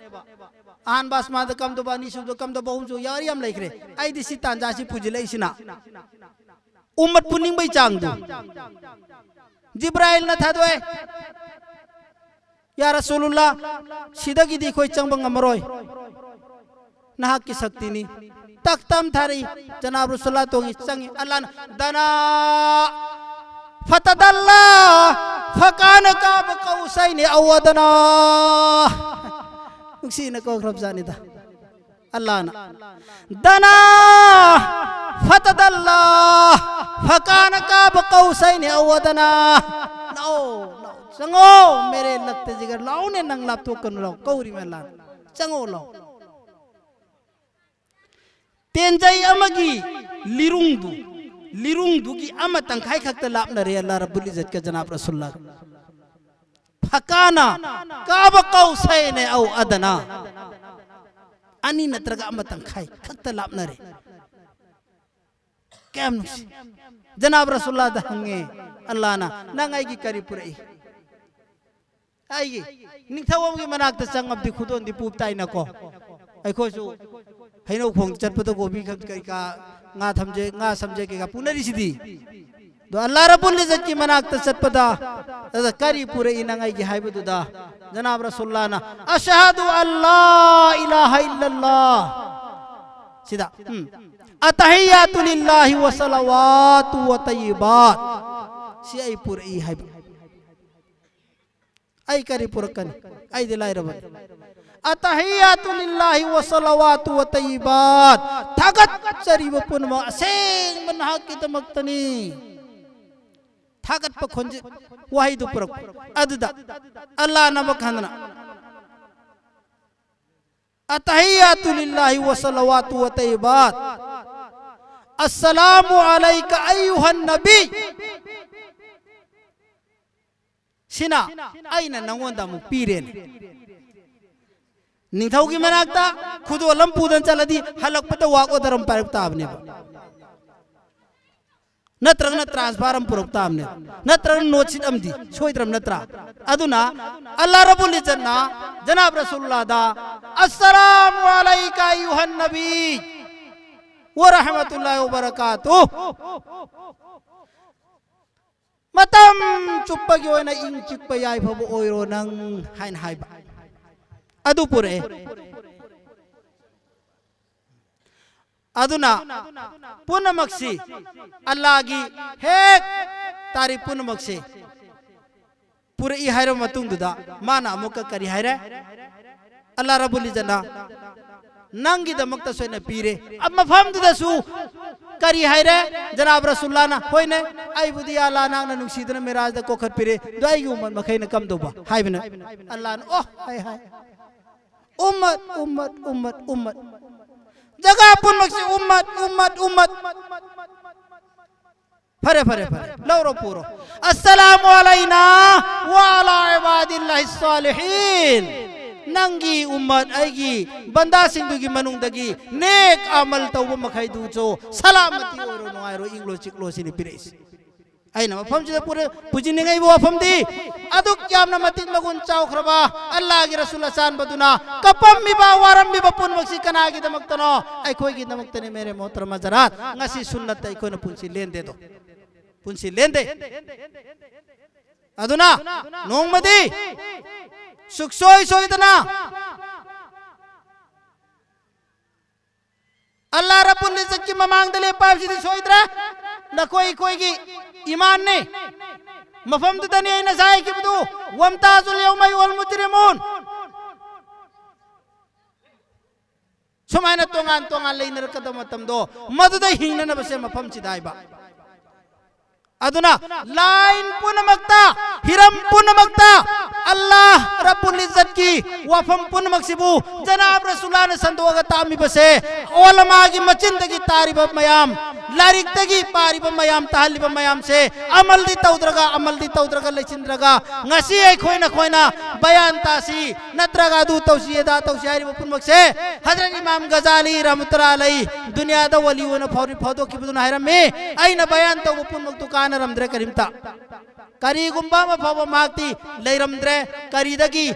ꯑꯍꯥꯟꯕ ꯑꯁꯃꯥꯟꯗ ꯀꯝꯗꯧꯕ, ꯑꯅꯤꯁꯨꯕꯗ ꯀꯝꯗꯧꯕ, ꯑꯍꯨꯝꯁꯨ ꯋꯥꯔꯤ ꯌꯥꯝ ꯂꯩꯈ꯭ꯔꯦ꯫ ꯑꯩꯗꯤ ꯁꯤ ꯇꯥꯟꯖꯥꯁꯤ ꯄꯨꯁꯤꯜꯂꯛꯏꯁꯤꯅ ꯎꯝꯃꯠ ꯄꯨꯅꯤꯡꯕꯩ ꯆꯥꯡꯗꯣ꯫ ꯖꯤꯕ꯭ꯔꯥꯏꯜꯅ ꯊꯥꯗꯣꯛꯑꯦ꯫ "ꯌꯥ ꯔꯁꯨꯂꯨꯜꯂꯥ, ꯁꯤꯗꯒꯤꯗꯤ ꯑꯩꯈꯣꯏ ꯆꯪꯕ ꯉꯝꯃꯔꯣꯏ꯫ ꯅꯍꯥꯛꯀꯤ ꯁꯛꯇꯤꯅꯤ"꯫ ꯇꯛ ꯇꯝ ꯊꯥꯔꯛꯏ꯫ ꯖꯅꯥꯕ ꯔꯁꯨꯜꯂꯥ ꯇꯣꯡꯉꯤ, ꯆꯪꯉꯤ꯫ ꯑꯜꯂꯥꯅ "ꯗꯅꯥ ꯐꯇꯗꯜꯂꯥ ꯐꯀꯥꯅ ꯀꯥꯕ ꯀꯧꯁꯩꯅꯦ ꯑꯧ ꯑꯗꯅꯥ"꯫ ꯅꯨꯡꯁꯤꯅ ꯀꯧꯈ꯭ꯔꯕꯖꯥꯠꯅꯤꯗ꯫ ꯑꯜꯂꯥꯅ "ꯗꯅꯥ ꯐꯇꯗꯜꯂꯥ ꯐꯀꯥꯅ ꯀꯥꯕ ꯀꯧꯁꯩꯅꯦ ꯑꯧ ꯑꯗꯅꯥ"꯫ "ꯂꯥꯛꯑꯣ, ꯂꯥꯛꯑꯣ, ꯆꯪꯉꯣ, ꯃꯦꯔꯦ ꯂꯛꯇ ꯖꯤꯒꯔ, ꯂꯥꯛꯑꯣꯅꯦ, ꯅꯪ ꯂꯥꯞꯊꯣꯛꯀꯅꯨ, ꯂꯥꯛꯑꯣ", ꯀꯧꯔꯤꯃꯦ ꯑꯜꯂꯥꯅ꯫ "ꯆꯪꯉꯣ, ꯂꯥꯛꯑꯣ"꯫ ꯇꯦꯟꯖꯩ ꯑꯃꯒꯤ ꯂꯤꯔꯨꯡꯗꯨ, ꯂꯤꯔꯨꯡꯗꯨꯒꯤ ꯑꯃ ꯇꯪꯈꯥꯏ ꯈꯛꯇ ꯂꯥꯞꯅꯔꯦ ꯑꯜꯂꯥ ꯔꯕꯨꯜ ꯏꯖꯠꯀ ꯖꯅꯥꯕ ꯔꯁꯨꯜꯂꯥꯒ꯫ "ꯐꯀꯥꯅ ꯀꯥꯕ ꯀꯧꯁꯩꯅꯦ ꯑꯧ ꯑꯗꯅꯥ"꯫ ꯑꯅꯤ ꯅꯠꯇ꯭ꯔꯒ ꯑꯃ ꯇꯪꯈꯥꯏ ꯈꯛꯇ ꯂꯥꯞꯅꯔꯦ꯫ ꯀꯌꯥꯝ ꯅꯨꯡꯁꯤ꯫ ꯖꯅꯥꯕ ꯔꯁꯨꯜꯂꯥꯗ ꯍꯪꯉꯦ ꯑꯜꯂꯥꯅ, "ꯅꯪ ꯑꯩꯒꯤ ꯀꯔꯤ ꯄꯨꯔꯛꯏ?" ꯑꯩꯒꯤ ꯅꯤꯡꯊꯧ ꯑꯃꯒꯤ ꯃꯅꯥꯛꯇ ꯆꯪꯉꯕꯗꯤ ꯈꯨꯗꯣꯟꯗꯤ ꯄꯨꯕ ꯇꯥꯏꯅꯀꯣ꯫ ꯑꯩꯈꯣꯏꯁꯨ ꯍꯩꯅꯧ ꯈꯣꯡ ꯆꯠꯄꯗ ꯀꯣꯕꯤ ꯈꯛ ꯀꯩꯀꯥ, ꯉꯥ ꯊꯝꯖꯦ, ꯉꯥ ꯁꯝꯖꯦ ꯀꯩꯀꯥ ꯄꯨꯅꯔꯤꯁꯤꯗꯤ꯫ ꯑꯗꯣ ꯑꯜꯂꯥ ꯔꯕꯨꯜ ꯏꯖꯠꯀꯤ ꯃꯅꯥꯛꯇ ꯆꯠꯄꯗ, ꯑꯗ "ꯀꯔꯤ ꯄꯨꯔꯛꯏ ꯅꯪ ꯑꯩꯒꯤ?" ꯍꯥꯏꯕꯗꯨꯗ ꯖꯅꯥꯕ ꯔꯁꯨꯜꯂꯥꯅ "ꯑꯁꯍꯗꯨ ꯑꯜꯂꯥ ꯏꯂꯥꯍ ꯏꯜꯂꯜꯂꯥ"꯫ ꯁꯤꯗ, ꯎꯝ꯫ "ꯑꯇꯍꯤꯌꯥꯇꯨ ꯂꯤꯜꯂꯥꯍꯤ ꯋ ꯁꯂꯋꯥꯇꯨ ꯋ ꯇꯌꯤꯕꯥꯠ"꯫ ꯁꯤ ꯑꯩ ꯄꯨꯔꯛꯏ ꯍꯥꯏꯕ꯫ ꯑꯩ ꯀꯔꯤ ꯄꯨꯔꯛꯀꯅꯤ? ꯑꯩꯗꯤ ꯂꯥꯏꯔꯕꯅꯤ꯫ ꯑꯇꯍꯤꯌꯥꯇꯨ ꯂꯤꯜꯂꯥꯍꯤ ꯋ ꯁꯂꯋꯥꯇꯨ ꯋ ꯇꯩꯌꯤꯕꯥꯠ꯫ ꯊꯥꯒꯠꯆꯔꯤꯕ ꯄꯨꯝꯅꯃꯛ ꯑꯁꯦꯡꯕ ꯅꯍꯥꯛꯀꯤꯗꯃꯛꯇꯅꯤ꯫ ꯊꯥꯒꯠꯄ ꯈꯣꯟꯖꯦꯜ, ꯋꯥꯍꯩꯗꯨ ꯄꯨꯔꯛꯄ꯫ ꯑꯗꯨꯗ ꯑꯜꯂꯥꯍꯅ ꯑꯃꯨꯛ ꯍꯟꯗꯅ, "ꯑꯇꯍꯤꯌꯥꯇꯨ ꯂꯤꯜꯂꯥꯍꯤ ꯋ ꯁꯂꯋꯥꯇꯨ ꯋ ꯇꯩꯌꯤꯕꯥꯠ꯫ ꯑꯁꯁꯂꯥꯃꯨ ꯑꯂꯩꯀ ꯑꯩꯌꯨꯍꯟ ꯅꯕꯤ꯫" ꯁꯤꯅ ꯑꯩꯅ ꯅꯪꯉꯣꯟꯗ ꯑꯃꯨꯛ ꯄꯤꯔꯦꯅꯦ꯫ ꯅꯤꯡꯊꯧꯒꯤ ꯃꯅꯥꯛꯇ ꯈꯨꯗꯣꯜ ꯑꯃ ꯄꯨꯗꯅ ꯆꯠꯂꯗꯤ ꯍꯜꯂꯛꯄꯗ ꯋꯥꯛ ꯑꯣꯔꯗꯔ ꯑꯃ ꯄꯥꯏꯔꯛ ꯇꯥꯕꯅꯦꯕ, ꯅꯠꯇ꯭ꯔꯒꯅ ꯇ꯭ꯔꯥꯟꯁꯐꯔ ꯑꯃ ꯄꯨꯔꯛ ꯇꯥꯕꯅꯦꯕ, ꯅꯠꯇ꯭ꯔꯒꯅ ꯅꯣꯠ ꯁꯤꯠ ꯑꯃꯗꯤ ꯁꯣꯏꯗ꯭ꯔꯕ ꯅꯠꯇ꯭ꯔꯥ? ꯑꯗꯨꯅ ꯑꯜꯂꯥꯍ ꯔꯕꯨꯜ ꯏꯖꯠꯅ ꯖꯅꯥꯕ ꯔꯁꯨꯜꯂꯥꯍꯗ, "ꯑꯁꯁꯂꯥꯃꯨ ꯑꯂꯩꯀ ꯑꯩꯌꯨꯍꯟ ꯅꯕꯤ ꯋ ꯔꯍꯃꯇꯨꯜꯂꯥꯍꯤ ꯋ ꯕꯔꯀꯥꯇꯨꯍ꯫ ꯃꯇꯝ ꯆꯨꯞꯄꯒꯤ ꯑꯣꯏꯅ ꯏꯪ ꯆꯤꯛꯄ ꯌꯥꯏꯐꯕ ꯑꯣꯏꯔꯣ ꯅꯪ" ꯍꯥꯏꯅ ꯍꯥꯏꯕ ꯑꯗꯨ ꯄꯨꯔꯛꯑꯦ꯫ ꯑꯗꯨꯅ ꯄꯨꯝꯅꯃꯛꯁꯤ ꯑꯜꯂꯥꯍꯒꯤ ꯍꯦꯛ ꯇꯥꯔꯤꯐ ꯄꯨꯝꯅꯃꯛꯁꯤ ꯄꯨꯔꯛꯏ ꯍꯥꯏꯔꯕ ꯃꯇꯨꯡꯗꯨꯗ ꯃꯥꯅ ꯑꯃꯨꯛꯀ ꯀꯔꯤ ꯍꯥꯏꯔꯦ? ꯑꯜꯂꯥꯍ ꯔꯕꯨꯜ ꯏꯖꯠꯅ ꯅꯪꯒꯤꯗꯃꯛꯇꯁꯨ ꯑꯩꯅ ꯄꯤꯔꯦ꯫ ꯑ, ꯃꯐꯝꯗꯨꯗꯁꯨ ꯀꯔꯤ ꯍꯥꯏꯔꯦ? ꯖꯅꯥꯕ ꯔꯁꯨꯜꯂꯥꯍꯅ, "ꯍꯣꯏꯅꯦ, ꯑꯩꯕꯨꯗꯤ ꯌꯥ ꯑꯜꯂꯥꯍ ꯅꯪꯅ ꯅꯨꯡꯁꯤꯗꯅ ꯃꯤꯔꯥꯖꯗ ꯀꯣꯛꯈꯠꯄꯤꯔꯦ, ꯑꯗꯣ ꯑꯩꯒꯤ ꯎꯝꯃꯠ ꯃꯈꯩꯅ ꯀꯝꯗꯧꯕ?" ꯍꯥꯏꯕꯅ ꯑꯜꯂꯥꯍꯅ, "ꯑꯣ, ꯍꯥꯏ, ꯍꯥꯏ, ꯎꯝꯃꯠ, ꯎꯝꯃꯠ, ꯎꯝꯃꯠ, ꯎꯝꯃꯠ, ꯖꯒꯥ ꯄꯨꯝꯅꯃꯛꯁꯤ ꯎꯝꯃꯠ, ꯎꯝꯃꯠ, ꯎꯝꯃꯠ꯫ ꯐꯔꯦ, ꯐꯔꯦ, ꯐꯔꯦ, ꯂꯧꯔꯣ, ꯄꯨꯔꯣ꯫ ꯑꯁꯁꯂꯥꯃꯨ ꯑꯂꯩꯅꯥ ꯋ ꯑꯂꯥ ꯏꯕꯥꯗꯤꯜꯂꯥꯍꯤ ꯁꯥꯂꯤꯍꯤꯟ꯫ ꯅꯪꯒꯤ ꯎꯝꯃꯠ, ꯑꯩꯒꯤ ꯕꯟꯗꯥꯁꯤꯡꯗꯨꯒꯤ ꯃꯅꯨꯡꯗꯒꯤ ꯅꯦꯛ ꯑꯃꯜ ꯇꯧꯕ ꯃꯈꯩꯗꯨꯁꯨ ꯁꯂꯥꯃꯇꯤ ꯑꯣꯏꯔꯣ, ꯅꯨꯡꯉꯥꯏꯔꯣ, ꯏꯪꯂꯣ ꯆꯤꯛꯂꯣ" ꯁꯤꯅꯤ ꯄꯤꯔꯛꯏꯁꯦ꯫ ꯑꯩꯅ ꯃꯐꯝꯁꯤꯗ ꯄꯨꯔ-, ꯄꯨꯖꯅꯤꯡꯉꯛꯏꯕ ꯋꯥꯐꯝꯗꯤ, ꯑꯗꯨꯛ ꯌꯥꯝꯅ ꯃꯇꯤꯛ ꯃꯒꯨꯟ ꯆꯥꯎꯈ꯭ꯔꯕ ꯑꯜꯂꯥꯍꯒꯤ ꯔꯁꯨꯜ ꯑꯆꯥꯟꯕꯗꯨꯅ ꯀꯞꯄꯝꯃꯤꯕ, ꯋꯥꯔꯝꯃꯤꯕ ꯄꯨꯝꯅꯃꯛꯁꯤ ꯀꯅꯥꯒꯤꯗꯃꯛꯇꯅꯣ? ꯑꯩꯈꯣꯏꯒꯤꯗꯃꯛꯇꯅꯤ꯫ ꯃꯦꯔꯦ ꯃꯣꯍꯇꯔꯃ ꯍꯖꯔꯥꯠ, ꯉꯁꯤ ꯁꯨꯟꯅꯠꯇ ꯑꯩꯈꯣꯏꯅ ꯄꯨꯟꯁꯤ ꯂꯦꯟꯗꯦꯗꯣ, ꯄꯨꯟꯁꯤ ꯂꯦꯟꯗꯦ꯫ ꯑꯗꯨꯅ ꯅꯣꯡꯃꯗꯤ ꯁꯨꯛꯁꯣꯏ ꯁꯣꯏꯗꯅ ꯑꯜꯂꯥꯍ ꯔꯕꯨꯜ ꯏꯖꯠꯀꯤ ꯃꯃꯥꯡꯗ ꯂꯦꯞꯄ ꯍꯥꯏꯕꯁꯤꯗꯤ ꯁꯣꯏꯗ꯭ꯔꯦ꯫ ꯅꯈꯣꯏ ꯑꯩꯈꯣꯏꯒꯤ ꯏꯃꯥꯟꯅꯤ꯫ ꯃꯐꯝꯗꯨꯗꯅꯤ ꯑꯩꯅ ꯉꯁꯥꯏ ꯍꯥꯏꯈꯤꯕꯗꯨ, "ꯋꯝꯇꯥꯖꯨꯜ ꯌꯧꯃ ꯑꯌꯨꯍꯜ ꯃꯨꯖꯔꯤꯃꯨꯟ"꯫ ꯁꯨꯃꯥꯏꯅ ꯇꯣꯉꯥꯟ ꯇꯣꯉꯥꯟ ꯂꯩꯅꯔꯛꯀꯗꯕ ꯃꯇꯝꯗꯣ, ꯃꯗꯨꯗ ꯍꯤꯡꯅꯅꯕꯁꯦ ꯃꯐꯝꯁꯤꯗ ꯍꯥꯏꯕ꯫ ꯑꯗꯨꯅ ꯂꯥꯏꯟ ꯄꯨꯝꯅꯃꯛꯇ, ꯍꯤꯔꯝ ꯄꯨꯝꯅꯃꯛꯇ ꯑꯜꯂꯥꯍ ꯔꯕꯨꯜ ꯏꯖꯠꯀꯤ ꯋꯥꯐꯝ ꯄꯨꯝꯅꯃꯛꯁꯤꯕꯨ ꯖꯅꯥꯕ ꯔꯁꯨꯂꯥꯅ ꯁꯟꯗꯣꯛꯑꯒ ꯇꯥꯛꯑꯝꯃꯤꯕꯁꯦ, ꯑꯣꯂꯃꯥꯒꯤ ꯃꯆꯤꯟꯗꯒꯤ ꯇꯥꯔꯤꯕ ꯃꯌꯥꯝ, ꯂꯥꯏꯔꯤꯛꯇꯒꯤ ꯄꯥꯔꯤꯕ ꯃꯌꯥꯝ, ꯇꯥꯍꯜꯂꯤꯕ ꯃꯌꯥꯝꯁꯦ ꯑꯃꯜꯗꯤ ꯇꯧꯗ꯭ꯔꯒ, ꯑꯃꯜꯗꯤ ꯇꯧꯗ꯭ꯔꯒ ꯂꯩꯁꯤꯟꯗ꯭ꯔꯒ, ꯉꯁꯤ ꯑꯩꯈꯣꯏ ꯅꯈꯣꯏꯅ ꯕꯌꯥꯟ ꯇꯥꯁꯤ, ꯅꯠꯇ꯭ꯔꯒ ꯑꯗꯨ ꯇꯧꯁꯤ, ꯑꯗꯥ ꯇꯧꯁꯤ ꯍꯥꯏꯔꯤꯕ ꯄꯨꯝꯅꯃꯛꯁꯦ, ꯍꯖꯔꯠ ꯏꯃꯥꯝ ꯒꯖꯥꯂꯤ ꯔꯍꯃꯇꯨꯜꯂꯥꯍꯤ ꯑꯂꯩ ꯗꯨꯅꯤꯌꯥꯗ ꯋꯥꯂꯤ ꯑꯣꯏꯅ ꯐꯥꯎꯔꯤ-, ꯐꯥꯎꯗꯣꯛꯈꯤꯕꯗꯨꯅ ꯍꯥꯏꯔꯝꯃꯤ, "ꯑꯩꯅ ꯕꯌꯥꯟ ꯇꯧꯕ ꯄꯨꯝꯅꯃꯛꯇꯨ ꯀꯥꯟꯅꯔꯝꯗ꯭ꯔꯦ ꯀꯔꯤꯝꯇ꯫ ꯀꯔꯤꯒꯨꯝꯕ ꯑꯃ ꯐꯥꯎꯕ ꯃꯍꯥꯛꯇꯤ ꯂꯩꯔꯝꯗ꯭ꯔꯦ, ꯀꯔꯤꯗꯒꯤ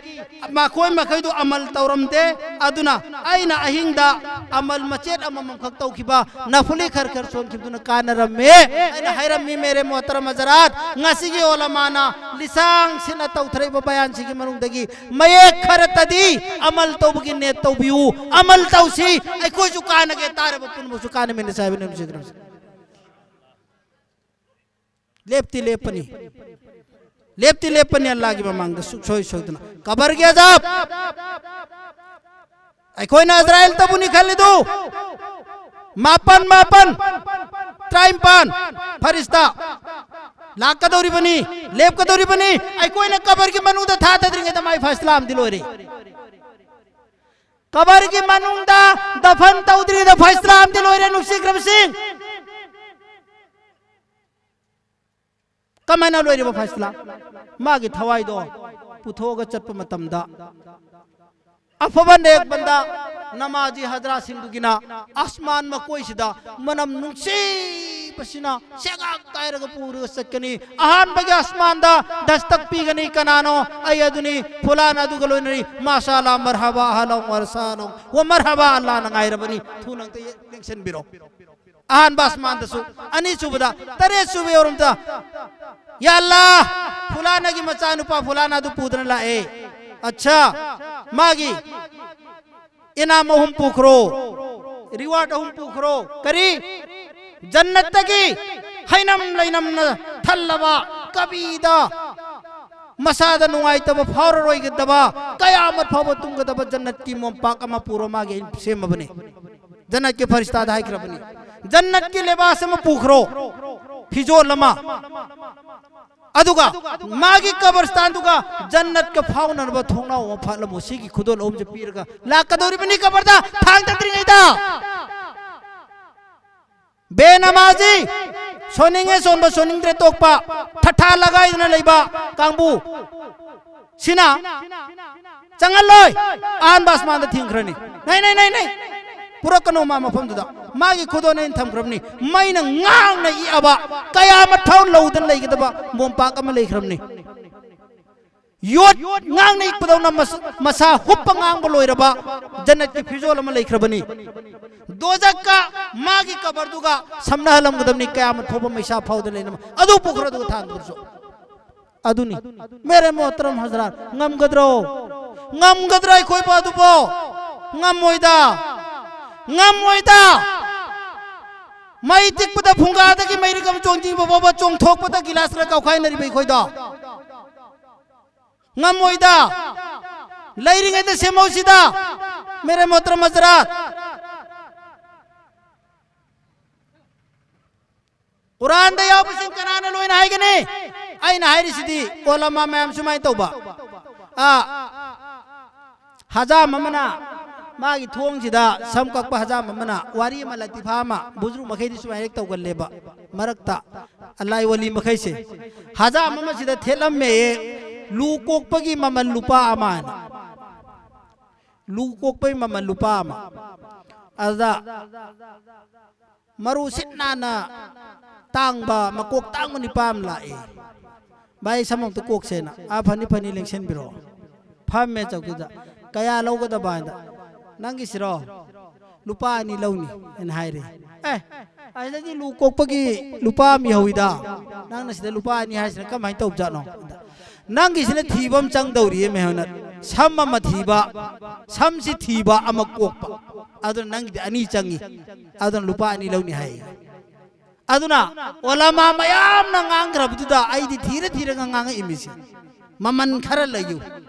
ꯃꯈꯣꯏ ꯃꯈꯩꯗꯨ ꯑꯃꯜ ꯇꯧꯔꯝꯗꯦ꯫ ꯑꯗꯨꯅ ꯑꯩꯅ ꯑꯍꯤꯡꯗ ꯑꯃꯜ ꯃꯆꯦꯠ ꯑꯃꯃꯝꯈꯛ ꯇꯧꯈꯤꯕ, ꯅꯐꯨꯂꯤ ꯈꯔ ꯈꯔ ꯁꯣꯟꯈꯤꯕꯗꯨꯅ ꯀꯥꯟꯅꯔꯝꯃꯦ" ꯍꯥꯏꯅ ꯍꯥꯏꯔꯝꯃꯤ꯫ ꯃꯦꯔꯦ ꯃꯣꯍꯇꯔꯝ ꯍꯖꯔꯥꯠ, ꯉꯁꯤꯒꯤ ꯑꯣꯂꯃꯥꯅ ꯂꯤꯁꯥꯡ ꯁꯤꯠꯅ ꯇꯧꯊꯔꯛꯏꯕ ꯕꯌꯥꯟꯁꯤꯒꯤ ꯃꯅꯨꯡꯗꯒꯤ ꯃꯌꯦꯛ ꯈꯔꯇꯗꯤ ꯑꯃꯜ ꯇꯧꯕꯒꯤ ꯅꯦꯠ ꯇꯧꯕꯤꯌꯨ, ꯑꯃꯜ ꯇꯧꯁꯤ, ꯑꯩꯈꯣꯏꯁꯨ ꯀꯥꯟꯅꯒꯦ, ꯇꯥꯔꯕ ꯄꯨꯝꯅꯃꯛꯁꯨ ꯀꯥꯟꯅꯃꯤꯟꯅꯁꯤ ꯍꯥꯏꯕꯅꯤ꯫ ꯂꯦꯞꯇꯤ ꯂꯦꯞꯄꯅꯤ, ꯂꯦꯞꯇꯤ ꯂꯦꯞꯄꯅꯤ ꯑꯜꯂꯥꯍꯒꯤ ꯃꯃꯥꯡꯗ ꯁꯨꯡꯁꯣꯏ ꯁꯣꯏꯗꯅ꯫ ꯀꯕꯔꯒꯤ ꯑꯖꯥꯕ, ꯑꯩꯈꯣꯏꯅ ꯑꯖꯔꯥꯏꯜꯇꯕꯨꯅꯤ ꯈꯜꯂꯤꯗꯨ, ꯃꯥꯄꯟ, ꯃꯥꯄꯟ, ꯇꯔꯥꯅꯤꯄꯥꯟ ꯐꯔꯤꯁꯇꯥ ꯂꯥꯛꯀꯗꯧꯔꯤꯕꯅꯤ, ꯂꯦꯞꯀꯗꯧꯔꯤꯕꯅꯤ꯫ ꯑꯩꯈꯣꯏꯅ ꯀꯕꯔꯒꯤ ꯃꯅꯨꯡꯗ ꯊꯥꯗꯗ꯭ꯔꯤꯉꯩꯗ ꯃꯥꯏ ꯐꯥꯏꯁꯂꯥ ꯑꯃꯗꯤ ꯂꯣꯏꯔꯦ꯫ ꯀꯕꯔꯒꯤ ꯃꯅꯨꯡꯗ ꯗꯐꯟ ꯇꯧꯗ꯭ꯔꯤꯉꯩꯗ ꯐꯥꯏꯁꯂꯥ ꯑꯃꯗꯤ ꯂꯣꯏꯔꯦ, ꯅꯨꯡꯁꯤꯈ꯭ꯔꯕꯁꯤꯡ꯫ ꯀꯃꯥꯏꯅ ꯂꯣꯏꯔꯤꯕ ꯐꯥꯏꯁꯂꯥ? ꯃꯥꯒꯤ ꯊꯋꯥꯏꯗꯣ ꯄꯨꯊꯣꯛꯑꯒ ꯆꯠꯄ ꯃꯇꯝꯗ, ꯑꯐꯕ ꯅꯦꯛꯕꯟꯗ ꯅꯃꯥꯖꯤ ꯍꯖꯔꯥꯁꯤꯡꯗꯨꯒꯤꯅ ꯑꯁꯃꯥꯟ ꯃꯀꯣꯏꯁꯤꯗ ꯃꯅꯝ ꯅꯨꯡꯁꯤꯕꯁꯤꯅ ꯁꯦꯒꯥꯛ ꯀꯥꯏꯔꯒ ꯄꯨꯔꯒ ꯆꯠꯀꯅꯤ꯫ ꯑꯍꯥꯟꯕꯒꯤ ꯑꯁꯃꯥꯟꯗ ꯗꯁꯇꯛ ꯄꯤꯒꯅꯤ꯫ ꯀꯅꯥꯅꯣ? ꯑꯩ ꯑꯗꯨꯅꯤ, ꯐꯨꯂꯥꯟ ꯑꯗꯨꯒ ꯂꯣꯏꯅꯔꯤ꯫ ꯃꯥꯁꯥ ꯑꯜꯂꯥ, ꯃꯔꯍꯕꯥ, ꯑꯍꯂꯥ ꯋꯥ ꯁꯥꯂꯥ ꯋꯥ ꯃꯔꯍꯕꯥ, ꯑꯜꯂꯥꯅ ꯉꯥꯏꯔꯕꯅꯤ꯫ ꯊꯨꯅ ꯑꯝꯇ ꯌꯦꯡꯁꯤꯟꯕꯤꯔꯣ꯫ ꯑꯍꯥꯟꯕ ꯑꯁꯃꯥꯟꯗꯁꯨ, ꯑꯅꯤꯁꯨꯕꯗ, ꯇꯔꯦꯠꯁꯨꯕ ꯌꯧꯔꯝꯗ, "ꯌꯥ ꯑꯜꯂꯥ, ꯐꯨꯂꯥꯅꯒꯤ ꯃꯆꯥꯅꯨꯄꯥ ꯐꯨꯂꯥꯅ ꯑꯗꯨ ꯄꯨꯗꯨꯅ ꯂꯥꯛꯑꯦ꯫ ꯑꯠꯁꯥ, ꯃꯥꯒꯤ ꯏꯅꯥꯝ ꯑꯍꯨꯝ ꯄꯨꯈ꯭ꯔꯣ, ꯔꯤꯋꯥꯔꯗ ꯑꯍꯨꯝ ꯄꯨꯈ꯭ꯔꯣ꯫ ꯀꯔꯤ? ꯖꯟꯅꯠꯇꯒꯤ ꯍꯩꯅꯝ ꯂꯩꯅꯝꯅ ꯊꯜꯂꯕ, ꯀꯕꯤꯗ ꯃꯁꯥꯗ ꯅꯨꯡꯉꯥꯏꯇꯕ ꯐꯥꯎꯔꯔꯣꯏꯒꯗꯕ, ꯀꯌꯥꯃꯠ ꯐꯥꯎꯕ ꯇꯨꯝꯒꯗꯕ ꯖꯟꯅꯠꯀꯤ ꯃꯣꯝꯄꯥꯛ ꯑꯃ ꯄꯨꯔꯣ, ꯃꯥꯒꯤ ꯑꯩꯅ ꯁꯦꯝꯃꯕꯅꯤ꯫ ꯖꯟꯅꯠꯀꯤ ꯐꯔꯤꯁꯇꯥꯗ ꯍꯥꯏꯈ꯭ꯔꯕꯅꯤ, ꯖꯟꯅꯠꯀꯤ ꯂꯦꯕꯥꯁ ꯑꯃ ꯄꯨꯈ꯭ꯔꯣ, ꯐꯤꯖꯣꯜ ꯑꯃ꯫ ꯑꯗꯨꯒ ꯃꯥꯒꯤ ꯀꯕꯔꯁꯇꯥꯟꯗꯨꯒ ꯖꯟꯅꯠꯀ ꯐꯥꯎꯅꯅꯕ ꯊꯣꯡꯅꯥꯎ ꯑꯃ ꯐꯥꯠꯂꯝꯃꯨ꯫ ꯁꯤꯒꯤ ꯈꯨꯗꯣꯜ ꯑꯍꯨꯝꯁꯦ ꯄꯤꯔꯒ ꯂꯥꯛꯀꯗꯧꯔꯤꯕꯅꯤ ꯀꯕꯔꯗ ꯊꯥꯡ ꯇꯠꯇ꯭ꯔꯤꯉꯩꯗ꯫ ꯕꯦꯅꯃꯥꯖꯤ, ꯁꯣꯟꯅꯤꯡꯉꯦ ꯁꯣꯟꯕ, ꯁꯣꯟꯅꯤꯡꯗ꯭ꯔꯦ ꯇꯣꯛꯄ, ꯊꯠꯊꯥ ꯂꯒꯥꯏꯗꯅ ꯂꯩꯕ ꯀꯥꯡꯕꯨ ꯁꯤꯅ ꯆꯪꯍꯜꯂꯣꯏ꯫ ꯑꯍꯥꯟꯕ ꯑꯁꯃꯥꯟꯗ ꯊꯤꯡꯈ꯭ꯔꯅꯤ꯫ ꯅꯩ, ꯅꯩ, ꯅꯩ, ꯅꯩ꯫ ꯄꯨꯔꯛꯀꯅꯨ ꯃꯥ ꯃꯐꯝꯗꯨꯗ꯫ ꯃꯥꯒꯤ ꯈꯨꯗꯣꯜ ꯑꯩꯅ ꯊꯝꯈ꯭ꯔꯕꯅꯤ꯫ ꯃꯩꯅ ꯉꯥꯡꯅ ꯏꯛꯑꯕ ꯀꯌꯥꯃꯠ ꯐꯥꯎ ꯂꯧꯗꯅ ꯂꯩꯒꯗꯕ ꯃꯣꯝꯄꯥꯛ ꯑꯃ ꯂꯩꯈ꯭ꯔꯕꯅꯤ꯫ ꯌꯣꯠ ꯉꯥꯡꯅ ꯏꯛꯄꯗꯧꯅ ꯃꯁ-, ꯃꯁꯥ ꯍꯨꯞꯄ ꯉꯥꯡꯕ ꯂꯣꯏꯔꯕ ꯖꯟꯅꯠꯀꯤ ꯐꯤꯖꯣꯜ ꯑꯃ ꯂꯩꯈ꯭ꯔꯕꯅꯤ꯫ ꯗꯣꯖꯛꯀ ꯃꯥꯒꯤ ꯀꯕꯔꯗꯨꯒ ꯁꯝꯅꯍꯜꯂꯝꯒꯗꯕꯅꯤ, ꯀꯌꯥꯃꯠ ꯐꯥꯎꯕ ꯃꯩꯁꯥ ꯐꯥꯎꯗ ꯂꯩꯅꯕ꯫ ꯑꯗꯨ ꯄꯨꯈ꯭ꯔꯣ, ꯑꯗꯨꯒ ꯊꯥꯡꯗꯨꯁꯨ꯫ ꯑꯗꯨꯅꯤ꯫ ꯃꯦꯔꯦ ꯃꯣꯍꯇꯔꯝ ꯍꯖꯔꯥꯠ, ꯉꯝꯒꯗ꯭ꯔꯣ? ꯉꯝꯒꯗ꯭ꯔꯥ ꯑꯩꯈꯣꯏꯕꯨ ꯑꯗꯨꯕꯣ? ꯉꯝꯃꯣꯏꯗ꯫ ꯉꯝꯃꯣꯏꯗ꯫ ꯃꯩ ꯇꯤꯛꯄꯗ ꯐꯨꯡꯒꯥꯗꯒꯤ ꯃꯩꯔꯤꯛ ꯑꯃ ꯆꯣꯡꯊꯤꯕ ꯐꯥꯎꯕ ꯆꯣꯡꯊꯣꯛꯄꯗ ꯒꯤꯂꯥꯁ ꯈꯔ ꯀꯥꯎꯈꯥꯏꯅꯔꯤꯕ ꯑꯩꯈꯣꯏꯗꯣ꯫ ꯉꯝꯃꯣꯏꯗ꯫ ꯂꯩꯔꯤꯉꯩꯗ ꯁꯦꯝꯍꯧꯁꯤꯗ꯫ ꯃꯦꯔꯦ ꯃꯣꯍꯇꯔꯝ ꯍꯖꯔꯥꯠ꯫ ꯀꯨꯔꯥꯟꯗ ꯌꯥꯎꯕꯁꯤꯡ ꯀꯅꯥꯅ ꯂꯣꯏꯅ ꯍꯥꯏꯒꯅꯤ? ꯑꯩꯅ ꯍꯥꯏꯔꯤꯁꯤꯗꯤ ꯑꯣꯂꯃꯥ ꯃꯌꯥꯝ ꯁꯨꯃꯥꯏꯅ ꯇꯧꯕ꯫ ꯑꯥ, ꯍꯖꯥꯝ ꯑꯃꯅ ꯃꯥꯒꯤ ꯊꯣꯡꯁꯤꯗ ꯁꯝ ꯀꯛꯄ ꯍꯖꯥꯝ ꯑꯃꯅ ꯋꯥꯔꯤ ꯑꯃ, ꯂꯇꯤꯐꯥ ꯑꯃ, ꯕꯨꯖꯨꯔꯨ ꯃꯈꯩꯗꯤ ꯁꯨꯃꯥꯏꯅ ꯍꯦꯛ ꯇꯧꯒꯜꯂꯦꯕ꯫ ꯃꯔꯛꯇ ꯑꯂꯥꯏ ꯋꯥꯂꯤ ꯃꯈꯩꯁꯦ ꯍꯖꯥꯝ ꯑꯃꯁꯤꯗ ꯊꯦꯠꯂꯝꯃꯦꯌꯦ, ꯂꯨ ꯀꯣꯛꯄꯒꯤ ꯃꯃꯜ ꯂꯨꯄꯥ ꯑꯃ ꯍꯥꯏꯅ꯫ ꯂꯨ ꯀꯣꯛꯄꯒꯤ ꯃꯃꯜ ꯂꯨꯄꯥ ꯑꯃ꯫ ꯑꯗꯨꯗ ꯃꯔꯨ ꯁꯤꯠ ꯅꯥꯟꯅ ꯇꯥꯡꯕ, ꯃꯀꯣꯛ ꯇꯥꯡꯕ ꯅꯤꯄꯥ ꯑꯃ ꯂꯥꯛꯑꯦ꯫ "ꯚꯥꯏ, ꯁꯝ ꯑꯝꯇ ꯀꯣꯛꯁꯦꯅ꯫" "ꯑꯥ, ꯐꯅꯤ, ꯐꯅꯤ, ꯂꯦꯡꯁꯤꯟꯕꯤꯔꯛꯑꯣ꯫" ꯐꯝꯃꯦ ꯆꯧꯀꯤꯗ꯫ "ꯀꯌꯥ ꯂꯧꯒꯗꯕ?" ꯍꯥꯏꯗ, "ꯅꯪꯒꯤꯁꯤꯔꯣ? ꯂꯨꯄꯥ ꯑꯅꯤ ꯂꯧꯅꯤ," ꯍꯥꯏꯅ ꯍꯥꯏꯔꯦ꯫ "ꯑꯦ, ꯑꯁꯤꯗꯗꯤ ꯂꯨ ꯀꯣꯛꯄꯒꯤ ꯂꯨꯄꯥ ꯑꯃ ꯌꯧꯏꯗ, ꯅꯪꯅ ꯁꯤꯗ ꯂꯨꯄꯥ ꯑꯅꯤ ꯍꯥꯏꯁꯤꯅ ꯀꯃꯥꯏꯅ ꯇꯧꯕꯖꯥꯠꯅꯣ?" ꯅꯪꯒꯤꯁꯤꯅ ꯊꯤꯕ ꯑꯃ ꯆꯪꯗꯧꯔꯤꯌꯦ, ꯃꯦꯍꯅꯠ꯫ ꯁꯝ ꯑꯃ ꯊꯤꯕ, ꯁꯝꯁꯤ ꯊꯤꯕ ꯑꯃ ꯀꯣꯛꯄ꯫ ꯑꯗꯨꯅ ꯅꯪꯒꯤꯗꯤ ꯑꯅꯤ ꯆꯪꯉꯤ꯫ ꯑꯗꯨꯅ ꯂꯨꯄꯥ ꯑꯅꯤ ꯂꯧꯅꯤ ꯍꯥꯏ꯫ ꯑꯗꯨꯅ ꯑꯣꯂꯃꯥ ꯃꯌꯥꯝꯅ ꯉꯥꯡꯈ꯭ꯔꯕꯗꯨꯗ ꯑꯩꯗꯤ ꯊꯤꯔ ꯊꯤꯔꯒ ꯉꯥꯡꯉꯛꯏꯃꯤꯁꯤ꯫ ꯃꯃꯜ ꯈꯔ ꯂꯩꯌꯨ,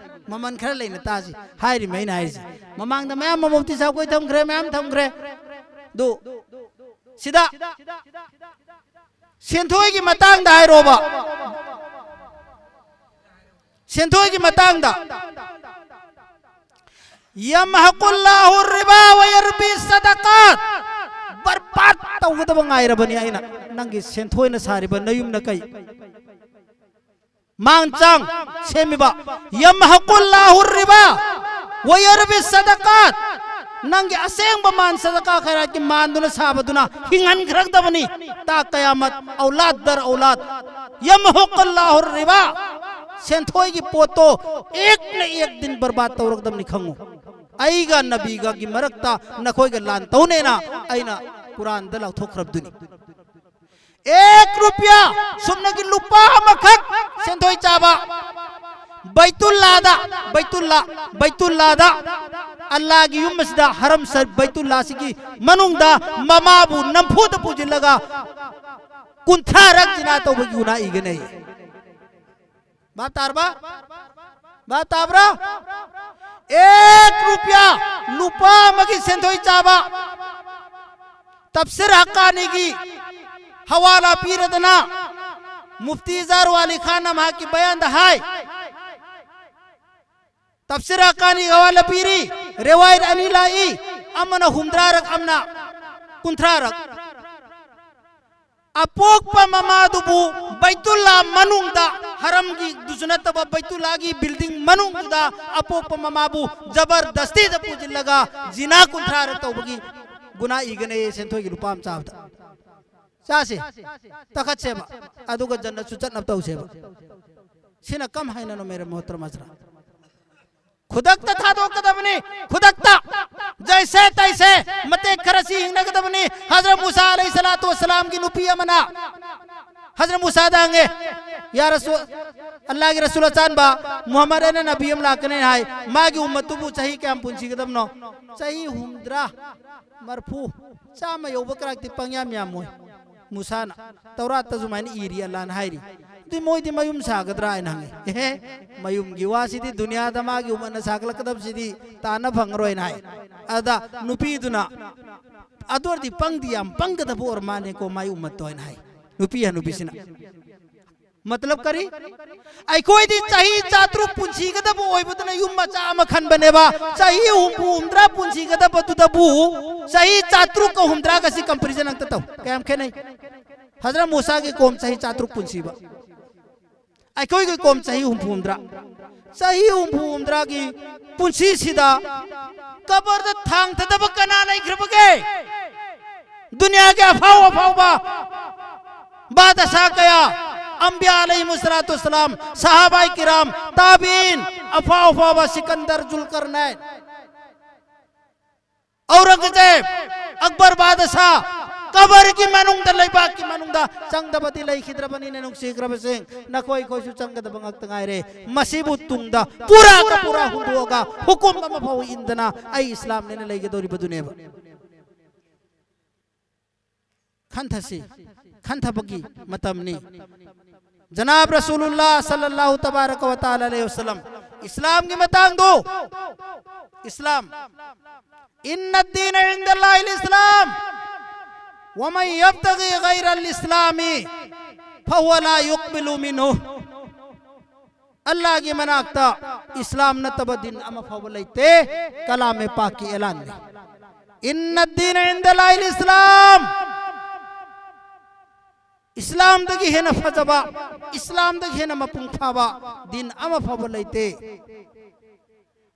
ꯃꯃꯜ ꯈꯔ ꯂꯩꯅ ꯇꯥꯁꯤ ꯍꯥꯏꯔꯤꯃꯤ ꯑꯩꯅ ꯍꯥꯏꯁꯦ꯫ ꯃꯃꯥꯡꯗ ꯃꯌꯥꯝ ꯑꯃ ꯃꯨꯐꯇꯤ ꯁꯥꯍꯕ ꯈꯣꯏ ꯊꯝꯈ꯭ꯔꯦ, ꯃꯌꯥꯝ ꯊꯝꯈ꯭ꯔꯦ꯫ ꯑꯗꯨ ꯁꯤꯗ ꯁꯦꯟꯊꯣꯏꯒꯤ ꯃꯇꯥꯡꯗ ꯍꯥꯏꯔꯣꯕ꯫ ꯁꯦꯟꯊꯣꯏꯒꯤ ꯃꯇꯥꯡꯗ, "ꯌꯝꯍꯛꯀꯨꯜꯂꯥꯍꯨ ꯔꯤꯕꯥ ꯋ ꯌꯔꯕꯤ ꯁꯗꯀꯥꯠ", ꯕꯔꯕꯥꯗ ꯇꯧꯒꯗꯕ ꯉꯥꯏꯔꯕꯅꯤ ꯑꯩꯅ꯫ ꯅꯪꯒꯤ ꯁꯦꯟꯊꯣꯏꯅ ꯁꯥꯔꯤꯕ ꯅꯌꯨꯝꯅ ꯀꯩ ꯃꯥꯡ ꯆꯥꯡ ꯁꯦꯝꯃꯤꯕ? "ꯌꯝꯍꯛꯀꯨꯜꯂꯥꯍꯨ ꯔꯤꯕꯥ ꯋ ꯌꯔꯕꯤ ꯁꯗꯀꯥꯠ", ꯅꯪꯒꯤ ꯑꯁꯦꯡꯕ ꯃꯥꯟ, ꯁꯗꯀꯥ ꯈꯩꯔꯥꯠꯀꯤ ꯃꯥꯟꯗꯨꯅ ꯁꯥꯕꯗꯨꯅ ꯍꯤꯡꯍꯟꯈ꯭ꯔꯗꯕꯅꯤ꯫ ꯇꯥ ꯀꯌꯥꯃꯠ, ꯑꯧꯂꯥꯗ ꯗꯔ ꯑꯧꯂꯥꯗ꯫ "ꯌꯝꯍꯛꯀꯨꯜꯂꯥꯍꯨ ꯔꯤꯕꯥ", ꯁꯦꯟꯊꯣꯏꯒꯤ ꯄꯣꯠꯇꯣ ꯑꯦꯛꯅ ꯑꯦꯛ ꯗꯤꯟ ꯕꯔꯕꯥꯗ ꯇꯧꯔꯛꯀꯗꯕꯅꯤ ꯈꯪꯉꯨ꯫ ꯑꯩꯒ ꯅꯕꯤꯒꯒꯤ ꯃꯔꯛꯇ ꯅꯈꯣꯏꯒ ꯂꯥꯟ ꯇꯧꯅꯦꯅ ꯑꯩꯅ ꯀꯨꯔꯥꯟꯗ ꯂꯥꯎꯊꯣꯛꯈ꯭ꯔꯕꯗꯨꯅꯤ꯫ ꯑꯦꯛ ꯔꯨꯄꯤꯌꯥ, ꯁꯨꯞꯅꯒꯤ ꯂꯨꯄꯥ ꯑꯃꯈꯛ ꯁꯦꯟꯊꯣꯏ ꯆꯥꯕ, ꯕꯩꯇꯨꯜꯂꯥꯗ, ꯕꯩꯇꯨꯜꯂꯥ, ꯕꯩꯇꯨꯜꯂꯥꯗ, ꯑꯜꯂꯥꯒꯤ ꯌꯨꯝ ꯑꯁꯤꯗ, ꯍꯔꯝ ꯁꯔꯤꯐ ꯕꯩꯇꯨꯜꯂꯥꯁꯤꯒꯤ ꯃꯅꯨꯡꯗ ꯃꯃꯥꯕꯨ ꯅꯝꯐꯨꯗ ꯄꯨꯁꯤꯜꯂꯒ ꯀꯨꯟꯊ꯭ꯔꯥꯔꯛ ꯖꯤꯅꯥ ꯇꯧꯕꯒꯤ ꯒꯨꯅꯥ ꯏꯒꯅꯤ꯫ ꯚꯥꯞ ꯇꯥꯔꯕ? ꯚꯥꯞ ꯇꯥꯕ꯭ꯔꯥ? ꯑꯦꯛ ꯔꯨꯄꯤꯌꯥ, ꯂꯨꯄꯥ ꯑꯃꯒꯤ ꯁꯦꯟꯊꯣꯏ ꯆꯥꯕ꯫ ꯇꯐꯁꯤꯔ ꯍꯛꯀꯥꯅꯤꯒꯤ ꯍꯋꯥꯂꯥ ꯄꯤꯔꯗꯅ ꯃꯨꯐꯇꯤ ꯏꯖꯥꯔꯨ ꯑꯂꯤ ꯈꯥꯟꯅ ꯃꯍꯥꯛꯀꯤ ꯕꯌꯥꯟꯗ ꯍꯥꯏ꯫ ꯇꯐꯁꯤꯔ ꯍꯛꯀꯥꯅꯤꯒꯤ ꯍꯋꯥꯂꯥ ꯄꯤꯔꯤ, ꯔꯦꯋꯥꯌꯠ ꯑꯅꯤ ꯂꯥꯛꯏ, ꯑꯃꯅ ꯍꯨꯝꯗ꯭ꯔꯥꯔꯛ, ꯑꯃꯅ ꯀꯨꯟꯊ꯭ꯔꯥꯔꯛ꯫ ꯑꯄꯣꯛꯄ ꯃꯃꯥꯗꯨꯕꯨ ꯕꯩꯇꯨꯜꯂꯥ ꯃꯅꯨꯡꯗ, ꯍꯔꯝꯒꯤꯗꯨꯁꯨ ꯅꯠꯇꯕ ꯕꯩꯇꯨꯜꯂꯥꯒꯤ ꯕꯤꯜꯗꯤꯡ ꯃꯅꯨꯡꯗꯨꯗ ꯑꯄꯣꯛꯄ ꯃꯃꯥꯕꯨ ꯖꯕꯔꯗꯁꯇꯤꯗ ꯄꯨꯁꯤꯜꯂꯒ ꯖꯤꯅꯥ ꯀꯨꯟꯊ꯭ꯔꯥꯔꯛ ꯇꯧꯕꯒꯤ ꯒꯨꯅꯥ ꯏꯒꯅꯦ, ꯁꯦꯟꯊꯣꯏꯒꯤ ꯂꯨꯄꯥ ꯑꯃ ꯆꯥꯕꯗ꯫ ꯆꯥꯁꯦ, ꯇꯈꯠꯁꯦꯕ, ꯑꯗꯨꯒ ꯖꯟꯅꯠꯁꯨ ꯆꯠꯅꯕ ꯇꯧꯁꯦꯕ꯫ ꯁꯤꯅ ꯀꯝ ꯍꯥꯏꯅꯅꯣ, ꯃꯦꯔꯦ ꯃꯣꯍꯇꯔꯝ ꯍꯖꯔꯥꯠ? ꯈꯨꯗꯛꯇ ꯊꯥꯗꯣꯛꯀꯗꯕꯅꯤ, ꯈꯨꯗꯛꯇ꯫ ꯖꯩꯁꯦ ꯇꯩꯁꯦ ꯃꯇꯦꯛ ꯈꯔ ꯁꯤ ꯍꯤꯡꯅꯒꯗꯕꯅꯤ꯫ ꯍꯖꯔꯠ ꯃꯨꯁꯥ ꯑꯂꯩꯍꯤ ꯁꯂꯥꯇꯨ ꯋꯁꯁꯂꯥꯝꯒꯤ ꯅꯨꯄꯤ ꯑꯃꯅ ꯍꯖꯔꯠ ꯃꯨꯁꯥꯗ ꯍꯪꯉꯦ, "ꯌꯥ ꯔꯁꯨ-, ꯑꯜꯂꯥꯍꯒꯤ ꯔꯁꯨꯜ ꯑꯆꯥꯟꯕ ꯃꯨꯍꯝꯃꯗ ꯑꯅ ꯅꯕꯤ ꯑꯃ ꯂꯥꯛꯀꯅꯤ ꯍꯥꯏ, ꯃꯥꯒꯤ ꯎꯝꯃꯠꯇꯨꯕꯨ ꯆꯍꯤ ꯀꯌꯥꯝ ꯄꯨꯟꯁꯤꯒꯗꯕꯅꯣ?" "ꯆꯍꯤ ꯍꯨꯝꯗ꯭ꯔꯥ, ꯃꯔꯐꯨ, ꯆꯥꯝꯃ ꯌꯧꯕ ꯀꯔꯥꯛꯇꯤ ꯄꯪꯌꯥꯝ ꯌꯥꯝꯃꯣꯏ꯫ ꯃꯨꯁꯥꯅ꯫ ꯇꯧꯔꯥꯠꯇ ꯁꯨꯃꯥꯏꯅ ꯏꯔꯤ, ꯑꯜꯂꯥꯅ ꯍꯥꯏꯔꯤ꯫ ꯑꯗꯨꯗꯤ ꯃꯣꯏꯗꯤ ꯃꯌꯨꯝ ꯁꯥꯒꯗ꯭ꯔꯥ ꯍꯥꯏꯅ ꯍꯪꯉꯤ꯫ "ꯑꯦꯍꯦ, ꯃꯌꯨꯝꯒꯤ ꯋꯥꯁꯤꯗꯤ ꯗꯨꯅꯤꯌꯥꯗ ꯃꯥꯒꯤ ꯎꯃꯠꯅ ꯁꯥꯒꯠꯂꯛꯀꯗꯕꯁꯤꯗꯤ ꯇꯥꯟꯅ ꯐꯪꯉꯔꯣꯏꯅ" ꯍꯥꯏ꯫ ꯑꯗ ꯅꯨꯄꯤꯗꯨꯅ, "ꯑꯗꯨ ꯑꯣꯏꯔꯗꯤ ꯄꯪꯗꯤ ꯌꯥꯝ ꯄꯪꯒꯗꯕ ꯑꯣꯏꯔ ꯃꯥꯜꯂꯦꯀꯣ ꯃꯥꯏ ꯎꯃꯠꯇꯣ" ꯍꯥꯏꯅ ꯍꯥꯏ꯫ ꯅꯨꯄꯤ ꯍꯅꯨꯕꯤꯁꯤꯅ꯫ ꯃꯇꯂꯕ ꯀꯔꯤ? ꯑꯩꯈꯣꯏꯗꯤ ꯆꯍꯤ ꯆꯥꯇ꯭ꯔꯨꯛ ꯄꯨꯟꯁꯤꯒꯗꯕ ꯑꯣꯏꯕꯗꯨꯅ ꯌꯨꯝ ꯃꯆꯥ ꯑꯃ ꯈꯟꯕꯅꯦꯕ꯫ ꯆꯍꯤ ꯍꯨꯝꯐꯨ ꯍꯨꯝꯗ꯭ꯔꯥ ꯄꯨꯟꯁꯤꯒꯗꯕꯗꯨꯗꯕꯨ ꯆꯍꯤ ꯆꯥꯇ꯭ꯔꯨꯛꯀ ꯍꯨꯝꯗ꯭ꯔꯥꯒꯁꯤ comparison ꯑꯝꯇ ꯇꯧ꯫ ꯀꯌꯥꯝ ꯈꯦꯠꯅꯩ? ꯍꯖꯔꯠ ꯃꯨꯁꯥꯒꯤ ꯀꯣꯝ ꯆꯍꯤ ꯆꯥꯇ꯭ꯔꯨꯛ ꯄꯨꯟꯁꯤꯕ꯫ ꯑꯩꯈꯣꯏꯒꯤ ꯀꯣꯝ ꯆꯍꯤ ꯍꯨꯝꯐꯨ ꯍꯨꯝꯗ꯭ꯔꯥ꯫ ꯆꯍꯤ ꯍꯨꯝꯐꯨ ꯍꯨꯝꯗ꯭ꯔꯥꯒꯤ ꯄꯨꯟꯁꯤꯁꯤꯗ ꯀꯕꯔꯗ ꯊꯥꯡꯊꯗꯕ ꯀꯅꯥ ꯂꯩꯈ꯭ꯔꯕꯒꯦ? ꯗꯨꯅꯤꯌꯥꯒꯤ ꯑꯐꯥꯎ ꯑꯐꯥꯎꯕ ꯕꯥꯗꯁꯥ ꯀꯌꯥ, ꯑꯝꯕꯤꯌꯥ ꯑꯂꯩꯍꯤꯃꯨꯁꯁꯂꯥꯇꯨ ꯋꯁꯁꯂꯥꯝ, ꯁꯍꯥꯕꯥꯏ ꯀꯤꯔꯥꯝ, ꯇꯥꯕꯤꯟ, ꯑꯐꯥꯎ ꯑꯐꯥꯎꯕ ꯁꯤꯀꯟꯗꯔ, ꯖꯨꯜꯀꯔꯅꯥꯏꯟ, ꯑꯧꯔꯪꯒꯖꯦꯕ, ꯑꯛꯕꯔ ꯕꯥꯗꯁꯥ, ꯀꯕꯔꯒꯤ ꯃꯅꯨꯡꯗ, ꯂꯩꯕꯥꯛꯀꯤ ꯃꯅꯨꯡꯗ ꯆꯪꯗꯕꯗꯤ ꯂꯩꯈꯤꯗ꯭ꯔꯕꯅꯤꯅ, ꯅꯨꯡꯁꯤꯈ꯭ꯔꯕꯁꯤꯡ, ꯅꯈꯣꯏ ꯑꯩꯈꯣꯏꯁꯨ ꯆꯪꯒꯗꯕ ꯉꯥꯛꯇ ꯉꯥꯏꯔꯦ꯫ ꯃꯁꯤꯕꯨ ꯇꯨꯡꯗ ꯄꯨꯔꯥꯒ ꯄꯨꯔꯥ ꯍꯨꯟꯗꯣꯛꯑꯒ ꯍꯨꯀꯨꯝ ꯑꯃ ꯐꯥꯎ ꯏꯟꯗꯅ ꯑꯩ ꯏꯁꯂꯥꯝꯅꯦꯅ ꯂꯩꯒꯗꯧꯔꯤꯕꯗꯨꯅꯦꯕ꯫ ꯈꯟꯊꯁꯤ, ꯈꯟꯊꯕꯒꯤ ꯃꯇꯝꯅꯤ꯫ ꯖꯅꯥꯕ ꯔꯁꯨꯂꯨꯜꯂꯥ ꯁꯜꯂꯜꯂꯥꯍꯨ ꯇꯕꯥꯔꯀ ꯋ ꯇꯥꯂꯥ ꯑꯂꯩꯍꯤ ꯋꯁꯜꯂꯝ, ꯏꯁꯂꯥꯝꯒꯤ ꯃꯇꯥꯡꯗꯣ, ꯏꯁꯂꯥꯝ, "ꯏꯟꯅ ꯗꯤꯅ ꯏꯟꯗꯜꯂꯥꯍꯤꯜ ꯏꯁꯂꯥꯝ, ꯋꯃꯟ ꯌꯕꯇꯒꯤ ꯒꯩꯔꯜ ꯏꯁꯂꯥꯃꯤ ꯐꯍꯨꯋ ꯂꯥ ꯌꯨꯛꯕꯤꯂꯨ ꯃꯤꯟꯍꯨ"꯫ ꯑꯜꯂꯥꯍꯒꯤ ꯃꯅꯥꯛꯇ ꯏꯁꯂꯥꯝ ꯅꯠꯇꯕ ꯗꯤꯟ ꯑꯃ ꯐꯥꯎꯕ ꯂꯩꯇꯦ꯫ ꯀꯂꯥꯃꯦ ꯄꯥꯛꯀꯤ ꯑꯦꯂꯥꯟꯅꯤ꯫ "ꯏꯟꯅ ꯗꯤꯅ ꯏꯟꯗꯜꯂꯥꯍꯤꯜ ꯏꯁꯂꯥꯝ"꯫ ꯏꯁꯂꯥꯝꯗꯒꯤ ꯍꯦꯟꯅ ꯐꯖꯕ, ꯏꯁꯂꯥꯝꯗꯒꯤ ꯍꯦꯟꯅ ꯃꯄꯨꯡ ꯐꯥꯕ ꯗꯤꯟ ꯑꯃ ꯐꯥꯎꯕ ꯂꯩꯇꯦ꯫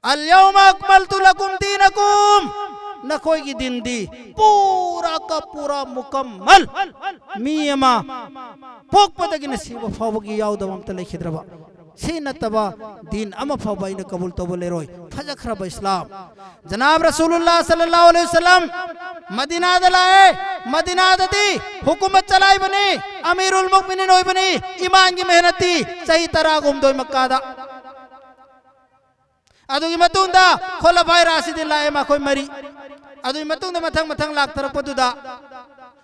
"ꯑꯜ ꯌꯧꯃ ꯑꯛꯃꯜꯇꯨ ꯂꯀꯨꯝ ꯗꯤꯅꯀꯨꯝ", ꯅꯈꯣꯏꯒꯤ ꯗꯤꯟꯗꯤ ꯄꯨꯔꯥ ꯀ ꯄꯨꯔꯥ ꯃꯨꯀꯝꯃꯜ, ꯃꯤ ꯑꯃ ꯄꯣꯛꯄꯗꯒꯤꯅ ꯁꯤꯕ ꯐꯥꯎꯕꯒꯤ ꯌꯥꯎꯗꯕ ꯑꯝꯇ ꯂꯩꯈꯤꯗ꯭ꯔꯕ, ꯁꯤ ꯅꯠꯇꯕ ꯗꯤꯟ ꯑꯃ ꯐꯥꯎꯕ ꯑꯩꯅ ꯀꯕꯨꯜ ꯇꯧꯕ ꯂꯩꯔꯣꯏ꯫ ꯐꯖꯈ꯭ꯔꯕ ꯏꯁꯂꯥꯝ꯫ ꯖꯅꯥꯕ ꯔꯁꯨꯂꯨꯜꯂꯥ ꯁꯜꯂꯜꯂꯥꯍꯨ ꯑꯂꯩꯍꯤ ꯋꯁꯜꯂꯝ ꯃꯗꯤꯅꯥꯗ ꯂꯥꯛꯑꯦ꯫ ꯃꯗꯤꯅꯥꯗꯗꯤ ꯍꯨꯀꯨꯃꯠ ꯆꯂꯥꯏꯕꯅꯤ, ꯑꯃꯤꯔꯨꯜ ꯃꯨꯛꯃꯤꯅꯤꯟ ꯑꯣꯏꯕꯅꯤ꯫ ꯏꯃꯥꯟꯒꯤ ꯃꯦꯍꯅꯠꯇꯤ ꯆꯍꯤ ꯇꯔꯥꯍꯨꯝꯗꯣꯏ ꯃꯛꯀꯥꯗ꯫ ꯑꯗꯨꯒꯤ ꯃꯇꯨꯡꯗ ꯈꯨꯂꯐꯥꯏ ꯔꯥꯁꯤꯗꯤꯟ ꯂꯥꯛꯑꯦ, ꯃꯈꯣꯏ ꯃꯔꯤ꯫ ꯑꯗꯨꯒꯤ ꯃꯇꯨꯡꯗ ꯃꯊꯪ ꯃꯊꯪ ꯂꯥꯛꯊꯔꯛꯄꯗꯨꯗ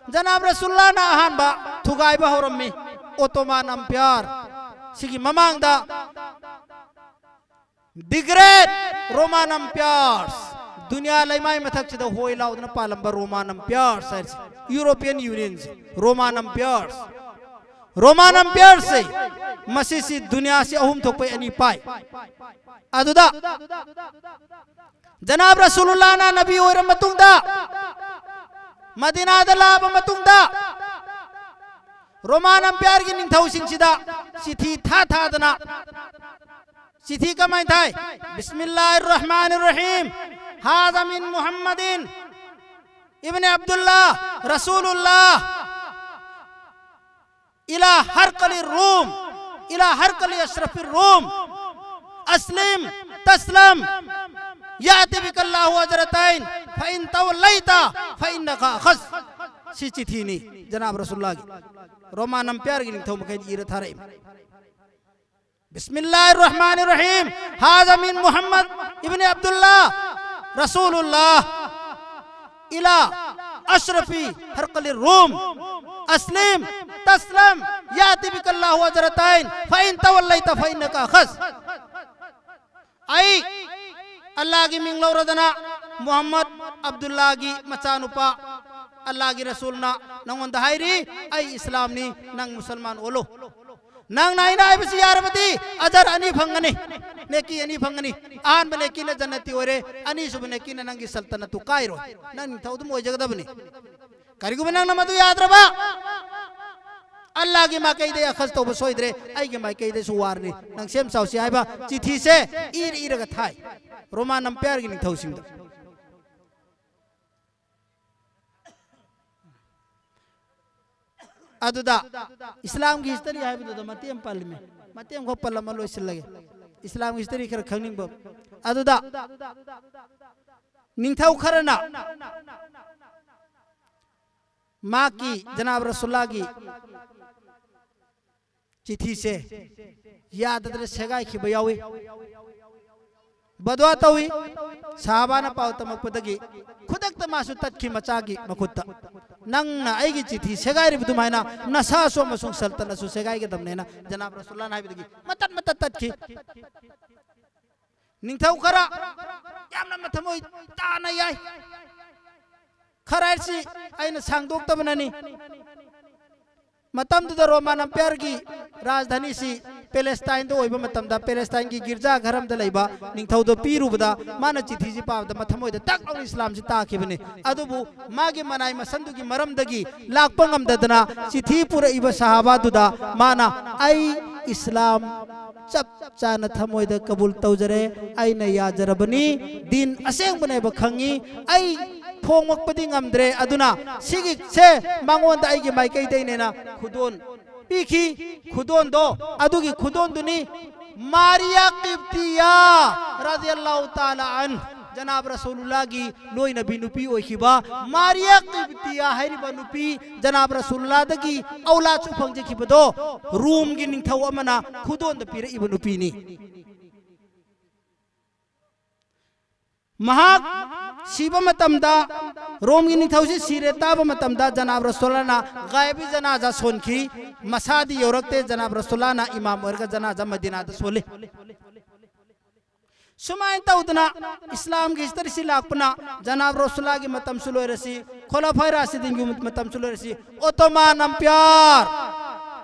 ꯖꯅꯥꯕ ꯔꯁꯨꯜꯂꯥꯅ ꯑꯍꯥꯟꯕ ꯊꯨꯒꯥꯏꯕ ꯍꯧꯔꯝꯃꯤ꯫ ꯑꯣꯇꯣꯃꯥꯟ ꯑꯝꯄꯤꯌꯔ ꯁꯤꯒꯤ ꯃꯃꯥꯡꯗ the great Roman Empires, ꯗꯨꯅꯤꯌꯥ ꯂꯩꯃꯥꯏ ꯃꯊꯛꯁꯤꯗ ꯍꯣꯏ ꯂꯥꯎꯗꯅ ꯄꯥꯜꯂꯝꯕ ꯔꯣꯃꯥꯟ ꯑꯝꯄꯤꯌꯔꯁ ꯍꯥꯏꯔꯤꯁꯦ, ꯌꯨꯔꯣꯄꯤꯌꯟ ꯌꯨꯅꯤꯌꯟꯁꯦ, ꯔꯣꯃꯥꯟ ꯑꯝꯄꯤꯌꯔꯁ, ꯔꯣꯃꯥꯟ ꯑꯝꯄꯤꯌꯔꯁꯦ ꯃꯁꯤꯁꯤ ꯗꯨꯅꯤꯌꯥꯁꯤ ꯑꯍꯨꯝ ꯊꯣꯛꯄꯩ ꯑꯅꯤ ꯄꯥꯏ꯫ ꯑꯗꯨꯗ ꯖꯅꯥꯕ ꯔꯁꯨꯂꯨꯜꯂꯥꯅ ꯅꯕꯤ ꯑꯣꯏꯔ ꯃꯇꯨꯡꯗ, ꯃꯗꯤꯅꯥꯗ ꯂꯥꯛꯑꯕ ꯃꯇꯨꯡꯗ, ꯔꯣꯃꯥꯟ ꯑꯝꯄꯤꯌꯔꯒꯤ ꯅꯤꯡꯊꯧꯁꯤꯡꯁꯤꯗ ꯆꯤꯊꯤ ꯊꯥ ꯊꯥꯗꯅ, ꯆꯤꯊꯤ ꯀꯃꯥꯏꯅ ꯊꯥꯏ? ꯕꯤꯁꯃꯤꯜꯂꯥꯍꯤꯔ ꯔꯍꯃꯥꯅꯤꯔ ꯔꯍꯤꯝ, ꯍꯥꯖꯥ ꯃꯤꯟ ꯃꯨꯍꯝꯃꯗꯤꯟ ꯏꯕꯅꯤ ꯑꯕꯗꯨꯜꯂꯥ ꯔꯁꯨꯂꯨꯜꯂꯥ ꯏꯂꯥ ꯍꯔꯀꯂꯤ ꯔꯨꯝ، ꯏꯂꯥ ꯍꯔꯀꯂꯤ ꯑꯁ꯭ꯔꯐꯤ ꯔꯨꯝ, ꯑꯁꯂꯤꯝ ꯇꯁꯂꯝ, ꯌꯥꯇꯤ ꯕꯤꯀꯜꯂꯥꯍꯨ ꯑꯖꯔꯇꯥꯏꯟ, ꯐ ꯏꯟ ꯇꯋꯜꯂꯩꯇ ꯐ ꯏꯟꯅꯀ ꯑꯈꯁ꯫ ꯁꯤ ꯆꯤꯊꯤꯅꯤ ꯖꯅꯥꯕ ꯔꯁꯨꯜꯂꯥꯒꯤ, ꯔꯣꯃꯥꯟ ꯑꯝꯄꯤꯌꯔꯒꯤ ꯅꯤꯡꯊꯧ ꯃꯈꯩꯗ ꯏꯔ ꯊꯥꯔꯛꯏ꯫ ꯕꯤꯁꯃꯤꯜꯂꯥꯍꯤꯔ ꯔꯍꯃꯥꯅꯤꯔ ꯔꯍꯤꯝ, ꯍꯥꯖꯥ ꯃꯤꯟ ꯃꯨꯍꯝꯃꯗ ꯏꯕꯅꯤ ꯑꯕꯗꯨꯜꯂꯥ ꯔꯁꯨꯂꯨꯜꯂꯥ ꯏꯂꯥ ꯑꯁ꯭ꯔꯐꯤ ꯍꯔꯀꯂꯤ ꯔꯨꯝ, ꯑꯁꯂꯤꯝ ꯇꯁꯂꯝ, ꯌꯥꯇꯤ ꯕꯤꯀꯜꯂꯥꯍꯨ ꯑꯖꯔꯇꯥꯏꯟ, ꯐ ꯏꯟ ꯇꯋꯜꯂꯩꯇ ꯐ ꯏꯟꯅꯀ ꯑꯈꯁ꯫ ꯑꯩ ꯑꯜꯂꯥꯒꯤ ꯃꯤꯡ ꯂꯧꯔꯗꯅ, ꯃꯨꯍꯝꯃꯗ ꯑꯕꯗꯨꯜꯂꯥꯒꯤ ꯃꯆꯥꯅꯨꯄꯥ, ꯑꯜꯂꯥꯒꯤ ꯔꯁꯨꯜꯅ ꯅꯉꯣꯟꯗ ꯍꯥꯏꯔꯤ, ꯑꯩ ꯏꯁꯂꯥꯝꯅꯤ, ꯅꯪ ꯃꯨꯁꯜꯃꯥꯟ ꯑꯣꯜꯂꯨ꯫ ꯅꯪꯅ ꯑꯩꯅ ꯍꯥꯏꯕꯁꯤ ꯌꯥꯔꯕꯗꯤ ꯑꯖꯔ ꯑꯅꯤ ꯐꯪꯒꯅꯤ, ꯅꯦꯀꯤ ꯑꯅꯤ ꯐꯪꯒꯅꯤ꯫ ꯑꯍꯥꯟꯕ ꯅꯦꯀꯤꯅ ꯖꯟꯅꯇꯤ ꯑꯣꯏꯔꯦ, ꯑꯅꯤꯁꯨꯕ ꯅꯦꯀꯤꯅ ꯅꯪꯒꯤ ꯁꯜꯇꯅꯠꯇꯨ ꯀꯥꯏꯔꯣꯏ, ꯅꯪ ꯅꯤꯡꯊꯧ ꯑꯗꯨꯝ ꯑꯣꯏꯖꯒꯗꯕꯅꯤ꯫ ꯀꯔꯤꯒꯨꯝꯕ ꯅꯪꯅ ꯃꯗꯨ ꯌꯥꯗ꯭ꯔꯕ, ꯑꯜꯂꯥꯒꯤ ꯃꯥꯏꯀꯩꯗ ꯑꯈꯁ ꯇꯧꯕ ꯁꯣꯏꯗ꯭ꯔꯦ, ꯑꯩꯒꯤ ꯃꯥꯏꯀꯩꯗꯁꯨ ꯋꯥꯔꯅꯤ, ꯅꯪ ꯁꯦꯝ ꯁꯥꯎꯁꯤ ꯍꯥꯏꯕ ꯆꯤꯊꯤꯁꯦ ꯏꯔ ꯏꯔꯒ ꯊꯥꯏ ꯔꯣꯃꯥꯟ ꯑꯝꯄꯤꯌꯔꯒꯤ ꯅꯤꯡꯊꯧꯁꯤꯡꯗ꯫ ꯑꯗꯨꯗ ꯏꯁꯂꯥꯝꯒꯤ ꯍꯤꯁꯇꯔꯤ ꯍꯥꯏꯕꯗꯨꯗ ꯃꯇꯦꯛ ꯑꯃ ꯄꯜꯂꯝꯃꯤ, ꯃꯇꯦꯛ ꯑꯃꯈꯛ ꯄꯜꯂꯝꯃ ꯂꯣꯏꯁꯤꯜꯂꯒꯦ꯫ ꯏꯁꯂꯥꯝꯒꯤ ꯍꯤꯁꯇꯔꯤ ꯈꯔ ꯈꯪꯅꯤꯡꯕ꯫ ꯑꯗꯨꯗ ꯅꯤꯡꯊꯧ ꯈꯔꯅ ꯃꯍꯥꯛꯀꯤ ꯖꯅꯥꯕ ꯔꯁꯨꯜꯂꯥꯒꯤ ꯆꯤꯊꯤꯁꯦ ꯌꯥꯗꯗꯅ ꯁꯦꯒꯥꯏꯈꯤꯕ ꯌꯥꯎꯏ꯫ ꯕꯗꯋꯥ ꯇꯧꯏ꯫ ꯁꯍꯥꯕꯥꯅ ꯄꯥꯎ ꯇꯝꯃꯛꯄꯗꯒꯤ ꯈꯨꯗꯛꯇ ꯃꯥꯁꯨ ꯇꯠꯈꯤ ꯃꯆꯥꯒꯤ ꯃꯈꯨꯠꯇ꯫ ꯅꯪꯅ ꯑꯩꯒꯤ ꯆꯤꯊꯤ ꯁꯦꯒꯥꯏꯔꯤꯕ ꯑꯗꯨꯃꯥꯏꯅ ꯅꯁꯥꯁꯨ ꯑꯃꯁꯨꯡ ꯁꯜꯇꯅꯁꯨ ꯁꯦꯒꯥꯏꯒꯗꯕꯅꯦꯅ ꯖꯅꯥꯕ ꯔꯁꯨꯜꯂꯥꯅ ꯍꯥꯏꯕꯗꯒꯤ ꯃꯇꯠ ꯃꯇꯠ ꯇꯠꯈꯤ꯫ ꯅꯤꯡꯊꯧ ꯈꯔ ꯌꯥꯝꯅ ꯃꯊꯃꯣꯏ ꯇꯥꯅ ꯌꯥꯏ꯫ ꯈꯔ ꯍꯥꯏꯁꯤ ꯑꯩꯅ ꯁꯥꯡꯗꯣꯛꯇꯕꯅꯅꯤ꯫ ꯃꯇꯝꯗꯨꯗ ꯔꯣꯃꯥꯟ ꯑꯝꯄꯤꯌꯔꯒꯤ ꯔꯥꯖꯙꯥꯅꯤꯁꯤ ꯄꯦꯂꯦꯁꯇꯥꯏꯟꯗ ꯑꯣꯏꯕ ꯃꯇꯝꯗ, ꯄꯦꯂꯦꯁꯇꯥꯏꯟꯒꯤ ꯒꯤꯔꯖꯥ ꯘꯔꯝꯗ ꯂꯩꯕ ꯅꯤꯡꯊꯧꯗ ꯄꯤꯔꯨꯕꯗ, ꯃꯥꯅ ꯆꯤꯊꯤꯁꯤ ꯄꯥꯕꯗ ꯃꯊꯃꯣꯏꯗ ꯇꯛ ꯂꯥꯎꯅ ꯏꯁꯂꯥꯝꯁꯤ ꯇꯥꯈꯤꯕꯅꯤ꯫ ꯑꯗꯨꯕꯨ ꯃꯥꯒꯤ ꯃꯅꯥꯏ ꯃꯁꯟꯗꯨꯒꯤ ꯃꯔꯝꯗꯒꯤ ꯂꯥꯛꯄ ꯉꯝꯗꯗꯅ ꯆꯤꯊꯤ ꯄꯨꯔꯛꯏꯕ ꯁꯍꯥꯕꯥꯗꯨꯗ ꯃꯥꯅ, "ꯑꯩ ꯏꯁꯂꯥꯝ ꯆꯞ ꯆꯥꯅ ꯊꯃꯣꯏꯗ ꯀꯕꯨꯜ ꯇꯧꯖꯔꯦ, ꯑꯩꯅ ꯌꯥꯖꯔꯕꯅꯤ, ꯗꯤꯟ ꯑꯁꯦꯡꯕꯅꯦꯕ ꯈꯪꯉꯤ, ꯑꯩ ꯐꯣꯡꯉꯛꯄꯗꯤ ꯉꯝꯗ꯭ꯔꯦ, ꯑꯗꯨꯅ ꯁꯤꯒꯤꯁꯦ ꯃꯉꯣꯟꯗ ꯑꯩꯒꯤ ꯃꯥꯏꯀꯩꯗꯩꯅꯦꯅ ꯈꯨꯗꯣꯟ ꯄꯤꯈꯤ꯫ ꯈꯨꯗꯣꯟꯗꯣ, ꯑꯗꯨꯒꯤ ꯈꯨꯗꯣꯟꯗꯨꯅꯤ ꯃꯥꯔꯤꯌꯥ ꯀꯤꯞꯇꯤꯌꯥ ꯔꯥꯗꯤꯌꯜꯂꯥꯍꯨ ꯇꯥꯂꯥ ꯑꯟ, ꯖꯅꯥꯕ ꯔꯁꯨꯂꯨꯜꯂꯥꯒꯤ ꯂꯣꯏꯅꯕꯤ ꯅꯨꯄꯤ ꯑꯣꯏꯈꯤꯕ ꯃꯥꯔꯤꯌꯥ ꯀꯤꯞꯇꯤꯌꯥ ꯍꯥꯏꯔꯤꯕ ꯅꯨꯄꯤ, ꯖꯅꯥꯕ ꯔꯁꯨꯂꯨꯜꯂꯥꯗꯒꯤ ꯑꯧꯂꯥꯗꯁꯨ ꯐꯪꯖꯈꯤꯕꯗꯣ, ꯔꯣꯝꯒꯤ ꯅꯤꯡꯊꯧ ꯑꯃꯅ ꯈꯨꯗꯣꯟꯗ ꯄꯤꯔꯛꯏꯕ ꯅꯨꯄꯤꯅꯤ꯫ ꯃꯍꯥꯛ ꯁꯤꯕ ꯃꯇꯝꯗ, ꯔꯣꯝꯒꯤ ꯅꯤꯡꯊꯧꯁꯤ ꯁꯤꯔꯦ ꯇꯥꯕ ꯃꯇꯝꯗ, ꯖꯅꯥꯕ ꯔꯁꯨꯂꯥꯅ ꯒꯥꯏꯕꯤ ꯖꯅꯥꯖꯥ ꯁꯣꯟꯈꯤ꯫ ꯃꯁꯥꯗꯤ ꯌꯧꯔꯛꯇꯦ꯫ ꯖꯅꯥꯕ ꯔꯁꯨꯂꯥꯅ ꯏꯃꯥꯝ ꯑꯣꯏꯔꯒ ꯖꯅꯥꯖꯥ ꯃꯗꯤꯅꯥꯗ ꯁꯣꯜꯂꯤ꯫ ꯁꯨꯃꯥꯏꯅ ꯇꯧꯗꯅ ꯏꯁꯂꯥꯝꯒꯤ ꯍꯤꯁꯇꯔꯤꯁꯤ ꯂꯥꯛꯄꯅ, ꯖꯅꯥꯕ ꯔꯁꯨꯂꯥꯒꯤ ꯃꯇꯝꯁꯨ ꯂꯣꯏꯔꯁꯤ, ꯈꯣꯂꯐꯥꯏ ꯔꯥꯁꯤꯗꯤꯟꯒꯤ ꯃꯇꯝꯁꯨ ꯂꯣꯏꯔꯁꯤ, ꯑꯣꯇꯣꯃꯥꯟ ꯑꯝꯄꯤꯌꯔ,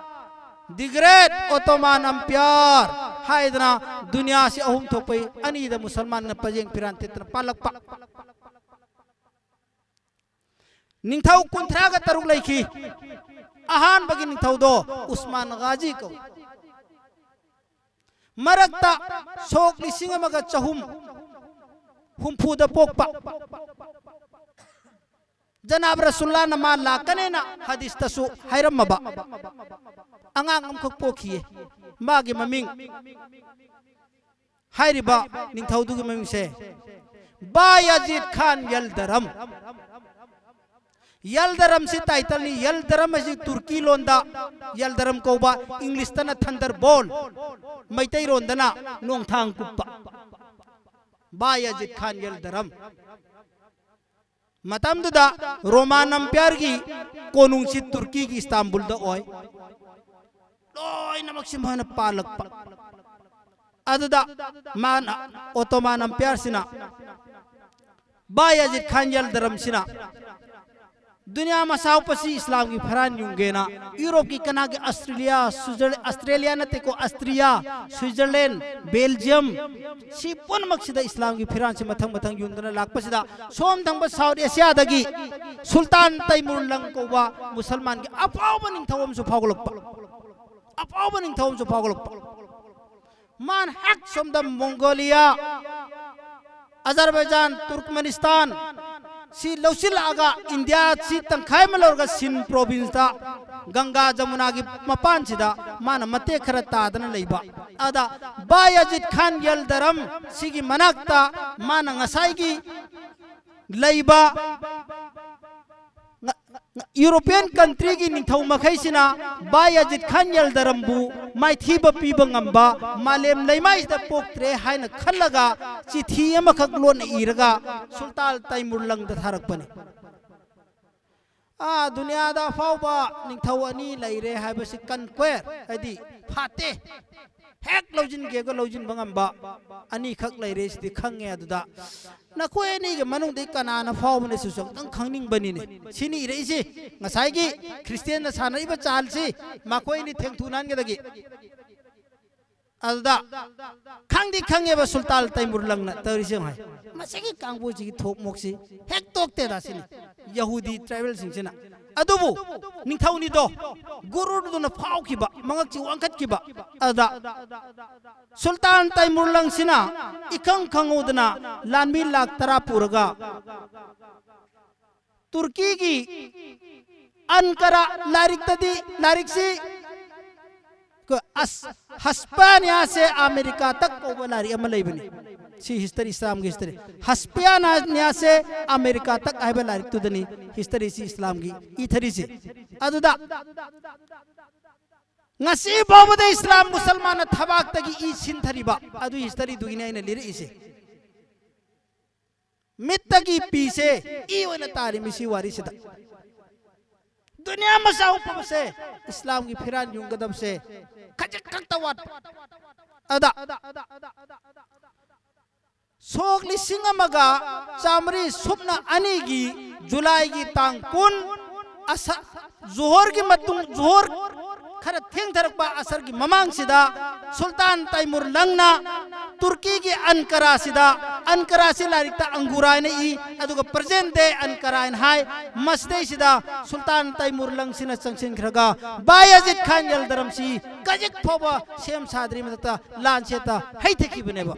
ꯗꯤ ꯒ꯭ꯔꯦꯠ ꯑꯣꯇꯣꯃꯥꯟ ꯑꯝꯄꯤꯌꯔ ꯍꯥꯏꯗꯅ ꯗꯨꯅꯤꯌꯥꯁꯤ ꯑꯍꯨꯝ ꯊꯣꯛꯄꯩ ꯑꯅꯤꯗ ꯃꯨꯁꯜꯃꯥꯟꯅ ꯄꯖꯦꯡ ꯐꯤꯔꯥꯟ ꯊꯦꯠꯇꯅ ꯄꯥꯜꯂꯛꯄ꯫ ꯅꯤꯡꯊꯧ ꯀꯨꯟꯊ꯭ꯔꯥꯒ ꯇꯔꯨꯛ ꯂꯩꯈꯤ꯫ ꯑꯍꯥꯟꯕꯒꯤ ꯅꯤꯡꯊꯧꯗꯣ ꯎꯁꯃꯥꯟ ꯒꯥꯖꯤ ꯀꯧꯏ꯫ ꯃꯔꯛꯇ ꯁꯣꯛ ꯂꯤꯁꯤꯡ ꯑꯃꯒ ꯆꯍꯨꯝ ꯍꯨꯝꯐꯨꯗ ꯄꯣꯛꯄ꯫ ꯖꯅꯥꯕ ꯔꯁꯨꯜꯂꯥꯅ ꯃꯥ ꯂꯥꯛꯀꯅꯦꯅ ꯍꯗꯤꯁꯇꯁꯨ ꯍꯥꯏꯔꯝꯃꯕ ꯑꯉꯥꯡ ꯑꯃꯈꯛ ꯄꯣꯛꯈꯤꯌꯦ꯫ ꯃꯥꯒꯤ ꯃꯃꯤꯡ, ꯍꯥꯏꯔꯤꯕ ꯅꯤꯡꯊꯧꯗꯨꯒꯤ ꯃꯃꯤꯡꯁꯦ ꯕꯥꯌꯥꯖꯤꯠ ꯈꯥꯟ ꯌꯜꯗꯔꯝ꯫ ꯌꯜꯗꯔꯝꯁꯤ ꯇꯥꯏꯇꯜꯅꯤ꯫ ꯌꯜꯗꯔꯝ ꯍꯥꯏꯁꯤ ꯇꯨꯔꯀꯤ ꯂꯣꯟꯗ ꯌꯜꯗꯔꯝ ꯀꯧꯕ, ꯏꯪꯂꯤꯁꯇꯅ ꯊꯟꯗꯔꯕꯣꯜ, ꯃꯩꯇꯩꯔꯣꯟꯗꯅ ꯅꯣꯡꯊꯥꯡ ꯀꯨꯞꯄ꯫ ꯕꯥꯌꯥꯖꯤꯠ ꯈꯥꯟ ꯌꯜꯗꯔꯝ꯫ ꯃꯇꯝꯗꯨꯗ ꯔꯣꯃꯥꯟ ꯑꯝꯄꯤꯌꯔꯒꯤ ꯀꯣꯅꯨꯡꯁꯤ ꯇꯨꯔꯀꯤꯒꯤ ꯏꯁꯇꯥꯝꯕꯨꯜꯗ ꯑꯣꯏ꯫ ꯂꯣꯏꯅꯃꯛꯁꯤ ꯃꯣꯏꯅ ꯄꯥꯜꯂꯛꯄ꯫ ꯑꯗꯨꯗ ꯃꯥꯅ, ꯑꯣꯇꯣꯃꯥꯟ ꯑꯝꯄꯤꯌꯔꯁꯤꯅ, ꯕꯥꯌꯥꯖꯤꯠ ꯈꯥꯟ ꯌꯜꯗꯔꯝꯁꯤꯅ ꯗꯨꯅꯤꯌꯥ ꯃꯁꯥꯎꯄꯁꯤ ꯏꯁꯂꯥꯝꯒꯤ ꯐꯤꯔꯥꯟ ꯌꯨꯡꯒꯦꯅ ꯌꯨꯔꯣꯞꯀꯤ ꯀꯅꯥꯒꯤ ꯑꯁꯇ꯭ꯔꯦꯂꯤꯌꯥ, ꯁ꯭ꯋꯤꯖꯔ-, ꯑꯁꯇ꯭ꯔꯦꯂꯤꯌꯥ ꯅꯠꯇꯦꯀꯣ, ꯑꯁꯇ꯭ꯔꯤꯌꯥ, ꯁ꯭ꯋꯤꯖꯔꯂꯦꯟ, ꯕꯦꯜꯖꯤꯌꯝ, ꯁꯤ ꯄꯨꯝꯅꯃꯛꯁꯤꯗ ꯏꯁꯂꯥꯝꯒꯤ ꯐꯤꯔꯥꯟꯁꯤ ꯃꯊꯪ ꯃꯊꯪ ꯌꯨꯡꯗꯨꯅ ꯂꯥꯛꯄꯁꯤꯗ, ꯁꯣꯝ ꯊꯪꯕ ꯁꯥꯎꯠ ꯑꯦꯁꯤꯌꯥꯗꯒꯤ ꯁꯨꯜꯇꯥꯟ ꯇꯩꯃꯨꯔ ꯂꯪ ꯀꯧꯕ ꯃꯨꯁꯜꯃꯥꯟꯒꯤ ꯑꯐꯥꯎꯕ ꯅꯤꯡꯊꯧ ꯑꯃꯁꯨ ꯐꯥꯎꯒꯠꯂꯛꯄ꯫ ꯑꯐꯥꯎꯕ ꯅꯤꯡꯊꯧ ꯑꯃꯁꯨ ꯐꯥꯎꯒꯠꯂꯛꯄ꯫ ꯃꯥꯅ ꯍꯦꯛ ꯁꯣꯝꯗ ꯃꯣꯡꯒꯣꯂꯤꯌꯥ, ꯑꯖꯔꯕꯩꯖꯥꯟ, ꯇꯨꯔꯀꯃꯦꯅꯤꯁꯇꯥꯟ ꯁꯤ ꯂꯧꯁꯤꯜꯂꯛꯑꯒ, ꯏꯟꯗꯤꯌꯥ ꯁꯤ ꯇꯪꯈꯥꯏ ꯑꯃ ꯂꯧꯔꯒ ꯁꯤꯟ ꯄ꯭ꯔꯣꯚꯤꯟꯁꯇ ꯒꯪꯒꯥ ꯖꯃꯨꯅꯥꯒꯤ ꯃꯄꯥꯟꯁꯤꯗ ꯃꯥꯅ ꯃꯇꯦꯛ ꯈꯔ ꯇꯥꯗꯅ ꯂꯩꯕ꯫ ꯑꯗ ꯕꯥꯌꯥꯖꯤꯠ ꯈꯥꯟ ꯌꯜꯗꯔꯝ ꯁꯤꯒꯤ ꯃꯅꯥꯛꯇ ꯃꯥꯅ ꯉꯁꯥꯏꯒꯤ ꯂꯩꯕ ꯉ-, ꯉ-, ꯌꯨꯔꯣꯄꯤꯌꯟ ꯀꯟꯇ꯭ꯔꯤꯒꯤ ꯅꯤꯡꯊꯧ ꯃꯈꯩꯁꯤꯅ ꯕꯥꯌꯥꯖꯤꯠ ꯈꯥꯟ ꯌꯜꯗꯔꯝꯕꯨ ꯃꯥꯏꯊꯤꯕ ꯄꯤꯕ ꯉꯝꯕ ꯃꯥꯂꯦꯝ ꯂꯩꯃꯥꯏꯁꯤꯗ ꯄꯣꯛꯇ꯭ꯔꯦ ꯍꯥꯏꯅ ꯈꯜꯂꯒ ꯆꯤꯊꯤ ꯑꯃꯈꯛ ꯂꯣꯟꯅ ꯏꯔꯒ ꯁꯨꯜꯇꯥꯟ ꯇꯩꯃꯨꯔ ꯂꯪꯗ ꯊꯥꯔꯛꯄꯅꯤ꯫ ꯑꯥ, ꯗꯨꯅꯤꯌꯥꯗ ꯑꯐꯥꯎꯕ ꯅꯤꯡꯊꯧ ꯑꯅꯤ ꯂꯩꯔꯦ ꯍꯥꯏꯕꯁꯤ, ꯀꯟꯀ꯭ꯋꯦꯔ ꯍꯥꯏꯗꯤ ꯐꯥꯠꯇꯦ, ꯍꯦꯛ ꯂꯧꯁꯤꯟꯒꯦꯒ ꯂꯧꯁꯤꯟꯕ ꯉꯝꯕ ꯑꯅꯤꯈꯛ ꯂꯩꯔꯦ ꯁꯤꯗꯤ ꯈꯪꯉꯦ꯫ ꯑꯗꯨꯗ ꯅꯈꯣꯏ ꯑꯅꯤꯒꯤ ꯃꯅꯨꯡꯗꯒꯤ ꯀꯅꯥꯅ ꯐꯥꯎꯕꯅꯣ ꯁꯤꯁꯨ ꯑꯝꯇꯪ ꯈꯪꯅꯤꯡꯕꯅꯤꯅꯦ꯫ ꯁꯤꯅꯤ ꯏꯔꯛꯏꯁꯤ, ꯉꯁꯥꯏꯒꯤ ꯈ꯭ꯔꯤꯁꯇꯤꯌꯥꯟꯅ ꯁꯥꯟꯅꯔꯤꯕ ꯆꯥꯜꯁꯤ ꯃꯈꯣꯏ ꯑꯅꯤ ꯊꯦꯡꯊꯨꯅꯍꯟꯒꯗꯒꯤ꯫ ꯑꯗꯨꯗ ꯈꯪꯗꯤ ꯈꯪꯉꯦꯕ ꯁꯨꯜꯇꯥꯟ ꯇꯩꯃꯨꯔ ꯂꯪꯅ ꯇꯧꯔꯤꯁꯦ ꯌꯦꯡꯉꯣ ꯍꯥꯏ꯫ ꯃꯁꯤꯒꯤ ꯀꯥꯡꯕꯨꯁꯤꯒꯤ ꯊꯣꯛ ꯃꯣꯛꯁꯤ ꯍꯦꯛ ꯇꯣꯛꯇꯦꯗ ꯁꯤꯅꯤ ꯌꯍꯨꯗꯤ ꯇ꯭ꯔꯥꯏꯕꯦꯜꯁꯤꯡꯁꯤꯅ꯫ ꯑꯗꯨꯕꯨ ꯅꯤꯡꯊꯧꯅꯤꯗꯣ, ꯒꯨꯔꯨꯗꯨꯅ ꯐꯥꯎꯈꯤꯕ, ꯃꯉꯛꯁꯤ ꯋꯥꯡꯈꯠꯈꯤꯕ꯫ ꯑꯗꯨꯗ ꯁꯨꯜꯇꯥꯟ ꯇꯩꯃꯨꯔ ꯂꯪꯁꯤꯅ ꯏꯈꯪ ꯈꯪꯍꯧꯗꯅ ꯂꯥꯟꯃꯤ ꯂꯥꯛ ꯇꯔꯥ ꯄꯨꯔꯒ ꯇꯨꯔꯀꯤꯒꯤ ꯑꯟꯀꯔꯥ ꯂꯥꯏꯔꯤꯛꯇꯗꯤ, ꯂꯥꯏꯔꯤꯛꯁꯤ ꯀ-, ꯑꯁ, ꯍꯁꯄꯥꯅꯤꯌꯥꯁꯦ ꯑꯃꯦꯔꯤꯀꯥ ꯇꯛ ꯀꯧꯕ ꯂꯥꯏꯔꯤꯛ ꯑꯃ ꯂꯩꯕꯅꯤ꯫ ꯁꯤ ꯍꯤꯁꯇꯔꯤ, ꯏꯁꯂꯥꯝꯒꯤ ꯍꯤꯁꯇꯔꯤ꯫ ꯍꯁꯄꯥꯅꯤꯌꯥꯁꯦ ꯑꯃꯦꯔꯤꯀꯥ ꯇꯛ ꯍꯥꯏꯕ ꯂꯥꯏꯔꯤꯛꯇꯨꯗꯅꯤ ꯍꯤꯁꯇꯔꯤꯁꯤ, ꯏꯁꯂꯥꯝꯒꯤ ꯏꯊꯔꯤꯁꯤ꯫ ꯑꯗꯨꯗ ꯉꯁꯤ ꯐꯥꯎꯕꯗ ꯏꯁꯂꯥꯝ ꯃꯨꯁꯜꯃꯥꯟꯅ ꯊꯕꯥꯛꯇꯒꯤ ꯏ ꯁꯤꯟꯊꯔꯤꯕ ꯑꯗꯨ ꯍꯤꯁꯇꯔꯤꯗꯨꯒꯤꯅꯦ ꯑꯩꯅ ꯂꯤꯔꯛꯏꯁꯦ꯫ ꯃꯤꯠꯇꯒꯤ ꯄꯤꯁꯦ ꯏ ꯑꯣꯏꯅ ꯇꯥꯔꯤ ꯃꯤꯁꯤ ꯋꯥꯔꯤꯁꯤꯗ꯫ ꯗꯨꯅꯤꯌꯥ ꯃꯆꯥ ꯎꯞꯄꯕꯁꯦ, ꯏꯁꯂꯥꯝꯒꯤ ꯐꯤꯔꯥꯟ ꯌꯨꯡꯒꯗꯕꯁꯦ ꯈꯖꯤꯛ ꯈꯛꯇ ꯋꯥꯠꯄ꯫ ꯑꯗ ꯁꯣꯛ ꯂꯤꯁꯤꯡ ꯑꯃꯒ ꯆꯥꯃꯔꯤ ꯁꯨꯞꯅ ꯑꯅꯤꯒꯤ ꯖꯨꯂꯥꯏꯒꯤ ꯇꯥꯡ ꯀꯨꯟ, ꯑꯁ-, ꯖꯣꯍꯔꯒꯤ ꯃꯇꯨꯡ, ꯖꯣꯍꯔ ꯈꯔ ꯊꯦꯡꯊꯔꯛꯄ ꯑꯁꯔꯒꯤ ꯃꯃꯥꯡꯁꯤꯗ ꯁꯨꯜꯇꯥꯟ ꯇꯥꯏꯃꯨꯔ ꯂꯪꯅ ꯇꯨꯔꯀꯤꯒꯤ ꯑꯟꯀꯔꯥꯁꯤꯗ, ꯑꯟꯀꯔꯥꯁꯤ ꯂꯥꯏꯔꯤꯛꯇ ꯑꯪꯒꯨꯔꯥ ꯍꯥꯏꯅ ꯏ, ꯑꯗꯨꯒ present day ꯑꯟꯀꯔꯥ ꯍꯥꯏꯅ ꯍꯥꯏ꯫ ꯃꯁꯤꯗꯩꯁꯤꯗ ꯁꯨꯜꯇꯥꯟ ꯇꯥꯏꯃꯨꯔ ꯂꯪꯁꯤꯅ ꯆꯪꯁꯤꯟꯈ꯭ꯔꯒ ꯕꯥꯌꯥꯖꯤꯠ ꯈꯥꯟ ꯌꯜꯗꯔꯝꯁꯤ ꯀꯖꯤꯛ ꯐꯥꯎꯕ ꯁꯦꯝ ꯁꯥꯗ꯭ꯔꯤ ꯃꯊꯛꯇ ꯂꯥꯟꯁꯦꯠꯇ ꯍꯩꯊꯈꯤꯕꯅꯦꯕ꯫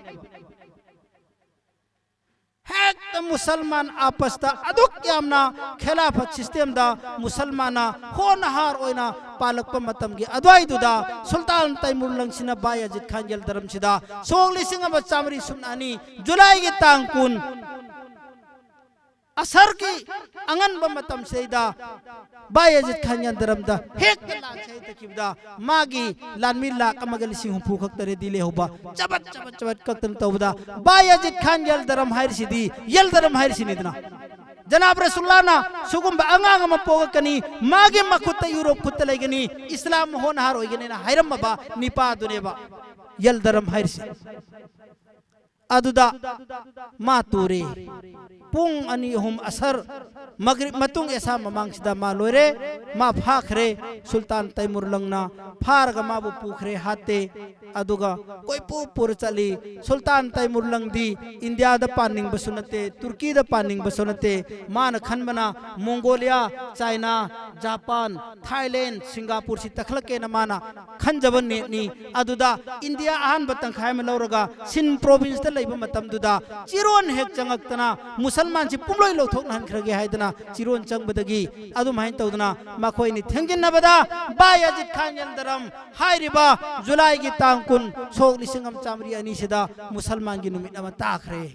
ꯍꯦꯛꯇ ꯃꯨꯁꯜꯃꯥꯟ ꯑꯥꯄꯁꯇ ꯑꯗꯨꯛ ꯌꯥꯝꯅ ꯈꯦꯂꯥꯐꯠ systemꯗ ꯃꯨꯁꯜꯃꯥꯟꯅ ꯍꯣꯟꯅꯍꯥꯔ ꯑꯣꯏꯅ ꯄꯥꯜꯂꯛꯄ ꯃꯇꯝꯒꯤ ꯑꯗꯨꯋꯥꯏꯗꯨꯗ ꯁꯨꯜꯇꯥꯟ ꯇꯩꯃꯨꯔ ꯂꯪꯁꯤꯅ ꯕꯥꯌꯥꯖꯤꯠ ꯈꯥꯟ ꯌꯜꯗꯔꯝꯁꯤꯗ ꯁꯣꯛ ꯂꯤꯁꯤꯡ ꯑꯃ ꯆꯥꯃꯔꯤ ꯁꯨꯞꯅ ꯑꯅꯤ ꯖꯨꯂꯥꯏꯒꯤ ꯇꯥꯡ ꯀꯨꯟ ꯑꯁꯔꯒꯤ ꯑꯉꯟꯕ ꯃꯇꯝꯁꯤꯗꯩꯗ ꯕꯥꯌꯥꯖꯤꯠ ꯈꯥꯟ ꯌꯟꯗꯔꯝꯗ ꯍꯦꯛꯇ ꯂꯥꯟ ꯁꯩꯗꯈꯤꯕꯗ ꯃꯥꯒꯤ ꯂꯥꯟꯃꯤ ꯂꯥꯛ ꯑꯃꯒ ꯂꯤꯁꯤꯡ ꯍꯨꯝꯐꯨ ꯈꯛꯇ ready ꯂꯩꯍꯧꯕ, ꯆꯕꯠ ꯆꯕꯠ ꯆꯕꯠ ꯀꯛꯇꯅ ꯇꯧꯕꯗ ꯕꯥꯌꯥꯖꯤꯠ ꯈꯥꯟ ꯌꯜꯗꯔꯝ ꯍꯥꯏꯔꯤꯁꯤꯗꯤ, ꯌꯜꯗꯔꯝ ꯍꯥꯏꯔꯤꯁꯤꯅꯤꯗꯅ꯫ ꯖꯅꯥꯕ ꯔꯁꯨꯜꯂꯥꯅ ꯁꯤꯒꯨꯝꯕ ꯑꯉꯥꯡ ꯑꯃ ꯄꯣꯛꯂꯛꯀꯅꯤ, ꯃꯥꯒꯤ ꯃꯈꯨꯠꯇ ꯌꯨꯔꯣꯞ ꯈꯨꯠꯇ ꯂꯩꯒꯅꯤ, ꯏꯁꯂꯥꯝ ꯍꯣꯟꯍꯥꯔ ꯑꯣꯏꯒꯅꯤꯅ ꯍꯥꯏꯔꯝꯃꯕ ꯅꯤꯄꯥꯗꯨꯅꯦꯕ ꯌꯜꯗꯔꯝ ꯍꯥꯏꯔꯤꯁꯦ꯫ ꯑꯗꯨꯗ ꯃꯥ ꯇꯨꯔꯦ꯫ ꯄꯨꯡ ꯑꯅꯤ ꯑꯍꯨꯝ ꯑꯁꯔ ꯃꯒ꯭ꯔꯤꯕ ꯃꯇꯨꯡ ꯑꯦꯁꯥ ꯃꯃꯥꯡꯁꯤꯗ ꯃꯥ ꯂꯣꯏꯔꯦ꯫ ꯃꯥ ꯐꯥꯈ꯭ꯔꯦ꯫ ꯁꯨꯜꯇꯥꯟ ꯇꯩꯃꯨꯔ ꯂꯪꯅ ꯐꯥꯔꯒ ꯃꯥꯕꯨ ꯄꯨꯈ꯭ꯔꯦ, ꯍꯥꯠꯇꯦ꯫ ꯑꯗꯨꯒ ꯀꯣꯏꯄꯨ ꯄꯨꯔ ꯆꯠꯂꯤ꯫ ꯁꯨꯜꯇꯥꯟ ꯇꯩꯃꯨꯔ ꯂꯪꯗꯤ ꯏꯟꯗꯤꯌꯥꯗ ꯄꯥꯟꯅꯤꯡꯕꯁꯨ ꯅꯠꯇꯦ, ꯇꯨꯔꯀꯤꯗ ꯄꯥꯟꯅꯤꯡꯕꯁꯨ ꯅꯠꯇꯦ꯫ ꯃꯥꯅ ꯈꯟꯕꯅ ꯃꯣꯡꯒꯣꯂꯤꯌꯥ, ꯆꯥꯏꯅꯥ, ꯖꯄꯥꯟ, ꯊꯥꯏꯂꯦꯟ, ꯁꯤꯡꯒꯥꯄꯨꯔꯁꯤ ꯇꯛꯈꯠꯂꯛꯀꯦꯅ ꯃꯥꯅ ꯈꯟꯖꯕ ꯅꯦꯠꯅꯤ꯫ ꯑꯗꯨꯗ ꯏꯟꯗꯤꯌꯥ ꯑꯍꯥꯟꯕ ꯇꯪꯈꯥꯏ ꯑꯃ ꯂꯧꯔꯒ ꯁꯤꯟ provinceꯇ ꯂꯩꯕ ꯃꯇꯝꯗꯨꯗ ꯆꯤꯔꯣꯟ ꯍꯦꯛ ꯆꯪꯉꯛꯇꯅ ꯃꯨꯁꯜꯃꯥꯟꯁꯤ ꯄꯨꯝꯂꯣꯏ ꯂꯧꯊꯣꯛꯅꯍꯟꯈ꯭ꯔꯒꯦ ꯍꯥꯏꯗꯅ ꯆꯤꯔꯣꯟ ꯆꯪꯕꯗꯒꯤ ꯑꯗꯨꯃꯥꯏꯅ ꯇꯧꯗꯅ ꯃꯈꯣꯏꯅꯤ ꯊꯦꯡꯖꯤꯟꯅꯕꯗ ꯕꯥꯌꯥꯖꯤꯠ ꯈꯥꯟ ꯌꯜꯗꯔꯝ ꯍꯥꯏꯔꯤꯕ ꯖꯨꯂꯥꯏꯒꯤ ꯇꯥꯡ ꯀꯨꯟ, ꯁꯣꯛ ꯂꯤꯁꯤꯡ ꯑꯃ ꯆꯥꯃꯔꯤ ꯑꯅꯤꯁꯤꯗ ꯃꯨꯁꯜꯃꯥꯟꯒꯤ ꯅꯨꯃꯤꯠ ꯑꯃ ꯇꯥꯈ꯭ꯔꯦ꯫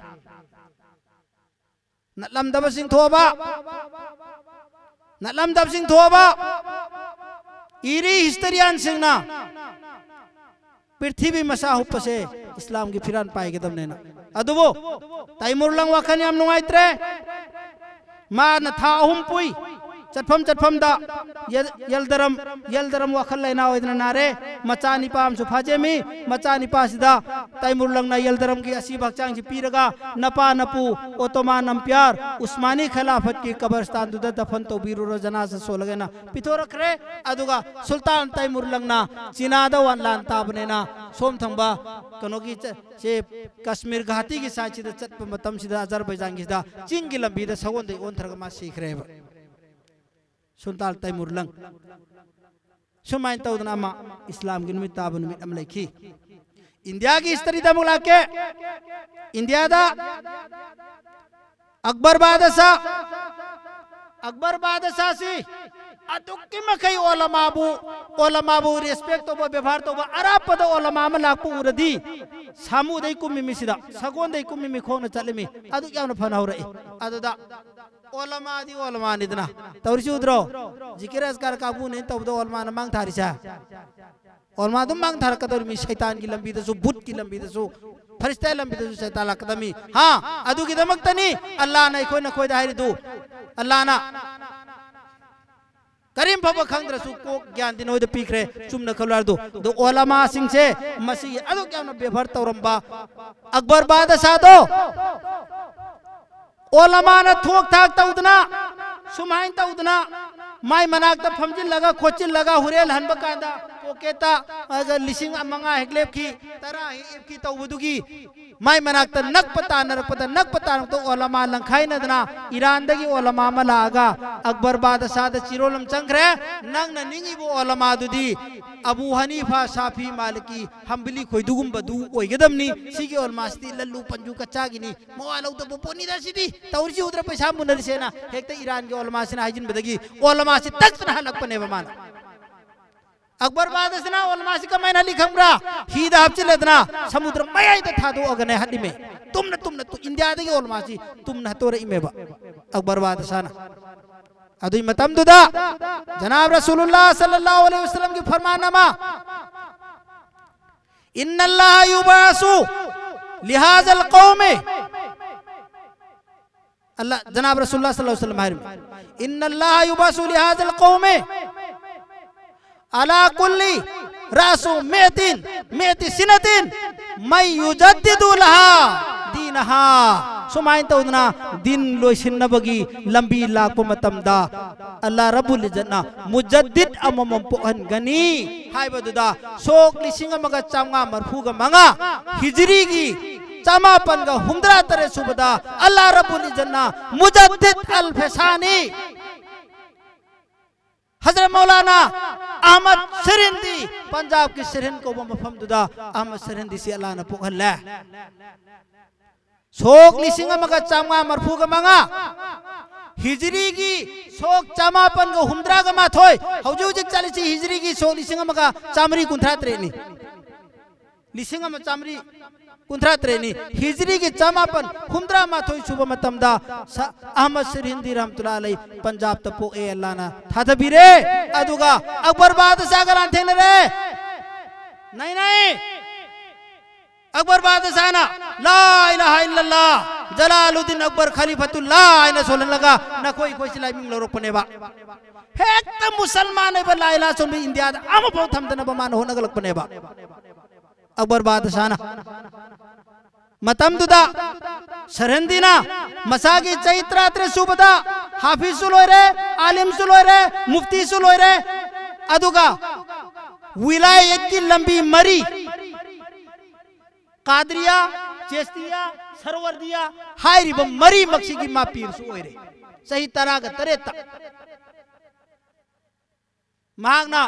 ꯅꯠꯂꯝꯗꯕꯁꯤꯡ ꯊꯣꯛꯑꯕ, ꯅꯠꯂꯝꯗꯕꯁꯤꯡ ꯊꯣꯛꯑꯕ, ꯏꯔꯤ historianꯁꯤꯡꯅ ꯄ꯭ꯔꯤꯊꯤꯕꯤ ꯃꯆꯥ ꯍꯨꯞꯄꯁꯦ ꯏꯁꯂꯥꯝꯒꯤ ꯐꯤꯔꯥꯟ ꯄꯥꯏꯒꯗꯕꯅꯦꯅ꯫ ꯑꯗꯨꯕꯨ ꯇꯥꯏꯃꯨꯔꯂꯪ ꯋꯥꯈꯜ ꯌꯥꯝ ꯅꯨꯡꯉꯥꯏꯇ꯭ꯔꯦ꯫ ꯃꯥꯅ ꯊꯥ ꯑꯍꯨꯝ ꯄꯨꯏ꯫ ꯆꯠꯐꯝ ꯆꯠꯐꯝꯗ ꯌꯦꯜ-, ꯌꯦꯜꯗꯔꯝ, ꯌꯦꯜꯗꯔꯝ ꯋꯥꯈꯜ ꯂꯩꯅꯥ ꯑꯣꯏꯗꯅ ꯅꯥꯔꯦ꯫ ꯃꯆꯥꯅꯤꯄꯥ ꯑꯃꯁꯨ ꯐꯥꯖꯦꯝꯃꯤ꯫ ꯃꯆꯥꯅꯤꯄꯥꯁꯤꯗ ꯇꯥꯏꯃꯨꯔꯂꯪꯅ ꯌꯦꯜꯗꯔꯝꯒꯤ ꯑꯁꯤꯕ ꯍꯛꯆꯥꯡꯁꯤ ꯄꯤꯔꯒ ꯅꯄꯥ ꯅꯄꯨ ꯑꯣꯇꯣꯃꯥꯟ ꯑꯝꯄꯤꯌꯥꯔ ꯎꯁꯃꯥꯅꯤ ꯈꯤꯂꯥꯐꯠꯀꯤ ꯀꯕꯔꯁꯇꯥꯟꯗꯨꯗ ꯗꯐꯟ ꯇꯧꯕꯤꯔꯨꯔꯣ, ꯖꯅꯥꯖꯥ ꯁꯣꯜꯂꯒꯅ ꯄꯤꯊꯣꯔꯛꯈ꯭ꯔꯦ꯫ ꯑꯗꯨꯒ ꯁꯨꯜꯇꯥꯟ ꯇꯥꯏꯃꯨꯔꯂꯪꯅ ꯆꯤꯅꯥꯗ ꯋꯥꯟ ꯂꯥꯟ ꯇꯥꯕꯅꯤꯅ ꯁꯣꯝ ꯊꯪꯕ ꯀꯩꯅꯣꯒꯤ ꯆ-, ꯁꯦ ꯀꯥꯁꯃꯤꯔ ꯒꯨꯍꯥꯇꯤꯒꯤ ꯁꯥꯏꯠꯁꯤꯗ ꯆꯠꯄ ꯃꯇꯝꯁꯤꯗ ꯑꯖꯔꯕꯩꯖꯥꯟꯒꯤꯁꯤꯗ ꯆꯤꯡꯒꯤ ꯂꯝꯕꯤꯗ ꯁꯒꯣꯜꯗꯩ ꯑꯣꯟꯊꯔꯒ ꯃꯥ ꯁꯤꯈ꯭ꯔꯦꯕ꯫ ꯁꯨꯜꯇꯥꯟ ꯇꯥꯏꯃꯨꯔꯂꯪ꯫ ꯁꯨꯃꯥꯏꯅ ꯇꯧꯗꯅ ꯑꯃ ꯏꯁꯂꯥꯝꯒꯤ ꯅꯨꯃꯤꯠ ꯇꯥꯕ ꯅꯨꯃꯤꯠ ꯑꯃ ꯂꯩꯈꯤ꯫ ꯏꯟꯗꯤꯌꯥꯒꯤ ꯍꯤꯁꯇꯔꯤꯗ ꯑꯃꯨꯛ ꯂꯥꯛꯀꯦ꯫ ꯏꯟꯗꯤꯌꯥꯗ ꯑꯛꯕꯔ ꯕꯥꯗꯁꯥ, ꯑꯛꯕꯔ ꯕꯥꯗꯁꯥꯁꯤ ꯑꯗꯨꯛꯀꯤ ꯃꯈꯩ ꯑꯣꯂꯃꯥꯕꯨ, ꯑꯣꯂꯃꯥꯕꯨ ꯔꯦꯁꯄꯦꯛ ꯇꯧꯕ, ꯕꯦꯕꯥꯔ ꯇꯧꯕ, ꯑꯔꯥꯞꯄꯗ ꯑꯣꯂꯃꯥ ꯑꯃ ꯂꯥꯛꯄ ꯎꯔꯗꯤ ꯁꯥꯃꯨꯗꯩ ꯀꯨꯝꯃꯤ ꯃꯤꯁꯤꯗ, ꯁꯒꯣꯜꯗꯩ ꯀꯨꯝꯃꯤ ꯃꯤ, ꯈꯣꯡꯅ ꯆꯠꯂꯤꯃꯤ꯫ ꯑꯗꯨꯛ ꯌꯥꯝꯅ ꯐꯅ ꯍꯧꯔꯛꯏ꯫ ꯑꯗꯨꯗ ꯑꯣꯂꯃꯥꯗꯤ ꯑꯣꯂꯃꯥꯅꯤꯗꯅ꯫ ꯇꯧꯔꯤꯁꯤ ꯎꯗ꯭ꯔꯣ? ꯖꯤꯀꯤꯔ ꯑꯁꯀꯥꯔ ꯀꯥꯡꯕꯨꯅꯦꯅ ꯇꯧꯕꯗ ꯑꯣꯂꯃꯥꯅ ꯃꯥꯡ ꯊꯥꯔꯤꯁꯦ꯫ ꯑꯣꯜꯃꯥ ꯑꯗꯨꯝ ꯃꯥꯡ ꯊꯥꯔꯛꯀꯗꯧꯔꯤꯃꯤ꯫ ꯁꯩꯇꯥꯟꯒꯤ ꯂꯝꯕꯤꯗꯁꯨ, ꯚꯨꯠꯀꯤ ꯂꯝꯕꯤꯗꯁꯨ, ꯐꯔꯤꯁꯇꯥꯒꯤ ꯂꯝꯕꯤꯗꯁꯨ ꯁꯩꯇꯥꯟ ꯂꯥꯛꯀꯗꯕꯅꯤ꯫ ꯍꯥ? ꯑꯗꯨꯒꯤꯗꯃꯛꯇꯅꯤ ꯑꯜꯂꯥꯅ ꯑꯩꯈꯣꯏ ꯅꯈꯣꯏꯗ ꯍꯥꯏꯔꯤꯗꯨ꯫ ꯑꯜꯂꯥꯅ ꯀꯔꯤꯝ ꯐꯕ ꯈꯪꯗ꯭ꯔꯁꯨ ꯀꯣꯛ ꯒ꯭ꯌꯥꯟꯗꯤ ꯅꯣꯏꯗ ꯄꯤꯈ꯭ꯔꯦ, ꯆꯨꯝꯅ ꯈꯜꯂꯨ ꯍꯥꯏꯔꯗꯨ꯫ ꯑꯗꯣ ꯑꯣꯂꯃꯥꯁꯤꯡꯁꯦ ꯃꯁꯤꯒꯤ ꯑꯗꯨꯛ ꯌꯥꯝꯅ ꯕꯦꯕꯥꯔ ꯇꯧꯔꯝꯕ ꯑꯛꯕꯔ ꯕꯥꯗꯁꯥꯗꯣ ꯑꯣꯂꯃꯥꯅ ꯊꯣꯛ ꯊꯥꯛ ꯇꯧꯗꯅ, ꯁꯨꯃꯥꯏꯅ ꯇꯧꯗꯅ, ꯃꯥꯏ ꯃꯅꯥꯛꯇ ꯐꯝꯖꯤꯜꯂꯒ ꯈꯣꯠꯆꯤꯜꯂꯒ ꯍꯨꯔꯦꯜ ꯍꯟꯕ ꯀꯥꯟꯗ ꯄꯣꯀꯦꯠꯇ, ꯑꯗ, ꯂꯤꯁꯤꯡ ꯃꯉꯥ ꯍꯦꯛ ꯂꯦꯞꯈꯤ, ꯇꯔꯥ ꯍꯦꯛ ꯂꯦꯞꯈꯤ ꯇꯧꯕꯗꯨꯒꯤ ꯃꯥꯏ ꯃꯅꯥꯛꯇ ꯅꯛꯄ ꯇꯥꯟꯅꯔꯛꯄꯗ, ꯅꯛꯄ ꯇꯥꯟꯅꯔꯛꯄꯗ ꯑꯣꯂꯃꯥ ꯂꯪꯈꯥꯏꯅꯗꯅ ꯏꯔꯥꯟꯗꯒꯤ ꯑꯣꯂꯃꯥ ꯑꯃ ꯂꯥꯛꯑꯒ ꯑꯛꯕꯔ ꯕꯥꯗꯁꯥꯗ ꯆꯤꯔꯣꯜ ꯑꯃ ꯆꯪꯈ꯭ꯔꯦ꯫ ꯅꯪꯅ ꯅꯤꯡꯉꯤꯕ ꯑꯣꯂꯃꯥꯗꯨꯗꯤ ꯑꯕꯨ ꯍꯅꯤꯐꯥ, ꯁꯥꯐꯤ, ꯃꯥꯂꯤꯀꯤ, ꯍꯝꯕꯂꯤ ꯈꯣꯏꯗꯨꯒꯨꯝꯕꯗꯨ ꯑꯣꯏꯒꯗꯕꯅꯤ꯫ ꯁꯤꯒꯤ ꯑꯣꯂꯃꯥꯁꯤꯗꯤ ꯂꯜꯂꯨ ꯄꯟꯖꯨ ꯀꯆꯥꯒꯤꯅꯤ, ꯃꯋꯥ ꯂꯧꯗꯕ ꯄꯣꯠꯅꯤꯗ ꯁꯤꯗꯤ, ꯇꯧꯔꯤꯁꯤ ꯎꯗ꯭ꯔ ꯄꯩꯁꯥ ꯃꯨꯟꯅꯔꯤꯁꯦꯅ ꯍꯦꯛꯇ ꯏꯔꯥꯟꯒꯤ ꯑꯣꯂꯃꯥꯁꯤꯅ ꯍꯥꯏꯖꯤꯟꯕꯗꯒꯤ ꯑꯣꯂꯃꯥꯁꯤ ꯇꯛꯇꯅ ꯍꯜꯂꯛꯄꯅꯦꯕ ꯃꯥꯅ꯫ ꯑꯛꯕꯔ ꯕꯥꯗꯁꯥꯅ ꯑꯣꯂꯃꯥꯁꯤ ꯀꯃꯥꯏꯅ ꯍꯜꯂꯤ ꯈꯪꯕ꯭ꯔꯥ? ꯍꯤꯗ ꯍꯥꯞꯆꯤꯜꯂꯗꯅ ꯁꯃꯨꯗ꯭ꯔ ꯃꯌꯥꯏꯗ ꯊꯥꯗꯣꯛꯑꯒꯅꯦ ꯍꯠꯂꯤꯃꯦ꯫ ꯇꯨꯝꯅ ꯇꯨꯝꯅ ꯇꯨ-, ꯏꯟꯗꯤꯌꯥꯗꯒꯤ ꯑꯣꯂꯃꯥꯁꯤ ꯇꯨꯝꯅ ꯍꯠꯇꯣꯔꯛꯏꯃꯦꯕ ꯑꯛꯕꯔ ꯕꯥꯗꯁꯥꯅ꯫ ꯑꯗꯨꯏ ꯃꯇꯝꯗꯨꯗ ꯖꯅꯥꯕ ꯔꯁꯨꯂꯨꯜꯂꯥ ꯁꯜꯂꯜꯂꯥꯍꯨ ꯑꯂꯩꯍꯤ ꯋꯁꯜꯂꯝꯒꯤ ꯐꯔꯃꯥꯟ ꯑꯃ, "ꯏꯟꯅꯜꯂꯥꯍ ꯌꯨꯕꯥꯁꯨ ꯂꯤꯍꯥꯖꯜ ꯀꯧꯃꯤ꯫ ꯑꯜꯂꯥ, ꯖꯅꯥꯕ ꯔꯁꯨꯜꯂꯥ ꯁꯜꯂꯜꯂꯥꯍꯨ ꯑꯂꯩꯍꯤ ꯋꯁꯜꯂꯝ ꯍꯥꯏꯔꯤꯃꯤ, "ꯏꯟꯅꯜꯂꯥꯍ ꯌꯨꯕꯥꯁꯨ ꯂꯤꯍꯥꯖꯜ ꯀꯧꯃꯤ ꯑꯂꯥ ꯀꯨꯜꯂꯤ ꯔꯥꯁꯨ ꯃꯦꯇꯤꯟ, ꯃꯦꯇꯤ ꯁꯤꯅꯇꯤꯟ, ꯃꯩ ꯌꯨꯖꯗꯤꯗꯨ ꯂꯍꯥ ꯗꯤꯅꯍꯥ"꯫ ꯁꯨꯃꯥꯏꯅ ꯇꯧꯗꯅ ꯗꯤꯟ ꯂꯣꯏꯁꯤꯟꯅꯕꯒꯤ ꯂꯝꯕꯤ ꯂꯥꯛꯄ ꯃꯇꯝꯗ ꯑꯜꯂꯥ ꯔꯕꯨꯜ ꯏꯖꯠꯅ ꯃꯨꯖꯗꯤꯗ ꯑꯃꯃꯝ ꯄꯣꯛꯍꯟꯒꯅꯤ ꯍꯥꯏꯕꯗꯨꯗ, ꯁꯣꯛ ꯂꯤꯁꯤꯡ ꯑꯃꯒ ꯆꯥꯝꯃꯉꯥ ꯃꯔꯐꯨꯒ ꯃꯉꯥ ꯍꯤꯖ꯭ꯔꯤꯒꯤ ꯆꯃꯥꯄꯟꯒ ꯍꯨꯝꯗ꯭ꯔꯥ ꯇꯔꯦꯠ ꯁꯨꯕꯗ ꯑꯜꯂꯥ ꯔꯕꯨꯜ ꯏꯖꯠꯅ ꯃꯨꯖꯗꯤꯗ ꯑꯜ ꯐꯦꯁꯥꯅꯤ ꯍꯖꯔꯠ ꯃꯧꯂꯥꯅꯥ ꯑꯍꯃꯗ ꯁꯤꯔꯍꯤꯟꯗꯤ, ꯄꯟꯖꯥꯕꯀꯤ ꯁꯤꯔꯍꯤꯟ ꯀꯧꯕ ꯃꯐꯝꯗꯨꯗ ꯑꯍꯃꯗ ꯁꯤꯔꯍꯤꯟꯗꯤꯁꯤ ꯑꯜꯂꯥꯅ ꯄꯣꯛꯍꯜꯂꯦ꯫ ꯁꯣꯛ ꯂꯤꯁꯤꯡ ꯑꯃꯒ ꯆꯥꯝꯃꯉꯥ ꯃꯔꯐꯨꯒ ꯃꯉꯥ, ꯍꯤꯖ꯭ꯔꯤꯒꯤ ꯁꯣꯛ ꯆꯃꯥꯄꯟꯒ ꯍꯨꯝꯗ꯭ꯔꯥꯒ ꯃꯥꯊꯣꯏ, ꯍꯧꯖꯤꯛ ꯍꯧꯖꯤꯛ ꯆꯠꯂꯤꯁꯤ ꯍꯤꯖ꯭ꯔꯤꯒꯤ ꯁꯣꯛ ꯂꯤꯁꯤꯡ ꯑꯃꯒ ꯆꯥꯃꯔꯤ ꯀꯨꯟꯊ꯭ꯔꯥ ꯇꯔꯦꯠꯅꯤ꯫ ꯂꯤꯁꯤꯡ ꯑꯃ ꯆꯥꯃꯔꯤ ꯀꯨꯟꯊ꯭ꯔꯥ ꯇꯔꯦꯠꯅꯤ꯫ ꯍꯤꯖ꯭ꯔꯤꯒꯤ ꯆꯃꯥꯄꯟ ꯍꯨꯝꯗ꯭ꯔꯥ ꯃꯥꯊꯣꯏ ꯁꯨꯕ ꯃꯇꯝꯗ ꯁ-, ꯑꯍꯃꯗ ꯁꯤꯔꯍꯤꯟꯗꯤ ꯔꯍꯃꯇꯨꯜꯂꯥꯍꯤ ꯑꯂꯩ ꯄꯟꯖꯥꯕꯇ ꯄꯣꯛꯑꯦ, ꯑꯜꯂꯥꯅ ꯊꯥꯗꯕꯤꯔꯦ꯫ ꯑꯗꯨꯒ ꯑꯛꯕꯔ ꯕꯥꯗꯁꯥꯍꯒ ꯂꯥꯟ ꯊꯦꯡꯅꯔꯦ꯫ ꯅꯩ ꯅꯩ꯫ ꯑꯛꯕꯔ ꯕꯥꯗꯁꯥꯍꯅ "ꯂꯥ ꯏꯂꯥꯍ ꯏꯜꯂꯜꯂꯥꯍ, ꯖꯂꯥꯂꯨꯗꯤꯟ ꯑꯛꯕꯔ ꯈꯂꯤꯐꯇꯨꯜꯂꯥꯍ" ꯍꯥꯏꯅ ꯁꯣꯜꯍꯜꯂꯒ ꯅꯈꯣꯏ ꯑꯩꯈꯣꯏꯁꯤ ꯂꯥꯏꯃꯤꯡ ꯂꯧꯔꯛꯄꯅꯦꯕ꯫ ꯍꯦꯛꯇ ꯃꯨꯁꯜꯃꯥꯟ ꯑꯣꯏꯕ ꯂꯥꯏ ꯂꯥꯆꯣꯟꯕꯤ ꯏꯟꯗꯤꯌꯥꯗ ꯑꯃꯐꯥꯎ ꯊꯝꯗꯅꯕ ꯃꯥꯅ ꯍꯣꯠꯅꯒꯠꯂꯛꯄꯅꯦꯕ꯫ ꯑꯛꯕꯔ ꯕꯥꯗꯁꯥꯍꯅ꯫ ꯃꯇꯝꯗꯨꯗ ꯁꯔꯍꯟꯗꯤꯅ ꯃꯁꯥꯒꯤ ꯆꯍꯤ ꯇꯔꯥꯇꯔꯦꯠ ꯁꯨꯕꯗ ꯍꯥꯐꯤꯖꯁꯨ ꯂꯣꯏꯔꯦ, ꯑꯥꯂꯤꯝꯁꯨ ꯂꯣꯏꯔꯦ, ꯃꯨꯐꯇꯤꯁꯨ ꯂꯣꯏꯔꯦ, ꯑꯗꯨꯒ ꯋꯤꯂꯥꯌꯠꯀꯤ ꯂꯝꯕꯤ ꯃꯔꯤ, ꯀꯥꯗ꯭ꯔꯤꯌꯥ, ꯆꯦꯁꯇꯤꯌꯥ, ꯁꯔꯋꯔꯗꯤꯌꯥ ꯍꯥꯏꯔꯤꯕ ꯃꯔꯤꯃꯛꯁꯤꯒꯤ ꯃꯥ ꯄꯤꯔꯁꯨ ꯑꯣꯏꯔꯦ꯫ ꯆꯍꯤ ꯇꯔꯥꯒ ꯇꯔꯦꯠꯇ꯫ ꯃꯍꯥꯛꯅ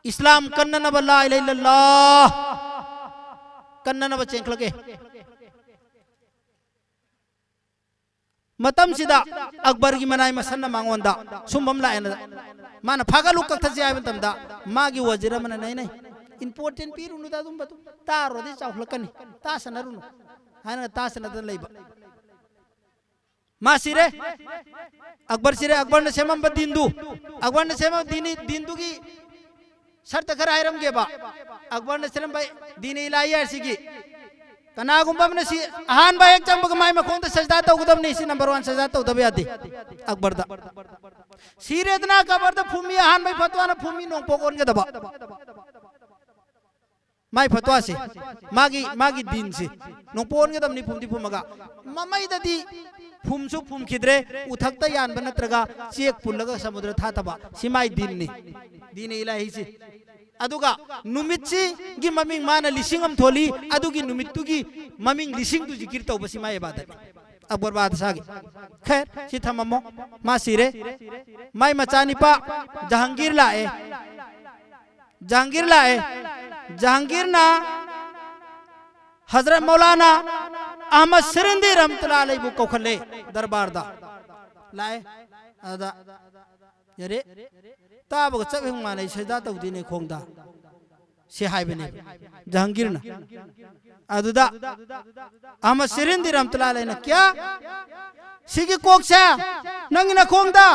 ꯏꯁꯂꯥꯝ ꯀꯟꯅꯅꯕ, ꯂꯥ ꯏꯂꯥꯍ ꯏꯜꯂꯜꯂꯥꯍ ꯀꯟꯅꯅꯕ ꯆꯦꯟꯈꯠꯂꯛꯑꯦ꯫ ꯃꯇꯝꯁꯤꯗ ꯑꯛꯕꯔꯒꯤ ꯃꯅꯥꯏ ꯃꯁꯟꯅ ꯃꯉꯣꯟꯗ ꯁꯨꯝꯕ ꯑꯃ ꯂꯥꯛꯑꯦꯅ, ꯃꯥꯅ "ꯐꯥꯒꯠꯂꯨ, ꯀꯛꯊꯠꯁꯤ" ꯍꯥꯏꯕ ꯃꯇꯝꯗ ꯃꯥꯒꯤ ꯋꯖꯤꯔ ꯑꯃꯅ "ꯅꯩ ꯅꯩ, ꯏꯝꯄꯣꯔꯇꯦꯟ ꯄꯤꯔꯨꯅꯨꯗ, ꯑꯗꯨꯝꯕꯗꯨ ꯇꯥꯔꯨꯔꯗꯤ ꯆꯥꯎꯈꯠꯂꯛꯀꯅꯤ, ꯇꯥꯁꯅꯔꯨꯅꯨ" ꯍꯥꯏꯅ ꯇꯥꯁꯅꯗꯅ ꯂꯩꯕ꯫ ꯃꯥ ꯁꯤꯔꯦ꯫ ꯑꯛꯕꯔ ꯁꯤꯔꯦ꯫ ꯑꯛꯕꯔꯅ ꯁꯦꯝꯃꯝꯕ ꯗꯤꯟꯗꯨ, ꯑꯛꯕꯔꯅ ꯁꯦꯝꯃꯝꯕ ꯗꯤꯟ, ꯗꯤꯟꯗꯨꯒꯤ ꯁꯔꯇ ꯈꯔ ꯍꯥꯏꯔꯝꯒꯦꯕ꯫ ꯑꯛꯕꯔꯅ ꯁꯦꯝꯃꯝꯕ ꯗꯤꯟ ꯏꯂꯥꯍꯤ ꯍꯥꯏꯁꯤꯒꯤ ꯀꯅꯥꯒꯨꯝꯕ ꯑꯃꯅ ꯁꯤ ꯑꯍꯥꯟꯕ ꯍꯦꯛ ꯆꯪꯕꯒ ꯃꯥꯏ ꯃꯈꯣꯡꯗ ꯁꯖꯗꯥ ꯇꯧꯒꯗꯕꯅꯤ꯫ ꯁꯤ ꯅꯝꯕꯔ ꯋꯥꯟ, ꯁꯖꯗꯥ ꯇꯧꯗꯕ ꯌꯥꯗꯦ꯫ ꯑꯛꯕꯔꯗ ꯁꯤꯔꯦꯗꯅ ꯀꯕꯔꯗ ꯐꯨꯝꯃꯤ, ꯑꯍꯥꯟꯕꯒꯤ ꯐꯠꯋꯥꯅ ꯐꯨꯝꯃꯤ ꯅꯣꯡꯄꯣꯛ ꯑꯣꯟꯒꯗꯕ꯫ ꯃꯥꯏ ꯐꯠꯋꯥꯁꯦ, ꯃꯥꯒꯤ, ꯃꯥꯒꯤ ꯗꯤꯟꯁꯦ ꯅꯣꯡꯄꯣꯛ ꯑꯣꯟꯒꯗꯕꯅꯤ ꯐꯨꯝꯗꯤ ꯐꯨꯝꯃꯒ꯫ ꯃꯃꯩꯗꯗꯤ ꯐꯨꯝꯁꯨ ꯐꯨꯝꯈꯤꯗ꯭ꯔꯦ, ꯎꯊꯛꯇ ꯌꯥꯟꯕ ꯅꯠꯇ꯭ꯔꯒ ꯆꯦꯛ ꯄꯨꯜꯂꯒ ꯁꯃꯨꯗ꯭ꯔ ꯊꯥꯊꯕ꯫ ꯁꯤ ꯃꯥꯏ ꯗꯤꯟꯅꯤ, ꯗꯤꯟ ꯏꯂꯥꯍꯤꯁꯤ꯫ ꯑꯗꯨꯒ ꯅꯨꯃꯤꯠꯁꯤꯒꯤ ꯃꯃꯤꯡ ꯃꯥꯅ ꯂꯤꯁꯤꯡ ꯑꯃ ꯊꯣꯜꯂꯤ, ꯑꯗꯨꯒꯤ ꯅꯨꯃꯤꯠꯇꯨꯒꯤ ꯃꯃꯤꯡ ꯂꯤꯁꯤꯡꯗꯨ ꯖꯤꯀꯤꯔ ꯇꯧꯕꯁꯤ ꯃꯥꯏ ꯏꯕꯥꯗꯠꯅꯤ꯫ ꯑꯛꯕꯔ ꯕꯥꯗꯁꯥꯒꯤ꯫ ꯈꯦꯔ, ꯁꯤ ꯊꯝꯃꯝꯃꯣ꯫ ꯃꯥ ꯁꯤꯔꯦ꯫ ꯃꯥꯏ ꯃꯆꯥꯅꯤꯄꯥ ꯖꯍꯥꯡꯒꯤꯔ ꯂꯥꯛꯑꯦ꯫ ꯖꯍꯥꯡꯒꯤꯔ ꯂꯥꯛꯑꯦ꯫ ꯖꯍꯥꯡꯒꯤꯔꯅ ꯍꯖꯔꯠ ꯃꯧꯂꯥꯅꯥ ꯑꯍꯃꯗ ꯁꯤꯔꯤꯟꯗꯤ ꯔꯍꯃꯇꯨꯜꯂꯥꯍꯤ ꯑꯂꯩꯍꯤꯕꯨ ꯀꯧꯈꯠꯂꯦ ꯗꯔꯕꯥꯔꯗ꯫ ꯂꯥꯛꯑꯦ꯫ ꯑꯗ ꯌꯥꯔꯦ꯫ ꯇꯥꯕꯒ ꯆꯞ ꯍꯦꯛ ꯃꯥꯟꯅꯩ, ꯁꯖꯗꯥ ꯇꯧꯗꯦꯅꯦ ꯈꯣꯡꯗ꯫ ꯁꯤ ꯍꯥꯏꯕꯅꯦꯕ ꯖꯍꯥꯡꯒꯤꯔꯅ꯫ ꯑꯗꯨꯗ ꯑꯍꯃꯗ ꯁꯤꯔꯤꯟꯗꯤ ꯔꯍꯃꯇꯨꯜꯂꯥꯍꯤ ꯑꯂꯩꯍꯤꯅ, "ꯀ꯭ꯌꯥ? ꯁꯤꯒꯤ ꯀꯣꯛꯁꯦ ꯅꯪꯒꯤ ꯅꯈꯣꯡꯗ,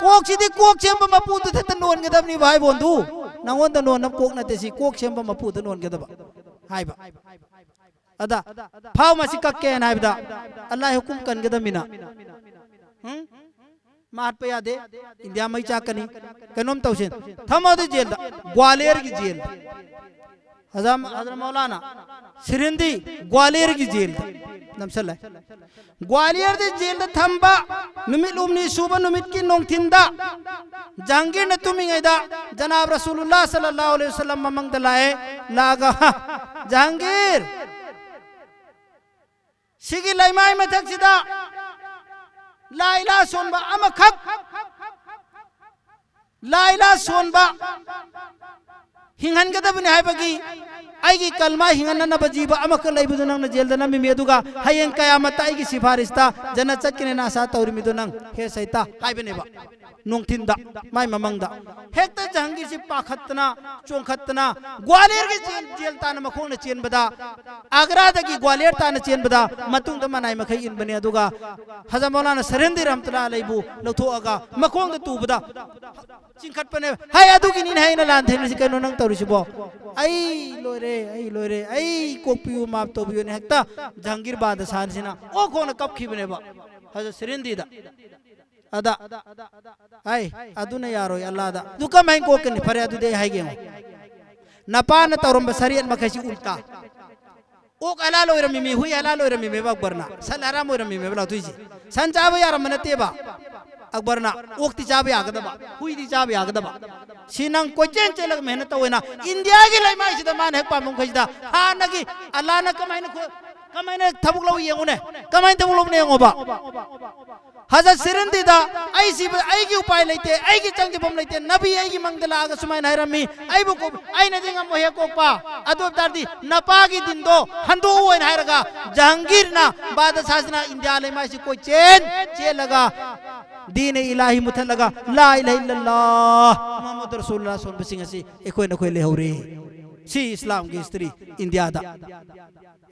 ꯀꯣꯛꯁꯤꯗꯤ ꯀꯣꯛ ꯁꯦꯝꯕ ꯃꯄꯨꯗꯨꯗ ꯍꯦꯛꯇ ꯅꯣꯟꯒꯗꯕꯅꯤ ꯚꯥꯏ ꯕꯣꯟꯗꯨ, ꯅꯪꯉꯣꯟꯗ ꯅꯣꯟꯅꯕ ꯀꯣꯛ ꯅꯠꯇꯦ, ꯁꯤ ꯀꯣꯛ ꯁꯦꯝꯕ ꯃꯄꯨꯗ ꯅꯣꯟꯒꯗꯕ" ꯍꯥꯏꯕ꯫ ꯑꯗ ꯐꯥꯎ ꯃꯁꯤ ꯀꯛꯀꯦꯅ ꯍꯥꯏꯕꯗ ꯑꯜꯂꯥꯍ ꯍꯨꯀꯨꯝ ꯀꯟꯒꯗꯕꯅꯤꯅ꯫ ꯎꯝ? ꯃꯥ ꯍꯥꯠꯄ ꯌꯥꯗꯦ꯫ ꯏꯟꯗꯤꯌꯥ ꯃꯩ ꯆꯥꯛꯀꯅꯤ꯫ ꯀꯩꯅꯣꯝ ꯇꯧꯁꯦ꯫ ꯊꯝꯃꯣ ꯑꯗꯨ ꯖꯦꯜꯗ꯫ ꯒ꯭ꯋꯥꯂꯤꯌꯔꯒꯤ ꯖꯦꯜꯗ꯫ ꯍꯖꯥ-, ꯍꯖꯔꯠ ꯃꯧꯂꯥꯅꯥ ꯁꯤꯔꯤꯟꯗꯤ ꯒ꯭ꯋꯥꯂꯤꯌꯔꯒꯤ ꯖꯦꯜꯗ ꯅꯝꯁꯜꯂꯦ꯫ ꯒ꯭ꯋꯥꯂꯤꯌꯔꯗ ꯖꯦꯜꯗ ꯊꯝꯕ ꯅꯨꯃꯤꯠ ꯍꯨꯝꯅꯤ ꯁꯨꯕ ꯅꯨꯃꯤꯠꯀꯤ ꯅꯨꯡꯊꯤꯟꯗ ꯖꯍꯥꯡꯒꯤꯔꯅ ꯇꯨꯝꯃꯤꯉꯩꯗ ꯖꯅꯥꯕ ꯔꯁꯨꯂꯨꯜꯂꯥꯍ ꯁꯜꯂꯜꯂꯥꯍꯨ ꯑꯂꯩꯍꯤ ꯋꯁꯜꯂꯝ ꯃꯃꯥꯡꯗ ꯂꯥꯛꯑꯦ꯫ ꯂꯥꯛꯑꯒ, "ꯍꯥ, ꯖꯍꯥꯡꯒꯤꯔ, ꯁꯤꯒꯤ ꯂꯩꯃꯥꯏ ꯃꯊꯛꯁꯤꯗ ꯂꯥꯏ ꯂꯥ ꯁꯣꯟꯕ ꯑꯃꯈꯛ, ꯂꯥꯏ ꯂꯥ ꯁꯣꯟꯕ ꯍꯤꯡꯍꯟꯒꯗꯕꯅꯤ ꯍꯥꯏꯕꯒꯤ ꯑꯩꯒꯤ ꯀꯜꯃꯥ ꯍꯤꯡꯍꯟꯅꯅꯕ ꯖꯤꯕ ꯑꯃꯈꯛ ꯂꯩꯕꯗꯨ ꯅꯪꯅ ꯖꯦꯜꯗ ꯅꯝꯃꯤꯃꯤ, ꯑꯗꯨꯒ ꯍꯌꯦꯡ ꯀꯌꯥꯃꯠꯇ ꯑꯩꯒꯤ ꯁꯤꯐꯥꯔꯤꯁꯇ ꯖꯟꯅꯠ ꯆꯠꯀꯅꯤꯅ ꯑꯁꯥ ꯇꯧꯔꯤꯃꯤꯗꯨ ꯅꯪ, ꯍꯦ ꯁꯩꯇꯥ" ꯍꯥꯏꯕꯅꯦꯕ꯫ ꯅꯨꯡꯊꯤꯟꯗ ꯃꯥꯏ ꯃꯃꯪꯗ ꯍꯦꯛꯇ ꯖꯍꯥꯡꯒꯤꯔꯁꯤ ꯄꯥꯈꯠꯇꯅ, ꯆꯣꯡꯈꯠꯇꯅ, ꯒ꯭ꯋꯥꯂꯤꯌꯔꯒꯤ ꯖꯦꯜ, ꯖꯦꯜ ꯇꯥꯟꯅ ꯃꯈꯣꯡꯅ ꯆꯦꯟꯕꯗ, ꯑꯒ꯭ꯔꯥꯗꯒꯤ ꯒ꯭ꯋꯥꯂꯤꯌꯔ ꯇꯥꯟꯅ ꯆꯦꯟꯕꯗ, ꯃꯇꯨꯡꯗ ꯃꯅꯥꯏ ꯃꯈꯩ ꯏꯟꯕꯅꯦ꯫ ꯑꯗꯨꯒ ꯍꯖꯔꯠ ꯃꯧꯂꯥꯅꯥ ꯁꯔꯍꯤꯟꯗꯤ ꯔꯍꯃꯇꯨꯜꯂꯥꯍꯤ ꯑꯂꯩꯕꯨ ꯂꯧꯊꯣꯛꯑꯒ ꯃꯈꯣꯡꯗ ꯇꯨꯕꯗ ꯆꯤꯡꯈꯠꯄꯅꯦ꯫ "ꯍꯥꯏ, ꯑꯗꯨꯒꯤꯅꯤꯅꯦ ꯑꯩꯅ ꯂꯥꯟ ꯊꯦꯡꯅꯁꯤ, ꯀꯩꯅꯣ ꯅꯪ ꯇꯧꯔꯤꯁꯤꯕꯣ?" "ꯑꯩ ꯂꯣꯏꯔꯦ, ꯑꯩ ꯂꯣꯏꯔꯦ, ꯑꯩ ꯀꯣꯛꯄꯤꯌꯨ, ꯃꯥꯞ ꯇꯧꯕꯤꯌꯨꯅꯦ", ꯍꯦꯛꯇ ꯖꯍꯥꯡꯒꯤꯔ ꯕꯥꯗꯁꯥꯍꯁꯤꯅ ꯑꯣ ꯈꯣꯡꯅ ꯀꯞꯈꯤꯕꯅꯦꯕ ꯍꯖꯔꯠ ꯁꯔꯍꯤꯟꯗꯤꯗ꯫ ꯑꯗ ꯑꯩ ꯑꯗꯨꯅ ꯌꯥꯔꯣꯏ ꯑꯜꯂꯥꯗ꯫ ꯑꯗꯨ ꯀꯃꯥꯏꯅ ꯀꯣꯛꯀꯅꯤ? ꯐꯔꯦ, ꯑꯗꯨꯗꯤ ꯑꯩ ꯍꯥꯏꯒꯦ ꯌꯦꯡꯉꯣ꯫ ꯅꯄꯥꯅ ꯇꯧꯔꯝꯕ ꯁꯔꯤꯌꯠ ꯃꯈꯩꯁꯤ ꯎꯜꯇꯥ꯫ ꯑꯣꯛ ꯍꯂꯥꯜ ꯑꯣꯏꯔꯝꯃꯤꯃꯤ, ꯍꯨꯏ ꯍꯂꯥꯜ ꯑꯣꯏꯔꯝꯃꯤꯃꯦꯕ ꯑꯛꯕꯔꯅ꯫ ꯁꯟ ꯍꯔꯥꯝ ꯑꯣꯏꯔꯝꯃꯤꯃꯦꯕ ꯂꯥꯎꯊꯣꯛꯏꯁꯦ꯫ ꯁꯟ ꯆꯥꯕ ꯌꯥꯔꯝꯕ ꯅꯠꯇꯦꯕ ꯑꯛꯕꯔꯅ꯫ ꯑꯣꯛꯇꯤ ꯆꯥꯕ ꯌꯥꯒꯗꯕ, ꯍꯨꯏꯗꯤ ꯆꯥꯕ ꯌꯥꯒꯗꯕ꯫ ꯁꯤ ꯅꯪ ꯀꯣꯏꯆꯦꯟ ꯆꯦꯜꯂꯒ ꯃꯦꯍꯅꯠ ꯇꯧꯋꯦꯅ ꯏꯟꯗꯤꯌꯥꯒꯤ ꯂꯩꯃꯥꯏꯁꯤꯗ ꯃꯥꯅ ꯍꯦꯛ ꯄꯥꯝꯕ ꯃꯈꯩꯁꯤꯗ ꯍꯥꯟꯅꯒꯤ ꯑꯜꯂꯥꯅ ꯀꯃꯥꯏꯅ ꯈꯣ-, ꯀꯃꯥꯏꯅ ꯊꯕꯛ ꯂꯧ ꯌꯦꯡꯉꯨꯅꯦ꯫ ꯀꯃꯥꯏꯅ ꯊꯕꯛ ꯂꯧꯕꯅꯣ ꯌꯦꯡꯉꯣꯕ꯫ ꯍꯖꯔꯠ ꯁꯤꯔꯤꯟꯗꯤꯗ ꯑꯩ ꯁꯤꯕ, ꯑꯩꯒꯤ ꯎꯄꯥꯏ ꯂꯩꯇꯦ, ꯑꯩꯒꯤ ꯆꯪꯖꯐꯝ ꯂꯩꯇꯦ, ꯅꯕꯤ ꯑꯩꯒꯤ ꯃꯪꯗ ꯂꯥꯛꯑꯒ ꯁꯨꯃꯥꯏꯅ ꯍꯥꯏꯔꯝꯃꯤ, "ꯑꯩꯕꯨ ꯀꯣ-, ꯑꯩꯅꯗꯤ ꯉꯝꯃꯣꯏꯍꯦ ꯀꯣꯛꯄ, ꯑꯗꯨ ꯑꯣꯏ ꯇꯥꯔꯗꯤ ꯅꯄꯥꯒꯤ ꯗꯤꯟꯗꯣ ꯍꯟꯗꯣꯛꯎ" ꯍꯥꯏꯅ ꯍꯥꯏꯔꯒ ꯖꯍꯥꯡꯒꯤꯔꯅ ꯕꯥꯗꯁꯥꯁꯤꯅ ꯏꯟꯗꯤꯌꯥ ꯂꯩꯃꯥꯏꯁꯤ ꯀꯣꯏꯆꯦꯟ ꯆꯦꯜꯂꯒ ꯗꯤꯅꯦ ꯏꯂꯥꯍꯤ ꯃꯨꯊꯠꯂꯒ ꯂꯥ ꯏꯂꯥꯍ ꯏꯜꯂꯜꯂꯥꯍ ꯃꯨꯍꯝꯃꯗꯨ ꯔꯁꯨꯂꯨꯜꯂꯥꯍ ꯁꯣꯟꯕꯁꯤꯡ ꯑꯁꯤ ꯑꯩꯈꯣꯏ ꯅꯈꯣꯏ ꯂꯩꯍꯧꯔꯦ꯫ ꯁꯤ ꯏꯁꯂꯥꯝꯒꯤ ꯍꯤꯁꯇꯔꯤ ꯏꯟꯗꯤꯌꯥꯗ꯫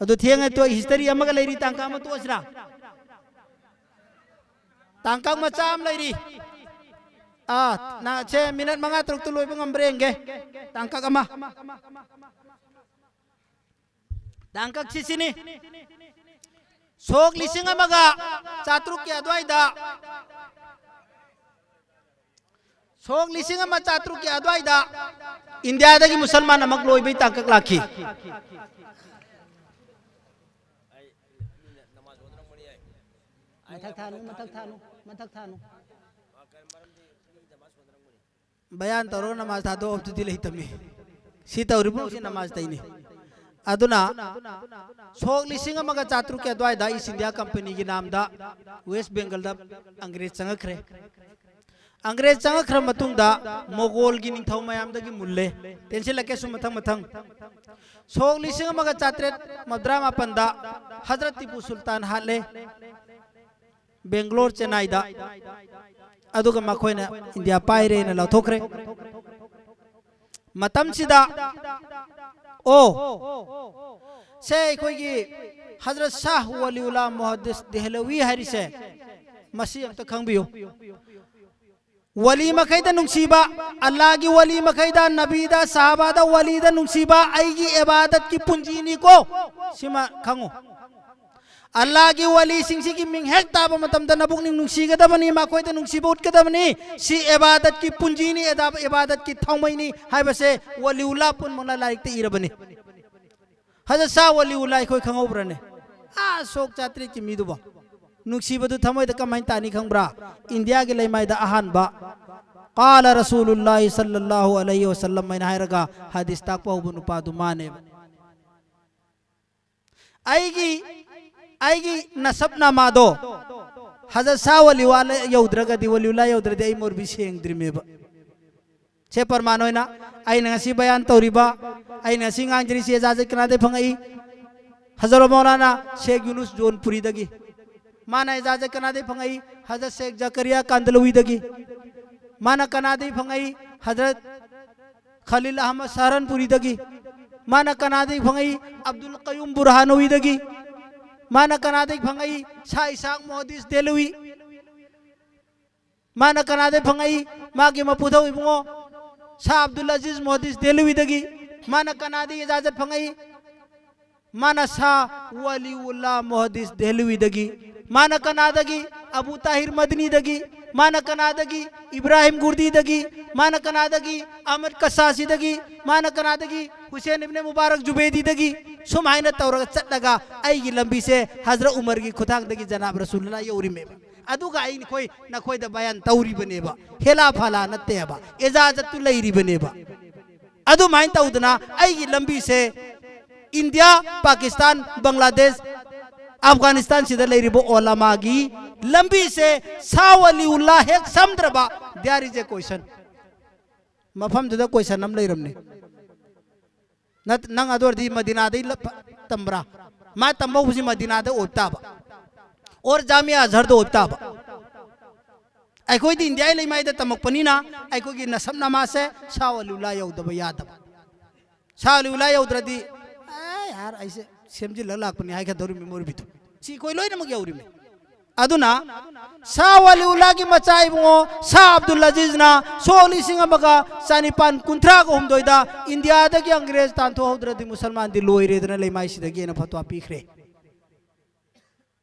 ꯑꯗꯨ ꯊꯦꯡꯉꯦ ꯇꯣꯛꯑꯦ, ꯍꯤꯁꯇꯔꯤ ꯑꯃꯒ ꯂꯩꯔꯤ, ꯇꯥꯡꯀꯛ ꯑꯃ ꯇꯣꯛꯑꯁꯤꯔꯥ? ꯇꯥꯡꯀꯛ ꯃꯆꯥ ꯑꯃ ꯂꯩꯔꯤ꯫ ꯑꯥ, ꯅ-, ꯁꯦ ꯃꯤꯅꯠ ꯃꯉꯥ ꯇꯔꯨꯛꯇ ꯂꯣꯏꯕ ꯉꯝꯕ꯭ꯔꯥ ꯌꯦꯡꯒꯦ꯫ ꯇꯥꯡꯀꯛ ꯑꯃ꯫ ꯇꯥꯡꯀꯛꯁꯤ ꯁꯤꯅꯤ꯫ ꯁꯣꯛ ꯂꯤꯁꯤꯡ ꯑꯃꯒ ꯆꯥꯇ꯭ꯔꯨꯛꯀꯤ ꯑꯗꯨꯋꯥꯏꯗ, ꯁꯣꯛ ꯂꯤꯁꯤꯡ ꯑꯃ ꯆꯥꯇ꯭ꯔꯨꯛꯀꯤ ꯑꯗꯨꯋꯥꯏꯗ ꯏꯟꯗꯤꯌꯥꯗꯒꯤ ꯃꯨꯁꯜꯃꯥꯟ ꯑꯃ ꯂꯣꯏꯕꯩ ꯇꯥꯡꯀꯛ ꯂꯥꯛꯈꯤ꯫ ꯃꯊꯛ ꯊꯥꯅꯨ, ꯃꯊꯛ ꯊꯥꯅꯨ, ꯃꯊꯛ ꯊꯥꯅꯨ꯫ ꯕꯌꯥꯟ ꯇꯧꯔꯒ ꯅꯃꯥꯖ ꯊꯥꯗꯣꯛꯑꯕꯗꯨꯗꯤ ꯂꯩꯇꯃꯤ꯫ ꯁꯤ ꯇꯧꯔꯤꯕ ꯁꯤ ꯅꯃꯥꯖ ꯇꯩꯅꯤ꯫ ꯑꯗꯨꯅ ꯁꯣꯛ ꯂꯤꯁꯤꯡ ꯑꯃꯒ ꯆꯥꯇ꯭ꯔꯨꯛꯀꯤ ꯑꯗꯨꯋꯥꯏꯗ ꯏꯁ ꯏꯟꯗꯤꯌꯥ ꯀꯝꯄꯅꯤꯒꯤ ꯅꯥꯝꯗ ꯋꯦꯁ ꯕꯦꯡꯒꯜꯗ ꯑꯪꯒ꯭ꯔꯦꯖ ꯆꯪꯉꯛꯈ꯭ꯔꯦ꯫ ꯑꯪꯒ꯭ꯔꯦꯖ ꯆꯪꯉꯛꯈ꯭ꯔ ꯃꯇꯨꯡꯗ ꯃꯣꯒꯣꯜꯒꯤ ꯅꯤꯡꯊꯧ ꯃꯌꯥꯝꯗꯒꯤ ꯃꯨꯜꯂꯦ꯫ ꯇꯦꯟꯁꯤꯜꯂꯛꯀꯦ ꯁꯨꯝ ꯃꯊꯪ ꯃꯊꯪ꯫ ꯁꯣꯛ ꯂꯤꯁꯤꯡ ꯑꯃꯒ ꯆꯥꯇ꯭ꯔꯦꯠ ꯃꯧꯗ꯭ꯔꯥ ꯃꯥꯄꯟꯗ ꯍꯖꯔꯠ ꯇꯤꯄꯨ ꯁꯨꯜꯇꯥꯟ ꯍꯥꯠꯂꯦ ꯕꯦꯡꯒ꯭ꯂꯣꯔ, ꯆꯦꯟꯅꯥꯏꯗ꯫ ꯑꯗꯨꯒ ꯃꯈꯣꯏꯅ ꯏꯟꯗꯤꯌꯥ ꯄꯥꯏꯔꯦꯅ ꯂꯥꯎꯊꯣꯛꯈ꯭ꯔꯦ꯫ ꯃꯇꯝꯁꯤꯗ, ꯑꯣ, ꯁꯦ ꯑꯩꯈꯣꯏꯒꯤ ꯍꯖꯔꯠ ꯁꯥꯍ ꯋꯥꯂꯤꯎꯜꯂꯥ ꯃꯨꯍꯗꯤꯁ ꯗꯦꯍꯂꯋꯤ ꯍꯥꯏꯔꯤꯁꯦ, ꯃꯁꯤ ꯑꯝꯇ ꯈꯪꯕꯤꯌꯨ꯫ ꯋꯥꯂꯤ ꯃꯈꯩꯗ ꯅꯨꯡꯁꯤꯕ, ꯑꯜꯂꯥꯒꯤ ꯋꯥꯂꯤ ꯃꯈꯩꯗ, ꯅꯕꯤꯗ, ꯁꯍꯥꯕꯥꯗ, ꯋꯥꯂꯤꯗ ꯅꯨꯡꯁꯤꯕ ꯑꯩꯒꯤ ꯏꯕꯥꯗꯠꯀꯤ ꯄꯨꯟꯖꯤꯅꯤꯀꯣ꯫ ꯁꯤꯃ ꯈꯪꯉꯨ꯫ ꯑꯜꯂꯥꯒꯤ ꯋꯥꯂꯤꯁꯤꯡꯁꯤꯒꯤ ꯃꯤꯡ ꯍꯦꯛ ꯇꯥꯕ ꯃꯇꯝꯗ ꯅꯕꯨꯛꯅꯤꯡ ꯅꯨꯡꯁꯤꯒꯗꯕꯅꯤ, ꯃꯈꯣꯏꯗ ꯅꯨꯡꯁꯤꯕ ꯎꯠꯀꯗꯕꯅꯤ꯫ ꯁꯤ ꯏꯕꯥꯗꯠꯀꯤ ꯄꯨꯟꯖꯤꯅꯤ, ꯑꯦꯗꯥ-, ꯏꯕꯥꯗꯠꯀꯤ ꯊꯥꯎꯃꯩꯅꯤ ꯍꯥꯏꯕꯁꯦ ꯋꯥꯂꯤꯎꯜꯂꯥ ꯄꯨꯝꯅꯃꯛꯅ ꯂꯥꯏꯔꯤꯛꯇ ꯏꯔꯕꯅꯤ꯫ ꯍꯖꯔꯠ ꯁꯥꯍ ꯋꯥꯂꯤꯎꯜꯂꯥ ꯑꯩꯈꯣꯏ ꯈꯪꯍꯧꯕ꯭ꯔꯅꯦ? ꯑꯥ, ꯁꯣꯛ ꯆꯥꯇ꯭ꯔꯦꯠꯀꯤ ꯃꯤꯗꯨꯕꯣ꯫ ꯅꯨꯡꯁꯤꯕꯗꯨ ꯊꯃꯣꯏꯗ ꯀꯃꯥꯏꯅ ꯇꯥꯅꯤ ꯈꯪꯕ꯭ꯔꯥ? ꯏꯟꯗꯤꯌꯥꯒꯤ ꯂꯩꯃꯥꯏꯗ ꯑꯍꯥꯟꯕ "ꯀꯥꯂ ꯔꯁꯨꯂꯨꯜꯂꯥꯍꯤ ꯁꯜꯂꯜꯂꯥꯍꯨ ꯑꯂꯩꯍꯤ ꯋꯁꯜꯂꯝ" ꯍꯥꯏꯅ ꯍꯥꯏꯔꯒ ꯍꯗꯤꯁ ꯇꯥꯛꯄ ꯍꯧꯕ ꯅꯨꯄꯥꯗꯨ ꯃꯥꯅꯦꯕ꯫ ꯑꯩꯒꯤ, ꯑꯩꯒꯤ ꯅꯁꯕ ꯅꯥꯃꯥꯗꯣ ꯍꯖꯔꯠ ꯁꯥꯍ ꯋꯥꯂꯤꯎꯜꯂꯥ ꯌꯧꯗ꯭ꯔꯒꯗꯤ, ꯋꯥꯂꯤꯎꯜꯂꯥ ꯌꯧꯗ꯭ꯔꯗꯤ ꯑꯩ ꯃꯧꯂꯕꯤ ꯁꯦꯡꯗ꯭ꯔꯤꯃꯦꯕ꯫ ꯁꯦ ꯄ꯭ꯔꯃꯥꯟ ꯑꯣꯏꯅ ꯑꯩꯅ ꯉꯁꯤ ꯕꯌꯥꯟ ꯇꯧꯔꯤꯕ, ꯑꯩꯅ ꯉꯁꯤ ꯉꯥꯡꯖꯔꯤꯁꯤ ꯏꯖꯥꯖꯠ ꯀꯅꯥꯗꯩ ꯐꯪꯉꯛꯏ? ꯍꯖꯔꯠ ꯃꯧꯂꯥꯅꯥ ꯁꯦꯈ ꯌꯨꯅꯨꯁ ꯖꯣꯟꯄꯨꯔꯤꯗꯒꯤ꯫ ꯃꯥꯅ ꯏꯖꯥꯖꯠ ꯀꯅꯥꯗꯩ ꯐꯪꯉꯛꯏ? ꯍꯖꯔꯠ ꯁꯦꯈ ꯖꯀꯔꯤꯌꯥ ꯀꯥꯟꯗꯂꯋꯤꯗꯒꯤ꯫ ꯃꯥꯅ ꯀꯅꯥꯗꯩ ꯐꯪꯉꯛꯏ? ꯍꯖꯔꯠ ꯈꯂꯤꯜ ꯑꯍꯃꯗ ꯁꯍꯔꯟꯄꯨꯔꯤꯗꯒꯤ꯫ ꯃꯥꯅ ꯀꯅꯥꯗꯒꯤ ꯐꯪꯉꯛꯏ? ꯑꯕꯗꯨꯜ ꯀꯌꯨꯝ ꯕꯨꯔꯍꯥꯅꯋꯤꯗꯒꯤ꯫ ꯃꯥꯅ ꯀꯅꯥꯗꯒꯤ ꯐꯪꯉꯛꯏ? ꯁꯥ ꯏꯁꯥꯛ ꯃꯨꯍꯗꯤꯁ ꯗꯦꯂꯋꯤ꯫ ꯃꯥꯅ ꯀꯅꯥꯗꯒꯤ ꯐꯪꯉꯛꯏ? ꯃꯥꯒꯤ ꯃꯄꯨꯊꯧ ꯏꯕꯨꯡꯉꯣ ꯁꯥ ꯑꯕꯗꯨꯜ ꯑꯖꯤꯖ ꯃꯨꯍꯗꯤꯁ ꯗꯦꯂꯋꯤꯗꯒꯤ꯫ ꯃꯥꯅ ꯀꯅꯥꯗꯒꯤ ꯏꯖꯥꯖꯠ ꯐꯪꯉꯛꯏ? ꯃꯥꯅ ꯁꯥ ꯋꯥꯂꯤꯎꯜꯂꯥ ꯃꯨꯍꯗꯤꯁ ꯗꯦꯍꯂꯋꯤꯗꯒꯤ꯫ ꯃꯥꯅ ꯀꯅꯥꯗꯒꯤ? ꯑꯕꯨ ꯇꯥꯍꯤꯔ ꯃꯗꯅꯤꯗꯒꯤ꯫ ꯃꯥꯅ ꯀꯅꯥꯗꯒꯤ? ꯏꯕ꯭ꯔꯥꯍꯤꯝ ꯒꯨꯔꯗꯤꯗꯒꯤ꯫ ꯃꯥꯅ ꯀꯅꯥꯗꯒꯤ? ꯑꯍꯃꯗ ꯀꯁꯥꯁꯤꯗꯒꯤ꯫ ꯃꯥꯅ ꯀꯅꯥꯗꯒꯤ? ꯍꯨꯁꯦꯟ ꯏꯕꯅꯦ ꯃꯨꯕꯥꯔꯛ ꯖꯨꯕꯦꯗꯤꯗꯒꯤ꯫ ꯁꯨꯝ ꯍꯥꯏꯅ ꯇꯧꯔꯒ ꯆꯠꯂꯒ ꯑꯩꯒꯤ ꯂꯝꯕꯤꯁꯦ ꯍꯖꯔꯠ ꯎꯃꯔꯒꯤ ꯈꯨꯊꯥꯡꯗꯒꯤ ꯖꯅꯥꯕ ꯔꯁꯨꯜꯂꯥ ꯌꯧꯔꯤꯃꯦꯕ꯫ ꯑꯗꯨꯒ ꯑꯩꯈꯣꯏ ꯅꯈꯣꯏꯗ ꯕꯌꯥꯟ ꯇꯧꯔꯤꯕꯅꯦꯕ, ꯍꯦꯂꯥ ꯐꯥꯂꯥ ꯅꯠꯇꯦꯕ, ꯏꯖꯥꯖꯠꯇꯨ ꯂꯩꯔꯤꯕꯅꯦꯕ꯫ ꯑꯗꯨꯃꯥꯏꯅ ꯇꯧꯗꯅ ꯑꯩꯒꯤ ꯂꯝꯕꯤꯁꯦ ꯏꯟꯗꯤꯌꯥ, ꯄꯥꯀꯤꯁꯇꯥꯟ, ꯕꯪꯒ꯭ꯂꯥꯗꯦꯁ, ꯑꯐꯒꯥꯅꯤꯁꯇꯥꯟꯁꯤꯗ ꯂꯩꯔꯤꯕ ꯑꯣꯂꯥꯃꯥꯒꯤ ꯂꯝꯕꯤꯁꯦ ꯁꯥ ꯋꯥꯂꯤꯎꯜꯂꯥ ꯍꯦꯛ ꯁꯝꯗ꯭ꯔꯕ, there is a question꯫ ꯃꯐꯝꯗꯨꯗ question ꯑꯃ ꯂꯩꯔꯝꯅꯤ꯫ ꯅꯠ-, ꯅꯪ ꯑꯗꯨ ꯑꯣꯏꯔꯗꯤ ꯃꯗꯤꯅꯥꯗꯩ ꯂ-, ꯐ-, ꯇꯝꯕ꯭ꯔꯥ? ꯃꯥ ꯇꯝꯕ ꯍꯧꯕꯁꯤ ꯃꯗꯤꯅꯥꯗ ꯑꯣꯏꯕ ꯇꯥꯕ, ꯑꯣꯔ ꯖꯥꯃꯤꯌꯥ ꯑꯖꯍꯔꯗ ꯑꯣꯏꯕ ꯇꯥꯕ꯫ ꯑꯩꯈꯣꯏꯗꯤ ꯏꯟꯗꯤꯌꯥꯒꯤ ꯂꯩꯃꯥꯏꯗ ꯇꯝꯃꯛꯄꯅꯤꯅ ꯑꯩꯈꯣꯏꯒꯤ ꯅꯁꯕ ꯅꯃꯥꯁꯦ ꯁꯥ ꯋꯥꯂꯤꯎꯂꯥ ꯌꯧꯗꯕ ꯌꯥꯗꯕ꯫ ꯁꯥ ꯋꯥꯂꯤꯎꯂꯥ ꯌꯧꯗ꯭ꯔꯗꯤ, "ꯑꯦ ꯌꯥꯔ, ꯑꯩꯁꯦ ꯁꯦꯝꯖꯤꯜꯂꯒ ꯂꯥꯛꯄꯅꯤ" ꯍꯥꯏꯒꯗꯧꯔꯤꯕꯅꯤ ꯃꯧꯔꯨꯕꯤꯗꯣ꯫ ꯁꯤ ꯑꯩꯈꯣꯏ ꯂꯣꯏꯅꯃꯛ ꯌꯧꯔꯤꯕꯅꯤ꯫ ꯑꯗꯨꯅ ꯁꯥ ꯋꯥꯂꯤꯎꯂꯥꯒꯤ ꯃꯆꯥ ꯏꯕꯨꯡꯉꯣ ꯁꯥ ꯑꯕꯗꯨꯜ ꯑꯖꯤꯖꯅ ꯁꯣꯛ ꯂꯤꯁꯤꯡ ꯑꯃꯒ ꯆꯅꯤꯄꯥꯟ ꯀꯨꯟꯊ꯭ꯔꯥꯒ ꯍꯨꯝꯗꯣꯏꯗ ꯏꯟꯗꯤꯌꯥꯗꯒꯤ ꯑꯪꯒ꯭ꯔꯦꯖ ꯇꯥꯟꯊꯣꯛꯍꯧꯗ꯭ꯔꯗꯤ ꯃꯨꯁꯜꯃꯥꯟꯗꯤ ꯂꯣꯏꯔꯦꯗꯅ ꯂꯩꯃꯥꯏꯁꯤꯗꯒꯤꯅ ꯐꯠꯋꯥ ꯄꯤꯈ꯭ꯔꯦ꯫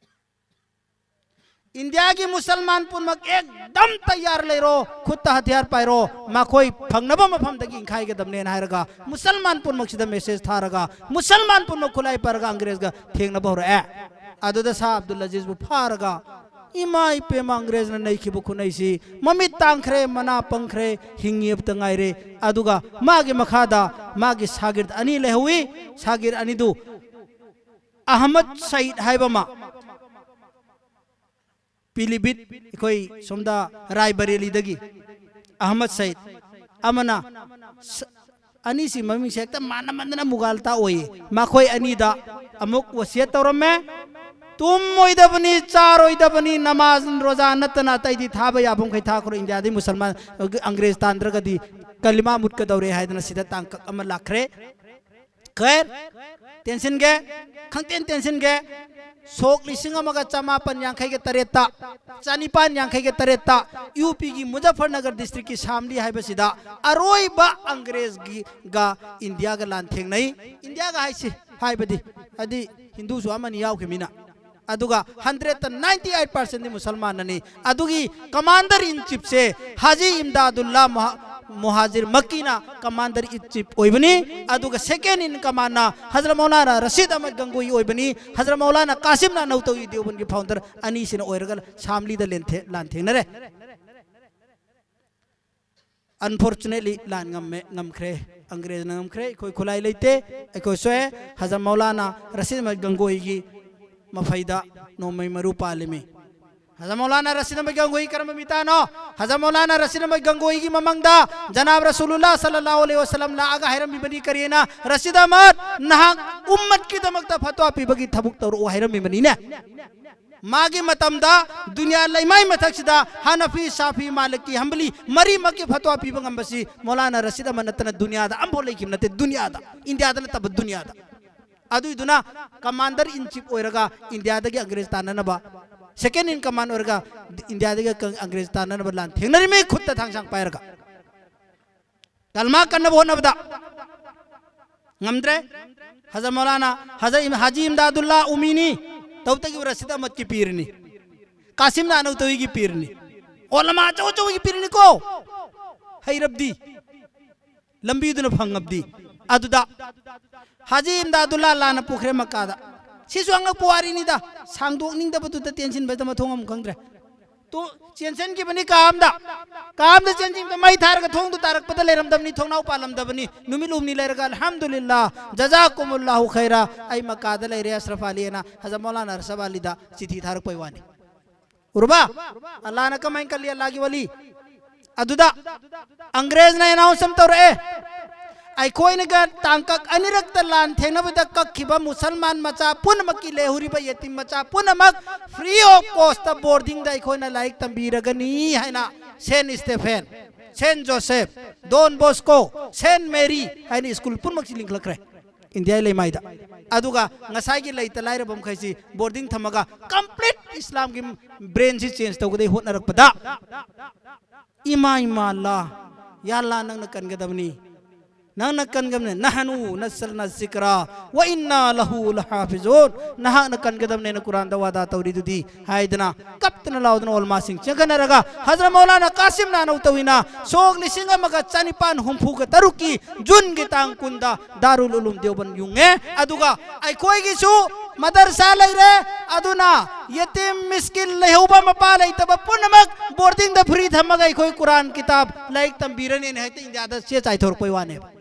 ꯏꯟꯗꯤꯌꯥꯒꯤ ꯃꯨꯁꯜꯃꯥꯟ ꯄꯨꯝꯅꯃꯛ ꯑꯦꯛꯗꯝ ꯇꯌꯥꯔ ꯂꯩꯔꯣ, ꯈꯨꯠꯇ ꯍꯊꯤꯌꯥꯔ ꯄꯥꯏꯔꯣ, ꯃꯈꯣꯏ ꯐꯪꯅꯕ ꯃꯐꯝꯗꯒꯤ ꯏꯟꯈꯥꯏꯒꯗꯕꯅꯦꯅ ꯍꯥꯏꯔꯒ ꯃꯨꯁꯜꯃꯥꯟ ꯄꯨꯝꯅꯃꯛꯁꯤꯗ ꯃꯦꯁꯦꯖ ꯊꯥꯔꯒ ꯃꯨꯁꯜꯃꯥꯟ ꯄꯨꯝꯅꯃꯛ ꯈꯨꯠꯂꯥꯏ ꯄꯥꯏꯔꯒ ꯑꯪꯒ꯭ꯔꯦꯖꯒ ꯊꯦꯡꯅꯕ ꯍꯧꯔꯛꯑꯦ꯫ ꯑꯗꯨꯗ ꯁꯥ ꯑꯕꯗꯨꯜ ꯑꯖꯤꯖꯕꯨ ꯐꯥꯔꯒ, ꯏꯃꯥ ꯏꯄꯦꯝꯃ, ꯑꯪꯒ꯭ꯔꯦꯖꯅ ꯅꯩꯈꯤꯕ ꯈꯨꯅꯩꯁꯤ, ꯃꯃꯤꯠ ꯇꯥꯡꯈ꯭ꯔꯦ, ꯃꯅꯥ ꯄꯪꯈ꯭ꯔꯦ, ꯍꯤꯡꯉꯤꯕꯇ ꯉꯥꯏꯔꯦ꯫ ꯑꯗꯨꯒ ꯃꯥꯒꯤ ꯃꯈꯥꯗ ꯃꯥꯒꯤ ꯁꯥꯒꯤꯔꯗ ꯑꯅꯤ ꯂꯩꯍꯧꯋꯤ꯫ ꯁꯥꯒꯤꯔꯗ ꯑꯅꯤꯗꯨ ꯑꯍꯃꯗ ꯁꯌꯤꯗ ꯍꯥꯏꯕ ꯑꯃ, ꯄꯤꯂꯤꯚꯤꯠ, ꯑꯩꯈꯣꯏ ꯁꯣꯝꯗ ꯔꯥꯏꯕꯔꯦꯂꯤꯗꯒꯤ ꯑꯍꯃꯗ ꯁꯌꯤꯗ, ꯑꯃꯅ ꯁ-, ꯑꯅꯤꯁꯤ ꯃꯃꯤꯡꯁꯦ ꯍꯦꯛꯇ ꯃꯥꯟꯅꯃꯟꯗꯅ ꯃꯨꯒꯥꯜꯇꯥ ꯑꯣꯏꯌꯦ꯫ ꯃꯈꯣꯏ ꯑꯅꯤꯗ ꯑꯃꯨꯛ ꯋꯁꯤꯌꯠ ꯇꯧꯔꯝꯃꯦ, "ꯇꯨꯝꯃꯣꯏꯗꯕꯅꯤ, ꯆꯥꯔꯣꯏꯗꯕꯅꯤ, ꯅꯃꯥꯖ ꯔꯣꯖꯥ ꯅꯠꯇꯅ ꯑꯇꯩꯗꯤ ꯊꯥꯕ ꯌꯥꯕ ꯃꯈꯩ ꯊꯥꯈ꯭ꯔꯣ, ꯏꯟꯗꯤꯌꯥꯗꯒꯤ ꯃꯨꯁꯜꯃꯥꯟ, ꯑꯪꯒ꯭ꯔꯦꯖ ꯇꯥꯟꯗ꯭ꯔꯒꯗꯤ ꯀꯂꯤꯃꯥ ꯃꯨꯠꯀꯗꯧꯔꯦ" ꯍꯥꯏꯗꯅ ꯁꯤꯗ ꯇꯥꯡꯀꯛ ꯑꯃ ꯂꯥꯛꯈ꯭ꯔꯦ꯫ ꯈꯦꯔ, ꯇꯦꯟꯁꯤꯟꯒꯦ, ꯈꯪꯇꯦꯟ ꯇꯦꯟꯁꯤꯟꯒꯦ꯫ ꯁꯣꯛ ꯂꯤꯁꯤꯡ ꯑꯃꯒ ꯆꯃꯥꯄꯟ ꯌꯥꯡꯈꯩꯒ ꯇꯔꯦꯠꯇ, ꯆꯅꯤꯄꯥꯟ ꯌꯥꯡꯈꯩꯒ ꯇꯔꯦꯠꯇ ꯌꯨ ꯄꯤꯒꯤ ꯃꯨꯖꯐꯔꯅꯒꯔ ꯗꯤꯁꯇ꯭ꯔꯤꯛꯀꯤ ꯁꯥꯝꯂꯤ ꯍꯥꯏꯕꯁꯤꯗ ꯑꯔꯣꯏꯕ ꯑꯪꯒ꯭ꯔꯦꯖꯒꯤꯒ ꯏꯟꯗꯤꯌꯥꯒ ꯂꯥꯟ ꯊꯦꯡꯅꯩ꯫ ꯏꯟꯗꯤꯌꯥꯒ ꯍꯥꯏꯁꯤ ꯍꯥꯏꯕꯗꯤ, ꯍꯥꯏꯗꯤ ꯍꯤꯟꯗꯨꯁꯨ ꯑꯃꯅꯤ ꯌꯥꯎꯈꯤꯕꯅꯤꯅ꯫ ꯑꯗꯨꯒ ꯍꯟꯗ꯭ꯔꯦꯠꯇ ꯅꯥꯏꯟꯇꯤ ꯑꯩꯠ ꯄꯥꯔꯁꯦꯟꯗꯤ ꯃꯨꯁꯜꯃꯥꯟꯅꯅꯤ꯫ ꯑꯗꯨꯒꯤ ꯀꯃꯥꯟꯗꯔ ꯏꯟ ꯆꯤꯐꯁꯦ ꯍꯥꯖꯤ ꯏꯝꯗꯥꯗꯨꯜꯂꯥ ꯃꯨꯍꯥ-, ꯃꯨꯍꯥꯖꯤꯔ ꯃꯛꯀꯤꯅ ꯀꯃꯥꯟꯗꯔ ꯏꯟ ꯆꯤꯐ ꯑꯣꯏꯕꯅꯤ꯫ ꯑꯗꯨꯒ ꯁꯦꯀꯦꯟ ꯏꯟ ꯀꯃꯥꯟꯅ ꯍꯖꯔꯠ ꯃꯧꯂꯥꯅꯥ ꯔꯁꯤꯗ ꯑꯍꯃꯗ ꯒꯪꯒꯣꯍꯤ ꯑꯣꯏꯕꯅꯤ꯫ ꯍꯖꯔꯠ ꯃꯧꯂꯥꯅꯥ ꯀꯥꯁꯤꯝꯅ ꯅꯧꯇꯧꯏ ꯗꯤꯑꯣꯕꯟꯒꯤ ꯐꯥꯎꯟꯗꯔ ꯑꯅꯤꯁꯤꯅ ꯑꯣꯏꯔꯒ ꯁꯥꯝꯂꯤꯗ ꯂꯦꯟꯊꯦ-, ꯂꯥꯟ ꯊꯦꯡꯅꯔꯦ꯫ Unfortunately, ꯂꯥꯟ ꯉꯝꯃꯦ, ꯉꯝꯈ꯭ꯔꯦ꯫ ꯑꯪꯒ꯭ꯔꯦꯖꯅ ꯉꯝꯈ꯭ꯔꯦ꯫ ꯑꯩꯈꯣꯏ ꯈꯨꯠꯂꯥꯏ ꯂꯩꯇꯦ꯫ ꯑꯩꯈꯣꯏ ꯁꯣꯛꯑꯦ꯫ ꯍꯖꯔꯠ ꯃꯧꯂꯥꯅꯥ ꯔꯁꯤꯗ ꯑꯍꯃꯗ ꯒꯪꯒꯣꯍꯤꯒꯤ ꯃꯐꯩꯗ ꯅꯣꯡꯃꯩ ꯃꯔꯨ ꯄꯥꯜꯂꯤꯃꯤ꯫ ꯍꯖꯔꯠ ꯃꯧꯂꯥꯅꯥ ꯔꯁꯤꯗ ꯑꯍꯃꯗ ꯒꯪꯒꯣꯍꯤ ꯀꯔꯝꯕ ꯃꯤꯇꯥꯅꯣ? ꯍꯖꯔꯠ ꯃꯧꯂꯥꯅꯥ ꯔꯁꯤꯗ ꯑꯍꯃꯗ ꯒꯪꯒꯣꯍꯤꯒꯤ ꯃꯃꯥꯡꯗ ꯖꯅꯥꯕ ꯔꯁꯨꯂꯨꯜꯂꯥ ꯁꯜꯂꯜꯂꯥꯍꯨ ꯑꯂꯩꯍꯤ ꯋꯁꯜꯂꯝ ꯂꯥꯛꯑꯒ ꯍꯥꯏꯔꯝꯃꯤꯕꯅꯤ꯫ ꯀꯔꯤꯅ? "ꯔꯁꯤꯗ ꯑꯍꯃꯗ, ꯅꯍꯥꯛ ꯎꯝꯃꯠꯀꯤꯗꯃꯛꯇ ꯐꯠꯋꯥ ꯄꯤꯕꯒꯤ ꯊꯕꯛ ꯇꯧꯔꯛꯑꯣ" ꯍꯥꯏꯔꯝꯃꯤꯕꯅꯤꯅꯦ꯫ ꯃꯥꯒꯤ ꯃꯇꯝꯗ ꯗꯨꯅꯤꯌꯥ ꯂꯩꯃꯥꯏ ꯃꯊꯛꯁꯤꯗ ꯍꯅꯐꯤ, ꯁꯥꯐꯤ, ꯃꯥꯂꯤꯀꯤ, ꯍꯝꯕꯂꯤ ꯃꯔꯤꯃꯛꯀꯤ ꯐꯇ꯭ꯋꯥ ꯄꯤꯕ ꯉꯝꯕꯁꯤ ꯃꯧꯂꯥꯅꯥ ꯔꯁꯤꯗ ꯑꯃ ꯅꯠꯇꯅ ꯗꯨꯅꯤꯌꯥꯗ ꯑꯝꯐꯥꯎ ꯂꯩꯈꯤꯕ ꯅꯠꯇꯦ꯫ ꯗꯨꯅꯤꯌꯥꯗ, ꯏꯟꯗꯤꯌꯥꯗ ꯅꯠꯇꯕ ꯗꯨꯅꯤꯌꯥꯗ꯫ ꯑꯗꯨꯏꯗꯨꯅ commander in chief ꯑꯣꯏꯔꯒ ꯏꯟꯗꯤꯌꯥꯗꯒꯤ ꯑꯪꯒ꯭ꯔꯦꯖ ꯇꯥꯟꯅꯅꯕ, second in command ꯑꯣꯏꯔꯒ ꯏꯟꯗꯤꯌꯥꯗꯒꯤ ꯑꯪꯒ꯭ꯔꯦꯖ ꯇꯥꯟꯅꯅꯕ ꯂꯥꯟ ꯊꯦꯡꯅꯔꯤꯃꯤ ꯈꯨꯠꯇ ꯊꯥꯡꯁꯥꯡ ꯄꯥꯏꯔꯒ꯫ ꯀꯜꯃꯥ ꯀꯟꯅꯕ ꯍꯣꯠꯅꯕꯗ ꯉꯝꯗ꯭ꯔꯦ꯫ ꯍꯖꯔꯠ ꯃꯧꯂꯥꯅꯥ, ꯍꯖꯔꯠ ꯏꯝ-, ꯍꯥꯖꯤ ꯏꯝꯗꯥꯗꯨꯜꯂꯥ ꯎꯃꯤꯅꯤ, ꯇꯧꯇꯒꯤ ꯔꯁꯤꯗ ꯑꯃꯠꯀꯤ ꯄꯤꯔꯅꯤ, ꯀꯥꯁꯤꯝ ꯅꯥꯅꯧ ꯇꯧꯏꯒꯤ ꯄꯤꯔꯅꯤ, ꯑꯣꯂꯃꯥ ꯑꯆꯧ ꯑꯆꯧꯕꯒꯤ ꯄꯤꯔꯅꯤꯀꯣ꯫ ꯍꯩꯔꯕꯗꯤ, ꯂꯝꯕꯤꯗꯨꯅ ꯐꯪꯉꯕꯗꯤ꯫ ꯑꯗꯨꯗ ꯍꯥꯖꯤ ꯏꯝꯗꯥꯗꯨꯜꯂꯥ ꯂꯥꯟꯅ ꯄꯨꯈ꯭ꯔꯦ ꯃꯛꯀꯥꯗ꯫ ꯁꯤꯁꯨ ꯑꯉꯛꯄ ꯋꯥꯔꯤꯅꯤꯗ, ꯁꯥꯡꯗꯣꯛꯅꯤꯡꯗꯕꯗꯨꯗ ꯇꯦꯟꯁꯤꯟꯕꯗ ꯃꯊꯣꯡ ꯑꯃ ꯈꯪꯗ꯭ꯔꯦ꯫ ꯇꯨ ꯆꯦꯟꯁꯤꯟꯈꯤꯕꯅꯤ ꯀꯥ ꯑꯝꯗ꯫ ꯀꯥ ꯑꯝꯗ ꯆꯦꯟꯁꯤꯟꯕ ꯃꯩ ꯊꯥꯔꯒ ꯊꯣꯡꯗꯨ ꯇꯥꯔꯛꯄꯗ ꯂꯩꯔꯝꯗꯕꯅꯤ, ꯊꯣꯡꯅꯥꯎ ꯄꯥꯜꯂꯝꯗꯕꯅꯤ꯫ ꯅꯨꯃꯤꯠ ꯍꯨꯝꯅꯤ ꯂꯩꯔꯒ "ꯑꯜꯍꯝꯗꯨꯂꯤꯜꯂꯥ, ꯖꯖꯥꯀꯨꯃꯨꯜꯂꯥꯍꯨ ꯈꯩꯔꯥ, ꯑꯩ ꯃꯛꯀꯥꯗ ꯂꯩꯔꯦ ꯑꯁ꯭ꯔꯐ ꯑꯂꯤ" ꯑꯅ ꯍꯖꯔꯠ ꯃꯧꯂꯥꯅꯥ ꯑꯁ꯭ꯔꯐ ꯑꯂꯤꯗ ꯆꯤꯊꯤ ꯊꯥꯔꯛꯄꯩ ꯋꯥꯅꯤ꯫ ꯎꯔꯕ? ꯑꯜꯂꯥꯅ ꯀꯃꯥꯏꯅ ꯀꯜꯂꯤ, ꯑꯜꯂꯥꯒꯤ ꯋꯥꯂꯤ꯫ ꯑꯗꯨꯗ ꯑꯪꯒ꯭ꯔꯦꯖꯅ ꯑꯦꯅꯥꯎꯟꯁ ꯑꯃ ꯇꯧꯔꯛꯑꯦ, "ꯑꯩꯈꯣꯏꯅꯒ ꯇꯥꯡꯀꯛ ꯑꯅꯤꯔꯛꯇ ꯂꯥꯟ ꯊꯦꯡꯅꯕꯗ ꯀꯛꯈꯤꯕ ꯃꯨꯁꯜꯃꯥꯟ ꯃꯆꯥ ꯄꯨꯝꯅꯃꯛꯀꯤ, ꯂꯩꯍꯧꯔꯤꯕ ꯌꯦꯇꯤꯝ ꯃꯆꯥ ꯄꯨꯝꯅꯃꯛ free of cost ꯕꯣꯔꯗꯤꯡꯗ ꯑꯩꯈꯣꯏꯅ ꯂꯥꯏꯔꯤꯛ ꯇꯝꯕꯤꯔꯒꯅꯤ" ꯍꯥꯏꯅ ꯁꯦꯟ ꯁ꯭ꯇꯦꯐꯦꯟ, ꯁꯦꯟ ꯖꯣꯁꯦꯐ, ꯗꯣꯟ ꯕꯣꯁꯀꯣ, ꯁꯦꯟ ꯃꯦꯔꯤ ꯍꯥꯏꯅ ꯁ꯭ꯀꯨꯜ ꯄꯨꯝꯅꯃꯛꯁꯤ ꯂꯤꯡꯈꯠꯂꯛꯈ꯭ꯔꯦ ꯏꯟꯗꯤꯌꯥꯒꯤ ꯂꯩꯃꯥꯏꯗ꯫ ꯑꯗꯨꯒ ꯉꯁꯥꯏꯒꯤ ꯂꯩꯇ ꯂꯥꯏꯔꯕ ꯃꯈꯩꯁꯤ ꯕꯣꯔꯗꯤꯡ ꯊꯝꯃꯒ complete ꯏꯁꯂꯥꯝꯒꯤ brainꯁꯤ change ꯇꯧꯒꯗꯕ ꯍꯣꯠꯅꯔꯛꯄꯗ, ꯏꯃꯥ, ꯏꯃꯥ ꯑꯜꯂꯥ, ꯌꯥ ꯑꯜꯂꯥ, ꯅꯪꯅ ꯀꯟꯒꯗꯕꯅꯤ, ꯅꯪꯅ ꯀꯟꯒꯗꯕꯅꯤ꯫ "ꯅꯍꯅꯨ ꯅꯁꯜꯅ ꯖꯤꯀ꯭ꯔꯥ ꯋ ꯏꯟꯅꯥ ꯂꯍꯨ ꯂꯍꯥꯐꯤꯖꯨꯟ", ꯅꯍꯥꯛꯅ ꯀꯟꯒꯗꯕꯅꯦꯅ ꯀꯨꯔꯥꯟꯗ ꯋꯥꯗꯥ ꯇꯧꯔꯤꯗꯨꯗꯤ ꯍꯥꯏꯗꯅ ꯀꯞꯇꯅ ꯂꯥꯎꯗꯅ ꯑꯣꯂꯃꯥꯁꯤꯡ ꯆꯦꯟꯈꯠꯅꯔꯒ ꯍꯖꯔꯠ ꯃꯧꯂꯥꯅꯥ ꯀꯥꯁꯤꯝ ꯅꯥꯅꯧ ꯇꯧꯏꯅ ꯁꯣꯛ ꯂꯤꯁꯤꯡ ꯑꯃꯒ ꯆꯅꯤꯄꯥꯟ ꯍꯨꯝꯐꯨꯒ ꯇꯔꯨꯛꯀꯤ ꯖꯨꯟꯒꯤ ꯇꯥꯡ ꯀꯨꯟꯗ ꯗꯥꯔꯨꯜ ꯎꯂꯨꯝ ꯗꯦꯋꯕꯟ ꯌꯨꯡꯉꯦ꯫ ꯑꯗꯨꯒ ꯑꯩꯈꯣꯏꯒꯤꯁꯨ ꯃꯗꯔꯁꯥ ꯂꯩꯔꯦ, ꯑꯗꯨꯅ ꯌꯦꯇꯤꯝ ꯃꯤꯁꯀꯤꯟ ꯂꯩꯍꯧꯕ ꯃꯄꯥ ꯂꯩꯇꯕ ꯄꯨꯝꯅꯃꯛ ꯕꯣꯔꯗꯤꯡꯗ free ꯊꯝꯃꯒ ꯑꯩꯈꯣꯏ ꯀꯨꯔꯥꯟ ꯀꯤꯇꯥꯕ ꯂꯥꯏꯔꯤꯛ ꯇꯝꯕꯤꯔꯅꯤꯅ ꯍꯦꯛꯇ ꯏꯟꯗꯤꯌꯥꯗ ꯆꯦ ꯆꯥꯏꯊꯣꯔꯛꯄꯩ ꯋꯥꯅꯦꯕ꯫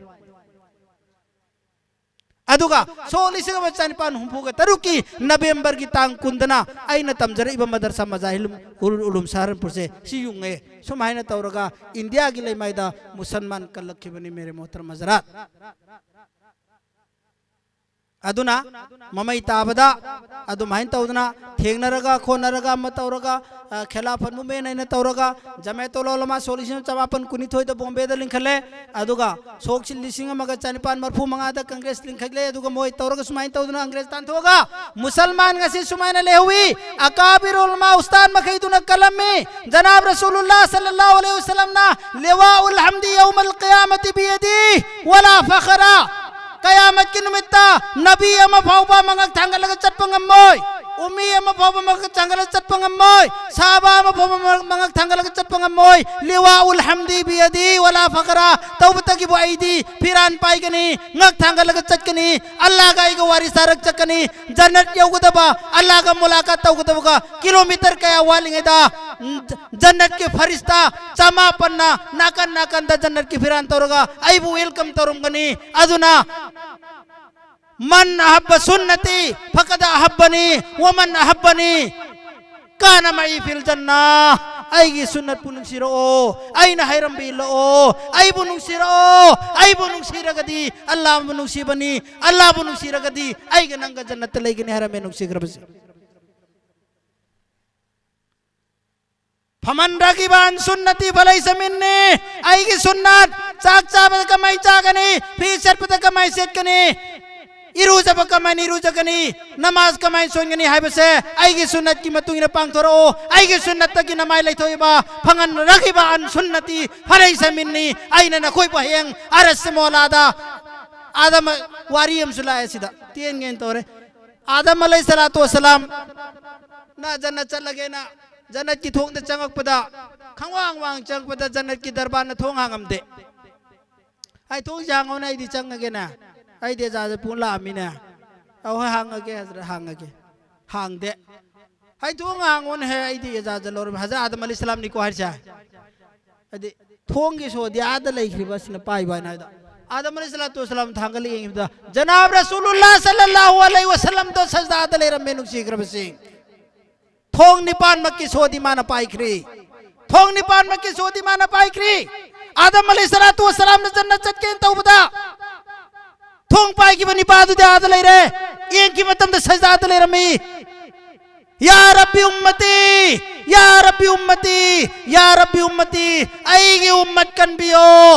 ꯑꯗꯨꯒ ꯁꯣꯛ ꯂꯤꯁꯤꯡ ꯑꯃ ꯆꯅꯤꯄꯥꯟ ꯍꯨꯝꯐꯨꯒ ꯇꯔꯨꯛꯀꯤ ꯅꯕꯦꯝꯕꯔꯒꯤ ꯇꯥꯡ ꯀꯨꯟꯗꯅ ꯑꯩꯅ ꯇꯝꯖꯔꯛꯏꯕ ꯃꯗꯔꯁꯥ ꯃꯖꯥꯍꯤꯔꯨꯜ ꯎꯂꯨꯝ ꯁꯍꯥꯔꯟꯄꯨꯔꯁꯦ ꯁꯤ ꯌꯨꯡꯉꯦ꯫ ꯁꯨꯃꯥꯏꯅ ꯇꯧꯔꯒ ꯏꯟꯗꯤꯌꯥꯒꯤ ꯂꯩꯃꯥꯏꯗ ꯃꯨꯁꯜꯃꯥꯟ ꯀꯜꯂꯛꯈꯤꯕꯅꯤ, ꯃꯦꯔꯦ ꯃꯣꯍꯇꯔꯝ ꯍꯖꯔꯥꯠ꯫ ꯑꯗꯨꯅ ꯃꯃꯩ ꯇꯥꯕꯗ ꯑꯗꯨꯃꯥꯏꯅ ꯇꯧꯗꯅ ꯊꯦꯡꯅꯔꯒ ꯈꯣꯠꯅꯔꯒ ꯑꯃ ꯇꯧꯔꯒ, ꯑ, ꯈꯦꯂꯥꯐꯠ ꯃꯨꯞꯃꯦꯟ ꯍꯥꯏꯅ ꯇꯧꯔꯒ ꯖꯃꯥꯌꯠ ꯎꯂꯃꯥ ꯁꯣꯛ ꯂꯤꯁꯤꯡ ꯑꯃ ꯆꯃꯥꯄꯟ ꯀꯨꯟꯅꯤꯊꯣꯏꯗ ꯕꯣꯝꯕꯦꯗ ꯂꯤꯡꯈꯠꯂꯦ꯫ ꯑꯗꯨꯒ ꯁꯣꯛ ꯂꯤꯁꯤꯡ ꯑꯃꯒ ꯆꯅꯤꯄꯥꯟ ꯃꯔꯐꯨ ꯃꯉꯥꯗ ꯀꯪꯒ꯭ꯔꯦꯁ ꯂꯤꯡꯈꯠꯂꯦ꯫ ꯑꯗꯨꯒ ꯃꯣꯏ ꯇꯧꯔꯒ ꯁꯨꯃꯥꯏꯅ ꯇꯧꯗꯅ ꯑꯪꯒ꯭ꯔꯦꯖ ꯇꯥꯟꯊꯣꯛꯑꯒ ꯃꯨꯁꯜꯃꯥꯟ ꯉꯁꯤ ꯁꯨꯃꯥꯏꯅ ꯂꯩꯍꯧꯋꯤ꯫ ꯑꯀꯥꯕꯤꯔ ꯎꯂꯃꯥ ꯎꯁꯇꯥꯗ ꯃꯈꯩꯗꯨꯅ ꯀꯜꯂꯝꯃꯤ꯫ ꯖꯅꯥꯕ ꯔꯁꯨꯂꯨꯜꯂꯥꯍ ꯁꯜꯂꯜꯂꯥꯍꯨ ꯑꯂꯩꯍꯤ ꯋꯁꯜꯂꯝꯅ ꯂꯤꯋꯥꯎꯜ ꯍꯝꯗꯤ ꯌꯧꯃꯜ ꯀꯤꯌꯥꯃꯇꯤ ꯕꯤꯌꯗꯤ ꯋꯂꯥ ꯐꯈꯔ꯫ ꯀꯌꯥꯃꯠꯀꯤ ꯅꯨꯃꯤꯠꯇ ꯅꯕꯤ ꯑꯃ ꯐꯥꯎꯕ ꯃꯉꯛ ꯊꯥꯡꯒꯠꯂꯒ ꯆꯠꯄ ꯉꯝꯃꯣꯏ꯫ ꯎꯝꯃꯤ ꯑꯃ ꯐꯥꯎꯕ ꯃꯉꯛ ꯊꯥꯡꯒꯠꯂꯒ ꯆꯠꯄ ꯉꯝꯃꯣꯏ꯫ ꯁꯍꯥꯕꯥ ꯑꯃ ꯐꯥꯎꯕ ꯃꯉꯛ ꯊꯥꯡꯒꯠꯂꯒ ꯆꯠꯄ ꯉꯝꯃꯣꯏ꯫ ꯂꯤꯋꯥꯎꯜ ꯍꯝꯗꯤ ꯕꯤꯌꯗꯤ ꯋꯂꯥ ꯐꯈꯔ꯫ ꯇꯧꯕꯇꯒꯤꯕꯨ ꯑꯩꯗꯤ ꯐꯤꯔꯥꯟ ꯄꯥꯏꯒꯅꯤ, ꯉꯛ ꯊꯥꯡꯒꯠꯂꯒ ꯆꯠꯀꯅꯤ, ꯑꯜꯂꯥꯍꯒ ꯑꯩꯒ ꯋꯥꯔꯤ ꯁꯥꯔꯛ ꯆꯠꯀꯅꯤ, ꯖꯟꯅꯠ ꯌꯧꯒꯗꯕ, ꯑꯜꯂꯥꯍꯒ ꯃꯨꯂꯥꯀꯥꯠ ꯇꯧꯒꯗꯕꯒ ꯀꯤꯂꯣꯃꯤꯇꯔ ꯀꯌꯥ ꯋꯥꯠꯂꯤꯉꯩꯗ, ꯎꯝ, ꯖꯟꯅꯠꯀꯤ ꯐꯔꯤꯁꯇꯥ ꯆꯃꯥꯄꯟꯅ ꯅꯥꯀꯟ ꯅꯥꯀꯟꯗ ꯖꯟꯅꯠꯀꯤ ꯐꯤꯔꯥꯟ ꯇꯧꯔꯒ ꯑꯩꯕꯨ ꯋꯦꯜꯀꯝ ꯇꯧꯔꯝꯒꯅꯤ꯫ ꯑꯗꯨꯅ ꯃꯟ ꯑꯍꯕ ꯁꯨꯟꯅꯇꯤ ꯐꯀꯗ ꯑꯍꯕꯅꯤ ꯋꯃꯟ ꯑꯍꯕꯅꯤ ꯀꯥꯅ ꯃꯏ ꯐꯤꯜ ꯖꯟꯅꯥ꯫ ꯑꯩꯒꯤ ꯁꯨꯟꯅꯠꯄꯨ ꯅꯨꯡꯁꯤꯔꯛꯑꯣ, ꯑꯩꯅ ꯍꯥꯏꯔꯝꯕ ꯏꯜꯂꯛꯑꯣ, ꯑꯩꯕꯨ ꯅꯨꯡꯁꯤꯔꯛꯑꯣ꯫ ꯑꯩꯕꯨ ꯅꯨꯡꯁꯤꯔꯒꯗꯤ ꯑꯜꯂꯥꯍꯕꯨ ꯅꯨꯡꯁꯤꯕꯅꯤ, ꯑꯜꯂꯥꯍꯕꯨ ꯅꯨꯡꯁꯤꯔꯒꯗꯤ ꯑꯩꯒ ꯅꯪꯒ ꯖꯟꯅꯠꯇ ꯂꯩꯒꯅꯤ ꯍꯥꯏꯔꯝꯃꯦ ꯅꯨꯡꯁꯤꯈ꯭ꯔꯕꯁꯦ꯫ ꯐꯃꯟ ꯔꯒꯤꯕ ꯑꯟ ꯁꯨꯟꯅꯇꯤ ꯐꯂꯩꯁ ꯃꯤꯟꯅꯤ꯫ ꯑꯩꯒꯤ ꯁꯨꯟꯅꯠ, ꯆꯥꯛ ꯆꯥꯕꯗ ꯀꯃꯥꯏ ꯆꯥꯒꯅꯤ, ꯐꯤ ꯁꯦꯠꯄꯗ ꯀꯃꯥꯏ ꯁꯦꯠꯀꯅꯤ, ꯏꯔꯨꯖꯕ ꯀꯃꯥꯏꯅ ꯏꯔꯨꯖꯒꯅꯤ, ꯅꯃꯥꯖ ꯀꯃꯥꯏꯅ ꯁꯣꯟꯒꯅꯤ ꯍꯥꯏꯕꯁꯦ ꯑꯩꯒꯤ ꯁꯨꯟꯅꯠꯀꯤ ꯃꯇꯨꯡ ꯏꯟꯅ ꯄꯥꯡꯊꯣꯔꯛꯑꯣ꯫ ꯑꯩꯒꯤ ꯁꯨꯟꯅꯠꯇꯒꯤ ꯅꯃꯥꯏ ꯂꯩꯊꯣꯛꯏꯕ, ꯐꯃꯟ ꯔꯒꯤꯕ ꯑꯟ ꯁꯨꯟꯅꯇꯤ ꯐꯂꯩꯁ ꯃꯤꯟꯅꯤ꯫ ꯑꯩꯅ ꯅꯈꯣꯏꯕꯨ ꯍꯌꯦꯡ ꯑꯔꯁ ꯃꯣꯂꯥꯗ, ꯑꯥꯗꯝ, ꯋꯥꯔꯤ ꯑꯃꯁꯨ ꯂꯥꯛꯑꯦ ꯁꯤꯗ, ꯇꯦꯟꯒꯦꯅ ꯇꯧꯔꯦ꯫ ꯑꯥꯗꯝ ꯑꯂꯩꯍꯤ ꯁꯂꯥꯇꯨ ꯋꯁꯁꯂꯥꯝ ꯅ ꯖꯟꯅꯠ ꯆꯠꯂꯒꯦꯅ ꯖꯟꯅꯠꯀꯤ ꯊꯣꯡꯗ ꯆꯪꯉꯛꯄꯗ, ꯈꯪꯋꯥꯡ ꯋꯥꯡ ꯆꯪꯉꯛꯄꯗ ꯖꯟꯅꯠꯀꯤ ꯗꯔꯕꯥꯔꯅ ꯊꯣꯡ ꯍꯥꯡꯉꯝꯗꯦ꯫ "ꯑꯩ ꯊꯣꯡꯁꯦ ꯍꯥꯡꯉꯣꯅꯦ, ꯑꯩꯗꯤ ꯆꯪꯉꯒꯦꯅꯦ, ꯑꯩꯗꯤ ꯑꯦꯖꯥꯖ ꯄꯨ ꯂꯥꯛꯑꯃꯤꯅꯦ꯫ ꯑꯍꯣꯏ, ꯍꯥꯡꯉꯒꯦ ꯍꯖꯔꯠ, ꯍꯥꯡꯉꯒꯦ"꯫ ꯍꯥꯡꯗꯦ꯫ "ꯑꯩ ꯊꯣꯡ ꯍꯥꯡꯉꯣꯅꯦ ꯍꯦ, ꯑꯩꯗꯤ ꯑꯦꯖꯥꯖ ꯂꯧꯔꯃꯤ"꯫ ꯍꯖꯔꯠ ꯑꯥꯗꯝ ꯑꯂꯩꯍꯤ ꯁꯂꯥꯝꯅꯤꯀꯣ ꯍꯥꯏꯔꯤꯁꯦ꯫ ꯍꯥꯏꯗꯤ ꯊꯣꯡꯒꯤ ꯁꯣꯗꯤ ꯑꯥꯗ ꯂꯩꯈ꯭ꯔꯤꯕ ꯑꯁꯤꯅ ꯄꯥꯏꯕ ꯍꯥꯏꯅ ꯍꯥꯏꯗ꯫ ꯑꯥꯗꯝ ꯑꯂꯩꯍꯤ ꯁꯂꯥꯇꯨ ꯋꯁꯁꯂꯥꯝ ꯊꯥꯡꯒꯠꯂ ꯌꯦꯡꯉꯤꯕꯗ ꯖꯅꯥꯕ ꯔꯁꯨꯂꯨꯜꯂꯥꯍ ꯁꯜꯂꯜꯂꯥꯍꯨ ꯑꯂꯩꯍꯤ ꯋꯁꯜꯂꯝꯗꯣ ꯁꯖꯗꯥꯗ ꯂꯩꯔꯝꯃꯦ ꯅꯨꯡꯁꯤꯈ꯭ꯔꯕꯁꯤꯡ꯫ ꯊꯣꯡ ꯅꯤꯄꯥꯟꯃꯛꯀꯤ ꯁꯣꯗꯤ ꯃꯥꯅ ꯄꯥꯏꯈ꯭ꯔꯤ꯫ ꯊꯣꯡ ꯅꯤꯄꯥꯟꯃꯛꯀꯤ ꯁꯣꯗꯤ ꯃꯥꯅ ꯄꯥꯏꯈ꯭ꯔꯤ꯫ ꯑꯥꯗꯝ ꯑꯂꯩꯍꯤ ꯁꯂꯥꯇꯨ ꯋꯁꯁꯂꯥꯝꯅ ꯖꯟꯅꯠ ꯆꯠꯀꯦꯅ ꯇꯧꯕꯗ ꯊꯣꯡ ꯄꯥꯏꯈꯤꯕ ꯅꯤꯄꯥꯗꯨꯗꯤ ꯑꯥꯗ ꯂꯩꯔꯦ꯫ ꯌꯦꯡꯈꯤꯕ ꯃꯇꯝꯗ ꯁꯖꯥꯗ ꯂꯩꯔꯝꯃꯤ꯫ "ꯌꯥ ꯔꯕꯤ ꯎꯝꯃꯇꯤ, ꯌꯥ ꯔꯕꯤ ꯎꯝꯃꯇꯤ, ꯌꯥ ꯔꯕꯤ ꯎꯝꯃꯇꯤ, ꯑꯩꯒꯤ ꯎꯝꯃꯠ ꯀꯟꯕꯤꯌꯣ,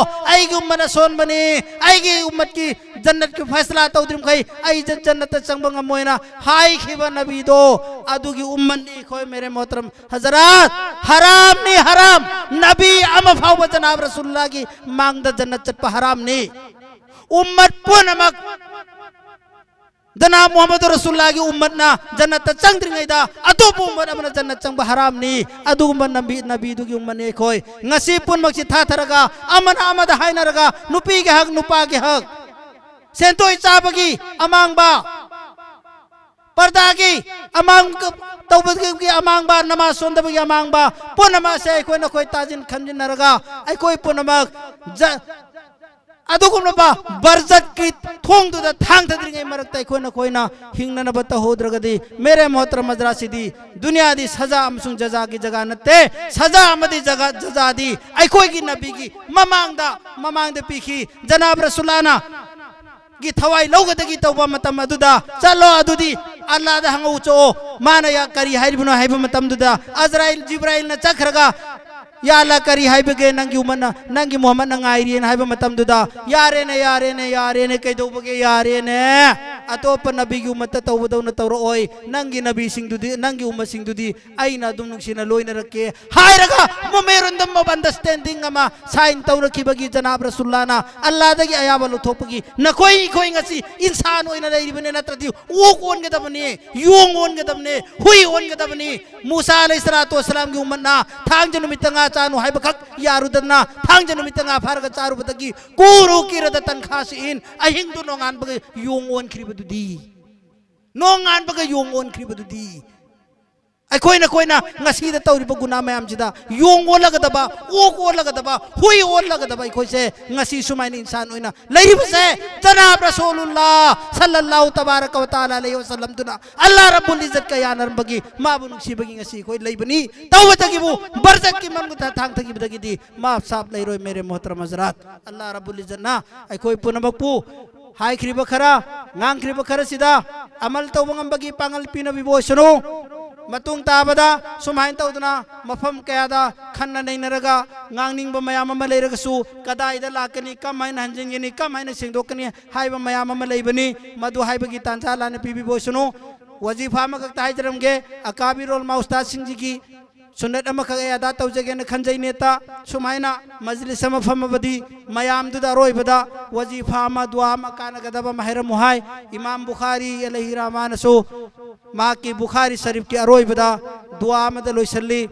ꯑꯩꯒꯤ ꯎꯝꯃꯠ ꯑꯁꯣꯟꯕꯅꯤ, ꯑꯩꯒꯤ ꯎꯝꯃꯠꯀꯤ ꯖꯟꯅꯠꯀꯤ ꯐꯩꯁꯂꯥ ꯇꯧꯗ꯭ꯔꯤꯃꯈꯩ ꯑꯩ ꯖꯟ-, ꯖꯟꯅꯠꯇ ꯆꯪꯕ ꯉꯝꯃꯣꯏꯅ" ꯍꯥꯏꯈꯤꯕ ꯅꯕꯤꯗꯣ, ꯑꯗꯨꯒꯤ ꯎꯝꯃꯠꯅꯤ ꯑꯩꯈꯣꯏ꯫ ꯃꯦꯔꯦ ꯃꯣꯍꯇꯔꯝ ꯍꯖꯔꯥꯠ, ꯍꯔꯥꯝꯅꯤ, ꯍꯔꯥꯝ꯫ ꯅꯕꯤ ꯑꯃ ꯐꯥꯎꯕ ꯖꯅꯥꯕ ꯔꯁꯨꯜꯂꯥꯒꯤ ꯃꯥꯡꯗ ꯖꯟꯅꯠ ꯆꯠꯄ ꯍꯔꯥꯝꯅꯤ꯫ ꯎꯝꯃꯠ ꯄꯨꯝꯅꯃꯛ ꯖꯅꯥꯕ ꯃꯨꯍꯝꯃꯗ ꯔꯁꯨꯜꯂꯥꯒꯤ ꯎꯝꯃꯠꯅ ꯖꯟꯅꯠꯇ ꯆꯪꯗ꯭ꯔꯤꯉꯩꯗ ꯑꯇꯣꯞꯄ ꯎꯝꯃꯠ ꯑꯃꯅ ꯖꯟꯅꯠ ꯆꯪꯕ ꯍꯔꯥꯝꯅꯤ꯫ ꯑꯗꯨꯒꯨꯝꯕ ꯅꯕꯤ, ꯅꯕꯤꯗꯨꯒꯤ ꯎꯝꯃꯠꯅꯤ ꯑꯩꯈꯣꯏ꯫ ꯉꯁꯤ ꯄꯨꯝꯅꯃꯛꯁꯤ ꯊꯥꯊꯔꯒ, ꯑꯃꯅ ꯑꯃꯗ ꯍꯥꯏꯅꯔꯒ, ꯅꯨꯄꯤꯒꯤ ꯍꯛ, ꯅꯨꯄꯥꯒꯤ ꯍꯛ, ꯁꯦꯟꯗꯣꯏ ꯆꯥꯕꯒꯤ ꯑꯃꯥꯡꯕ, ꯄꯔꯗꯥꯒꯤ ꯑꯃꯥꯡ ꯇꯧꯕꯒꯤ ꯑꯃꯥꯡꯕ, ꯅꯃꯥꯖ ꯁꯣꯟꯗꯕꯒꯤ ꯑꯃꯥꯡꯕ, ꯄꯨꯝꯅꯃꯛ ꯑꯁꯦ ꯑꯩꯈꯣꯏ ꯅꯈꯣꯏ ꯇꯥꯁꯤꯟ ꯈꯟꯖꯤꯟꯅꯔꯒ, ꯑꯩꯈꯣꯏ ꯄꯨꯝꯅꯃꯛ ꯖ-, ꯑꯗꯨꯒꯨꯝꯂꯕ ꯕꯔꯖꯠꯀꯤ ꯊꯣꯡꯗꯨꯗ ꯊꯥꯡꯊꯗ꯭ꯔꯤꯉꯩ ꯃꯔꯛꯇ ꯑꯩꯈꯣꯏ ꯅꯈꯣꯏꯅ ꯍꯤꯡꯅꯅꯕ ꯇꯧꯍꯧꯗ꯭ꯔꯒꯗꯤ, ꯃꯦꯔꯦ ꯃꯣꯍꯇꯔꯝ ꯍꯖꯔꯥꯠꯁꯤꯗꯤ ꯗꯨꯅꯤꯌꯥꯗꯤ ꯁꯖꯥ ꯑꯃꯁꯨꯡ ꯖꯖꯥꯒꯤ ꯖꯒꯥ ꯅꯠꯇꯦ꯫ ꯁꯖꯥ ꯑꯃꯗꯤ ꯖꯒꯥ, ꯖꯖꯥꯗꯤ ꯑꯩꯈꯣꯏꯒꯤ ꯅꯕꯤꯒꯤ ꯃꯃꯥꯡꯗ, ꯃꯃꯥꯡꯗ ꯄꯤꯈꯤ꯫ ꯖꯅꯥꯕ ꯔꯁꯨꯜꯂꯥꯅ ꯒꯤ ꯊꯋꯥꯏ ꯂꯧꯒꯗꯒꯤ ꯇꯧꯕ ꯃꯇꯝ ꯑꯗꯨꯗ, "ꯆꯠꯂꯣ ꯑꯗꯨꯗꯤ ꯑꯜꯂꯥꯗ ꯍꯪꯉꯧ ꯆꯣꯛꯑꯣ"꯫ ꯃꯥꯅ ꯌꯥ-, ꯀꯔꯤ ꯍꯥꯏꯔꯤꯕꯅꯣ ꯍꯥꯏꯕ ꯃꯇꯝꯗꯨꯗ, ꯑꯖꯔꯥꯏꯜ, ꯖꯤꯕ꯭ꯔꯥꯏꯜꯅ ꯆꯠꯈ꯭ꯔꯒ, "ꯌꯥ ꯑꯜꯂꯥ, ꯀꯔꯤ ꯍꯥꯏꯕꯒꯦ? ꯅꯪꯒꯤ ꯎꯃꯠꯅ, ꯅꯪꯒꯤ ꯃꯨꯍꯝꯃꯗꯅ ꯉꯥꯏꯔꯤꯅ" ꯍꯥꯏꯕ ꯃꯇꯝꯗꯨꯗ, "ꯌꯥꯔꯦꯅꯦ, ꯌꯥꯔꯦꯅꯦ, ꯌꯥꯔꯦꯅꯦ, ꯀꯩꯗꯧꯕꯒꯦ? ꯌꯥꯔꯦꯅꯦ꯫ ꯑꯇꯣꯞꯄ ꯅꯕꯤꯒꯤ ꯎꯃꯠꯇ ꯇꯧꯕꯗꯧꯅ ꯇꯧꯔꯛꯑꯣꯏ꯫ ꯅꯪꯒꯤ ꯅꯕꯤꯁꯤꯡꯗꯨꯗꯤ, ꯅꯪꯒꯤ ꯎꯃꯠꯁꯤꯡꯗꯨꯗꯤ ꯑꯩꯅ ꯑꯗꯨꯝ ꯅꯨꯡꯁꯤꯅ ꯂꯣꯏꯅꯔꯛꯀꯦ" ꯍꯥꯏꯔꯒ, memorandum of understanding ꯑꯃ sign ꯇꯧꯔꯛꯈꯤꯕꯒꯤ ꯖꯅꯥꯕ ꯔꯁꯨꯜꯂꯥꯅ ꯑꯜꯂꯥꯗꯒꯤ ꯑꯌꯥꯕ ꯂꯧꯊꯣꯛꯄꯒꯤ ꯅꯈꯣꯏ ꯑꯩꯈꯣꯏ ꯉꯁꯤ ꯏꯟꯁꯥꯟ ꯑꯣꯏꯅ ꯂꯩꯔꯤꯕꯅꯦ, ꯅꯠꯇ꯭ꯔꯗꯤ ꯑꯣꯛ ꯑꯣꯟꯒꯗꯕꯅꯦ, ꯌꯣꯡ ꯑꯣꯟꯒꯗꯕꯅꯦ, ꯍꯨꯏ ꯑꯣꯟꯒꯗꯕꯅꯤ꯫ ꯃꯨꯁꯥ ꯑꯂꯩꯍꯤ ꯁꯂꯥꯇꯨ ꯋꯁꯁꯂꯥꯝꯒꯤ ꯎꯝꯃꯠꯅ ꯊꯥꯡꯖ ꯅꯨꯃꯤꯠꯇ ꯉꯥ ꯆꯥꯅꯨ ꯍꯥꯏꯕꯈꯛ ꯌꯥꯔꯨꯗꯅ, ꯊꯥꯡꯖ ꯅꯨꯃꯤꯠꯇ ꯉꯥ ꯐꯥꯔꯒ ꯆꯥꯔꯨꯕꯗꯒꯤ ꯀꯨꯔꯨ ꯀꯤꯔꯗ ꯇꯟꯈꯥꯁꯤꯟ, ꯑꯍꯤꯡꯗꯨ ꯅꯣꯡꯉꯥꯟꯕꯒ ꯌꯣꯡ ꯑꯣꯟꯈ꯭ꯔꯤꯕꯗꯨꯗꯤ, ꯅꯣꯡꯉꯥꯟꯕꯒ ꯌꯣꯡ ꯑꯣꯟꯈ꯭ꯔꯤꯕꯗꯨꯗꯤ꯫ ꯑꯩꯈꯣꯏ ꯅꯈꯣꯏꯅ ꯉꯁꯤꯗ ꯇꯧꯔꯤꯕ ꯒꯨꯅꯥ ꯃꯌꯥꯝꯁꯤꯗ ꯌꯣꯡ ꯑꯣꯜꯂꯒꯗꯕ, ꯑꯣꯛ ꯑꯣꯜꯂꯒꯗꯕ, ꯍꯨꯏ ꯑꯣꯜꯂꯒꯗꯕ ꯑꯩꯈꯣꯏꯁꯦ ꯉꯁꯤ ꯁꯨꯃꯥꯏꯅ ꯏꯟꯁꯥꯟ ꯑꯣꯏꯅ ꯂꯩꯔꯤꯕꯁꯦ, ꯖꯅꯥꯕ ꯔꯁꯨꯜꯂꯥ ꯁꯜꯂꯜꯂꯥꯍꯨ ꯇꯕꯥꯔꯀ ꯋ ꯇꯥꯂꯥ ꯑꯂꯩꯍꯤ ꯋꯁꯜꯂꯝꯗꯨꯅ ꯑꯜꯂꯥ ꯔꯕꯨꯜ ꯏꯖꯠꯀ ꯌꯥꯅꯔꯝꯕꯒꯤ, ꯃꯥꯕꯨ ꯅꯨꯡꯁꯤꯕꯒꯤ ꯉꯁꯤ ꯑꯩꯈꯣꯏ ꯂꯩꯕꯅꯤ꯫ ꯇꯧꯕꯇꯒꯤꯕꯨ ꯕꯔꯖꯠꯀꯤ ꯃꯅꯨꯡꯗ ꯊꯥꯡꯊꯈꯤꯕꯗꯒꯤꯗꯤ ꯃꯥꯞ ꯁꯥꯞ ꯂꯩꯔꯣꯏ꯫ ꯃꯦꯔꯦ ꯃꯣꯍꯇꯔꯝ ꯍꯖꯔꯥꯠ, ꯑꯜꯂꯥ ꯔꯕꯨꯜ ꯏꯖꯠꯅ ꯑꯩꯈꯣꯏ ꯄꯨꯝꯅꯃꯛꯄꯨ ꯍꯥꯏꯈ꯭ꯔꯤꯕ ꯈꯔ, ꯉꯥꯡꯈ꯭ꯔꯤꯕ ꯈꯔꯁꯤꯗ ꯑꯃꯜ ꯇꯧꯕ ꯉꯝꯕꯒꯤ ꯄꯥꯡꯒꯜ ꯄꯤꯅꯕꯤꯕ ꯑꯣꯏꯁꯅꯨ꯫ ꯃꯇꯨꯡ ꯇꯥꯕꯗ ꯁꯨꯃꯥꯏꯅ ꯇꯧꯗꯅ ꯃꯐꯝ ꯀꯌꯥꯗ ꯈꯟꯅ ꯅꯩꯅꯔꯒ ꯉꯥꯡꯅꯤꯡꯕ ꯃꯌꯥꯝ ꯑꯃ ꯂꯩꯔꯒꯁꯨ, ꯀꯗꯥꯏꯗ ꯂꯥꯛꯀꯅꯤ, ꯀꯃꯥꯏꯅ ꯍꯟꯖꯤꯟꯒꯅꯤ, ꯀꯃꯥꯏꯅ ꯁꯦꯡꯗꯣꯛꯀꯅꯤ ꯍꯥꯏꯕ ꯃꯌꯥꯝ ꯑꯃ ꯂꯩꯕꯅꯤ꯫ ꯃꯗꯨ ꯍꯥꯏꯕꯒꯤ ꯇꯥꯟꯖꯥ ꯂꯥꯟꯅ ꯄꯤꯕꯤꯕ ꯑꯣꯏꯁꯅꯨ꯫ ꯋꯥꯖꯤꯐꯥ ꯑꯃꯈꯛꯇ ꯍꯥꯏꯖꯔꯝꯒꯦ, ꯑꯀꯥꯕꯤꯔ ꯎꯂꯃꯥ ꯎꯁꯇꯥꯗꯁꯤꯡꯁꯤꯒꯤ ꯁꯨꯟꯅꯠ ꯑꯃꯈꯛ ꯑꯩ ꯑꯗꯥ ꯇꯧꯖꯒꯦꯅ ꯈꯟꯖꯩ ꯅꯦꯇꯥ꯫ ꯁꯨꯃꯥꯏꯅ ꯃꯖꯂꯤꯁ ꯑꯃ ꯐꯝꯃꯕꯗꯤ ꯃꯌꯥꯝꯗꯨꯗ ꯑꯔꯣꯏꯕꯗ ꯋꯥꯖꯤꯐꯥ ꯑꯃ, ꯗꯨꯋꯥ ꯑꯃ, ꯀꯥꯟꯅꯒꯗꯕ ꯑꯃ ꯍꯥꯏꯔꯝꯃꯨ ꯍꯥꯏ꯫ ꯏꯃꯥꯝ ꯕꯨꯈꯥꯔꯤ ꯑꯂꯩꯍꯤ ꯔꯍꯃꯥꯅꯁꯨ ꯃꯍꯥꯛꯀꯤ ꯕꯨꯈꯥꯔꯤ ꯁꯔꯤꯐꯀꯤ ꯑꯔꯣꯏꯕꯗ ꯗꯨꯋꯥ ꯑꯃꯗ ꯂꯣꯏꯁꯤꯜꯂꯤ꯫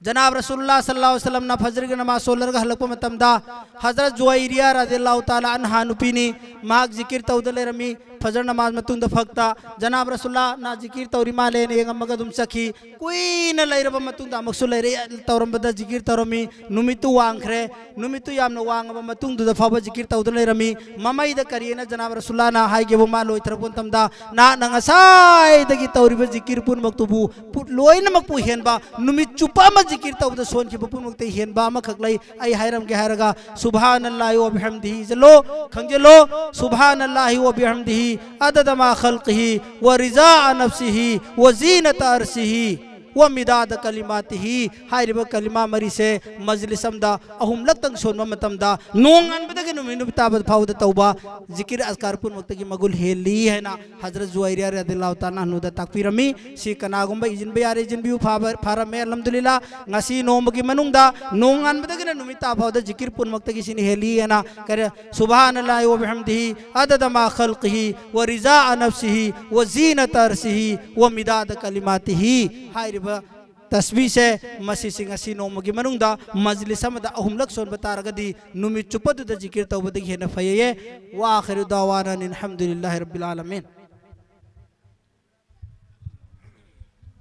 ꯖꯅꯥꯕ ꯔꯁꯨꯜꯂꯥ ꯁꯜꯂꯜꯂꯥꯍꯨ ꯑꯂꯩꯍꯤ ꯋꯁꯜꯂꯝꯅ ꯐꯖꯔꯒꯤ ꯅꯃꯥꯖ ꯁꯣꯜꯂꯔꯒ ꯍꯜꯂꯛꯄ ꯃꯇꯝꯗ ꯍꯖꯔꯠ ꯖꯨꯋꯥꯏꯔꯤꯌꯥ ꯔꯥꯗꯤꯌꯜꯂꯥꯍꯨ ꯇꯥꯂꯥ ꯑꯟꯍꯥ ꯅꯨꯄꯤꯅꯤ꯫ ꯃꯍꯥꯛ ꯖꯤꯀꯤꯔ ꯇꯧꯗ ꯂꯩꯔꯝꯃꯤ꯫ ꯐꯖꯔ ꯅꯃꯥꯖ ꯃꯇꯨꯡꯗ ꯐꯛꯇ ꯖꯅꯥꯕ ꯔꯁꯨꯜꯂꯥꯅ ꯖꯤꯀꯤꯔ ꯇꯧꯔꯤ ꯃꯥꯜꯂꯦꯅ ꯌꯦꯡꯉꯝꯃꯒ ꯑꯗꯨꯝ ꯆꯠꯈꯤ꯫ ꯀꯨꯏꯅ ꯂꯩꯔꯕ ꯃꯇꯨꯡꯗ ꯑꯃꯨꯛꯁꯨ ꯂꯩꯔꯦ, ꯇꯧꯔꯝꯕꯗ ꯖꯤꯀꯤꯔ ꯇꯧꯔꯝꯃꯤ꯫ ꯅꯨꯃꯤꯠꯇꯨ ꯋꯥꯡꯈ꯭ꯔꯦ꯫ ꯅꯨꯃꯤꯠꯇꯨ ꯌꯥꯝꯅ ꯋꯥꯡꯉꯕ ꯃꯇꯨꯡꯗꯨꯗ ꯐꯥꯎꯕ ꯖꯤꯀꯤꯔ ꯇꯧꯗꯨꯅ ꯂꯩꯔꯝꯃꯤ꯫ ꯃꯃꯩꯗ ꯀꯔꯤꯅ ꯖꯅꯥꯕ ꯔꯁꯨꯜꯂꯥꯅ ꯍꯥꯏꯒꯦꯕꯨ, ꯃꯥ ꯂꯣꯏꯊꯔꯛꯄ ꯃꯇꯝꯗ, "ꯅꯍꯥꯛꯅ ꯉꯁꯥꯏꯗꯒꯤ ꯇꯧꯔꯤꯕ ꯖꯤꯀꯤꯔ ꯄꯨꯝꯅꯃꯛꯇꯨꯕꯨ ꯄꯨ-, ꯂꯣꯏꯅꯃꯛꯄꯨ ꯍꯦꯟꯕ, ꯅꯨꯃꯤꯠ ꯆꯨꯞꯄ ꯑꯃ ꯖꯤꯀꯤꯔ ꯇꯧꯕꯗ ꯁꯣꯟꯈꯤꯕ ꯄꯨꯝꯅꯃꯛꯇ ꯍꯦꯟꯕ ꯑꯃꯈꯛ ꯂꯩ, ꯑꯩ ꯍꯥꯏꯔꯝꯒꯦ" ꯍꯥꯏꯔꯒ, "ꯁꯨꯕꯍꯥꯅꯜꯂꯥꯍꯤ ꯋꯥ ꯕꯤꯍꯝꯗꯤꯍꯤ" ꯏꯖꯜꯂꯣ, ꯈꯪꯖꯜꯂꯣ, "ꯁꯨꯕꯍꯥꯅꯜꯂꯥꯍꯤ ꯋꯥ ꯕꯤꯍꯝꯗꯤꯍꯤ ꯑꯗꯗ ꯃꯥ ꯈꯜꯀꯤꯍꯤ ꯋꯥ ꯔꯤꯖꯥ ꯅꯐꯁꯤꯍꯤ ꯋꯥ ꯖꯤꯅꯇ ꯑꯔꯁꯤꯍꯤ ꯋꯥ ꯃꯤꯗꯥꯗ ꯀꯂꯤꯃꯥꯇꯤꯍꯤ" ꯍꯥꯏꯔꯤꯕ ꯀꯂꯤꯃꯥ ꯃꯔꯤꯁꯦ ꯃꯖꯂꯤꯁ ꯑꯃꯗ ꯑꯍꯨꯝꯂꯛꯇꯪ ꯁꯣꯟꯕ ꯃꯇꯝꯗ, ꯅꯣꯡꯉꯥꯟꯕꯗꯒꯤ ꯅꯨꯃꯤꯠ, ꯅꯨꯃꯤꯠ ꯇꯥꯕ ꯐꯥꯎꯕꯗ ꯇꯧꯕ ꯖꯤꯀꯤꯔ ꯑꯖꯀꯥꯔ ꯄꯨꯝꯅꯃꯛꯇꯒꯤ ꯃꯒꯨꯟ ꯍꯦꯜꯂꯤ ꯍꯥꯏꯅ ꯍꯖꯔꯠ ꯖꯨꯋꯥꯏꯔꯤꯌꯥ ꯔꯗꯤꯌꯜꯂꯥꯍꯨ ꯇꯥꯂꯥ ꯑꯟꯍꯨꯗ ꯇꯥꯛꯄꯤꯔꯝꯃꯤ꯫ ꯁꯤ ꯀꯅꯥꯒꯨꯝꯕ ꯏꯖꯤꯟꯕ ꯌꯥꯔꯦ, ꯏꯖꯤꯟꯕꯤꯌꯨ, ꯐꯥꯕ, ꯐꯥꯔꯝꯃꯦ, ꯑꯜꯍꯝꯗꯨꯂꯤꯜꯂꯥ꯫ ꯉꯁꯤ ꯅꯣꯡꯃꯒꯤ ꯃꯅꯨꯡꯗ ꯅꯣꯡꯉꯥꯟꯕꯗꯒꯤꯅ ꯅꯨꯃꯤꯠ ꯇꯥꯕ ꯐꯥꯎꯗ ꯖꯤꯀꯤꯔ ꯄꯨꯝꯅꯃꯛꯇꯒꯤ ꯁꯤꯅ ꯍꯦꯜꯂꯤ ꯍꯥꯏꯅ ꯀꯔꯤ, "ꯁꯨꯕꯍꯥꯅꯜꯂꯥꯍꯤ ꯋꯥ ꯕꯤꯍꯝꯗꯤꯍꯤ ꯑꯗꯗ ꯃꯥ ꯈꯜꯀꯤꯍꯤ ꯋꯥ ꯔꯤꯖꯥ ꯅꯐꯁꯤꯍꯤ ꯋꯥ ꯖꯤꯅꯇ ꯑꯔꯁꯤꯍꯤ ꯋꯥ ꯃꯤꯗꯥꯗ ꯀꯂꯤꯃꯥꯇꯤꯍꯤ" ꯍꯥꯏꯔꯤꯕ ꯇꯁꯕꯤꯁꯦ, ꯃꯁꯤꯁꯤ ꯉꯁꯤ ꯅꯣꯡꯃꯒꯤ ꯃꯅꯨꯡꯗ ꯃꯖꯂꯤꯁ ꯑꯃꯗ ꯑꯍꯨꯝꯂꯛ ꯁꯣꯟꯕ ꯇꯥꯔꯒꯗꯤ ꯅꯨꯃꯤꯠ ꯆꯨꯞꯄꯗꯨꯗ ꯖꯤꯀꯤꯔ ꯇꯧꯕꯗꯒꯤ ꯍꯦꯟꯅ ꯐꯩꯌꯦ꯫ ꯋꯥ ꯑꯥꯈꯤꯔꯨ ꯗꯥꯋꯥꯅꯥ ꯑꯅꯤꯜ ꯍꯝꯗꯨꯂꯤꯜꯂꯥꯍꯤ ꯔꯕꯤꯜ ꯑꯥꯂꯃꯤꯟ꯫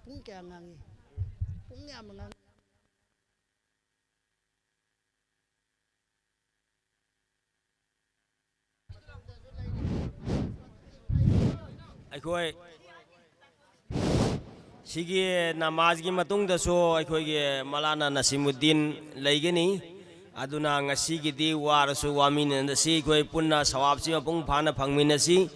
ꯄꯨꯡ ꯀꯌꯥ ꯉꯥꯡꯉꯤ? ꯄꯨꯡ ꯌꯥꯝ ꯉꯥꯡꯉꯤ꯫ ꯑꯩꯈꯣꯏ ꯁꯤꯒꯤ ꯅꯃꯥꯖꯒꯤ ꯃꯇꯨꯡꯗꯁꯨ ꯑꯩꯈꯣꯏꯒꯤ ꯃꯧꯂꯥꯅꯥ ꯅꯁꯤꯃꯨꯗꯗꯤꯟ ꯂꯩꯒꯅꯤ꯫ ꯑꯗꯨꯅ ꯉꯁꯤꯒꯤꯗꯤ ꯋꯥꯔꯁꯨ ꯋꯥꯃꯤꯟꯅꯁꯤ, ꯑꯩꯈꯣꯏ ꯄꯨꯟꯅ ꯁꯋꯥꯕꯁꯤ ꯃꯄꯨꯡ ꯐꯥꯅ ꯐꯪꯃꯤꯟꯅꯁꯤ꯫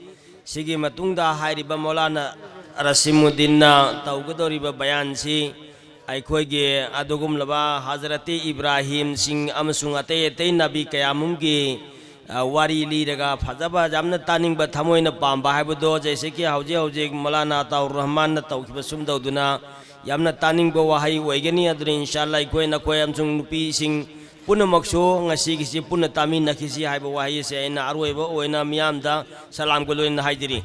ꯁꯤꯒꯤ ꯃꯇꯨꯡꯗ ꯍꯥꯏꯔꯤꯕ ꯃꯧꯂꯥꯅꯥ ꯔꯁꯤꯃꯨꯗꯗꯤꯟꯅ ꯇꯧꯒꯗꯧꯔꯤꯕ ꯕꯌꯥꯟꯁꯤ ꯑꯩꯈꯣꯏꯒꯤ ꯑꯗꯨꯒꯨꯝꯂꯕ ꯍꯖꯔꯠꯇꯤ ꯏꯕ꯭ꯔꯥꯍꯤꯝꯁꯤꯡ ꯑꯃꯁꯨꯡ ꯑꯇꯩ ꯑꯇꯩ ꯅꯕꯤ ꯀꯌꯥꯃꯨꯝꯒꯤ, ꯑ, ꯋꯥꯔꯤ ꯂꯤꯔꯒ ꯐꯖꯕ, ꯌꯥꯝꯅ ꯇꯥꯅꯤꯡꯕ, ꯊꯃꯣꯏꯅ ꯄꯥꯝꯕ ꯍꯥꯏꯕꯗꯣ, ꯖꯩꯁꯦ ꯀꯤ ꯍꯧꯖꯤꯛ ꯍꯧꯖꯤꯛ ꯃꯧꯂꯥꯅꯥ ꯑꯇꯥꯎꯔ ꯔꯍꯃꯥꯟꯅ ꯇꯧꯈꯤꯕ ꯁꯨꯝ ꯇꯧꯗꯨꯅ ꯌꯥꯝꯅ ꯇꯥꯅꯤꯡꯕ ꯋꯥꯍꯩ ꯑꯣꯏꯒꯅꯤ꯫ ꯑꯗꯨꯅ ꯏꯟꯁꯥ ꯑꯜꯂꯥ ꯑꯩꯈꯣꯏ ꯅꯈꯣꯏ ꯑꯃꯁꯨꯡ ꯅꯨꯄꯤꯁꯤꯡ ꯄꯨꯝꯅꯃꯛꯁꯨ ꯉꯁꯤꯒꯤꯁꯤ ꯄꯨꯟꯅ ꯇꯥꯃꯤꯟꯅꯈꯤꯁꯤ ꯍꯥꯏꯕ ꯋꯥꯍꯩ ꯑꯁꯦ ꯑꯩꯅ ꯑꯔꯣꯏꯕ ꯑꯣꯏꯅ ꯃꯤꯌꯥꯝꯗ ꯁꯂꯥꯝꯒ ꯂꯣꯏꯅꯅ ꯍꯥꯏꯖꯔꯤ꯫